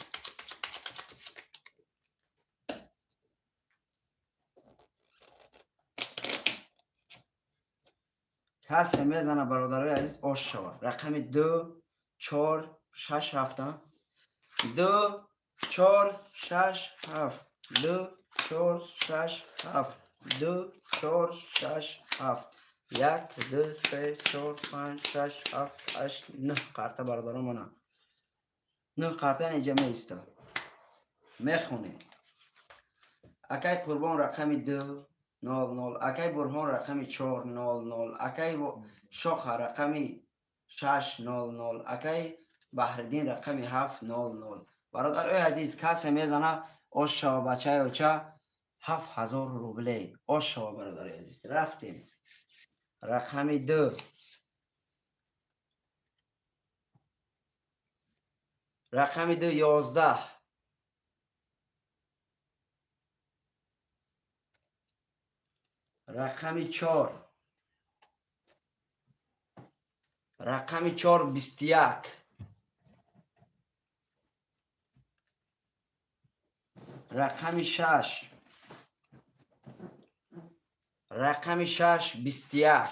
A: Касе мезана бародарои азиз ош шавад. Рақами 2 4 6 7. 2 4 6 7. 2 4 6 7. 2 4 6 7. 1 2 3 4 5 6 7 8 9 қарта бародарон мана. 9 қарта инҷа меиста. Мехонем. Акай Қурбон рақами 2 0 0, акай Бурҳон рақами 4 0 0, акай Шоха рақами 6 0 0, акай Баҳриддин рақами 7 0 0. Бародарои азиз касе мезана ош шава бачаи оча 7000 рубле. Ош шава бародарои азиз. Рафтем. Рақами 2. Рақами 2 11. Рақами 4. Рақами 4 21. Рақами 6. Рақами 6 21.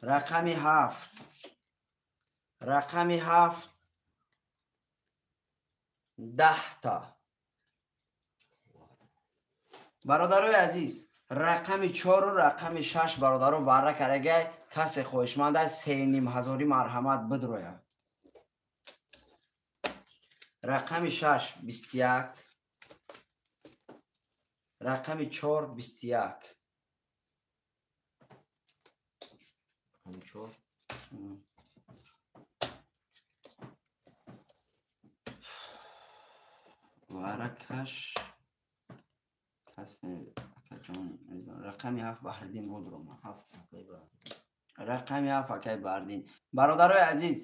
A: Рақами 7. Рақами 7 10 та. Бародарои азиз рақами 4 рақами 6 бародаро барра карагай касе хоҳишманд аст 3500 марҳамат бидрояд. Рақами 6 21. Рақами 4 21.
B: 4.
A: Варакаш касе акаҷон рақами 7 Баҳриддин бодрома 7 рақами 7 акай Баҳриддин. Бародарои азиз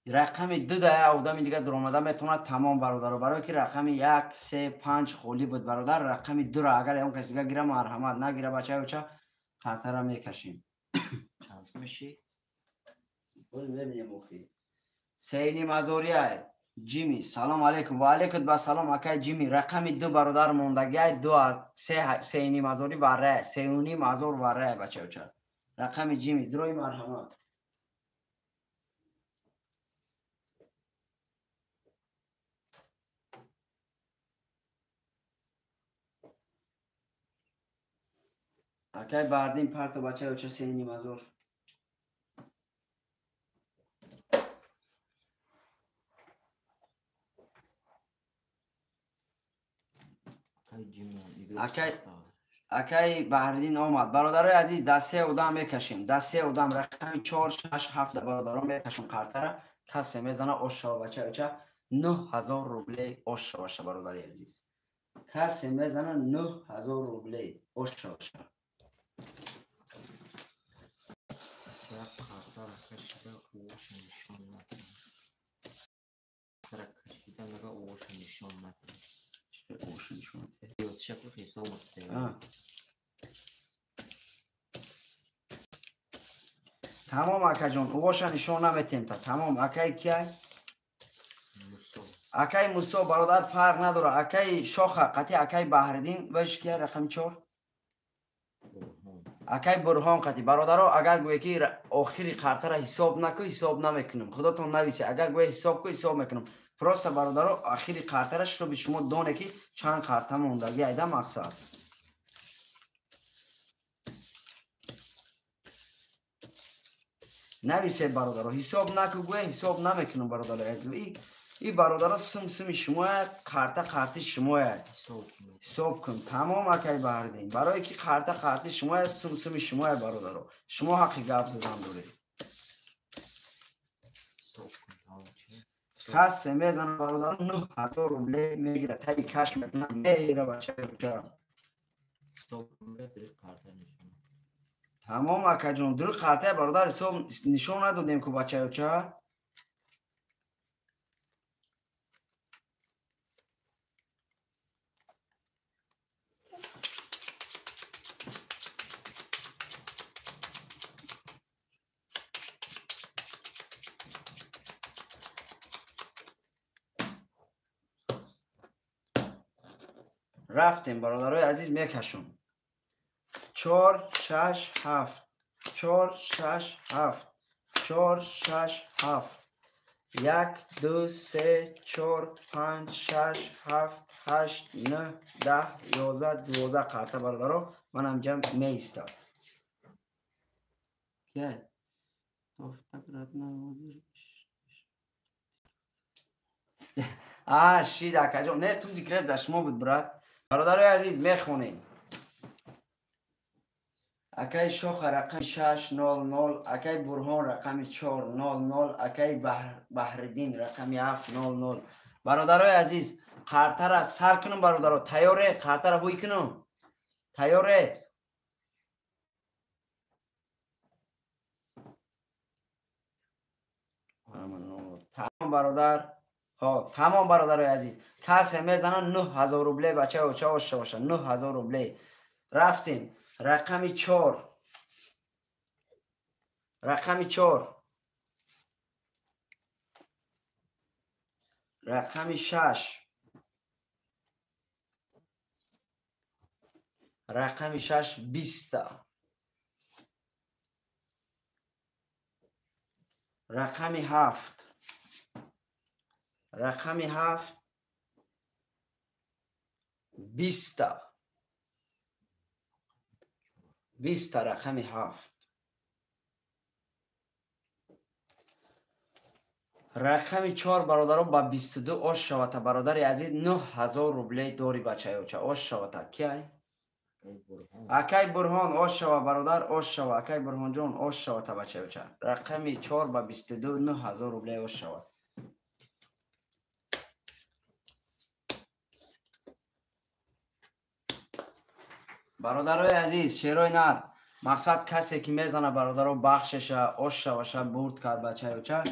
A: рақами 2 да одами дига дуромада метавонад тамом бародаро, барое ки рақами 1 3 5 холӣ буд бародар. Рақами 2 ро агар ягон каси дига гира марҳамат, нагира бачаи оча хатара мекашем.
B: Чанд меши?
A: Боз мебинем охи. 3500 Ҷими салом алейкум. Ва алейкум ба салом акай Ҷими. Рақами 2 бародар мондагиай 2 3 3500 вара 3500 вара бачаи оча. Рақами Ҷими дрои марҳамат. Акай Баҳриддин парто бачаи оча 3500. Акай Баҳриддин омад. Бародарои азиз дар 3 одам мекашем. Дар 3 одам рақами 4 6 7 бародарон мекашем қартара. Касе мезана ош шава бачаи оча 9000 рубле ош шаваша бародари азиз. Касе мезана 9000 рубле ош шаваша. Тамом акаҷон, уғоша нишон наметем та. Тамом акай кияй? Акай Мусо бародар фарқ надора. Акай Шоха қати акай Баҳриддин ваш кияй рақами 4? Акай Бурҳон қати. Бародаро агар гӯе ки охири қартара ҳисоб наку, ҳисоб намекунам. Худотон нависе. Агар гӯе ҳисоб ку, ҳисоб мекунам. Просто бародаро охири қартара шумо шумо доне ки чанд қарта мондаги айда мақсад. Нависе бародаро, ҳисоб наку гӯе ҳисоб намекунам бародаро. И И бародаро сим-сими шумоя, қарта қарти шумоя. Ҳисоб кун. Тамом акай Баҳриддин. Барое ки қарта қарти шумоя, сим-сими шумоя бародаро. Шумо ҳаққи гап задан доред. Касе мезана бародаро 9000 рубле мегирад. Таи каш мекунад, меира бачаёча. Тамом акаҷон, дури қартаи бародар ҳисоб нишон надодем ку бачаёча. Рафтем бародарои азиз, мекашум. 4 6 7 4 6 7 4 6 7 1 2 3 4 5 6 7 8 9 10 11 12 қарта бародаро манам ҷамъ меистам. Шид акаҷон, не ту зикрет дар шумо буд брат. Бародарои азиз мехонем. Акай Шоха рақами 600, акай Бурҳон рақами 400, акай Баҳриддин рақами 700. Бародарои азиз, қартара сар кунум бародаро, тайёре, қартара ҳуй кунум. Тайёре. Тамом бародар. Ҳо, тамом бародарои азиз. Касе мезана 9000 рубле бачаи оча ошта боша, 9000 рубле. Рафтем. Рақами 4. Рақами 4. Рақами 6. Рақами 6 20. Рақами 7. Рақами 7 20. 20 рақами 7. Рақами 4 бародаро ба 22 ош шавата бародари азиз 9000 рубле дори бачаёча ош шавата. Киай? Акай Бурҳон ош шава бародар, ош шава. Акай Бурҳонҷон ош шавата бачаёча. Рақами 4 ба 22 9000 рубле ош шава. Бародарои азиз, шерои нар, мақсад касе ки мезана бародаро бахшеша, ош шаваша, бурд кард бачаёча.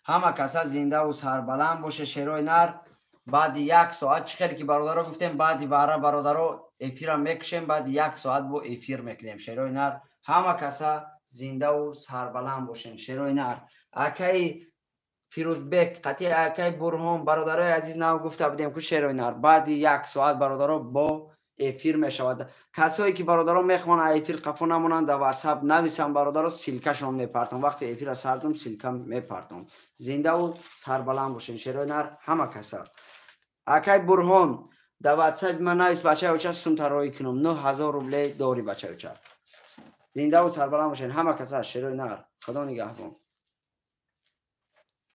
A: Ҳама каса зиндаву сарбаланд боше шерои нар. Баъди як соат чӣ хеле ки бародаро гуфтем, баъди вара бародаро эфира мекушем, баъди як соат бо эфир мекунем шерои нар. Ҳама каса зиндаву сарбаланд бошем шерои нар. Акаи Фирӯзбек, қатъи акаи Бурҳон, бародарои азиз нав гуфта будем ку шерои нар. Баъди як соат бародаро бо эфир мешавад. Касое ки бародаро мехоҳанд эфир қафо намонанд, дар WhatsApp нависанд бародаро, ссилкашон мепартам. Вақте эфира сардум, ссилка мепартам. Зиндаву сарбаланд бошен шерои нар ҳама каса. Акай Бурҳон, дар WhatsApp ман навис бачаи оча сумта роӣ кунам. 9000 рубле дори бачаи оча. Зиндаву сарбаланд бошен ҳама каса шерои нар. Худо нигаҳбон.